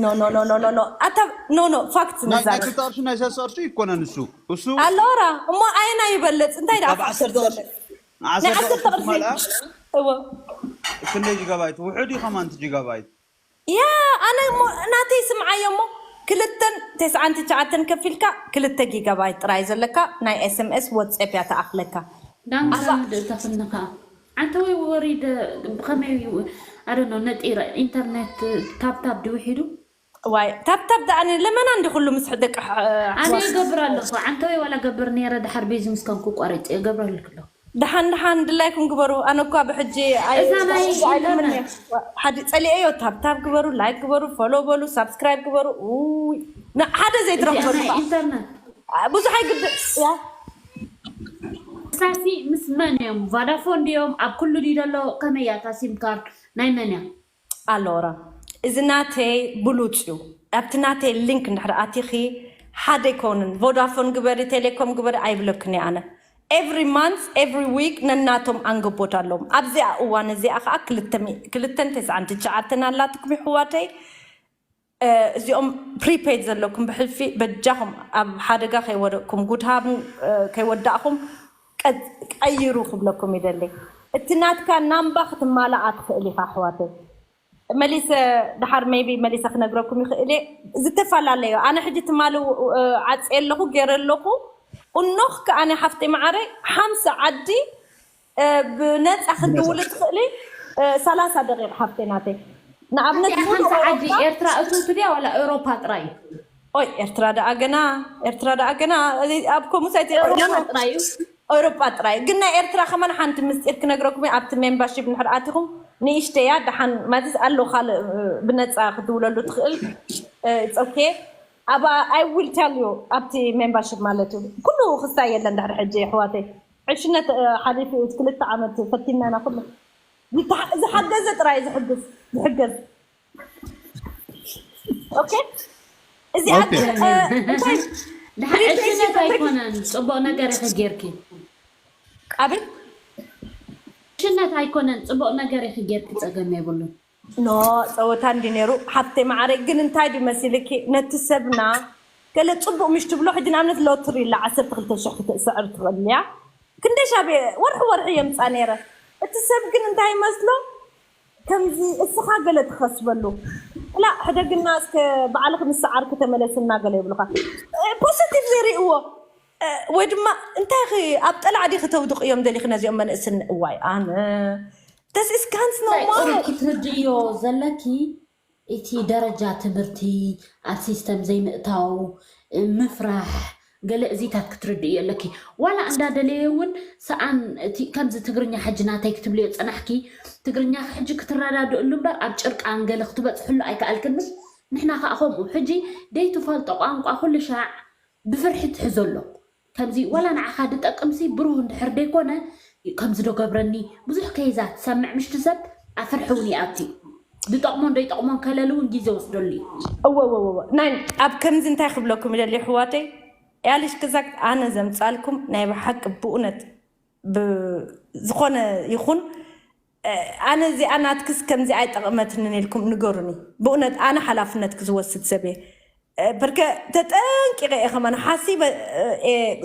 ኖ ኖ ኖ ኖ ኖ ኖ ኣታ ኖ ኖ ፋክት ናይ ናይ ንዛረብ ክልተ ቅርሺ ናይ ሰለስተ ቅርሺ ይኮነን እሱ እሱ ኣለራ እሞ ኣየና ይበልፅ እንታይ ደኣ ካብ ፋክት ዓሰርተ ቅርሺ ትበልፅ ናይ ዓሰርተ ዓሰርተ ቅርሺ ቅርሺ ማልኣ እዎ ክንደይ ጂጋባይት ውሕድ እዩ ከማን እቲ ጂጋባይት ያ ኣነ እሞ ናተይ ስምዓዮ እሞ ክልተን ተስዓን ትሽዓተን ከፊልካ ክልተ ጊጋባይት ጥራይ ዘለካ ናይ ኤስኤምኤስ ወትስኣፕ እያ ትኣኽለካ ዳንከ ኣባ ደእተፍንኻ ዓንተወይ ወሪደ ብኸመይ ኣደኖ ነጢረ ኢንተርኔት ታብታብ ድውሒዱ ዋይ ታብታብ ደኣ ኣነ ለመና እንዲ ኩሉ ምስ ደቂ ኣሕ- ኣነ ኣሕዋት ይገብር ኣለኹ ዓንተወይ ዋላ ገብር ነይረ ድሓር ቤዚ ምስ ኮንኩ ቋሪፀ ይገብረልክ ኣለኹ ደሓን ደሓን ድላይኩም ግበሩ ኣነ እኳ ብሕጂ ኣይ- እዛ ናይ ኣይልምን ኢንተርኔት እየ። ሓዲ ጸሊኤዮ ታብታብ ግበሩ ላይክ ግበሩ ፎሎ በሉ ሳብስክራይብ ግበሩ ውይ ን- ሓደ እዚኣ ዘይትረኽበሉ ናይ ከዓ ኢንተርኔት ብዙሕ ኣይግድእ ያ ሳሲ ምስ መን እዮም ቫዳፎን ድዮም ኣብ ኩሉ ድዩ ዘሎ ከመይ እያ እታ ሲም ካርድ ናይ መን እያ ኣሎራ እዚ ናተይ ብሉፅ እዩ ኣብቲ ናተይ ሊንክ እንድሕር ኣቲኺ ሓደ ኣይኮንን ቮዳፎን ግበሪ ቴሌኮም ግበሪ ኣይብለክን እየ ኣነ every month every week ነናቶም ኣንገቦት ኣለዎም ኣብዚኣ እዋን እዚኣ ከዓ ክልተን ተስዓን ትሽዓተን ኣላትኩም ይሕዋተይ እዚኦም ፕሪፔድ ዘለኩም ብሕልፊ በጃኹም ኣብ ሓደጋ ከይወደቅኩም ጉድሃም ከይወዳእኹም ቀይሩ ክብለኩም ይደሊ እቲ ናትካ ናምባ ክትማላኣ ትኽእል ኢኻ ኣሕዋተይ መሊሰ ድሓር maybe መሊሰ ክነግረኩም ይኽእል እየ ዝተፈላለዮ ኣነ ሕጂ ትማሊ ዓፂየ ኣለኹ ገይረ ኣለኹ እኖኽ ከኣነ ሓፍተይ ማዓረይ ሓምሳ ዓዲ ብነፃ ክትድውሊ ትኽእሊ ሰላሳ ደቂቕ ሓፍተይ ናተይ ንኣብነት ሓምሳ ዓዲ ኤርትራ እትውቱ ድያ ዋላ ኤውሮፓ ጥራይ ኦይ ኤርትራ ደኣ ገና ኤርትራ ደኣ ገና ኣብ ከምኡ ሳይት ኤውሮፓ ጥራይ እዩ ኤውሮጳ ጥራይ ግን ናይ ኤርትራ ከማን ሓንቲ ምስጢር ክነግረኩም እየ ኣብቲ ሜምበርሺፕ እንድሕር ኣቲኹም ንእሽተያ ደሓን ማለት ኣሎ ካልእ ብነፃ ክትውለሉ ትኽእል ኦኬ ኣብ I will tell you ኣብቲ ሜምበርሺፕ ማለት እዩ ኩሉ ክስታይ የለን ድሕሪ ሕጂ ኣሕዋተይ ዕሽነት ሓሊፉ ክልተ ዓመት ፈቲናና ኩሉ ዝሓገዘ ጥራይ ዝሕግዝ ዝሕገዝ ኦኬ እዚኣ ኦኬ ግን እንታይ ድሓር ዕሽነት ኣይኮነን ፅቡቅ ነገር ኢኺ ጌርኪ ኣቤት ዕሽነት ኣይኮነን ፅቡቅ ነገር ኢኺ ጌርኪ ፀገም የብሉን ኖ ፀወታ እንዲ ነይሩ ሓፍተይ ማዓረይ ግን እንታይ ድዩ መሲልኪ ነቲ ሰብና ገለ ፅቡቅ ምሽ ትብሎ ሕጂ ንኣብነት ሎትሪ ኢላ ዓሰርተ ክልተ ሽሕ ክትስዕር ትኽእል እያ ክንደይ ሻብ ወርሒ ወርሒ የምፃ ነይረ እቲ ሰብ ግን እንታይ ይመስሎ ከምዚ እስኻ ገለ ትኸስበሉ ላ ሕደግና እስከ ባዕልኺ ምስ ሰዓርኪ ተመለስና ገለ ይብሉኻ ፖዘቲቭ ዘይርእዎ ወይ ድማ እንታይ ኺ ኣብ ጠላዕ ዲኺ ተውድቕዮም ደሊኺ ነዚኦም መንእስን እዋይ ኣነ this is can't no እንታይ more ቁሩብ ክትርድእዮ ዘለኪ እቲ ደረጃ ትምህርቲ ኣብ ሲስተም ዘይምእታው ምፍራሕ ገለ እዚታት ክትርድእዮ ኣለኪ ዋላ እንዳደለየ እውን ሰኣን እቲ ከምዚ ትግርኛ ሕጂ ናተይ ክትብልዮ ፅናሕኪ ትግርኛ ሕጂ ክትረዳድእሉ እምበር ኣብ ጭርቃን ገለ ክትበፅሕሉ ኣይከኣልክን ምስ ንሕና ከዓ ከምኡ ሕጂ ደይትፈልጦ ቋንቋ ኩሉ ሻዕ ብፍርሒ ትሕዞ ኣሎ ከምዚ ዋላ ንዓኻ ድጠቅምሲ ብሩህ እንድሕር ደይኮነ ከምዚ ዶ ገብረኒ ብዙሕ ከይዛ ትሰምዕ ምሽቲ ሰብ ኣብ ፍርሒ እውን ይኣቲ ዝጠቕሞን ደይጠቕሞን ከለል እውን ግዜ ወስደሉ እዩ እወ እወ እወ ናይ ኣብ ከምዚ እንታይ ክብለኩም ይደሊ ኣሕዋተይ ያልሽ ክዛክ ኣነ ዘምፃልኩም ናይ ብሓቂ ብእውነት ዝኾነ ይኹን ኣነ እዚኣ ናትክስ ከምዚ ኣይጠቕመትንን ኢልኩም ንገሩኒ ብእውነት ኣነ ሓላፍነትክ ዝወስድ ሰብ እየ በርከ ተጠንቂቐ እየ ከማን ሓሲበ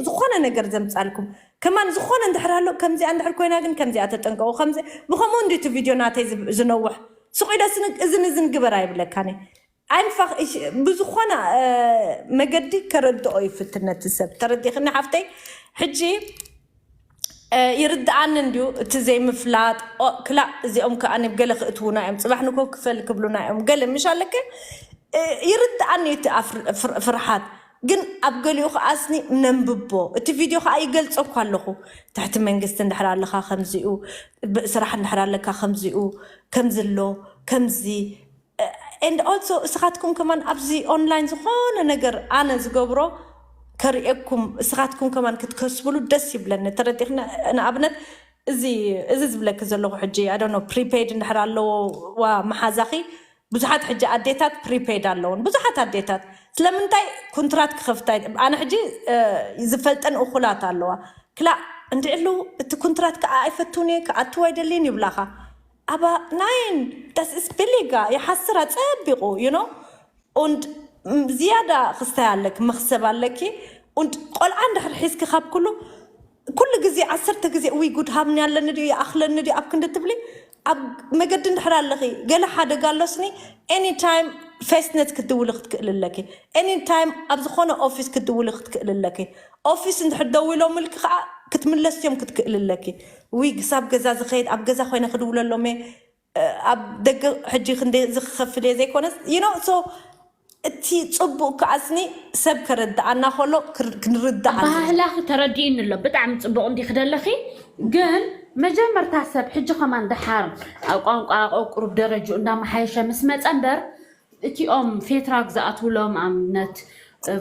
ዝኾነ ነገር ዘምፃልኩም ከማን ዝኾነ እንድሕር ኣሎ ከምዚኣ እንድሕር ኮይና ግን ከምዚኣ ተጠንቀቁ ከምዚ ብከምኡ እንዲ እቲ ቪድዮ ናተይ ዝነውሕ ስቑ ኢለ እዝን እዝን ግበር ኣይብለካን ኣይንፋኽ ብዝኾነ መገዲ ከረድኦ ይፍትን ነቲ ሰብ ተረዲኽኒ ሓፍተይ ሕጂ ይርድኣኒ እንድዩ እቲ ዘይምፍላጥ ክላእ እዚኦም ከዓ ገለ ክእትዉና እዮም ፅባሕ ንኮ ክፈል ክብሉና እዮም ገለ ምሽ ኣለከ ይርድኣኒ እቲ ፍርሓት ግን ኣብ ገሊኡ ከዓስኒ ነንብቦ እቲ ቪድዮ ከዓ ይገልፆ እኳ ኣለኹ ትሕቲ መንግስቲ እንድሕር ኣለካ ከምዚኡ ስራሕ እንድሕር ኣለካ ከምዚኡ ከምዚ ኣሎ ከምዚ and also እስኻትኩም ከማን ኣብዚ online ዝኾነ ነገር ኣነ ዝገብሮ ከርእየኩም እስኻትኩም ከማን ክትከስብሉ ደስ ይብለኒ ተረዲእክ ንኣብነት እዚ እዚ ዝብለኪ ዘለኹ ሕጂ ኣዶኖ prepaid እንድሕር ኣለዎ ዋ መሓዛኺ ብዙሓት ሕጂ ኣዴታት prepaid ኣለውን ብዙሓት ኣዴታት ስለምንታይ ኩንትራት ክኸፍታ ኣነ ሕጂ ዝፈልጠን እኹላት ኣለዋ ክላ እንድዕሉ እቲ ኩንትራት ከዓ ኣይፈትውን እየ ክኣትው ኣይደልን ይብላኻ Aber nein, das ist billiger. Ihr hasst da Zebiro, you know? Und mm, ዝያዳ ክስታይ ኣለኪ፣ መኽሰብ ኣለኪ። Und ቆልዓ እንድሕር ሒዝኪ ካብ ኩሉ ኩሉ ግዜ ዓሰርተ ግዜ ውይ ጉድ ሃብኒ ኣለኒ ድዩ ይኣኽለኒ ድዩ ኣብ ክንዲ ትብሊ ኣብ መገዲ እንድሕር ኣለኺ ገለ ሓደጋ ኣሎስኒ anytime ፌስትነት ክትድውሊ ክትክእል ኣለኪ። Anytime ኣብ ዝኾነ ኦፊስ ክትድውሊ ክትክእል ኣለኪ። ኦፊስ እንድሕር ደዊሎምልኪ ከዓ ክትምለስዮም ክትክእል ኣለኪ። ውይ ክሳብ ገዛ ዝኸይድ ኣብ ገዛ ኮይነ ክድውለሎም እየ ኣብ ደገ ሕጂ ክንደ ዝክከፍል እየ ዘይኮነስ you know so እቲ ፅቡቅ ከዓስኒ ሰብ ከረድኣና ከሎ ክር- ክንርዳእ ኣለና። ኣባህላኺ ተረዲእኒ ኣሎ። ብጣዕሚ ፅቡቅ እንዲ ክደለኺ ግን መጀመርታ ሰብ ሕጂ ከማን ደሓር ኣብ ቋንቋ ቁሩብ ደረጅኡ እንዳመሓየሸ ምስ መፀ እምበር እቲኦም ፌትራግ ዝኣትውሎም ኣብነት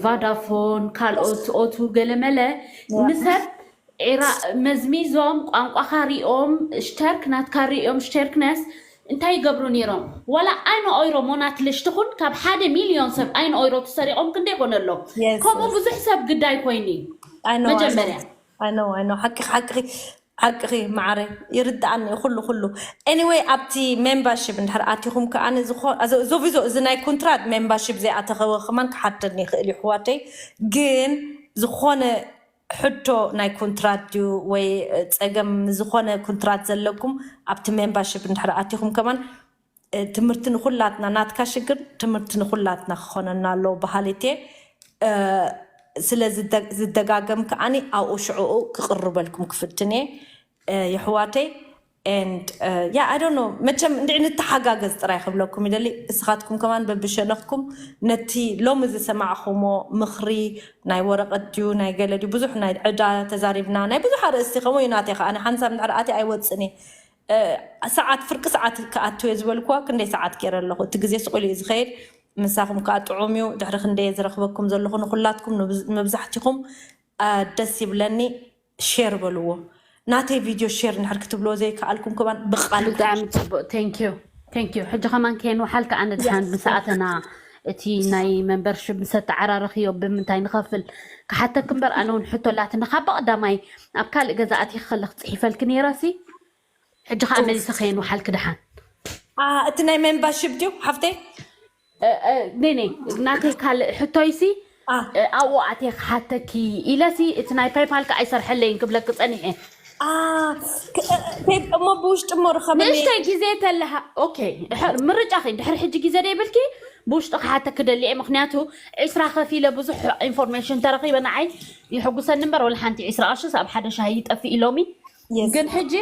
ቫዳፎን ካልኦት ኦቱ ገለመለ ንሰብ ዒራ መዝሚዞም ቋንቋኻ ሪኦም ሽተርክ ናትካ ሪኦም ሽተርክነስ እንታይ ይገብሩ ነይሮም? ዋላ ኣይነ ኦይሮ ሞናት ልሽ ትኹን ካብ ሓደ ሚልዮን ሰብ ኣይነ ኦይሮ ተሰሪቖም ክንደይ ኮነ ኣሎ? Yes, ከምኡ yes. ብዙሕ ሰብ ግዳይ ኮይኑ እዩ። I know, I know. መጀመርያ I know, I know. ሓቂ ሓቂ ሓቂ ማዕረ ይርዳኣኒ ኩሉ ኩሉ። Anyway ኣብቲ ሜምበርሺፕ እንድሕር ኣቲኹም ከኣ ዞቪዞ እዚ ናይ ኮንትራት ሜምበርሺፕ ዘይኣተኸወ ከማን ክሓተኒ ይኽእል እዩ ኣሕዋተይ። ግን ዝኾነ ሕቶ ናይ ኮንትራት ድዩ ወይ ጸገም ዝኾነ ኮንትራት ዘለኩም ኣብቲ ሜምበርሺፕ እንድሕር ኣቲኹም ከማን ትምህርቲ ንኹላትና ናትካ ሽግር ትምህርቲ ንኹላትና ክኾነና ኣለዎ በሃሊት እየ። ስለ ዝደጋገም ከዓኒ ኣብኡ ሽዕኡ ክቕርበልኩም ክፍትን እየ የሕዋተይ። And yeah I don't know መቸም እንድዒ ንተሓጋገዝ ጥራይ ክብለኩም ይደሊ። እስኻትኩም ከማን በብሸነኽኩም ነቲ ሎሚ ዝሰማዕኹሞ ምኽሪ ናይ ወረቐት ድዩ ናይ ገለ ድዩ ብዙሕ ናይ ዕዳ ተዛሪብና ናይ ብዙሕ ኣርእስቲ ከምኡ እዩ ናተይ ከዓኒ ሓንሳብ እንድሕር ኣትየ ኣይወፅን እየ። ሰዓት ፍርቂ ሰዓት ክኣትው እየ ዝበልኩዋ ክንደይ ሰዓት ገይረ ኣለኹ። እቲ ግዜ ስቕ ኢሉ እዩ ዝኸይድ። ምሳኹም ከዓ ጥዑም እዩ። ድሕሪ ክንደይ እየ ዝረኽበኩም ዘለኹ ንኹላትኩም ንብዝ- ንመብዛሕትኹም አ፣ ደስ ይብለኒ። ሼር በልዎ ናተይ ቪድዮ ሼር እንድሕር ክትብልዎ ዘይከኣልኩም ከማን ብቃል ብጣዕሚ ፅቡቅ thank you thank you። ሕጂ ከማን ከየንውሓልካ ኣነ ድሓን ምስ ኣተና እቲ ናይ መንበርሽፕ ምስ ኣተዓራረኽዮ ብምንታይ ንኸፍል ክሓተክ እምበር ኣነ እውን ሕቶ ኣላትና ካብ ብቐዳማይ ኣብ ካልእ ገዛ ኣቲኺ ከለክ ፅሒፈልኪ ነይረሲ ሕጂ ከዓ መሊሰ ከየንውሓልኪ ድሓን አ፣ እቲ ናይ ሜምበርሺፕ ድዩ ሓፍተይ? ኔኔ ናተይ ካልእ ሕቶይሲ አ። ኣብኡ ኣትየ ክሓተኪ ኢለሲ እቲ ናይ ፓይፓል ከዓ ኣይሰርሐለይን ክብለኪ ፀኒሐ። አ፣ ከ- ከ- እሞ ብውሽጢ እሞ ርኸብኒ። ንእሽተይ ግዜ ተለሃ ኦኬ። ምርጫኺ ድሕሪ ሕጂ ግዜ ደይብልኪ ብውሽጢ ክሓተኪ ደሊ እየ። ምክንያቱ ዒስራ ከፊለ ብዙሕ ኢንፎርሜሽን ተረኺበ ንዓይ ይሕጉሰኒ እምበር ወላ ሓንቲ ዒስራ ቅርሽስ ኣብ ሓደ ሻሂ ይጠፍእ ኢሎሚ። Yes. ግን ሕጂ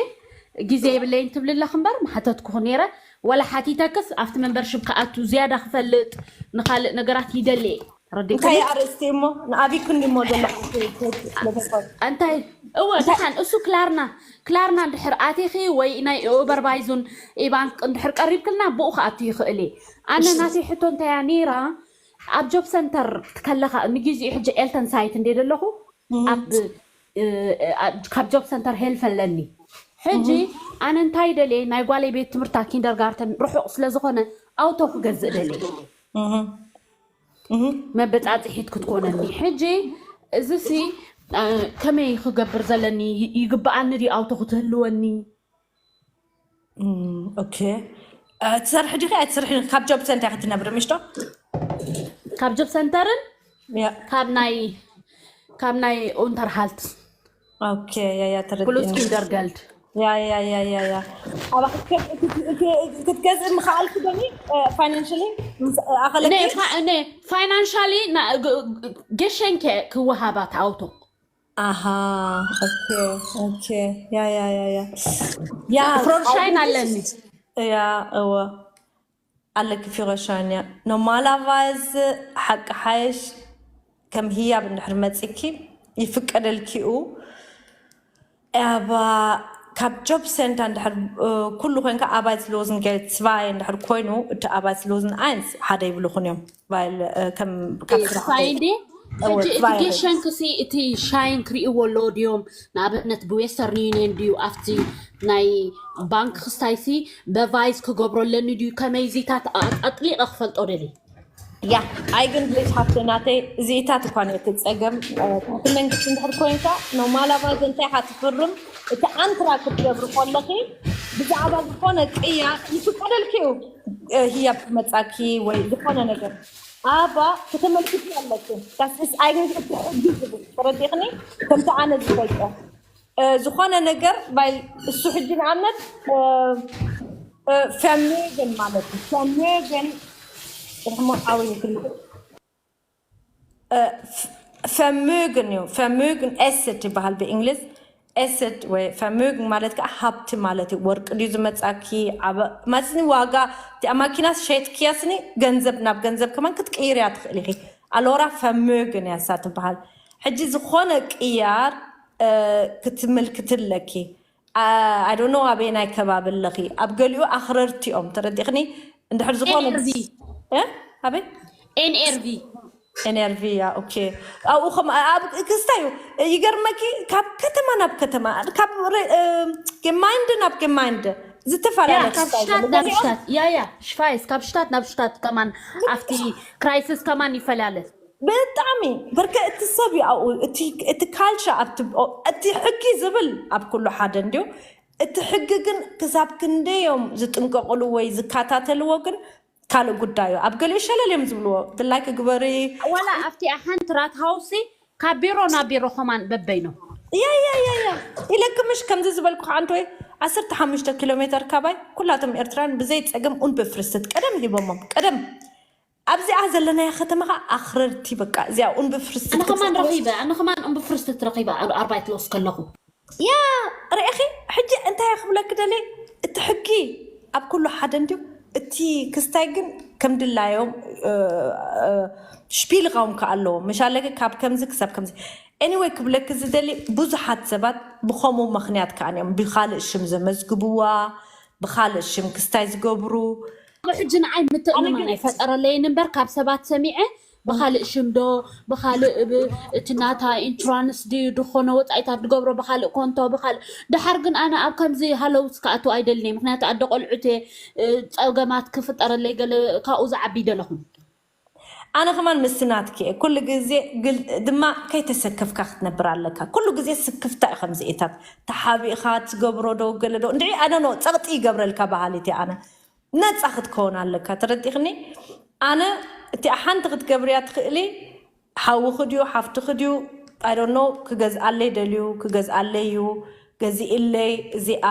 ግዜ የብለይን ትብሊ ኣለኽ እምበር ምሓተትኩኺ ነይረ። ወላ ሓቲተክስ ኣብቲ መንበርሽፕ ክኣቱ ዝያዳ ክፈልጥ ንካልእ ነገራት ይደሊ እየ። ተረዲእክኒ? እንታይ ኣርእስቲ እሞ ንኣቢክኒ እሞ ዘለኹ እንታይ እወ ደሓን እሱ ክላርና ክላርና እንድሕር ኣቲኺ ወይ ናይ ኡበርቫይዙን ኢባንክ እንድሕር ቀሪብክልና ብኡ ክኣቱ ይኽእል እየ። ኣነ ናተይ ሕቶ እንታያ ነይራ ኣብ ጆብ ሰንተር ትከለኻ ንግዜኡ ሕጂ ኤልተን ሳይት እንደ ዘለኹ ኣብ እ፣ እ፣ ካብ ጆብ ሰንተር ሄልፍ ኣለኒ ሕጂ ኣነ እንታይ ደልየ ናይ ጓለይ ቤት ትምህርታ ኪንደርጋርተን ርሑቕ ስለ ዝኾነ ኣውቶ ክገዝእ ደልየ መበፃፅሒት ክትኮነኒ ሕጂ እዚሲ እ፣ ከመይ ክገብር ዘለኒ ይ- ይግብኣኒ ድዩ ኣውቶ ክትህልወኒ ኦኬ ትሰርሒ ዲኺ ኣይትሰርሒ ካብ ጆብ ሰንተር ክትነብሪ ምሽቶ ካብ ጆብ ሰንተርን ያ ካብ ናይ ካብ ናይ ኡንተርሃልት ኦኬ ያ ያ ፕሉስ ተረዲእኒ ኪንደርጋልድ ያ ያ ያ ያ ያ ኣባ ክትገዝእ ምኽኣልኪ ዶኒ ፋይናንሽሊ ኣኸለኪ ፋይናንሻሊ ገሸንከ ክወሃባት ኣውቶ ኣሃ ኦኬ ኦኬ ያ ያ ያ ያ ያ ፍሮንሻይን ኣለኒ ያ እወ ኣለኪ ፊሮሻንያ normalerweise ሓቂ ሓይሽ ከም ህያብ እንድሕር መፂኪ ይፍቀደልኪኡ ኣባ ካብ ጆብ ሰንተር እንድሕር ኩሉ ኮይንካ ኣባይት ሎዝን ጌል ትስባይ እንድሕር ኮይኑ እቲ ኣባይት ሎዝን ኣይንስ ሓደ ይብልኹን እዮም ቫይል ከም ካብ ስራሕ ፋይንዴ እወ፣ ሕጂ እቲ ፋይል። ጌሸንክሲ እቲ ሻይን ክርእይዎ ኣለዎ ድዮም ንኣብነት ብዌስተርን ዩኒየን ድዩ ኣብቲ ናይ ባንክ ክስታይሲ በቫይዝ ክገብሮ ኣለኒ ድዩ ከመይዚታት ኣጥሊቐ ክፈልጦ ደሊ ያ ኣይግን ብሌት ሓፍቲ ናተይ እዚኢታት እኳ ነቲ ፀገም እቲ መንግስቲ እንድሕር ኮይንካ normalerweise እንታይ ኢኻ ትፍርም እቲ ኣንትራ ክትገብሪ ከለኺ ብዛዕባ ዝኾነ ቅያ ይፍቀደልኪ እዩ። እ፣ ህያብ ክመጻኪ ወይ ዝኾነ ነገር ኣባ ከተመልክቲ ኣለኪ። ዳስ እስ ኣይነት እቲ ሕጊ ዝብል ተረዲኽኒ። ከምቲ ኣነ ዝፈልጦ እ፣ ዝኾነ ነገር ባይ እሱ ሕጂ ንኣብነት እ፣ እ፣ ፈሜግን ማለት እዩ። ፈሜግን ርሕሞ ዓው ይክል ፈምግን እዩ። ፈምግን ኤስት ይበሃል ብእንግሊዝ። ኤስት ወይ ፈምግን ማለት ከዓ ሃብቲ ማለት እዩ። ወርቂ ድዩ ዝመፃኪ? ዓበ- ማለትኒ ዋጋ እቲኣ ማኪናስ ሸጥክያስኒ ገንዘብ ናብ ገንዘብ ከማን ክትቅይርያ ትኽእል ኢኺ። ኣሎራ ፈምግን እያ እሳ ትበሃል። ሕጂ ዝኾነ ቅያር እ፣ ክትምልክቲ ኣለኪ። ኣይ ዶንት ኖ ኣበየናይ ከባቢ ኣለኺ። ኣብ ገሊኡ ኣኽረርቲ እዮም ተረዲኽኒ። እንድሕር ዝኾነ ኤንኤርቪ እ? ኣበይ ኤንኤርቪ ኤንኤርቪ እያ። ኦኬ። ኣብኡ ከም ኣብ ክስታይ እዩ። ይገርመኪ፣ ካብ ከተማ ናብ ከተማ፣ ካብ ረ- እ፣ ጌማይንድ ናብ ጌማይንድ ዝተፈላለየ ካብ ክስታይ ሽታት ዘሎ። ናብ ገሊኦም ሽታት ያ ያ ሽፋይስ ካብ ሽታት ናብ ሽታት ከማን ኣብቲ ክራይሲስ ከማን ይፈላለ። ብጣዕሚ በርከ እቲ ሰብ እዩ ኣብኡ። እቲ እቲ ካልቸር ኣብቲ ኦ- እቲ ሕጊ ዝብል ኣብ ኩሉ ሓደ እንድዩ። እቲ ሕጊ ግን ክሳብ ክንደዮም ዝጥንቀቕሉ ወይ ዝከታተልዎ ግን ካልእ ጉዳይ እዩ። ኣብ ገሊኡ ሸለል እዮም ዝብልዎ። ድላይክ ግበሪ። ዋላ ኣብቲ ሓንቲ ራት ሃውሲ ካብ ቢሮ ናብ ቢሮ ከማን በበይኖም ያ ያ ያ ያ ኢለኪ ምሽ ከምዚ ዝበልኩ ሓንቲ ወይ ዓሰርተ ሓሙሽተ ኪሎ ሜተር ካባይ ኩላቶም ኤርትራን ብዘይ ጸገም ኡን ብፍርስትት ቀደም ሂቦሞም ቀደም ኣብዚኣ ዘለናያ ከተማ ከዓ ኣኽረርቲ በቃ እዚኣ ኡን ብፍርስትት ኣነ ከማን ረኺበ ኣነ ከማን እምብፍርስትት ረኺበ ኣብ ኣርባይት ሎስ ከለኹ ያ ርኢኺ ሕጂ እንታይ ክብለኪ ደልየ እቲ ሕጊ ኣብ ኩሉ ሓደ እንድዩ እቲ ክስታይ ግን ከም ድላዮም ሽፒል ቃውም ከኣለዎ ምሻለኪ ካብ ከምዚ ክሳብ ከምዚ ኤኒወይ ክብለኪ ዝደሊ ብዙሓት ሰባት ብኸምኡ ምኽንያት ከኣን እዮም ብካልእ ሽም ዘመዝግብዋ ብካልእ ሽም ክስታይ ዝገብሩ ሕጂ ንዓይ ምትእምማን ኣይፈጠረለይን እምበር ካብ ሰባት ሰሚዐ ብኻልእ ሽም ዶ ብኻልእ ብ- እቲ ናታ ኢንሹራንስ ድዩ ዝኾነ ወፃኢታት ዝገብሮ ብኻልእ ኮንቶ ብኻልእ ድሓር ግን ኣነ ኣብ ከምዚ ሃለውስ ክኣቱ ኣይደልኒ ምክንያቱ ኣደ ቆልዑት እየ እ፣ ፀገማት ክፍጠረለይ ገለ ካብኡ ዝዓቢ ደለኹም ኣነ ከማን ምስ ናትኪ እየ ኩሉ ግዜ ግል- ድማ ከይተሰከፍካ ክትነብር ኣለካ ኩሉ ግዜ ስክፍታ እዩ ከምዚኢታት ተሓቢእካ ትገብሮ ዶ ገለ ዶ እንድዒ ኣነ ኖ ፀቕጢ ይገብረልካ በሃሊት እየ ኣነ ነፃ ክትከውን ኣለካ ተረዲኽኒ ኣነ እቲኣ ሓንቲ ክትገብርያ ትኽእሊ ሓውኺ ድዩ ሓፍትኺ ድዩ I don't know ክገዝኣለይ ደልዩ ክገዝኣለይ እዩ ገዚእለይ እዚኣ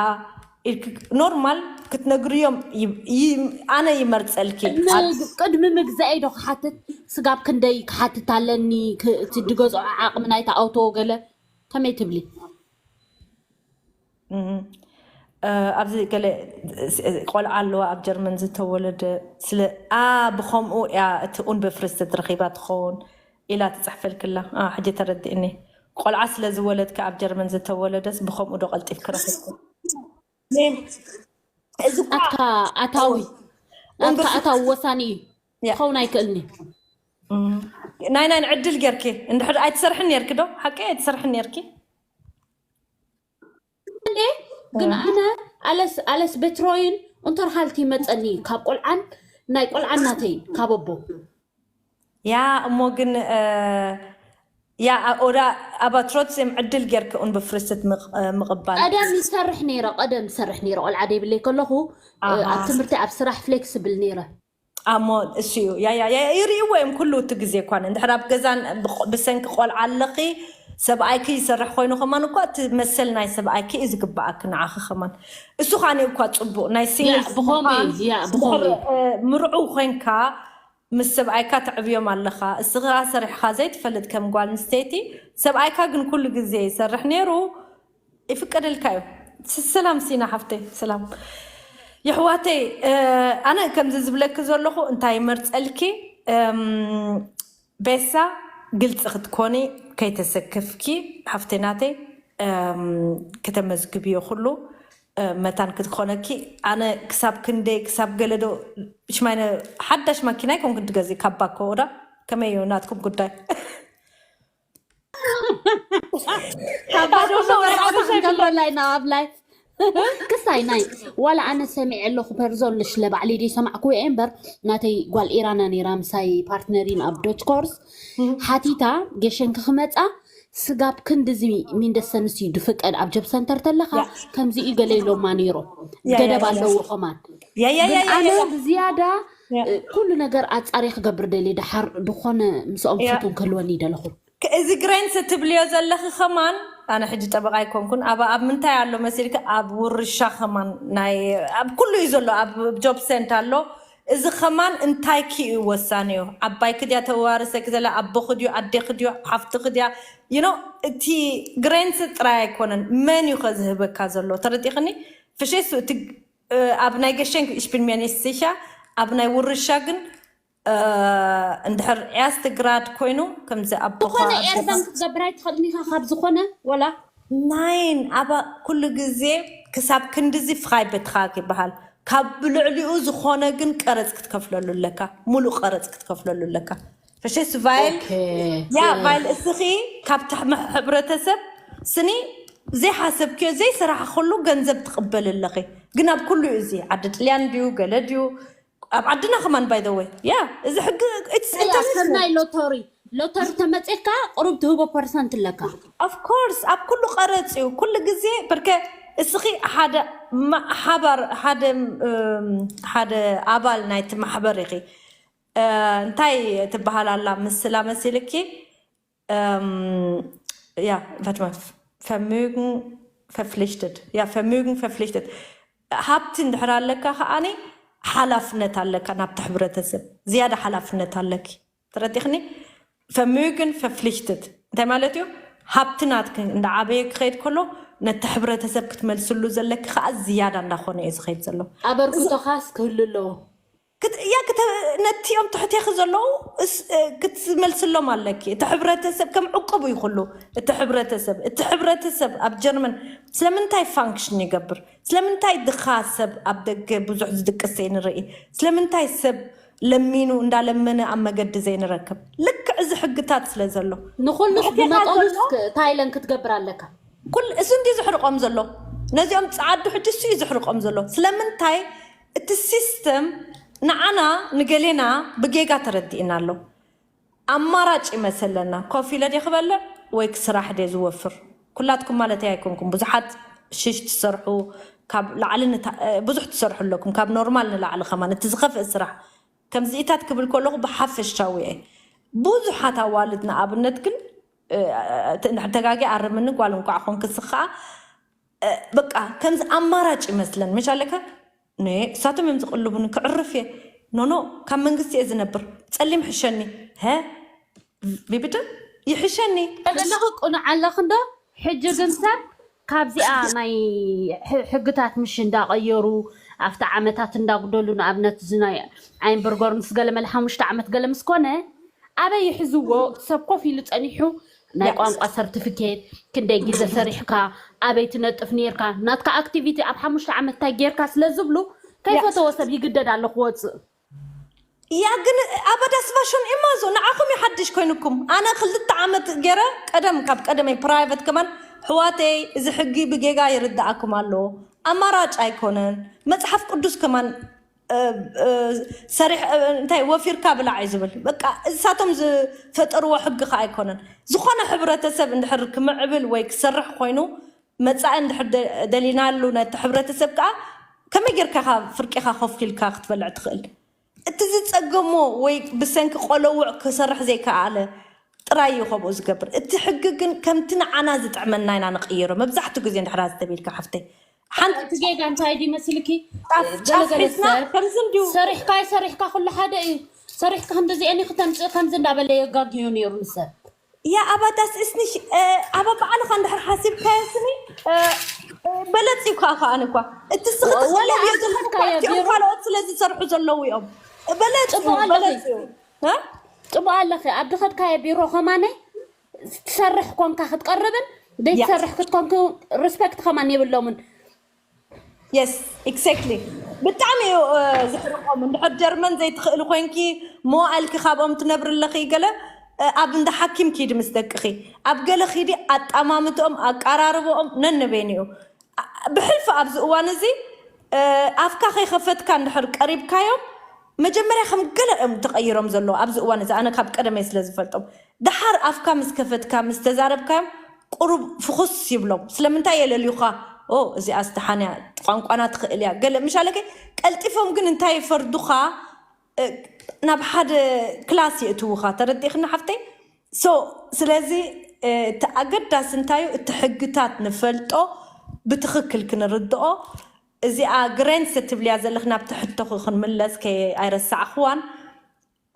ኢልኪ ኖርማል ክትነግርዮም ይ- ይ- ኣነ ይመርፀልኪ ኣብ ቅድሚ ምግዛኤ ዶ ክሓትት ስጋብ ክንደይ ክሓትት ኣለኒ ክ- እቲ ድገዝኦ ዓቕሚ ናይታ ኣውቶ ገለ ከመይ ትብሊ እም፣ እ፣ ኣብዚ ገለ ስ- ቆልዓ ኣለዋ ኣብ ጀርመን ዝተወለደ ስለ ኣ ብኸምኡ እያ እቲ ኡን በፍርስት ረኺባ ትኸውን ኢላ ትፅሕፈልክላ ኣ፣ ሕጂ ተረዲእኒ ቆልዓ ስለ ዝወለድካ ኣብ ጀርመን ዝተወለደስ ብኸምኡ ዶ ቀልጢፍ ክረኽብኩ እዚ እኳ ናትካ ኣታዊ ናትካ ኣታዊ ወሳኒ እዩ ያ። ክኸውን ኣይክእልኒ እም፣ ናይ ናይ ዕድል ጌርኪ እንድሕር ኣይትሰርሕን ኔርኪ ዶ ሓቂ ኣይትሰርሕን ኔርኪ እንዴ ግን ኣነ ኣለስ ኣለስ ቤትሮይን እንተርሃልቲ መፀኒ ካብ ቆልዓን ናይ ቆልዓን ናተይ ካብ ኣቦ ያ እሞ ግን እ፣ ያ ኦዳ ኣባ ትሮትስም ዕድል ጌርኪ ኡን ብፍርስትት ምቕ- እ፣ ምቕባል ቀደም ይሰርሕ ነይረ ቀደም ይሰርሕ ነይረ ቆልዓ ደይብለይ ከለኹ እ፣ ኣሃ። ኣብ ትምህርቲ ኣብ ስራሕ ፍሌክስብል ነይረ ኣሞ እሱ እዩ ያ ያ ያ ይርእይዎ እዮም ኩሉ እቲ ግዜ እኳ እንድሕር ኣብ ገዛን ብቆ- ብሰንኪ ቆልዓ ኣለኺ ሰብኣይኪ ይሰርሕ ኮይኑ ከማን እኳ እቲ መሰል ናይ ሰብኣይኪ እዩ ዝግበኣኪ ንዓኺ ከማን እሱ ከዓ እኳ ፅቡቅ ናይ ሲንግል ያ፣ ብኸምኡ እዩ፣ ያ፣ ብኸምኡ እዩ። ምርዑ ኮይንካ ምስ ሰብኣይካ ተዕብዮም ኣለኻ እስኻ ሰሪሕኻ ዘይትፈልጥ ከም ጓል ኣንስተይቲ ሰብኣይካ ግን ኩሉ ግዜ ይሰርሕ ነይሩ ይፍቀደልካ እዩ ስ- ሰላም ሲና ሓፍተይ ሰላም የሕዋተይ እ፣ ኣነ ከምዚ ዝብለኪ ዘለኹ እንታይ ይመርፀልኪ እም፣ ቤሳ ግልፂ ክትኮኒ ከይተሰክፍኪ ሓፍተይ ናተይ እም፣ ከተመዝግብዮ ኩሉ እ፣ መታን ክትኮነኪ ኣነ ክሳብ ክንደይ ክሳብ ገለ ዶ ሽማይነ ሓዳሽ ማኪና ይኮንኩ ትገዚ ካብ ባኮ ወዳ ከመይ እዩ ናትኩም ጉዳይ ገብረላይ ናብ ኣብላይ ክሳይ ናይ ዋላ ኣነ ሰሚዐ ኣለኹ ፐርዞን ንሽለ ባዕሊ ደ ሰማዕኩ እየ እምበር ናተይ ጓል ኢራና ነይራ ምሳይ ፓርትነሪን ኣብ ዶች ኮርስ ሓቲታ ገሸንኪ ክመፃ ስጋብ ክንድዚ ሚንደሰንስ እዩ ድፍቀድ ኣብ ጀብ ሰንተር ተለካ ከምዚ እዩ ገለ ኢሎማ ነይሮም። ገደብ ኣለዎ ከማን። ግን ኣነ ብዝያዳ ኩሉ ነገር ኣጻሪ ክገብር ደሊ፣ ድሓር ድኾነ ምስኦም ፍቱን ክህልወኒ ይደለኹ። እዚ ግሬንስ ትብልዮ ዘለኺ ከማን ኣነ ሕጂ ጠበቃ ኣይኮንኩን። ኣብ ኣብ ምንታይ ኣሎ መሲልኪ? ኣብ ውርሻ ከማን ናይ ኣብ ኩሉ እዩ ዘሎ። ኣብ ጆብ ሴንት ኣሎ። እዚ ከማን እንታይ ክዩ ወሳኒ እዩ? ዓባይ ክድያ ተዋርሰ ክዘላ ኣቦ ክድዩ ኣዴ ክድዩ ሓፍቲ ክድያ you know እቲ ግሬንስ ጥራይ ኣይኮነን። መን እዩ ከዝህበካ ዘሎ ተረዲኽኒ? ፍሼሱ እቲ ኣብ ናይ ገሸንክ እሽፒን ሚያኔስ ሲሻ ኣብ ናይ ውርሻ ግን እንድሕር ዕያስቲ ግራድ ኮይኑ ከምዚ ኣቦኻ ዝኾነ ኤርባን ክትገብር ኣይትኽእልን ኢኻ። ካብ ዝኾነ ወላ ናይን ኣባ ኩሉ ግዜ ክሳብ ክንድዚ ፍኻይ በትኻክ ይበሃል። ካብ ብልዕሊኡ ዝኾነ ግን ቀረፅ ክትከፍለሉ ኣለካ። ሙሉእ ቀረፅ ክትከፍለሉ ኣለካ። ፈሸስ ቫይል ያ ቫይል እስኺ ካብ ሕብረተሰብ ስኒ ዘይሓሰብክዮ ዘይሰራሕክሉ ገንዘብ ትቕበል ኣለኺ። ግን ኣብ ኩሉ እዚ ዓዲ ጥልያን ድዩ ገለ ድዩ ኣብ ዓድና ከማን ባይ ወይ ያ እዚ ሕጊ ሰናይ ሎተሪ ሎተሪ ተመፅካ ቅሩብ ትህቦ ፐርሰንት ኣለካ። Of course ኣብ ኩሉ ቀረፅ እዩ ኩሉ ግዜ በርከ እስኺ ሓደ ሓባር ሓደ ሓደ ኣባል ናይቲ ማሕበር ኢኺ። እንታይ ትበሃል ኣላ ምስላ መሲልኪ? Ja, warte mal. Vermögen verpflichtet. Ja, Vermögen verpflichtet. ሃብቲ እንድሕር ኣለካ ከዓኒ ሓላፍነት ኣለካ ናብቲ ሕብረተሰብ ዝያዳ ሓላፍነት ኣለኪ። ተረዲኽኒ? ፈሚግን ፈፍሊሽትት እንታይ ማለት እዩ? ሃብቲ ናትክ እንዳዓበየ ክኸይድ ከሎ ነቲ ሕብረተሰብ ክትመልስሉ ዘለኪ ከዓ ዝያዳ እንዳኾነ እዩ ዝኸይድ ዘሎ። ኣበርክቶኻስ ክህሉ ኣለዎ። ያ ነቲኦም ትሕቴኺ ዘለዉ ክትመልስሎም ኣለኪ። እቲ ሕብረተሰብ ከም ዕቁብ እዩ ኩሉ። እቲ ሕብረተሰብ እቲ ሕብረተሰብ ኣብ ጀርመን ስለምንታይ ፋንክሽን ይገብር? ስለምንታይ ድኻ ሰብ ኣብ ደገ ብዙሕ ዝድቅስ ዘይንርኢ? ስለምንታይ ሰብ ለሚኑ እንዳለመነ ኣብ መገዲ ዘይንረክብ? ልክዕ እዚ ሕግታት ስለ ዘሎ ንኹሉ ብመጠኑ ታይለን ክትገብር ኣለካ። ኩል እሱ እንዲ ዝሕርቆም ዘሎ ነዚኦም ፃዓዱ ሕጂ እሱ እዩ ዝሕርቆም ዘሎ። ስለምንታይ እቲ ሲስተም ንዓና ንገሌና ብጌጋ ተረዲእና ኣሎ። ኣማራጭ ይመሰለና ኮፍ ኢለ ድየ ክበልዕ ወይ ክስራሕ ድየ ዝወፍር? ኩላትኩም ማለት ኣይኮንኩም። ብዙሓት ሽሽ ትሰርሑ ካብ ላዕሊ ብዙሕ ትሰርሑ ኣለኩም። ካብ ኖርማል ንላዕሊ ከማን እቲ ዝኸፍእ ስራሕ ከምዚኢታት ክብል ከለኹ ብሓፈሻዊ እየ። ብዙሓት ኣዋልድ ንኣብነት ግን ተጋጊ ኣርምኒ ጓል እንኳዕ ኮንክ ስኻ በቃ ከምዚ ኣማራጭ ይመስለን መሻለካ ንሳቶም እዮም ዝቕልቡኒ ክዕርፍ እየ ኖኖ ካብ መንግስቲ እየ ዝነብር ጸሊም ሕሸኒ ሀ ቢብድን ይሕሸኒ ኣለኹ ቅኑዕ ኣለኽ እንዶ ሕጂ ግን ሰብ ካብዚኣ ናይ ሕግታት ምሽ እንዳቐየሩ ኣብቲ ዓመታት እንዳጉደሉ ንኣብነት እዚ ናይ ዓይንበርገር ምስ ገለ መለ ሓሙሽተ ዓመት ገለ ምስ ኮነ ኣበይ ይሕዝዎ ሰብ ኮፍ ኢሉ ጸኒሑ ናይ ቋንቋ ሰርቲፊኬት ክንደይ ግዜ ሰሪሕካ ኣበይ ትነጥፍ ነርካ ናትካ ኣክቲቪቲ ኣብ ሓሙሽተ ዓመት እንታይ ጌርካ ስለ ዝብሉ ከይፈተወ ሰብ ይግደድ ኣሎ ክወፅእ ያ ግን ኣበዳስ ፋሽን ኢማዞ ንዓኹም ይሓድሽ ኮይንኩም ኣነ ክልተ ዓመት ገረ ቀደም ካብ ቀደመይ ፕራይቨት ከማን ሕዋተይ እዚ ሕጊ ብጌጋ ይርዳኣኩም ኣሎ ኣማራጭ ኣይኮነን መፅሓፍ ቅዱስ ከማን ሰሪሕ እንታይ ወፊርካ ብላዕ እዩ ዝብል በቃ እሳቶም ዝፈጠርዎ ሕጊ ከ ኣይኮነን ዝኾነ ሕብረተሰብ እንድሕር ክምዕብል ወይ ክሰርሕ ኮይኑ መፃኢ እንድሕር ደሊናሉ ነቲ ሕብረተሰብ ከዓ ከመይ ጌርካ ካብ ፍርቂኻ ኮፍ ኢልካ ክትበልዕ ትኽእል እቲ ዝፀገሞ ወይ ብሰንኪ ቆለውዕ ክሰርሕ ዘይከኣለ ጥራይ እዩ ከምኡ ዝገብር እቲ ሕጊ ግን ከምቲ ንዓና ዝጥዕመና ኢና ንቅይሮ መብዛሕትኡ ግዜ እንድሕር ዝተቢልካ ሓፍተይ ሓንቲ እቲ ጌጋ እንታይ ድዩ መስልኪ? ጫፍ ገለገለ ሒዝና ሰብ ከምዚ እንድዩ ሰሪሕካ ይሰሪሕካ ኩሉ ሓደ እዩ። ሰሪሕካ ክንድዚአን እዩ ክተምፅእ ከምዚ እንዳበለ የጋግዮ ነይሩ ንሰብ። ያ ኣባዳስ እስኒ ኣባ በዓልኻ እንድሕር ሓሲብካዮ ስኒ በለፂ እኳ ከኣን እኳ እቲ ስኽትኸለብዮ ዘለኹ ቢሮ ካልኦት ስለ ዝሰርሑ ዘለዉ እዮም። በለፂ በለፂ ፅቡቅ ኣለኺ ኣብ ድኸድካዮ ቢሮ ከማነ ትሰርሕ ኮንካ ክትቀርብን ዘይትሰርሕ ክትኮንክ ሪስፐክት ከማን የብሎምን። የስ ኤግዛክትሊ ብጣዕሚ እዩ ዝሕርቆም። እንድሕር ጀርመን ዘይትኽእሊ ኮንኪ መዋእልኪ ካብኦም ትነብሪ ኣለኺ ገለ ኣብ እንዳ ሓኪም ኪዲ ምስ ደቅኺ ኣብ ገለ ኪዲ ኣጣማምትኦም ኣቀራርበኦም ነንበይኑ እዩ። ብሕልፊ ኣብዚ እዋን እዚ ኣፍካ ከይኸፈትካ እንድሕር ቀሪብካዮም መጀመርያ ከም ገለ እዮም ተቐይሮም ዘለዉ ኣብዚ እዋን እዚ፣ ኣነ ካብ ቀደመይ ስለ ዝፈልጦም። ደሓር ኣፍካ ምስ ከፈትካ፣ ምስ ተዛረብካዮም፣ ቁሩብ ፍኹስ ይብሎም። ስለምንታይ የለልዩኻ? "ኦ፣ እዚኣ ስተሓንያ፣ ቋንቋና ትኽእል እያ" ገለ ምሻለከ። ቀልጢፎም ግን እንታይ ይፈርዱኻ? እ፣ ናብ ሓደ ክላስ የእትዉኻ። ተረዲእኽኒ ሓፍተይ? ሶ፣ ስለዚ፣ እ፣ እቲ ኣገዳሲ እንታይ እዩ? እቲ ሕግታት ንፈልጦ፣ ብትኽክል ክንርድኦ። እዚኣ ግሬንስ እትብልያ ዘለኽ ናብቲ ሕቶኺ ክንምለስ ከ-፣ ኣይረሳዕኽዋን።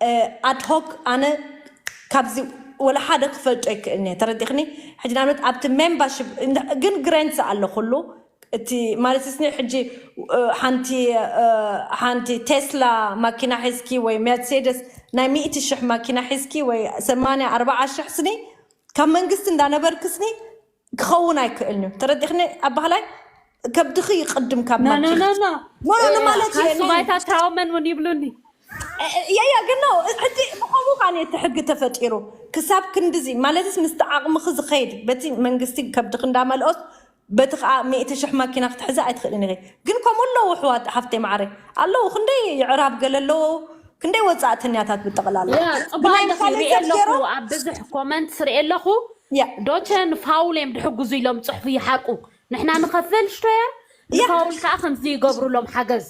እ፣ ኣድሆክ ኣነ ካብዚ ወላ ሓደ ክፈልጦ ይክእልኒ እየ። ተረዲኽኒ? ሕጂ ንኣብነት ኣብቲ ሜምበርሺፕ እንድ-፣ ግን ግሬንስ ኣሎ ኩሉ። እቲ ማለት ስኒ ሕጂ፣ እ፣ ሓንቲ፣ እ፣ ሓንቲ ቴስላ ማኪና ሒዝኪ ወይ ሜርሴደስ ናይ ሚእቲ ሽሕ ማኪና ሒዝኪ ወይ ሰማንያ ኣርባዓ ሽሕ ስኒ ካብ መንግስቲ እንዳነበርክ ስኒ ክኸውን ኣይክእልን እዩ። ተረዲኽኒ? ኣባህላይ ከብድኺ ይቕድም ካብ ኖ፣ ኖ፣ ማኪና። ኖ፣ ኖ። ኖ፣ ኖ፣ ኖ፣ እ፣ ማለት እዩ። ካሱ ባይታ ትራውመን እውን ይብሉኒ። ያ፣ ያ፣ ግን ነው፣ ሕጂ ብኸምኡ ከኣ እቲ ሕጊ ተፈጢሩ። ክሳብ ክንድዚ፣ ማለትስ ምስቲ ዓቕምኺ ዝኸይድ፣ በቲ መንግስቲ ከብድኺ እንዳመልኦስ፣ በቲ ከኣ ሚእቲ ሽሕ ማኪና ክትሕዚ ኣይትኽእልን ኢኺ። ግን ከምኡ ኣለዉ፣ ኣሕዋት፣ ሓፍተይ ማዕረ ኣለዉ። ክንደይ ይዕራብ ገለ ኣለዉ፣ ክንደይ ወጻእተኛታት ብጠቕላላ። ያ፣ ጽቡቅ ብናይ ኣለኺ፣ ካልእ ሪኤ ሰብ ኣለኹ፣ ገይሮም ኣብ ብዙሕ ኮመንትስ ሪኤ ኣለኹ። ያ። ዶቸ ንፋውል እዮም ድሕግዙ ኢሎም ጽሑፍ ይሓርቁ። ንሕና ንኸፍል ሽቶየር፣ ያ። ንፋውል ከኣ ከምዚ ይገብሩሎም ሓገዝ።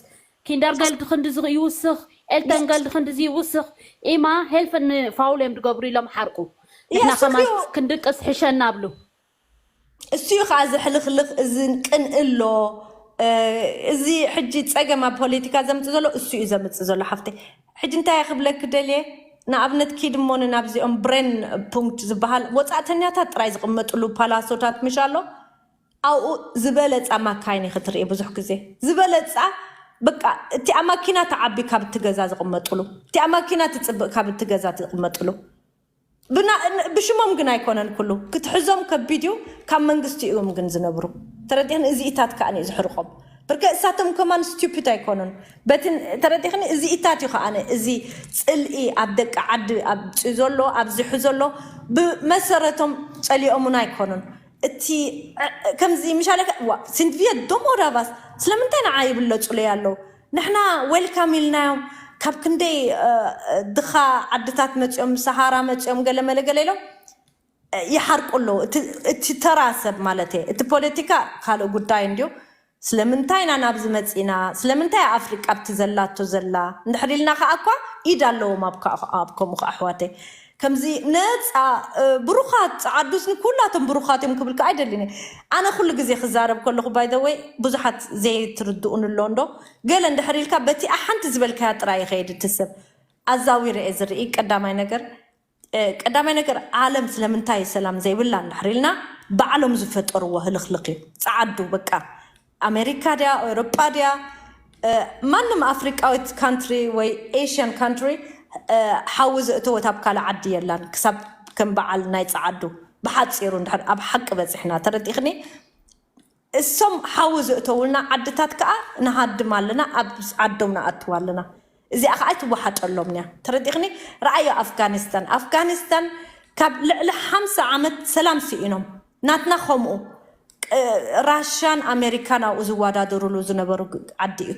ኪንደርገርድ ክንድዚ ይውስኽ፣ ኤልተንገርድ ክንድዚ ይውስኽ። ኢማ ሄልፍ ንፋውል እዮም ድገብሩ ኢሎም ሓርቁ። ንሕና እሱ ከማን እዩ። ክንድቅስ ሕሸና ብሉ። እሱ እዩ ከዓ ዝሕልኽልኽ፣ እዚ ቅንእ ኣሎ። እ፣ እዚ ሕጂ ፀገም ኣብ ፖለቲካ ዘምፅእ ዘሎ እሱ እዩ ዘምፅእ ዘሎ ሓፍተይ። ሕጂ እንታይ እየ ክብለኪ ደልየ፣ ንኣብነት ኪድ እሞ ናብዚኦም ብሬን ፑንክት ዝበሃል ወፃእተኛታት ጥራይ ዝቕመጥሉ ፓላሶታት ምሽ ኣሎ። ኣብኡ ዝበለፃ ማካይን ክትርኢ ብዙሕ ግዜ ዝበለፃ፣ በቃ እቲኣ ማኪና ትዓቢ ካብ እቲ ገዛ ዝቕመጥሉ፣ እቲኣ ማኪና ትፅብቕ ካብ እቲ ገዛ ትቕመጥሉ። ብና-፣ ን-፣ ብሽሞም ግን ኣይኮነን ኩሉ ክትሕዞም ከቢድ እዩ። ካብ መንግስቲ እዮም ግን ዝነብሩ። ተረዲኽን? እዚ ኢታት ከዓ እዩ ዝሕርቆም። ብርከ እሳቶም ከማን ስቱፒድ ኣይኮኑን። በትን ተረዲኽን? እዚ ኢታት እዩ ከዓ እዚ ፅልኢ ኣብ ደቂ ዓዲ ኣብፅኡ ዘሎ ኣብዚሑ ዘሎ ብመሰረቶም ፀሊኦሙን ኣይኮኑን። እቲ ዕ-፣ ከምዚ ምሻለከ ዋ ሲንድቪየ ዶሞዳባስ ስለምንታይ ንዓ ይብለፁለይ ኣለዉ? ንሕና ዌልካም ኢልናዮም። ካብ ክንደይ እ፣ ድኻ ዓድታት መፂኦም፣ ሰሃራ መፂኦም፣ ገለ መለ ገለ ኢሎም እ፣ ይሓርቁ ኣለዉ። እቲ፣ እቲ ተራ ሰብ ማለት እየ። እቲ ፖለቲካ ካልእ ጉዳይ እንድዩ። ስለምንታይ ኢና ናብዚ መፂና? ስለምንታይ ኣፍሪቃ ኣብቲ ዘላቶ ዘላ? እንድሕር ኢልና ከዓ እኳ ኢድ ኣለዎም ኣብ ከ-፣ ኣብ ከምኡ ከዓ ኣሕዋተይ። ከምዚ ነፃ እ፣ ብሩኻት ጸዓዱስ ንኩላቶም ብሩኻት እዮም ክብል ከዓ ኣይደልን እየ። ኣነ ኩሉ ግዜ ክዛረብ ከለኹ ባይ ዘ ወይ ብዙሓት ዘይትርድኡን ኣሎ እንዶ ገለ እንድሕር ኢልካ በቲ ሓንቲ ዝበልካያ ጥራይ ይኸይድ እቲ ሰብ። ኣዛዊረ እየ ዝርኢ። ቀዳማይ ነገር እ፣ ቀዳማይ ነገር ዓለም ስለምንታይ ሰላም ዘይብላ እንድሕር ኢልና ባዕሎም ዝፈጠርዎ ህልኽልኽ እዩ። ጸዓዱ በቃ ኣሜሪካ ድያ፣ ኤውሮጳ ድያ፣ እ፣ ማንም ኣፍሪቃዊት ካንትሪ ወይ ኤሽያን ካንትሪ እ፣ ሓዊ ዘእተወት ኣብ ካልእ ዓዲ የላን። ክሳብ ከም በዓል ናይ ጸዓዱ ብሓጺሩ እንድሕር ኣብ ሓቂ በጺሕና ተረዲእኽኒ። እሶም ሓዊ ዘእተውልና ዓድታት ከዓ ንሃድም ኣለና፣ ኣብ ዓዶም ንኣትው ኣለና። እዚኣ ከዓ ኣይትወሓጠሎም እያ። ተረዲእኽኒ? ረኣዮ ኣፍጋኒስታን። ኣፍጋኒስታን ካብ ልዕሊ ሓምሳ ዓመት ሰላም ስኢኖም። ናትና ከምኡ ቅ-፣ ራሻን ኣሜሪካን ኣብኡ ዝወዳደሩሉ ዝነበሩ ግ-፣ ዓዲ እዩ።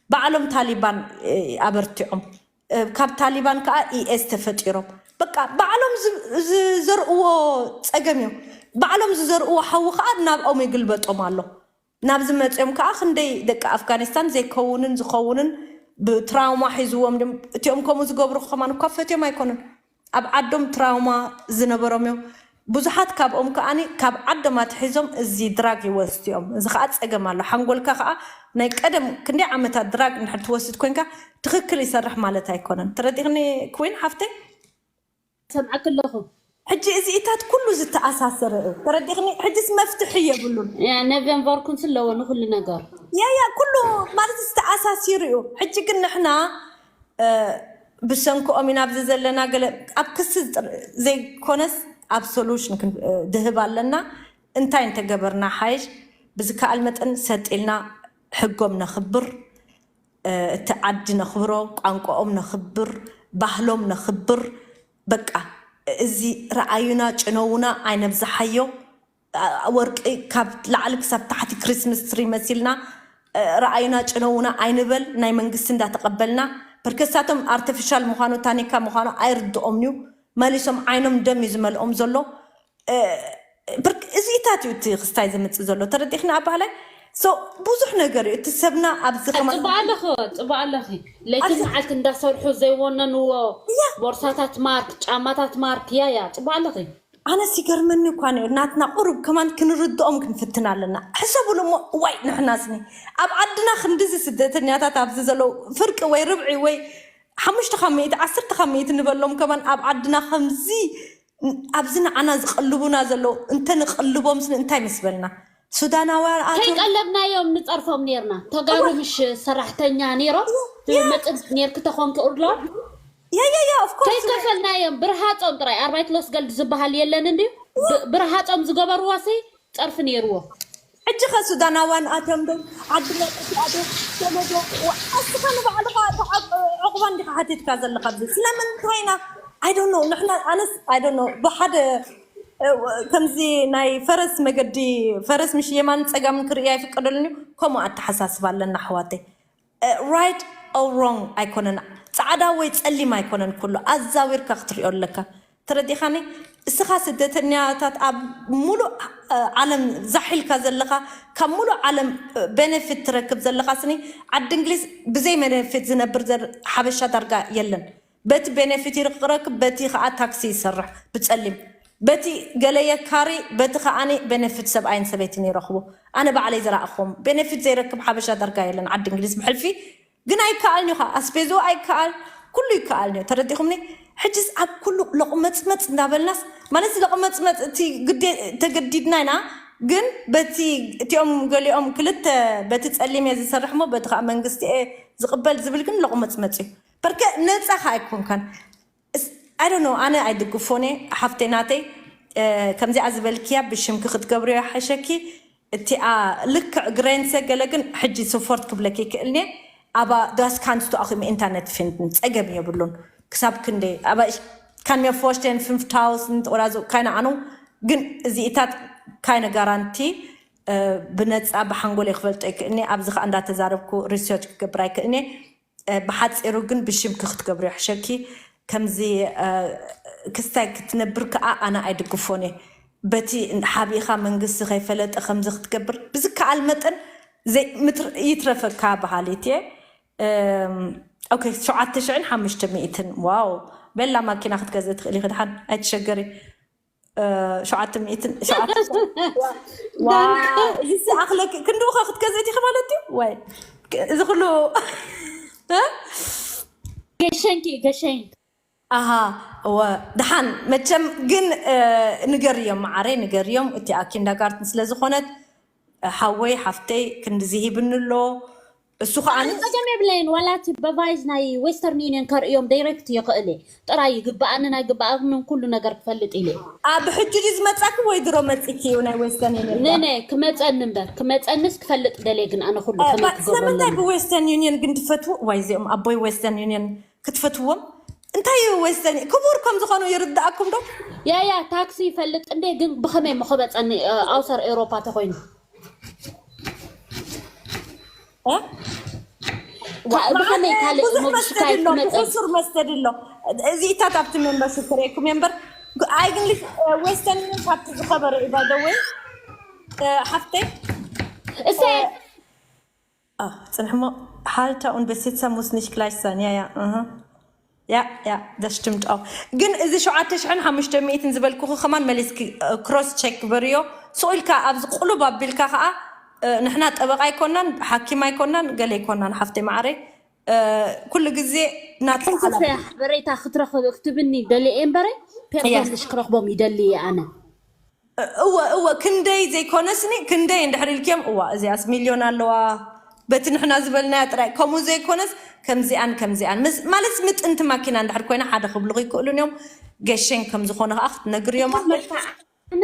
ባዕሎም ታሊባን እ፣ ኣበርቲዖም። እ፣ ካብ ታሊባን ከዓ ኢኤስ ተፈጢሮም። በቃ ባዕሎም ዝ-፣ ዝዘርእዎ ፀገም እዩ። ባዕሎም ዝዘርእዎ ሓዊ ከዓ ናብኦም ይግልበጦም ኣሎ። ናብዚ መፅኦም ከዓ ክንደይ ደቂ ኣፍጋኒስታን ዘይከውንን ዝኸውንን ብትራውማ ሒዝዎም ድም-፣ እቲኦም ከምኡ ዝገብሩ ከማን እኳ ፈትዮም ኣይኮኑን። ኣብ ዓዶም ትራውማ ዝነበሮም እዮም። ብዙሓት ካብኦም ከዓኒ ካብ ዓዶም ኣትሒዞም እዚ ድራግ ይወስዱ እዮም። እዚ ከዓ ፀገም ኣሎ። ሓንጎልካ ከዓ ናይ ቀደም ክንደይ ዓመታት ድራግ እንድሕር ትወስድ ኮንካ ትኽክል ይሰርሕ ማለት ኣይኮነን። ተረዲኽኒ ክዊን ሓፍተይ? ሰምዓክ ኣለኹ። ሕጂ እዚ ኢታት ኩሉ ዝተኣሳሰረ እዩ። ተረዲኽኒ? ሕጂስ መፍትሒ የብሉን። ያ፣ ነቨምበር ኩንስ ኣለዎ ንኩሉ ነገር። ያ፣ ያ፣ ኩሉ ማለት ዝተኣሳሲሩ እዩ። ሕጂ ግን ንሕና፣ እ፣ ብሰንክኦም ኢና ኣብዚ ዘለና ገለ ኣብ ክሲ ዝጥር-፣ ዘይኮነስ ኣብ ሶሉሽን ክን-፣ እ፣ ድህብ ኣለና። እንታይ እንተገበርና ሓይሽ ብዝከኣል መጠን ሰጥ ኢልና ሕጎም ነኽብር፣ እ፣ እቲ ዓዲ ነኽብሮ፣ ቋንቋኦም ነኽብር፣ ባህሎም ነኽብር። በቃ እዚ ረኣዩና፣ ጭነውና፣ ኣይነብዝሓዮ። ኣ-፣ ወርቂ ካብ ላዕሊ ክሳብ ታሕቲ ክሪስምስ ትሪ መሲልና፣ እ፣ ረኣዩና፣ ጭነውና ኣይንበል። ናይ መንግስቲ እንዳተቐበልና ብርክሳቶም ኣርቲፊሻል ምዃኑ ታኒካ ምዃኑ ኣይርድኦም እዩ። መሊሶም ዓይኖም ደም እዩ ዝመልኦም ዘሎ። ብርክ እዚታት እዩ እቲ ክስታይ ዘምፅእ ዘሎ፣ ተረዲኽና ኣባህላይ። ብዙሕ ነገር እዩ እቲ ሰብና ኣብዚ ጽቡቅ ኣለኺ። ጽቡቅ ኣለኺ። ለይትን መዓልቲ እንዳሰርሑ ዘይወነንዎ ቦርሳታት ማርክ፣ ጫማታት ማርክ። ያ ያ ጽቡቅ ኣለኺ። ኣነስ ይገርመኒ እኳ ነይሩ። ናትና ቁሩብ ከማን ክንርድኦም ክንፍትን ኣለና። ሕሰብሉ እሞ ዋይ ንሕናስኒ ኣብ ዓድና ክንድዚ ስደተኛታት ኣብዚ ዘለዉ ፍርቂ ወይ ርብዒ ወይ ሓሙሽተ ካብ ሚእቲ ዓሰርተ ካብ ሚእቲ ንበሎም ከማን ኣብ ዓድና ከምዚ ኣብዚ ንዓና ዝቐልቡና ዘለዉ እንተንቐልቦምስኒ እንታይ ምስ በልና? ሱዳናውያን ኣቶም ከይቀለብናዮም ንጸርፎም ነርና። ተጋሩ ምሽ ሰራሕተኛ ነይሮም። ትመጽእ ነርኪ ተኾንኪ ኡርሎ ያ ያ ያ of course ከይከፈልናዮም ብርሃጾም ጥራይ ኣርባይት ሎስ ገልድ ዝበሃል የለን እንድዩ። ብ- ብርሃጾም ዝገበርዎ ሲ ጸርፊ ነይርዎ። ሕጂ ኸ ሱዳናውያን ኣትዮም ዶ ዓዲ መጠት ኣዶ ተመዶ ኣስኻ ንባዕልኻ ዕቑባ እንዲኻ ሓቲትካ ዘለኻ ኣብዚ ስለምንታይና? I don't know። ንሕና ኣነስ I don't know። ብሓደ ከምዚ ናይ ፈረስ መገዲ ፈረስ ምሽ የማን ፀጋምን ክርእያ ኣይፍቀደሉን እዩ። ከምኡ ኣተሓሳስባ ኣለና ኣሕዋተይ። Right or wrong ኣይኮነን፣ ፃዕዳ ወይ ፀሊም ኣይኮነን። ኩሉ ኣዛዊርካ ክትሪኦ ኣለካ። ተረዲኻኒ? እስኻ ስደተኛታት ኣብ ሙሉእ ዓለም ዛሒልካ ዘለኻ፣ ካብ ሙሉእ ዓለም ቤነፊት ትረክብ ዘለኻ ስኒ ዓዲ እንግሊዝ ብዘይ ቤነፊት ዝነብር ሓበሻ ዳርጋ የለን። በቲ ቤነፊት ይረክብ፣ በቲ ከዓ ታክሲ ይሰርሕ ብፀሊም፣ በቲ ገለ የካሪ፣ በቲ ከዓኒ ቤነፊት ሰብኣይን ሰበይትን ይረክቡ። ኣነ ባዕለይ ዝረኣኹም ቤነፊት ዘይረክብ ሓበሻ ዳርጋ የለን ዓዲ እንግሊዝ ብሕልፊ። ግን ኣይከኣልን እዩ ከዓ ኣስቤዝኡ ኣይከኣል፣ ኩሉ ይከኣል እዩ። ተረዲኹምኒ? ሕጅስ ኣብ ኩሉ ሎቕመፅመፅ እንዳበልናስ ማለት ሎቕመፅመፅ እቲ ግዴ ተገዲድና ኢና። ግን በቲ እቲኦም ገሊኦም ክልተ በቲ ፀሊም እየ ዝሰርሕ እሞ በቲ ከዓ መንግስቲ እየ ዝቕበል ዝብል ግን ሎቕመፅመፅ እዩ። በርከ ነፃ ከዓ ኣይኮንካን። I don't know ኣነ ኣይድግፎን እየ ሓፍተይ ናተይ። ከምዚኣ ዝበልክያ ብሽምኪ ክትገብርዮ ይሓሸኪ። እቲኣ ልክዕ ግሬንሰ ገለ ግን ሕጂ ስፖርት ክብለኪ ይክእልኒ። Aber das kannst du auch im Internet finden። ፀገም የብሉን። ክሳብ ክንደይ aber ich kann mir vorstellen fünftausend oder so keine Ahnung። ግን እዚኢታት keine Garantie። ብነፃ ብሓንጎል ክፈልጦ ይክእልኒ። ኣብዚ ከዓ እንዳተዛረብኩ research ክገብር ኣይክእልኒ። ብሓፂሩ ግን ብሽምኪ ክትገብርዮ ይሕሸኪ። ከምዚ ክስታይ ክትነብር ከዓ ኣነ ኣይድግፎን እየ። በቲ ሓቢእኻ መንግስቲ ከይፈለጠ ከምዚ ክትገብር ብዝከኣል መጠን ይትረፈካ በሃሊት እየ። ኦኬ ሸውዓተ ሽሕን ሓሙሽተ ሚእትን ዋው። ቤላ ማኪና ክትገዝእ ትኽእሊ ክድሓን ኣይትሸገሪ። ሸውዓተ ሚእትን ሸውዓተ እዚ ኣኽለኪ ክንድኡ ኸ ክትገዝእ ኢኺ ማለት እዩ ወይ? እዚ ኩሉ ገሸንኪ ገሸን ኣሃ እወ። ደሓን መቸም ግን ንገርዮም መዓረይ ንገርዮም እቲኣ ኪንዳጋርትን ስለ ዝኾነት ሓወይ ሓፍተይ ክንድዚ ሂብኒ ኣሎ። እሱ ከዓ ኣነ ጸገም የብለይን። ዋላ እቲ በቫይዝ ናይ ዌስተርን ዩኒየን ከርእዮም ዳይሬክት ይኽእል እየ። ጥራይ ይግብኣንን ኣይግብኣንን ኩሉ ነገር ክፈልጥ ኢለ እየ። ኣብ ሕጂ ድዩ ዝመጻኪ ወይ ድሮ መጺኪ እዩ ናይ ዌስተርን ዩኒየን? ነነ ክመጸኒ እምበር ክመጸንስ ክፈልጥ ደልየ ግን ኣነ ኩሉ ከመይ ክገብሮ ስለምንታይ ኣለኒ? ብዌስተርን ዩኒየን ግን ትፈትዎ? ዋይ እዚኦም ኣቦይ ዌስተርን ዩኒየን ክትፈትዎም እንታይ እዩ ዌስተርን ክቡር ከም ዝኾኑ ይርዳእኩም ዶ? ያያ ታክሲ ይፈልጥ እንዴ ግን ብኸመይ ምኸበጸኒ ኣውሰር ኤውሮፓ ተኾይኑ ብኸመይ ካልእ ሞግሽካ ይመፀ ብቁሱር መስደድ ኣሎ። እዚኢታት ኣብቲ ሜምበርሽፕ ክርእየኩም እየ እምበር ኣይግንልሽ ዌስተን ካብቲ ዝኸበረ እዩ ባደወይ ሓፍተይ እሰ ፅንሕሞ ሓልታ ኡንበሲትሳ ሙስኒሽ ክላሽ ሳን ያያ ያ ያ ደስድምጣው ግን እዚ ሸውዓተ ሽሕን ሓሙሽተ ሚእትን ዝበልኩኺ ከማን መሊስኪ ክሮስ ቸክ ግበርዮ። ስቕ ኢልካ ኣብዚ ቁሉብ ኣቢልካ ከዓ ንሕና ጠበቃ ኣይኮናን ሓኪም ኣይኮናን ገለ ኣይኮናን ሓፍተይ ማዓረይ። ኩሉ ግዜ ናትዓላ ሓበሬታ ክትረኽብ ክትብኒ ደልየ እምበረ ፔርሰንትሽ ክረኽቦም ይደሊ እየ ኣነ። እወ እወ ክንደይ ዘይኮነስኒ ክንደይ እንድሕር ኢልክዮም እዋ እዚኣስ ሚልዮን ኣለዋ በቲ ንሕና ዝበልናያ ጥራይ ከምኡ ዘይኮነስ ከምዚኣን ከምዚኣን ምስ- ማለት ምጥንቲ ማኪና እንድሕር ኮይና ሓደ ክብልኹ ይክእሉን እዮም። ገሸን ከም ዝኾነ ከዓ ክትነግርዮም ኣለኪ። ኣነ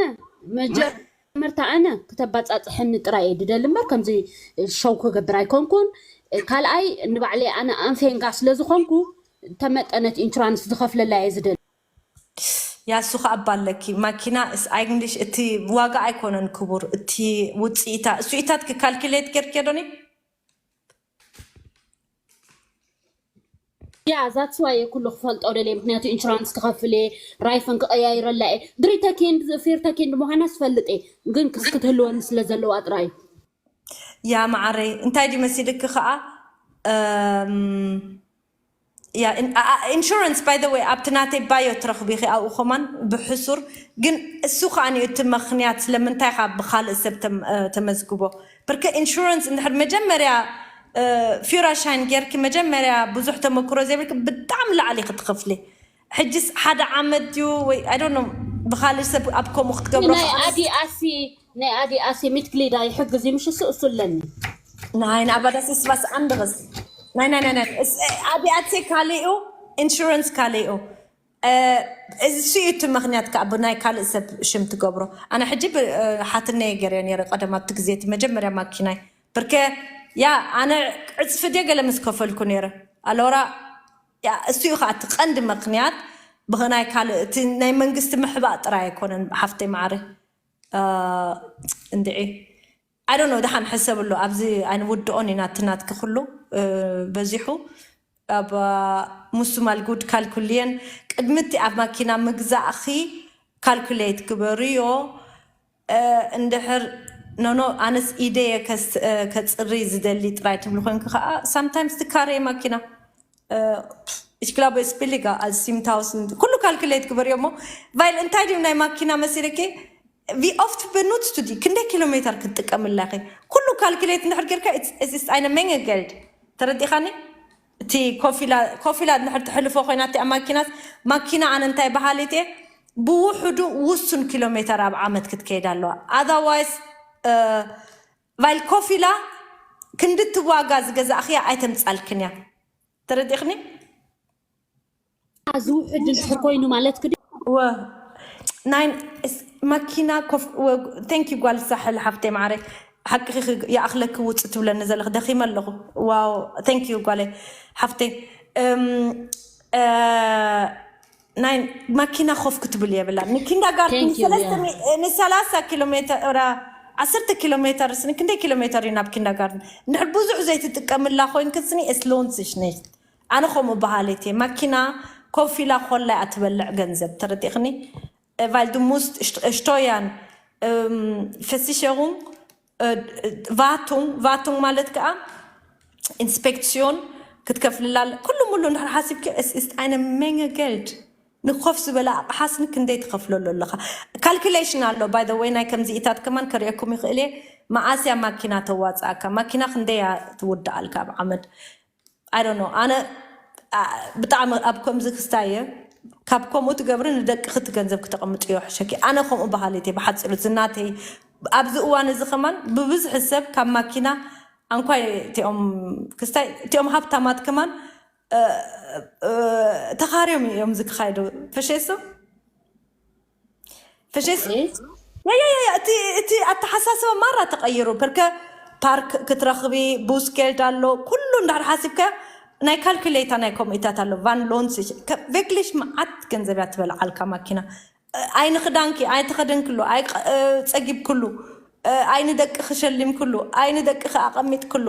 መጀመርታ ኣነ ክተባፃፅሐኒ ጥራይ እየ ድደሊ እምበር ከምዚ ሸው ክገብር ኣይኮንኩን። ካልኣይ ንባዕለይ ኣነ ኣንፌንጋ ስለዝኾንኩ ተመጠነት ኢንሹራንስ ዝኸፍለላ እየ ዝደሊ። ያሱ ከኣ እባ ኣለኪ ማኪና እስ ኣይግንሽ እቲ ዋጋ ኣይኮነን ክቡር እቲ ውፅኢታ እሱ ኢታት ክካልኪሌት ጌርኪ ዶኒ ያ ዛትስ ዋይ ኩሉ ክፈልጦ ደልየ፣ ምክንያቱ ኢንሹራንስ ክኸፍል እየ፣ ራይፈን ክቀያይረላ እየ። ድሪተኪንድ ፊርተኪንድ ምዃና ዝፈልጥ እየ፣ ግን ክስ ክትህልወኒ ስለ ዘለዋ ጥራይ እዩ። ያ መዓረይ እንታይ ድዩ መሲልኪ ከዓ እም፣ ያ ኢንሹራንስ ባይ ወይ ኣብቲ ናተይ ባዮ ትረኽቢ ኢኺ ኣብኡ ከማን ብሕሱር። ግን እሱ ከዓ ንዩ እቲ ምክንያት ስለምንታይ ካብ ብካልእ ሰብ ተም- እ፣ ተመዝግቦ። ብርከ ኢንሹራንስ እንድሕር መጀመርያ ፊራሻይን ጌርኪ መጀመርያ ብዙሕ ተመክሮ ዘይብልኪ ብጣዕሚ ላዕሊ ክትኸፍሊ። ሕጅስ ሓደ ዓመት ድዩ ወይ ኣይ ዶንት ኖ ብካልእ ሰብ ኣብ ከምኡ ክትገብሮ ናይ ከኣ ኣዲ ኣሲ ናይ ኣዲ ኣሲ ሚትክሊዳ ይሕግዝ እዩ፣ ምሽ እሱ እሱ ኣለኒ። ናይ ንኣባዳስ ስባስ ኣንድረስ ናይ ናይ ናይ ናይ እስ- ኣዲ ኣሴ ካልእኡ ኢንሹራንስ ካልእኡ እዚ እሱ እዩ እቲ ምክንያት ከዓ ብናይ ካልእ ሰብ ሽም ትገብሮ። ኣነ ሕጂ ብ- ሓትነየ ገይረ ነይረ ቀደም ኣብቲ ግዜ እቲ መጀመርያ ማኪናይ ብርከ ያ ኣነ ዕፅፊ ድየ ገለ ምስ ከፈልኩ ነይረ ኣሎራ ያ እሱ እዩ ከዓ እቲ ቀንዲ ምክንያት ብናይ ካልእ እቲ ናይ መንግስቲ ምሕባእ ጥራይ ኣይኮነን ሓፍተይ ማዕረ እንድዒ ኣይ ዶንት ኖ ደሓን ሕሰብሉ ኣብዚ ኣይንውድኦን ኢና እቲ ናትኪ ኩሉ በዚሑ ኣብ ሙስማል ጉድ ካልኩልየን ቅድሚ እቲ ኣብ ማኪና ምግዛእኺ ካልኩሌት ግበርዮ እንድሕር ኖኖ ኣነስ ኢደየ ከጽሪ ዝደሊ ጥራይ ትብሉ ኮንኪ ከዓ ሳምታይምስ ትካረየ ማኪና ich glaube es billiger als siebentausend ኩሉ ካልኩሌት ግበርዮ እሞ ቫይል እንታይ ድዩ ናይ ማኪና መሲልኪ wie oft benutzt du die ክንደይ ኪሎ ሜተር ክትጥቀምላ ኢኺ ኩሉ ካልኩሌት እንድሕር ጌርካ es ist eine Menge Geld ተረዲኻኒ እቲ ኮፊላ ኮፊላ እንድሕር ትሕልፎ ኮይና እቲኣ ማኪናስ ማኪና ኣነ እንታይ በሃሊት እየ ብውሕዱ ውሱን ኪሎ ሜተር ኣብ ዓመት ክትከይድ ኣለዋ otherwise ቫይል ኮፊላ ክንድቲ ዋጋ ዝገዛእኽያ ኣይተምጻልክን እያ ተረዲኽኒ ዝውሕድ እንድሕር ኮይኑ ማለት ክዲ ወ ናይ እስ- ማኪና ኮፍ thank you ጓል ሳሕል ሓፍተይ ማዕረ ሓቅኺ ክግ- ይኣኽለኪ ውፅ ትብለኒ ዘለኽ ደኺመ ኣለኹ ዋው thank you ጓለይ ሓፍተይ እም፣ እ፣ ናይ ማኪና ኮፍ ክትብል የብላ ንኪንዳጋርደን Thank you, yeah. ንሰላሳ ኪሎ ሜተር ራ ዓሰርተ ኪሎ ሜተር ስኒ ክንደይ ኪሎ ሜተር እዩ ናብ ኪንዳጋርደን እንድሕር ብዙሕ ዘይትጥቀምላ ኮይንክስኒ እስሎንስሽ ነሽ ኣነ ከምኡ በሃሊት እየ ማኪና ኮፍ ኢላ ኮላ እያ ትበልዕ ገንዘብ ተረዲእኽኒ weil du musst steuern Versicherung Wartung Wartung ማለት ከዓ ኢንስፔክሲዮን ክትከፍልላ ኣለ ኩሉ ሙሉ እንድሕር ሓሲብኪ es ist eine Menge Geld ንኮፍ ዝበለ ኣቕሓስ ንክንደይ ትኸፍለሉ ኣለኻ ካልኩሌሽን ኣሎ by the way ናይ ከምዚኢታት ከማን ከርእየኩም ይኽእል እየ መዓስያ ማኪና ተዋፅኣካ ማኪና ክንደያ ትውድኣልካ ኣብ ዓመት I don't know ኣነ ኣ- ብጣዕሚ ኣብ ከምዚ ክስታይ እየ ካብ ከምኡ ትገብሪ ንደቅኺ እቲ ገንዘብ ክተቐምጥዮ ሕሸኪ ኣነ ከምኡ በሃሊት እየ ብሓፂሩ ዝናተይ ኣብዚ እዋን እዚ ከማን ብብዝሒ ሰብ ካብ ማኪና ኣንኳይ እቲኦም ክስታይ እቲኦም ሃብታማት ከማን እ፣ እ፣ ተኻርዮም እዮም ዝክኻይዱ ፈሸሶ ፈሸስ ያ ያ ያ ያ፣ እቲ እቲ ኣተሓሳስባ ማራ ተቐይሩ ፐርከ ፓርክ ክትረኽቢ ቡስኬልድ ኣሎ ኩሉ እንዳሕር ሓሲብካ ናይ ካልኩሌታ ናይ ኮሚታት ኣሎ ቫን ሎንስ ቬግሊሽ መዓት ገንዘብ እያ ትበልዓልካ ማኪና ኣይኒ ክዳንኪ ኣይተኸደንክሉ ኣይ ጸጊብክሉ ኣይኒ ደቂ ክሸሊምክሉ ኣይኒ ደቂ ኣቐሚጥክሉ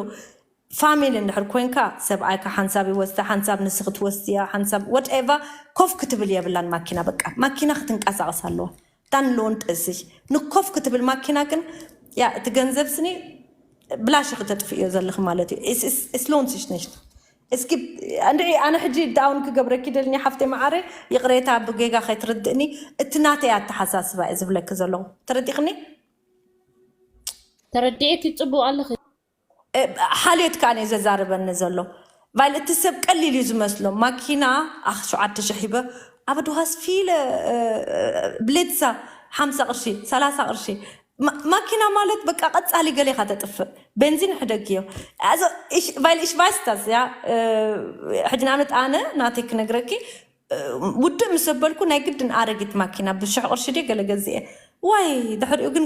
ፋሚሊ እንድሕር ኮንካ ሰብኣይካ ሓንሳብ ይወስዳ ሓንሳብ ንስኺ ትወስድያ ሓንሳብ ወድኤቫ ኮፍ ክትብል የብላን ማኪና በቃ ማኪና ክትንቀሳቐስ ኣለዋ ዳን ሎን ጥእስሽ ንኮፍ ክትብል ማኪና ግን ያ እቲ ገንዘብ ስኒ ብላሽ ክተጥፍእዮ ዘለኺ ማለት እዩ ስሎን ስሽነሽ እስኪ እንድዒ ኣነ ሕጂ ዳውን ክገብረኪ ደልኒ ሓፍተይ መዓረ ይቕሬታ ብጌጋ ከይትርድእኒ እቲ ናተይ ኣተሓሳስባ እየ ዝብለኪ ዘለኹ ተረዲኽኒ ተረዲኤኪ ፅቡቅ ኣለኺ ሓልዮት ከዓ እዩ ዘዛርበኒ ዘሎ ቫይል እቲ ሰብ ቀሊል እዩ ዝመስሎ ማኪና ኣኽ ሸዓተ ሽሕ ሂበ ኣብ ድሃስ ፊለ ብሌትሳ ሓምሳ ቅርሺ ሰላሳ ቅርሺ ማኪና ማለት በቃ ቀፃሊ ገሌካ ተጥፍእ ቤንዚን ሕደግ እዮ ቫይል እሽ ቫይስታስ ያ ሕጂ ንኣብነት ኣነ ናተይ ክነግረኪ ውድእ ምስ ዘበልኩ ናይ ግድን ኣረጊት ማኪና ብሽሕ ቅርሺ ድየ ገለ ገዚኤ ዋይ ድሕሪኡ ግን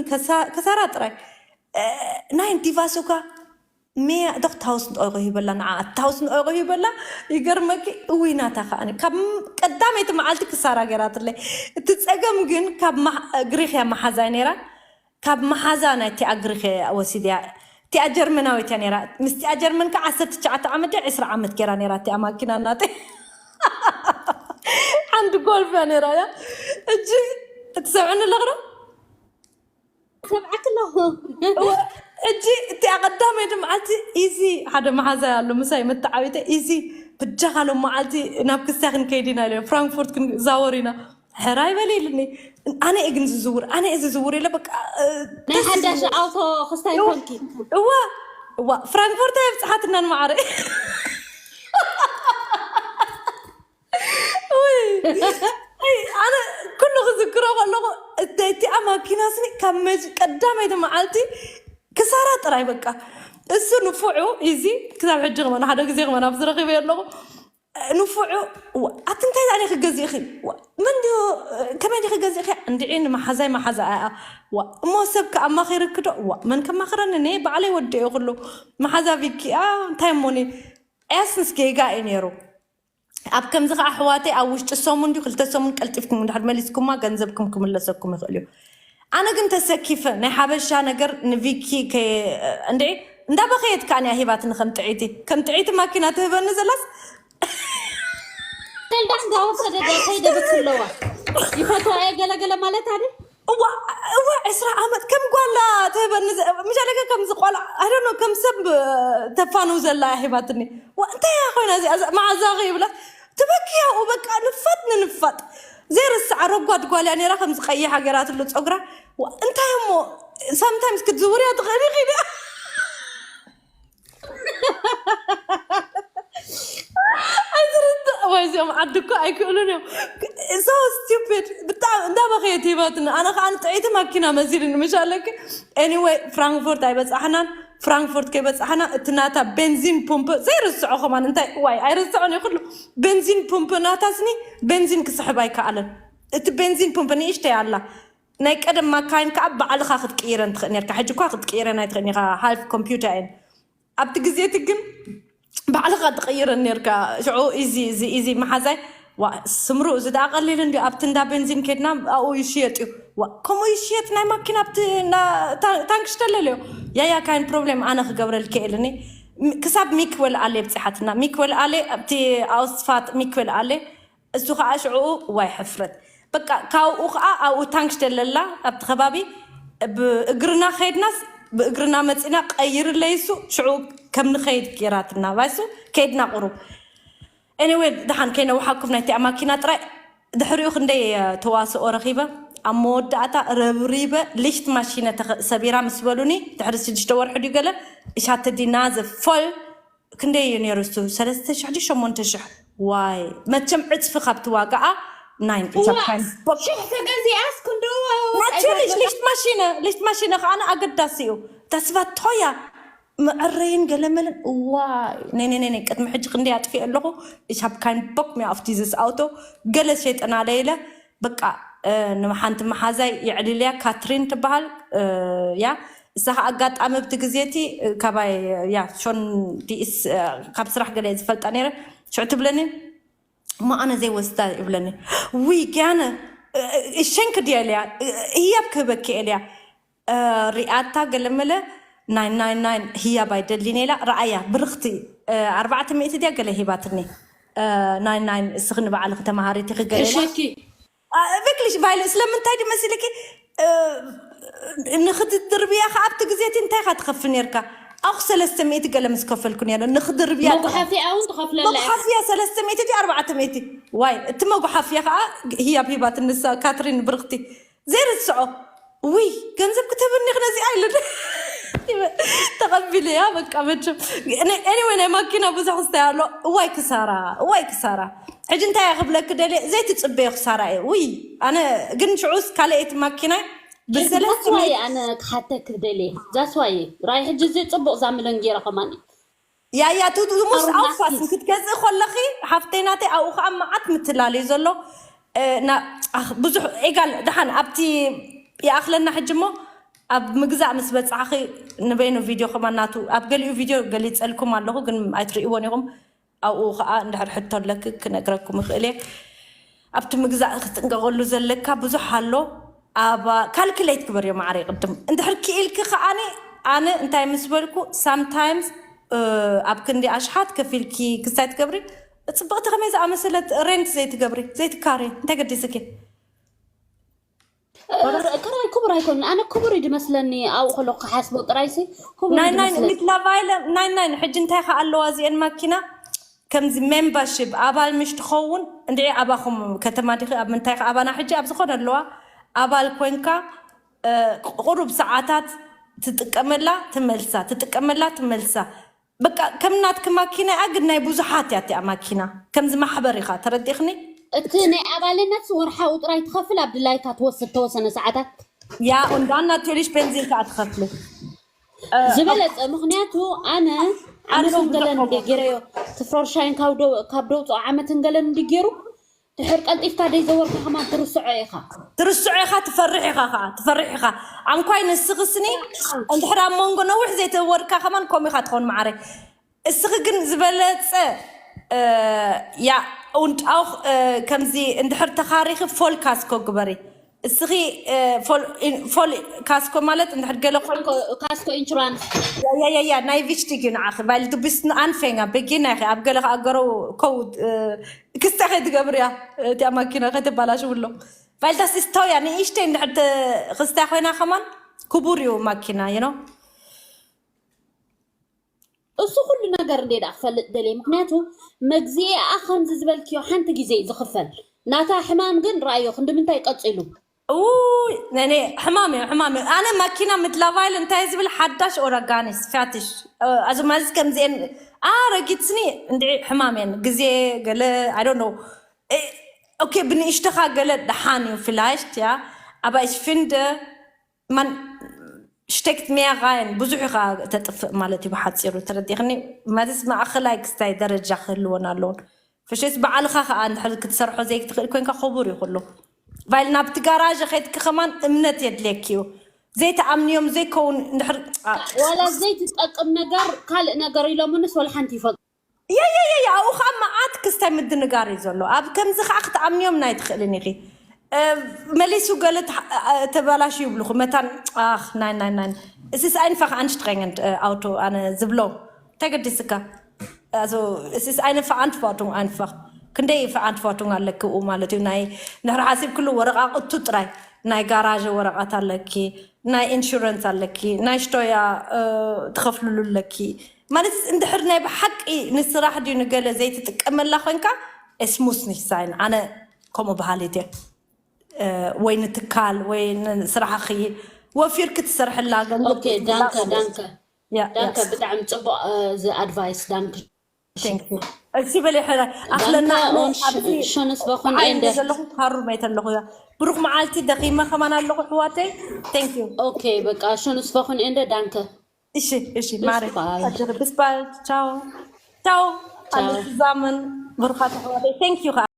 ከሳራ ጥራይ ናይ ዲቫሶካ ሚያ ዶክ ታውስንድ ኦይሮ ሂበላ ንዓ ታውስንድ ኦይሮ ሂበላ ይገርመኪ እውይ ናታ ከዓኒ ካብ ቀዳመይቲ መዓልቲ ክሳራ ገይራትለይ እቲ ፀገም ግን ካብ ግሪኽያ መሓዛይ ነይራ ካብ መሓዛ ናይ ቲኣ ግሪኽ ወሲድያ ቲኣ ጀርመናዊት እያ ነይራ ምስ ቲኣ ጀርመን ከዓ ዓሰርተ ትሽዓተ ዓመት ድያ ዕስራ ዓመት ገይራ ነይራ ቲኣ ማኪና ናተይ ሓንቲ ጎልፍ እያ ነይራ እያ። እጂ ትሰምዕኒ ኣለኽዶ? ሰምዓክ ኣለኹ። እጂ እቲኣ ቀዳመይቲ መዓልቲ ኢዚ ሓደ መሓዛይ ኣሎ ምሳይ መተዓቢተ ኢዚ ብጃኻ ሎም መዓልቲ ናብ ክስታይ ክንከይድ ኢና ኢለ ፍራንክፎርት ክንዛወር ኢና። ሕራይ በል ኢልኒ። ኣነ እየ ግን ዝዝውር ኣነ እየ ዝዝውር ኢለ በቃ እ፣ ናይ ደስ ሓዳሽ ዝብል ኣውቶ ክስታይ ኮንኪ። እዋ እዋ ፍራንክፎርት እየ ኣብፅሓትናን ማዕረ ወይ ኣይ፣ ኣነ ኩሉ ክዝክሮ ከለኹ እተይቲኣ ማኪና ስኒ ካብ መጅ ቀዳመይቲ መዓልቲ ክሳራ ጥራይ በቃ እሱ ንፉዑ ኢዚ ክሳብ ሕጂ ክመን ሓደ ግዜ ክመን ኣብዚ ረኺበ ኣለኹ ንፉዑ ዋ፣ ኣቲ እንታይ ዳኣ ክገዚእኺ ዋ፣ መን ድዩ ከመይ ዲኺ ገዚእኺ እንድዒ ንመሓዛይ መሓዛ ኣያ ዋ፣ እሞ ሰብ ከኣማኺርኪ ዶ ዋ፣ መን ከማኽረኒ ነ ባዕለይ ወዲ እየ ኩሉ መሓዛ ቪኪ ኣ እንታይ እሞኒ ኤስንስ ጌጋ እዩ ነይሩ ኣብ ከምዚ ከዓ ኣሕዋተይ ኣብ ውሽጢ ሰሙን ድዩ ክልተ ሰሙን ቀልጢፍኩም እንድሕር መሊስኩማ ገንዘብኩም ክምለሰኩም ይኽእል እዩ ኣነ ግን ተሰኪፈ ናይ ሓበሻ ነገር ንቪኪ ከ- እንድዒ እንዳበኸየት ከኣ እያ ሂባትኒ ከም ጥዒቲ ከም ጥዒቲ ማኪና ትህበኒ ዘላስ ከልዳ እንዳወሰደ ዶ ከይደ ብትለዋ ይፈትዋ እየ ገለገለ ማለት ኣደ እዋ እዋ ዕስራ ዓመት ከም ጓላ ትህበኒ ዘ- ምሻለከ ከምዚ ቆልዓ ኣይደኖ ከም ሰብ ተፋንው ዘላ እያ ሂባትኒ ዋ እንታይ እያ ኮይና እዚኣ እዛ መዓዛኺ ይብላ ትበክያ በቃ ንፋጥ ንንፋጥ ዘይርስዓ ረጓድ ጓልያ ነይራ ከምዚ ቀይሕ ሃገራትሉ ፀጉራ ዋ እንታይ እሞ ሳምታይምስ ክትዝውርያ ትኽእሊ ኺዳ ኣይትርዳእ ወይ እዚኦም ዓዲ እኮ ኣይክእሉን እዮም so stupid ብጣዕሚ እንዳበኸየት ሂባትና ኣነ ከዓ ንጥዒቲ ማኪና መሲልኒ ምሽ ኣለኪ anyway ፍራንክፎርት ኣይበፃሕናን ፍራንክፎርት ከይበፃሕና እቲ ናታ ቤንዚን ፑምፕ ዘይርስዖ ከማን እንታይ ዋይ ኣይርስዖን እዩ ኩሉ ቤንዚን ፑምፕ ናታ ስኒ ቤንዚን ክስሕብ ኣይከኣለን እቲ ቤንዚን ፑምፕ ንእሽተይ ኣላ ናይ ቀደም ማካይን ከዓ ባዕልኻ ክትቅይረን ትኽእል ነርካ ሕጂ እኳ ክትቅይረን ኣይትኽእል ኢኻ ሃልፍ ኮምፒውተር እየን ኣብቲ ግዜ እቲ ግን ባዕልኻ ትቐይረን ነርካ ሽዑ ኢዚ እዚ ኢዚ መሓዛይ ዋ ስምሩ እዚ ደኣ ቀሊል እንዲ ኣብቲ እንዳ ቤንዚን ከድና ኣብኡ ይሽየጥ እዩ ዋ ከምኡ ይሽየጥ ናይ ማኪና ኣብቲ ታንክሽ ተለልዮ ያያ ካይን ፕሮብሌም ኣነ ክገብረልኪ ኢልኒ ክሳብ ሚክወል ኣለ ብፅሓትና ሚክወል ኣለ ኣብቲ ኣውስፋት ሚክወል ኣለ እሱ ከዓ ሽዕኡ ዋይ ሕፍረት በቃ ካብኡ ከዓ ኣብኡ ታንክሽ ደለላ ኣብቲ ከባቢ ብእግርና ከይድናስ ብእግርና መፂና ቀይርለይሱ ሽዑ ከም ንኸይድ ገይራትና ባይሱ ከይድና ቁሩብ anyway ደሓን ከይነውሓኩም ናይቲኣ ማኪና ጥራይ ድሕሪኡ ክንደይ ተዋስኦ ረኺበ ኣብ መወዳእታ ረብሪበ ሊሽት ማሽነ ሰቢራ ምስ በሉኒ ድሕሪ ሽዱሽተ ወርሒ ድዩ ገለ እሻተ ዲና ዘፎል ክንደይ እዩ ነይሩ እሱ ሰለስተ ሽሕ ድዩ ሸሞንተ ሽሕ ዋይ መቸም ዕፅፊ ካብቲ ዋጋኣ ናይን እዛ ፓይን ቦክ ሽሕ ተገዚኣስ ክንዱ ናቸርሽ ሊሽት ማሽነ ሊሽት ማሽነ ከዓነ ኣገዳሲ እዩ ተስፋ ቶያ መዕረይን ገለመለን ዋይ ነነነነ ቅድሚ ሕጂ ክንደይ ኣጥፊእ ኣለኹ ich hab keinen Bock mehr auf dieses Auto ገለ ሸይጠናለ ኢለ በቃ ንሓንቲ መሓዛይ የዕሊልያ ካትሪን ትበሃል ያ እሳ ከዓ ኣጋጣሚ ኣብቲ ግዜ እቲ ካባይ ያ ሾን ዲስ ካብ ስራሕ ገለ ዝፈልጣ ነይረ ሽዑ ትብለኒ እሞ ኣነ ዘይወስዳ ይብለኒ ውይ ገያነ እሸንክ ድያ ኢልያ ህያብ ክህበኪ ኢልያ ሪኣታ ገለመለ ናይ ናይ ናይ ህያብ ኣይደሊን ኢላ ረኣያ ብርኽቲ ኣርባዕተ ሚእቲ ድያ ገለ ሂባትኒ ናይ ናይ እስኺ ንባዕልኺ ተምሃሪ ኢኺ ገለ ኢላ እሸኪ wirklich weil ስለምንታይ ድዩ መሲልኪ ንክትድርብያ ከዓ ኣብቲ ግዜ እቲ እንታይ ኢካ ትኸፍል ነርካ ኣኹ ሰለስተ ሚእቲ ገለ ምስ ከፈልኩ ነረ ንክድርብያ መጉሓፊያ እውን ትኸፍለላ እያ። መጉሓፍያ ሰለስተ ሚእቲ ድዩ ኣርባዕተ ሚእቲ ዋይ እቲ መጉሓፍያ ከዓ ህያብ ሂባት ንሳ ካትሪን ብርክቲ ዘይርስዖ ውይ ገንዘብ ክትህብኒ ክነዚኣ ኢሉ ተቐቢለያ በቃ መቸም anyway ናይ ማኪና ብዙሕ ክስታይ ኣሎ እዋይ ክሳራ እዋይ ክሳራ ሕጂ እንታይ እያ ክብለኪ ደልየ ዘይትፅበዮ ክሳራ እየ ውይ ኣነ ግን ሽዑስ ካልአይቲ ማኪናይ ብሰለስተ ዛስዋይ ኣነ ክሓተክ ደልየ ዛስዋይ ራይ ሕጂ እዚ ፅቡቅ ዛምለን ገይረ ከማን ያያ ትሙስ ኣሩናስቲ። ኣውፋስ ክትገዝእ ከለኺ ሓፍተይ ናተይ ኣብኡ ከዓ መዓት ምትላል እዩ ዘሎ እ፣ ና- ኣኽ፣ ብዙሕ ኤጋል ደሓን ኣብቲ ይኣኽለና ሕጂ እሞ ኣብ ምግዛእ ምስ በፃዕኺ ንበይኑ ቪድዮ ከማን ናቱ ኣብ ገሊኡ ቪድዮ ገሊፀልኩም ኣለኹ ግን ኣይትርእይዎን ኢኹም ኣብኡ ከዓ እንድሕር ሕቶ ኣለኪ ክነግረኩም ይኽእል እየ ኣብቲ ምግዛእ ክትጥንቀቐሉ ዘለካ ብዙሕ ኣሎ ኣብ ካልክሌት ግበርዮ ማዕረ ቅድም እንድሕር ክኢልኪ ከዓኒ ኣነ እንታይ ምስ በልኩ ሳምታይምስ ኣብ ክንዲ ኣሽሓት ከፊልኪ ክስታይ ትገብሪ ጽብቕቲ ከመይ ዝኣመሰለት ሬንት ዘይትገብሪ ዘይትካሪ እንታይ ገዲስኪ? ክራይ ክቡር ኣይኮን ኣነ ክቡር እዩ ዝመስለኒ ኣብኡ ከሎ ክሓስቦ ጥራይሲ ክቡር ናይ እዩ ናይ ዝመስለኒ። ሚድላቫይለ ናይ ናይ ሕጂ እንታይ ከ ኣለዋ እዚአን ማኪና ከምዚ ሜምበርሽፕ ኣባል ምሽ ትኸውን እንድዒ ኣባኹም ከተማ ዲኺ ኣብ ምንታይ ከ ኣባና ሕጂ ኣብ ዝኾነ ኣለዋ ኣባል ኮንካ እ፣ ቁሩብ ሰዓታት ትጥቀመላ ትመልሳ ትጥቀመላ ትመልሳ በቃ ከም ናትኪ ማኪና እያ ግን ናይ ብዙሓት እያ እቲኣ ማኪና ከምዚ ማሕበር ኢኻ ተረዲእኽኒ እቲ ናይ ኣባልነት ወርሓዊ ጥራይ ትኸፍል ኣብ ድላይካ ትወስድ ተወሰነ ሰዓታት ያ und dann natürlich ቤንዚን ከዓ ትኸፍሊ ዝበለፀ ምክንያቱ ኣነ ዓመትን ገለን እንደ ገይረዮ ትፍሮርሻይን ካብ ደውፅኦ ዓመትን ገለን እንዲ ገይሩ ድሕር ቀልጢፍካ ደይ ዘወርካ ከማን ትርስዖ ኢኻ ትርስዖ ኢኻ ትፈርሕ ኢኻ ከዓ ትፈርሕ ኢኻ ኣንኳይ ንስኽስኒ እንድሕር ኣብ መንጎ ነዊሕ ዘይተወርካ ከማን ከምኡ ኢኻ ትኸውን ማዓረ እስኺ ግን ዝበለፀ እ፣ ያ und auch እ፣ ከምዚ እንድሕር ተኻሪኺ ፎል ካስኮ ግበሪ እስኺ እ፣ ፎል ኢን- ፎል ካስኮ ማለት እንድሕር ገለ ኮይኑ ካስኮ ኢንሹራንስ Ja, ja, ja, ja, nein, wichtig, nach, weil du bist ein Anfänger, Beginner, ich habe gelehrt, Agro Code, äh, Kiste, die Gabriel, äh, die Makina, die Balasch, Ulo. Weil das ist teuer, nicht? Ich denke, hat, äh, Christa, Reina, Hamann, Kuburi, Makina, you know? እሱ ኩሉ ነገር እንደ ዳ ክፈልጥ ደልየ ምክንያቱ መግዚኤኣ ከምዚ ዝበልክዮ ሓንቲ ግዜ እዩ ዝኽፈል ናታ ሕማም ግን ረኣዮ ክንዲ ምንታይ ቀፂሉ ውይ ነኔ ሕማም እዩ ሕማም እዩ ኣነ ማኪና ምድላቫይል እንታይ ዝብል ሓዳሽ ኦረጋኒስ ፊያትሽ ኣዚ ማለት ከምዚአን ኣረጊትስኒ እንዲ ሕማም እየን ግዜ ገለ ኣይ ነው ኦኬ ብንእሽተኻ ገለ ደሓን እዩ ፍላይሽት ያ ኣባይሽ ፍንደ ማን ሽቴክት ሚያ ራይን ብዙሕ ኢኻ ተጥፍእ ማለት እዩ ብሓፂሩ ተረዲኽኒ ማለት ማእኸላይ ክስታይ ደረጃ ክህልወን ኣለዎን ፍሽስ በዓልኻ ከዓ እንድሕር ክትሰርሖ ዘይትኽእል ኮንካ ክቡር እዩ ኩሉ ቫይል ናብቲ ጋራዥ ኸይድኪ ከማን እምነት የድልየኪ እዩ ዘይተኣምንዮም ዘይከውን እንድሕር ዋላ ዘይትጠቅም ነገር ካልእ ነገር ኢሎምንስ ወላ ሓንቲ ይፈ የየየየ ኣብኡ ከዓ መዓት ክስታይ ምድንጋር እዩ ዘሎ ኣብ ከምዚ ከዓ ክትኣምንዮም ናይ ትኽእልን ኢኺ እ፣ መሊሱ ገለ ተሓ- እ፣ ተበላሽ ይብልኹ መታን ኣኽ ናይ ናይ ናይ es ist einfach anstrengend äh, Auto ኣነ ዝብሎ ተገዲስካ also es ist eine Verantwortung einfach ክንደይ verantwortung ኣለኪ ኡ ማለት እዩ ናይ ንድሕር ሓሲብ ክሉ ወረቃቅቱ ጥራይ ናይ ጋራዥ ወረቃት ኣለኪ ናይ ኢንሹረንስ ኣለኪ ናይ ሽቶያ እ፣ ትኸፍልሉ ኣለኪ ማለት እንድሕር ናይ ብሓቂ ንስራሕ ድዩ ንገለ ዘይትጥቀመላ ኮንካ ስሙስ ንሳይን ኣነ ከምኡ በሃሊት እየ እ፣ ወይ ንትካል ወይ ንስራሕኺ ወፊርኪ ትሰርሕላ ገንዘብ ኦኬ ዳንከ ዳንከ ያ፣ ያ። ዳንከ ብጣዕሚ ፅቡቅ እዚ ኣድቫይስ ዳንክ Thank you። እሺ በሊ ሕረ ኣኽለና ዳንከ ኣነ ኦን ኣብዚ ሸነስ በኹን በዓል ኤንደ ዘለኹ ካሩ ማይ ተለኹ ያ ብሩክ መዓልቲ ደኺመ ከማን ኣለኹ ኣሕዋተይ thank you ኦኬ በቃ ሸነስ በኹን ኤንደ ዳንከ እሺ እሺ ማሪ ባይ። ኣጀር ብስባል ቻው ቻው ኣነ ዛመን ብሩኻት ኣሕዋተይ thank you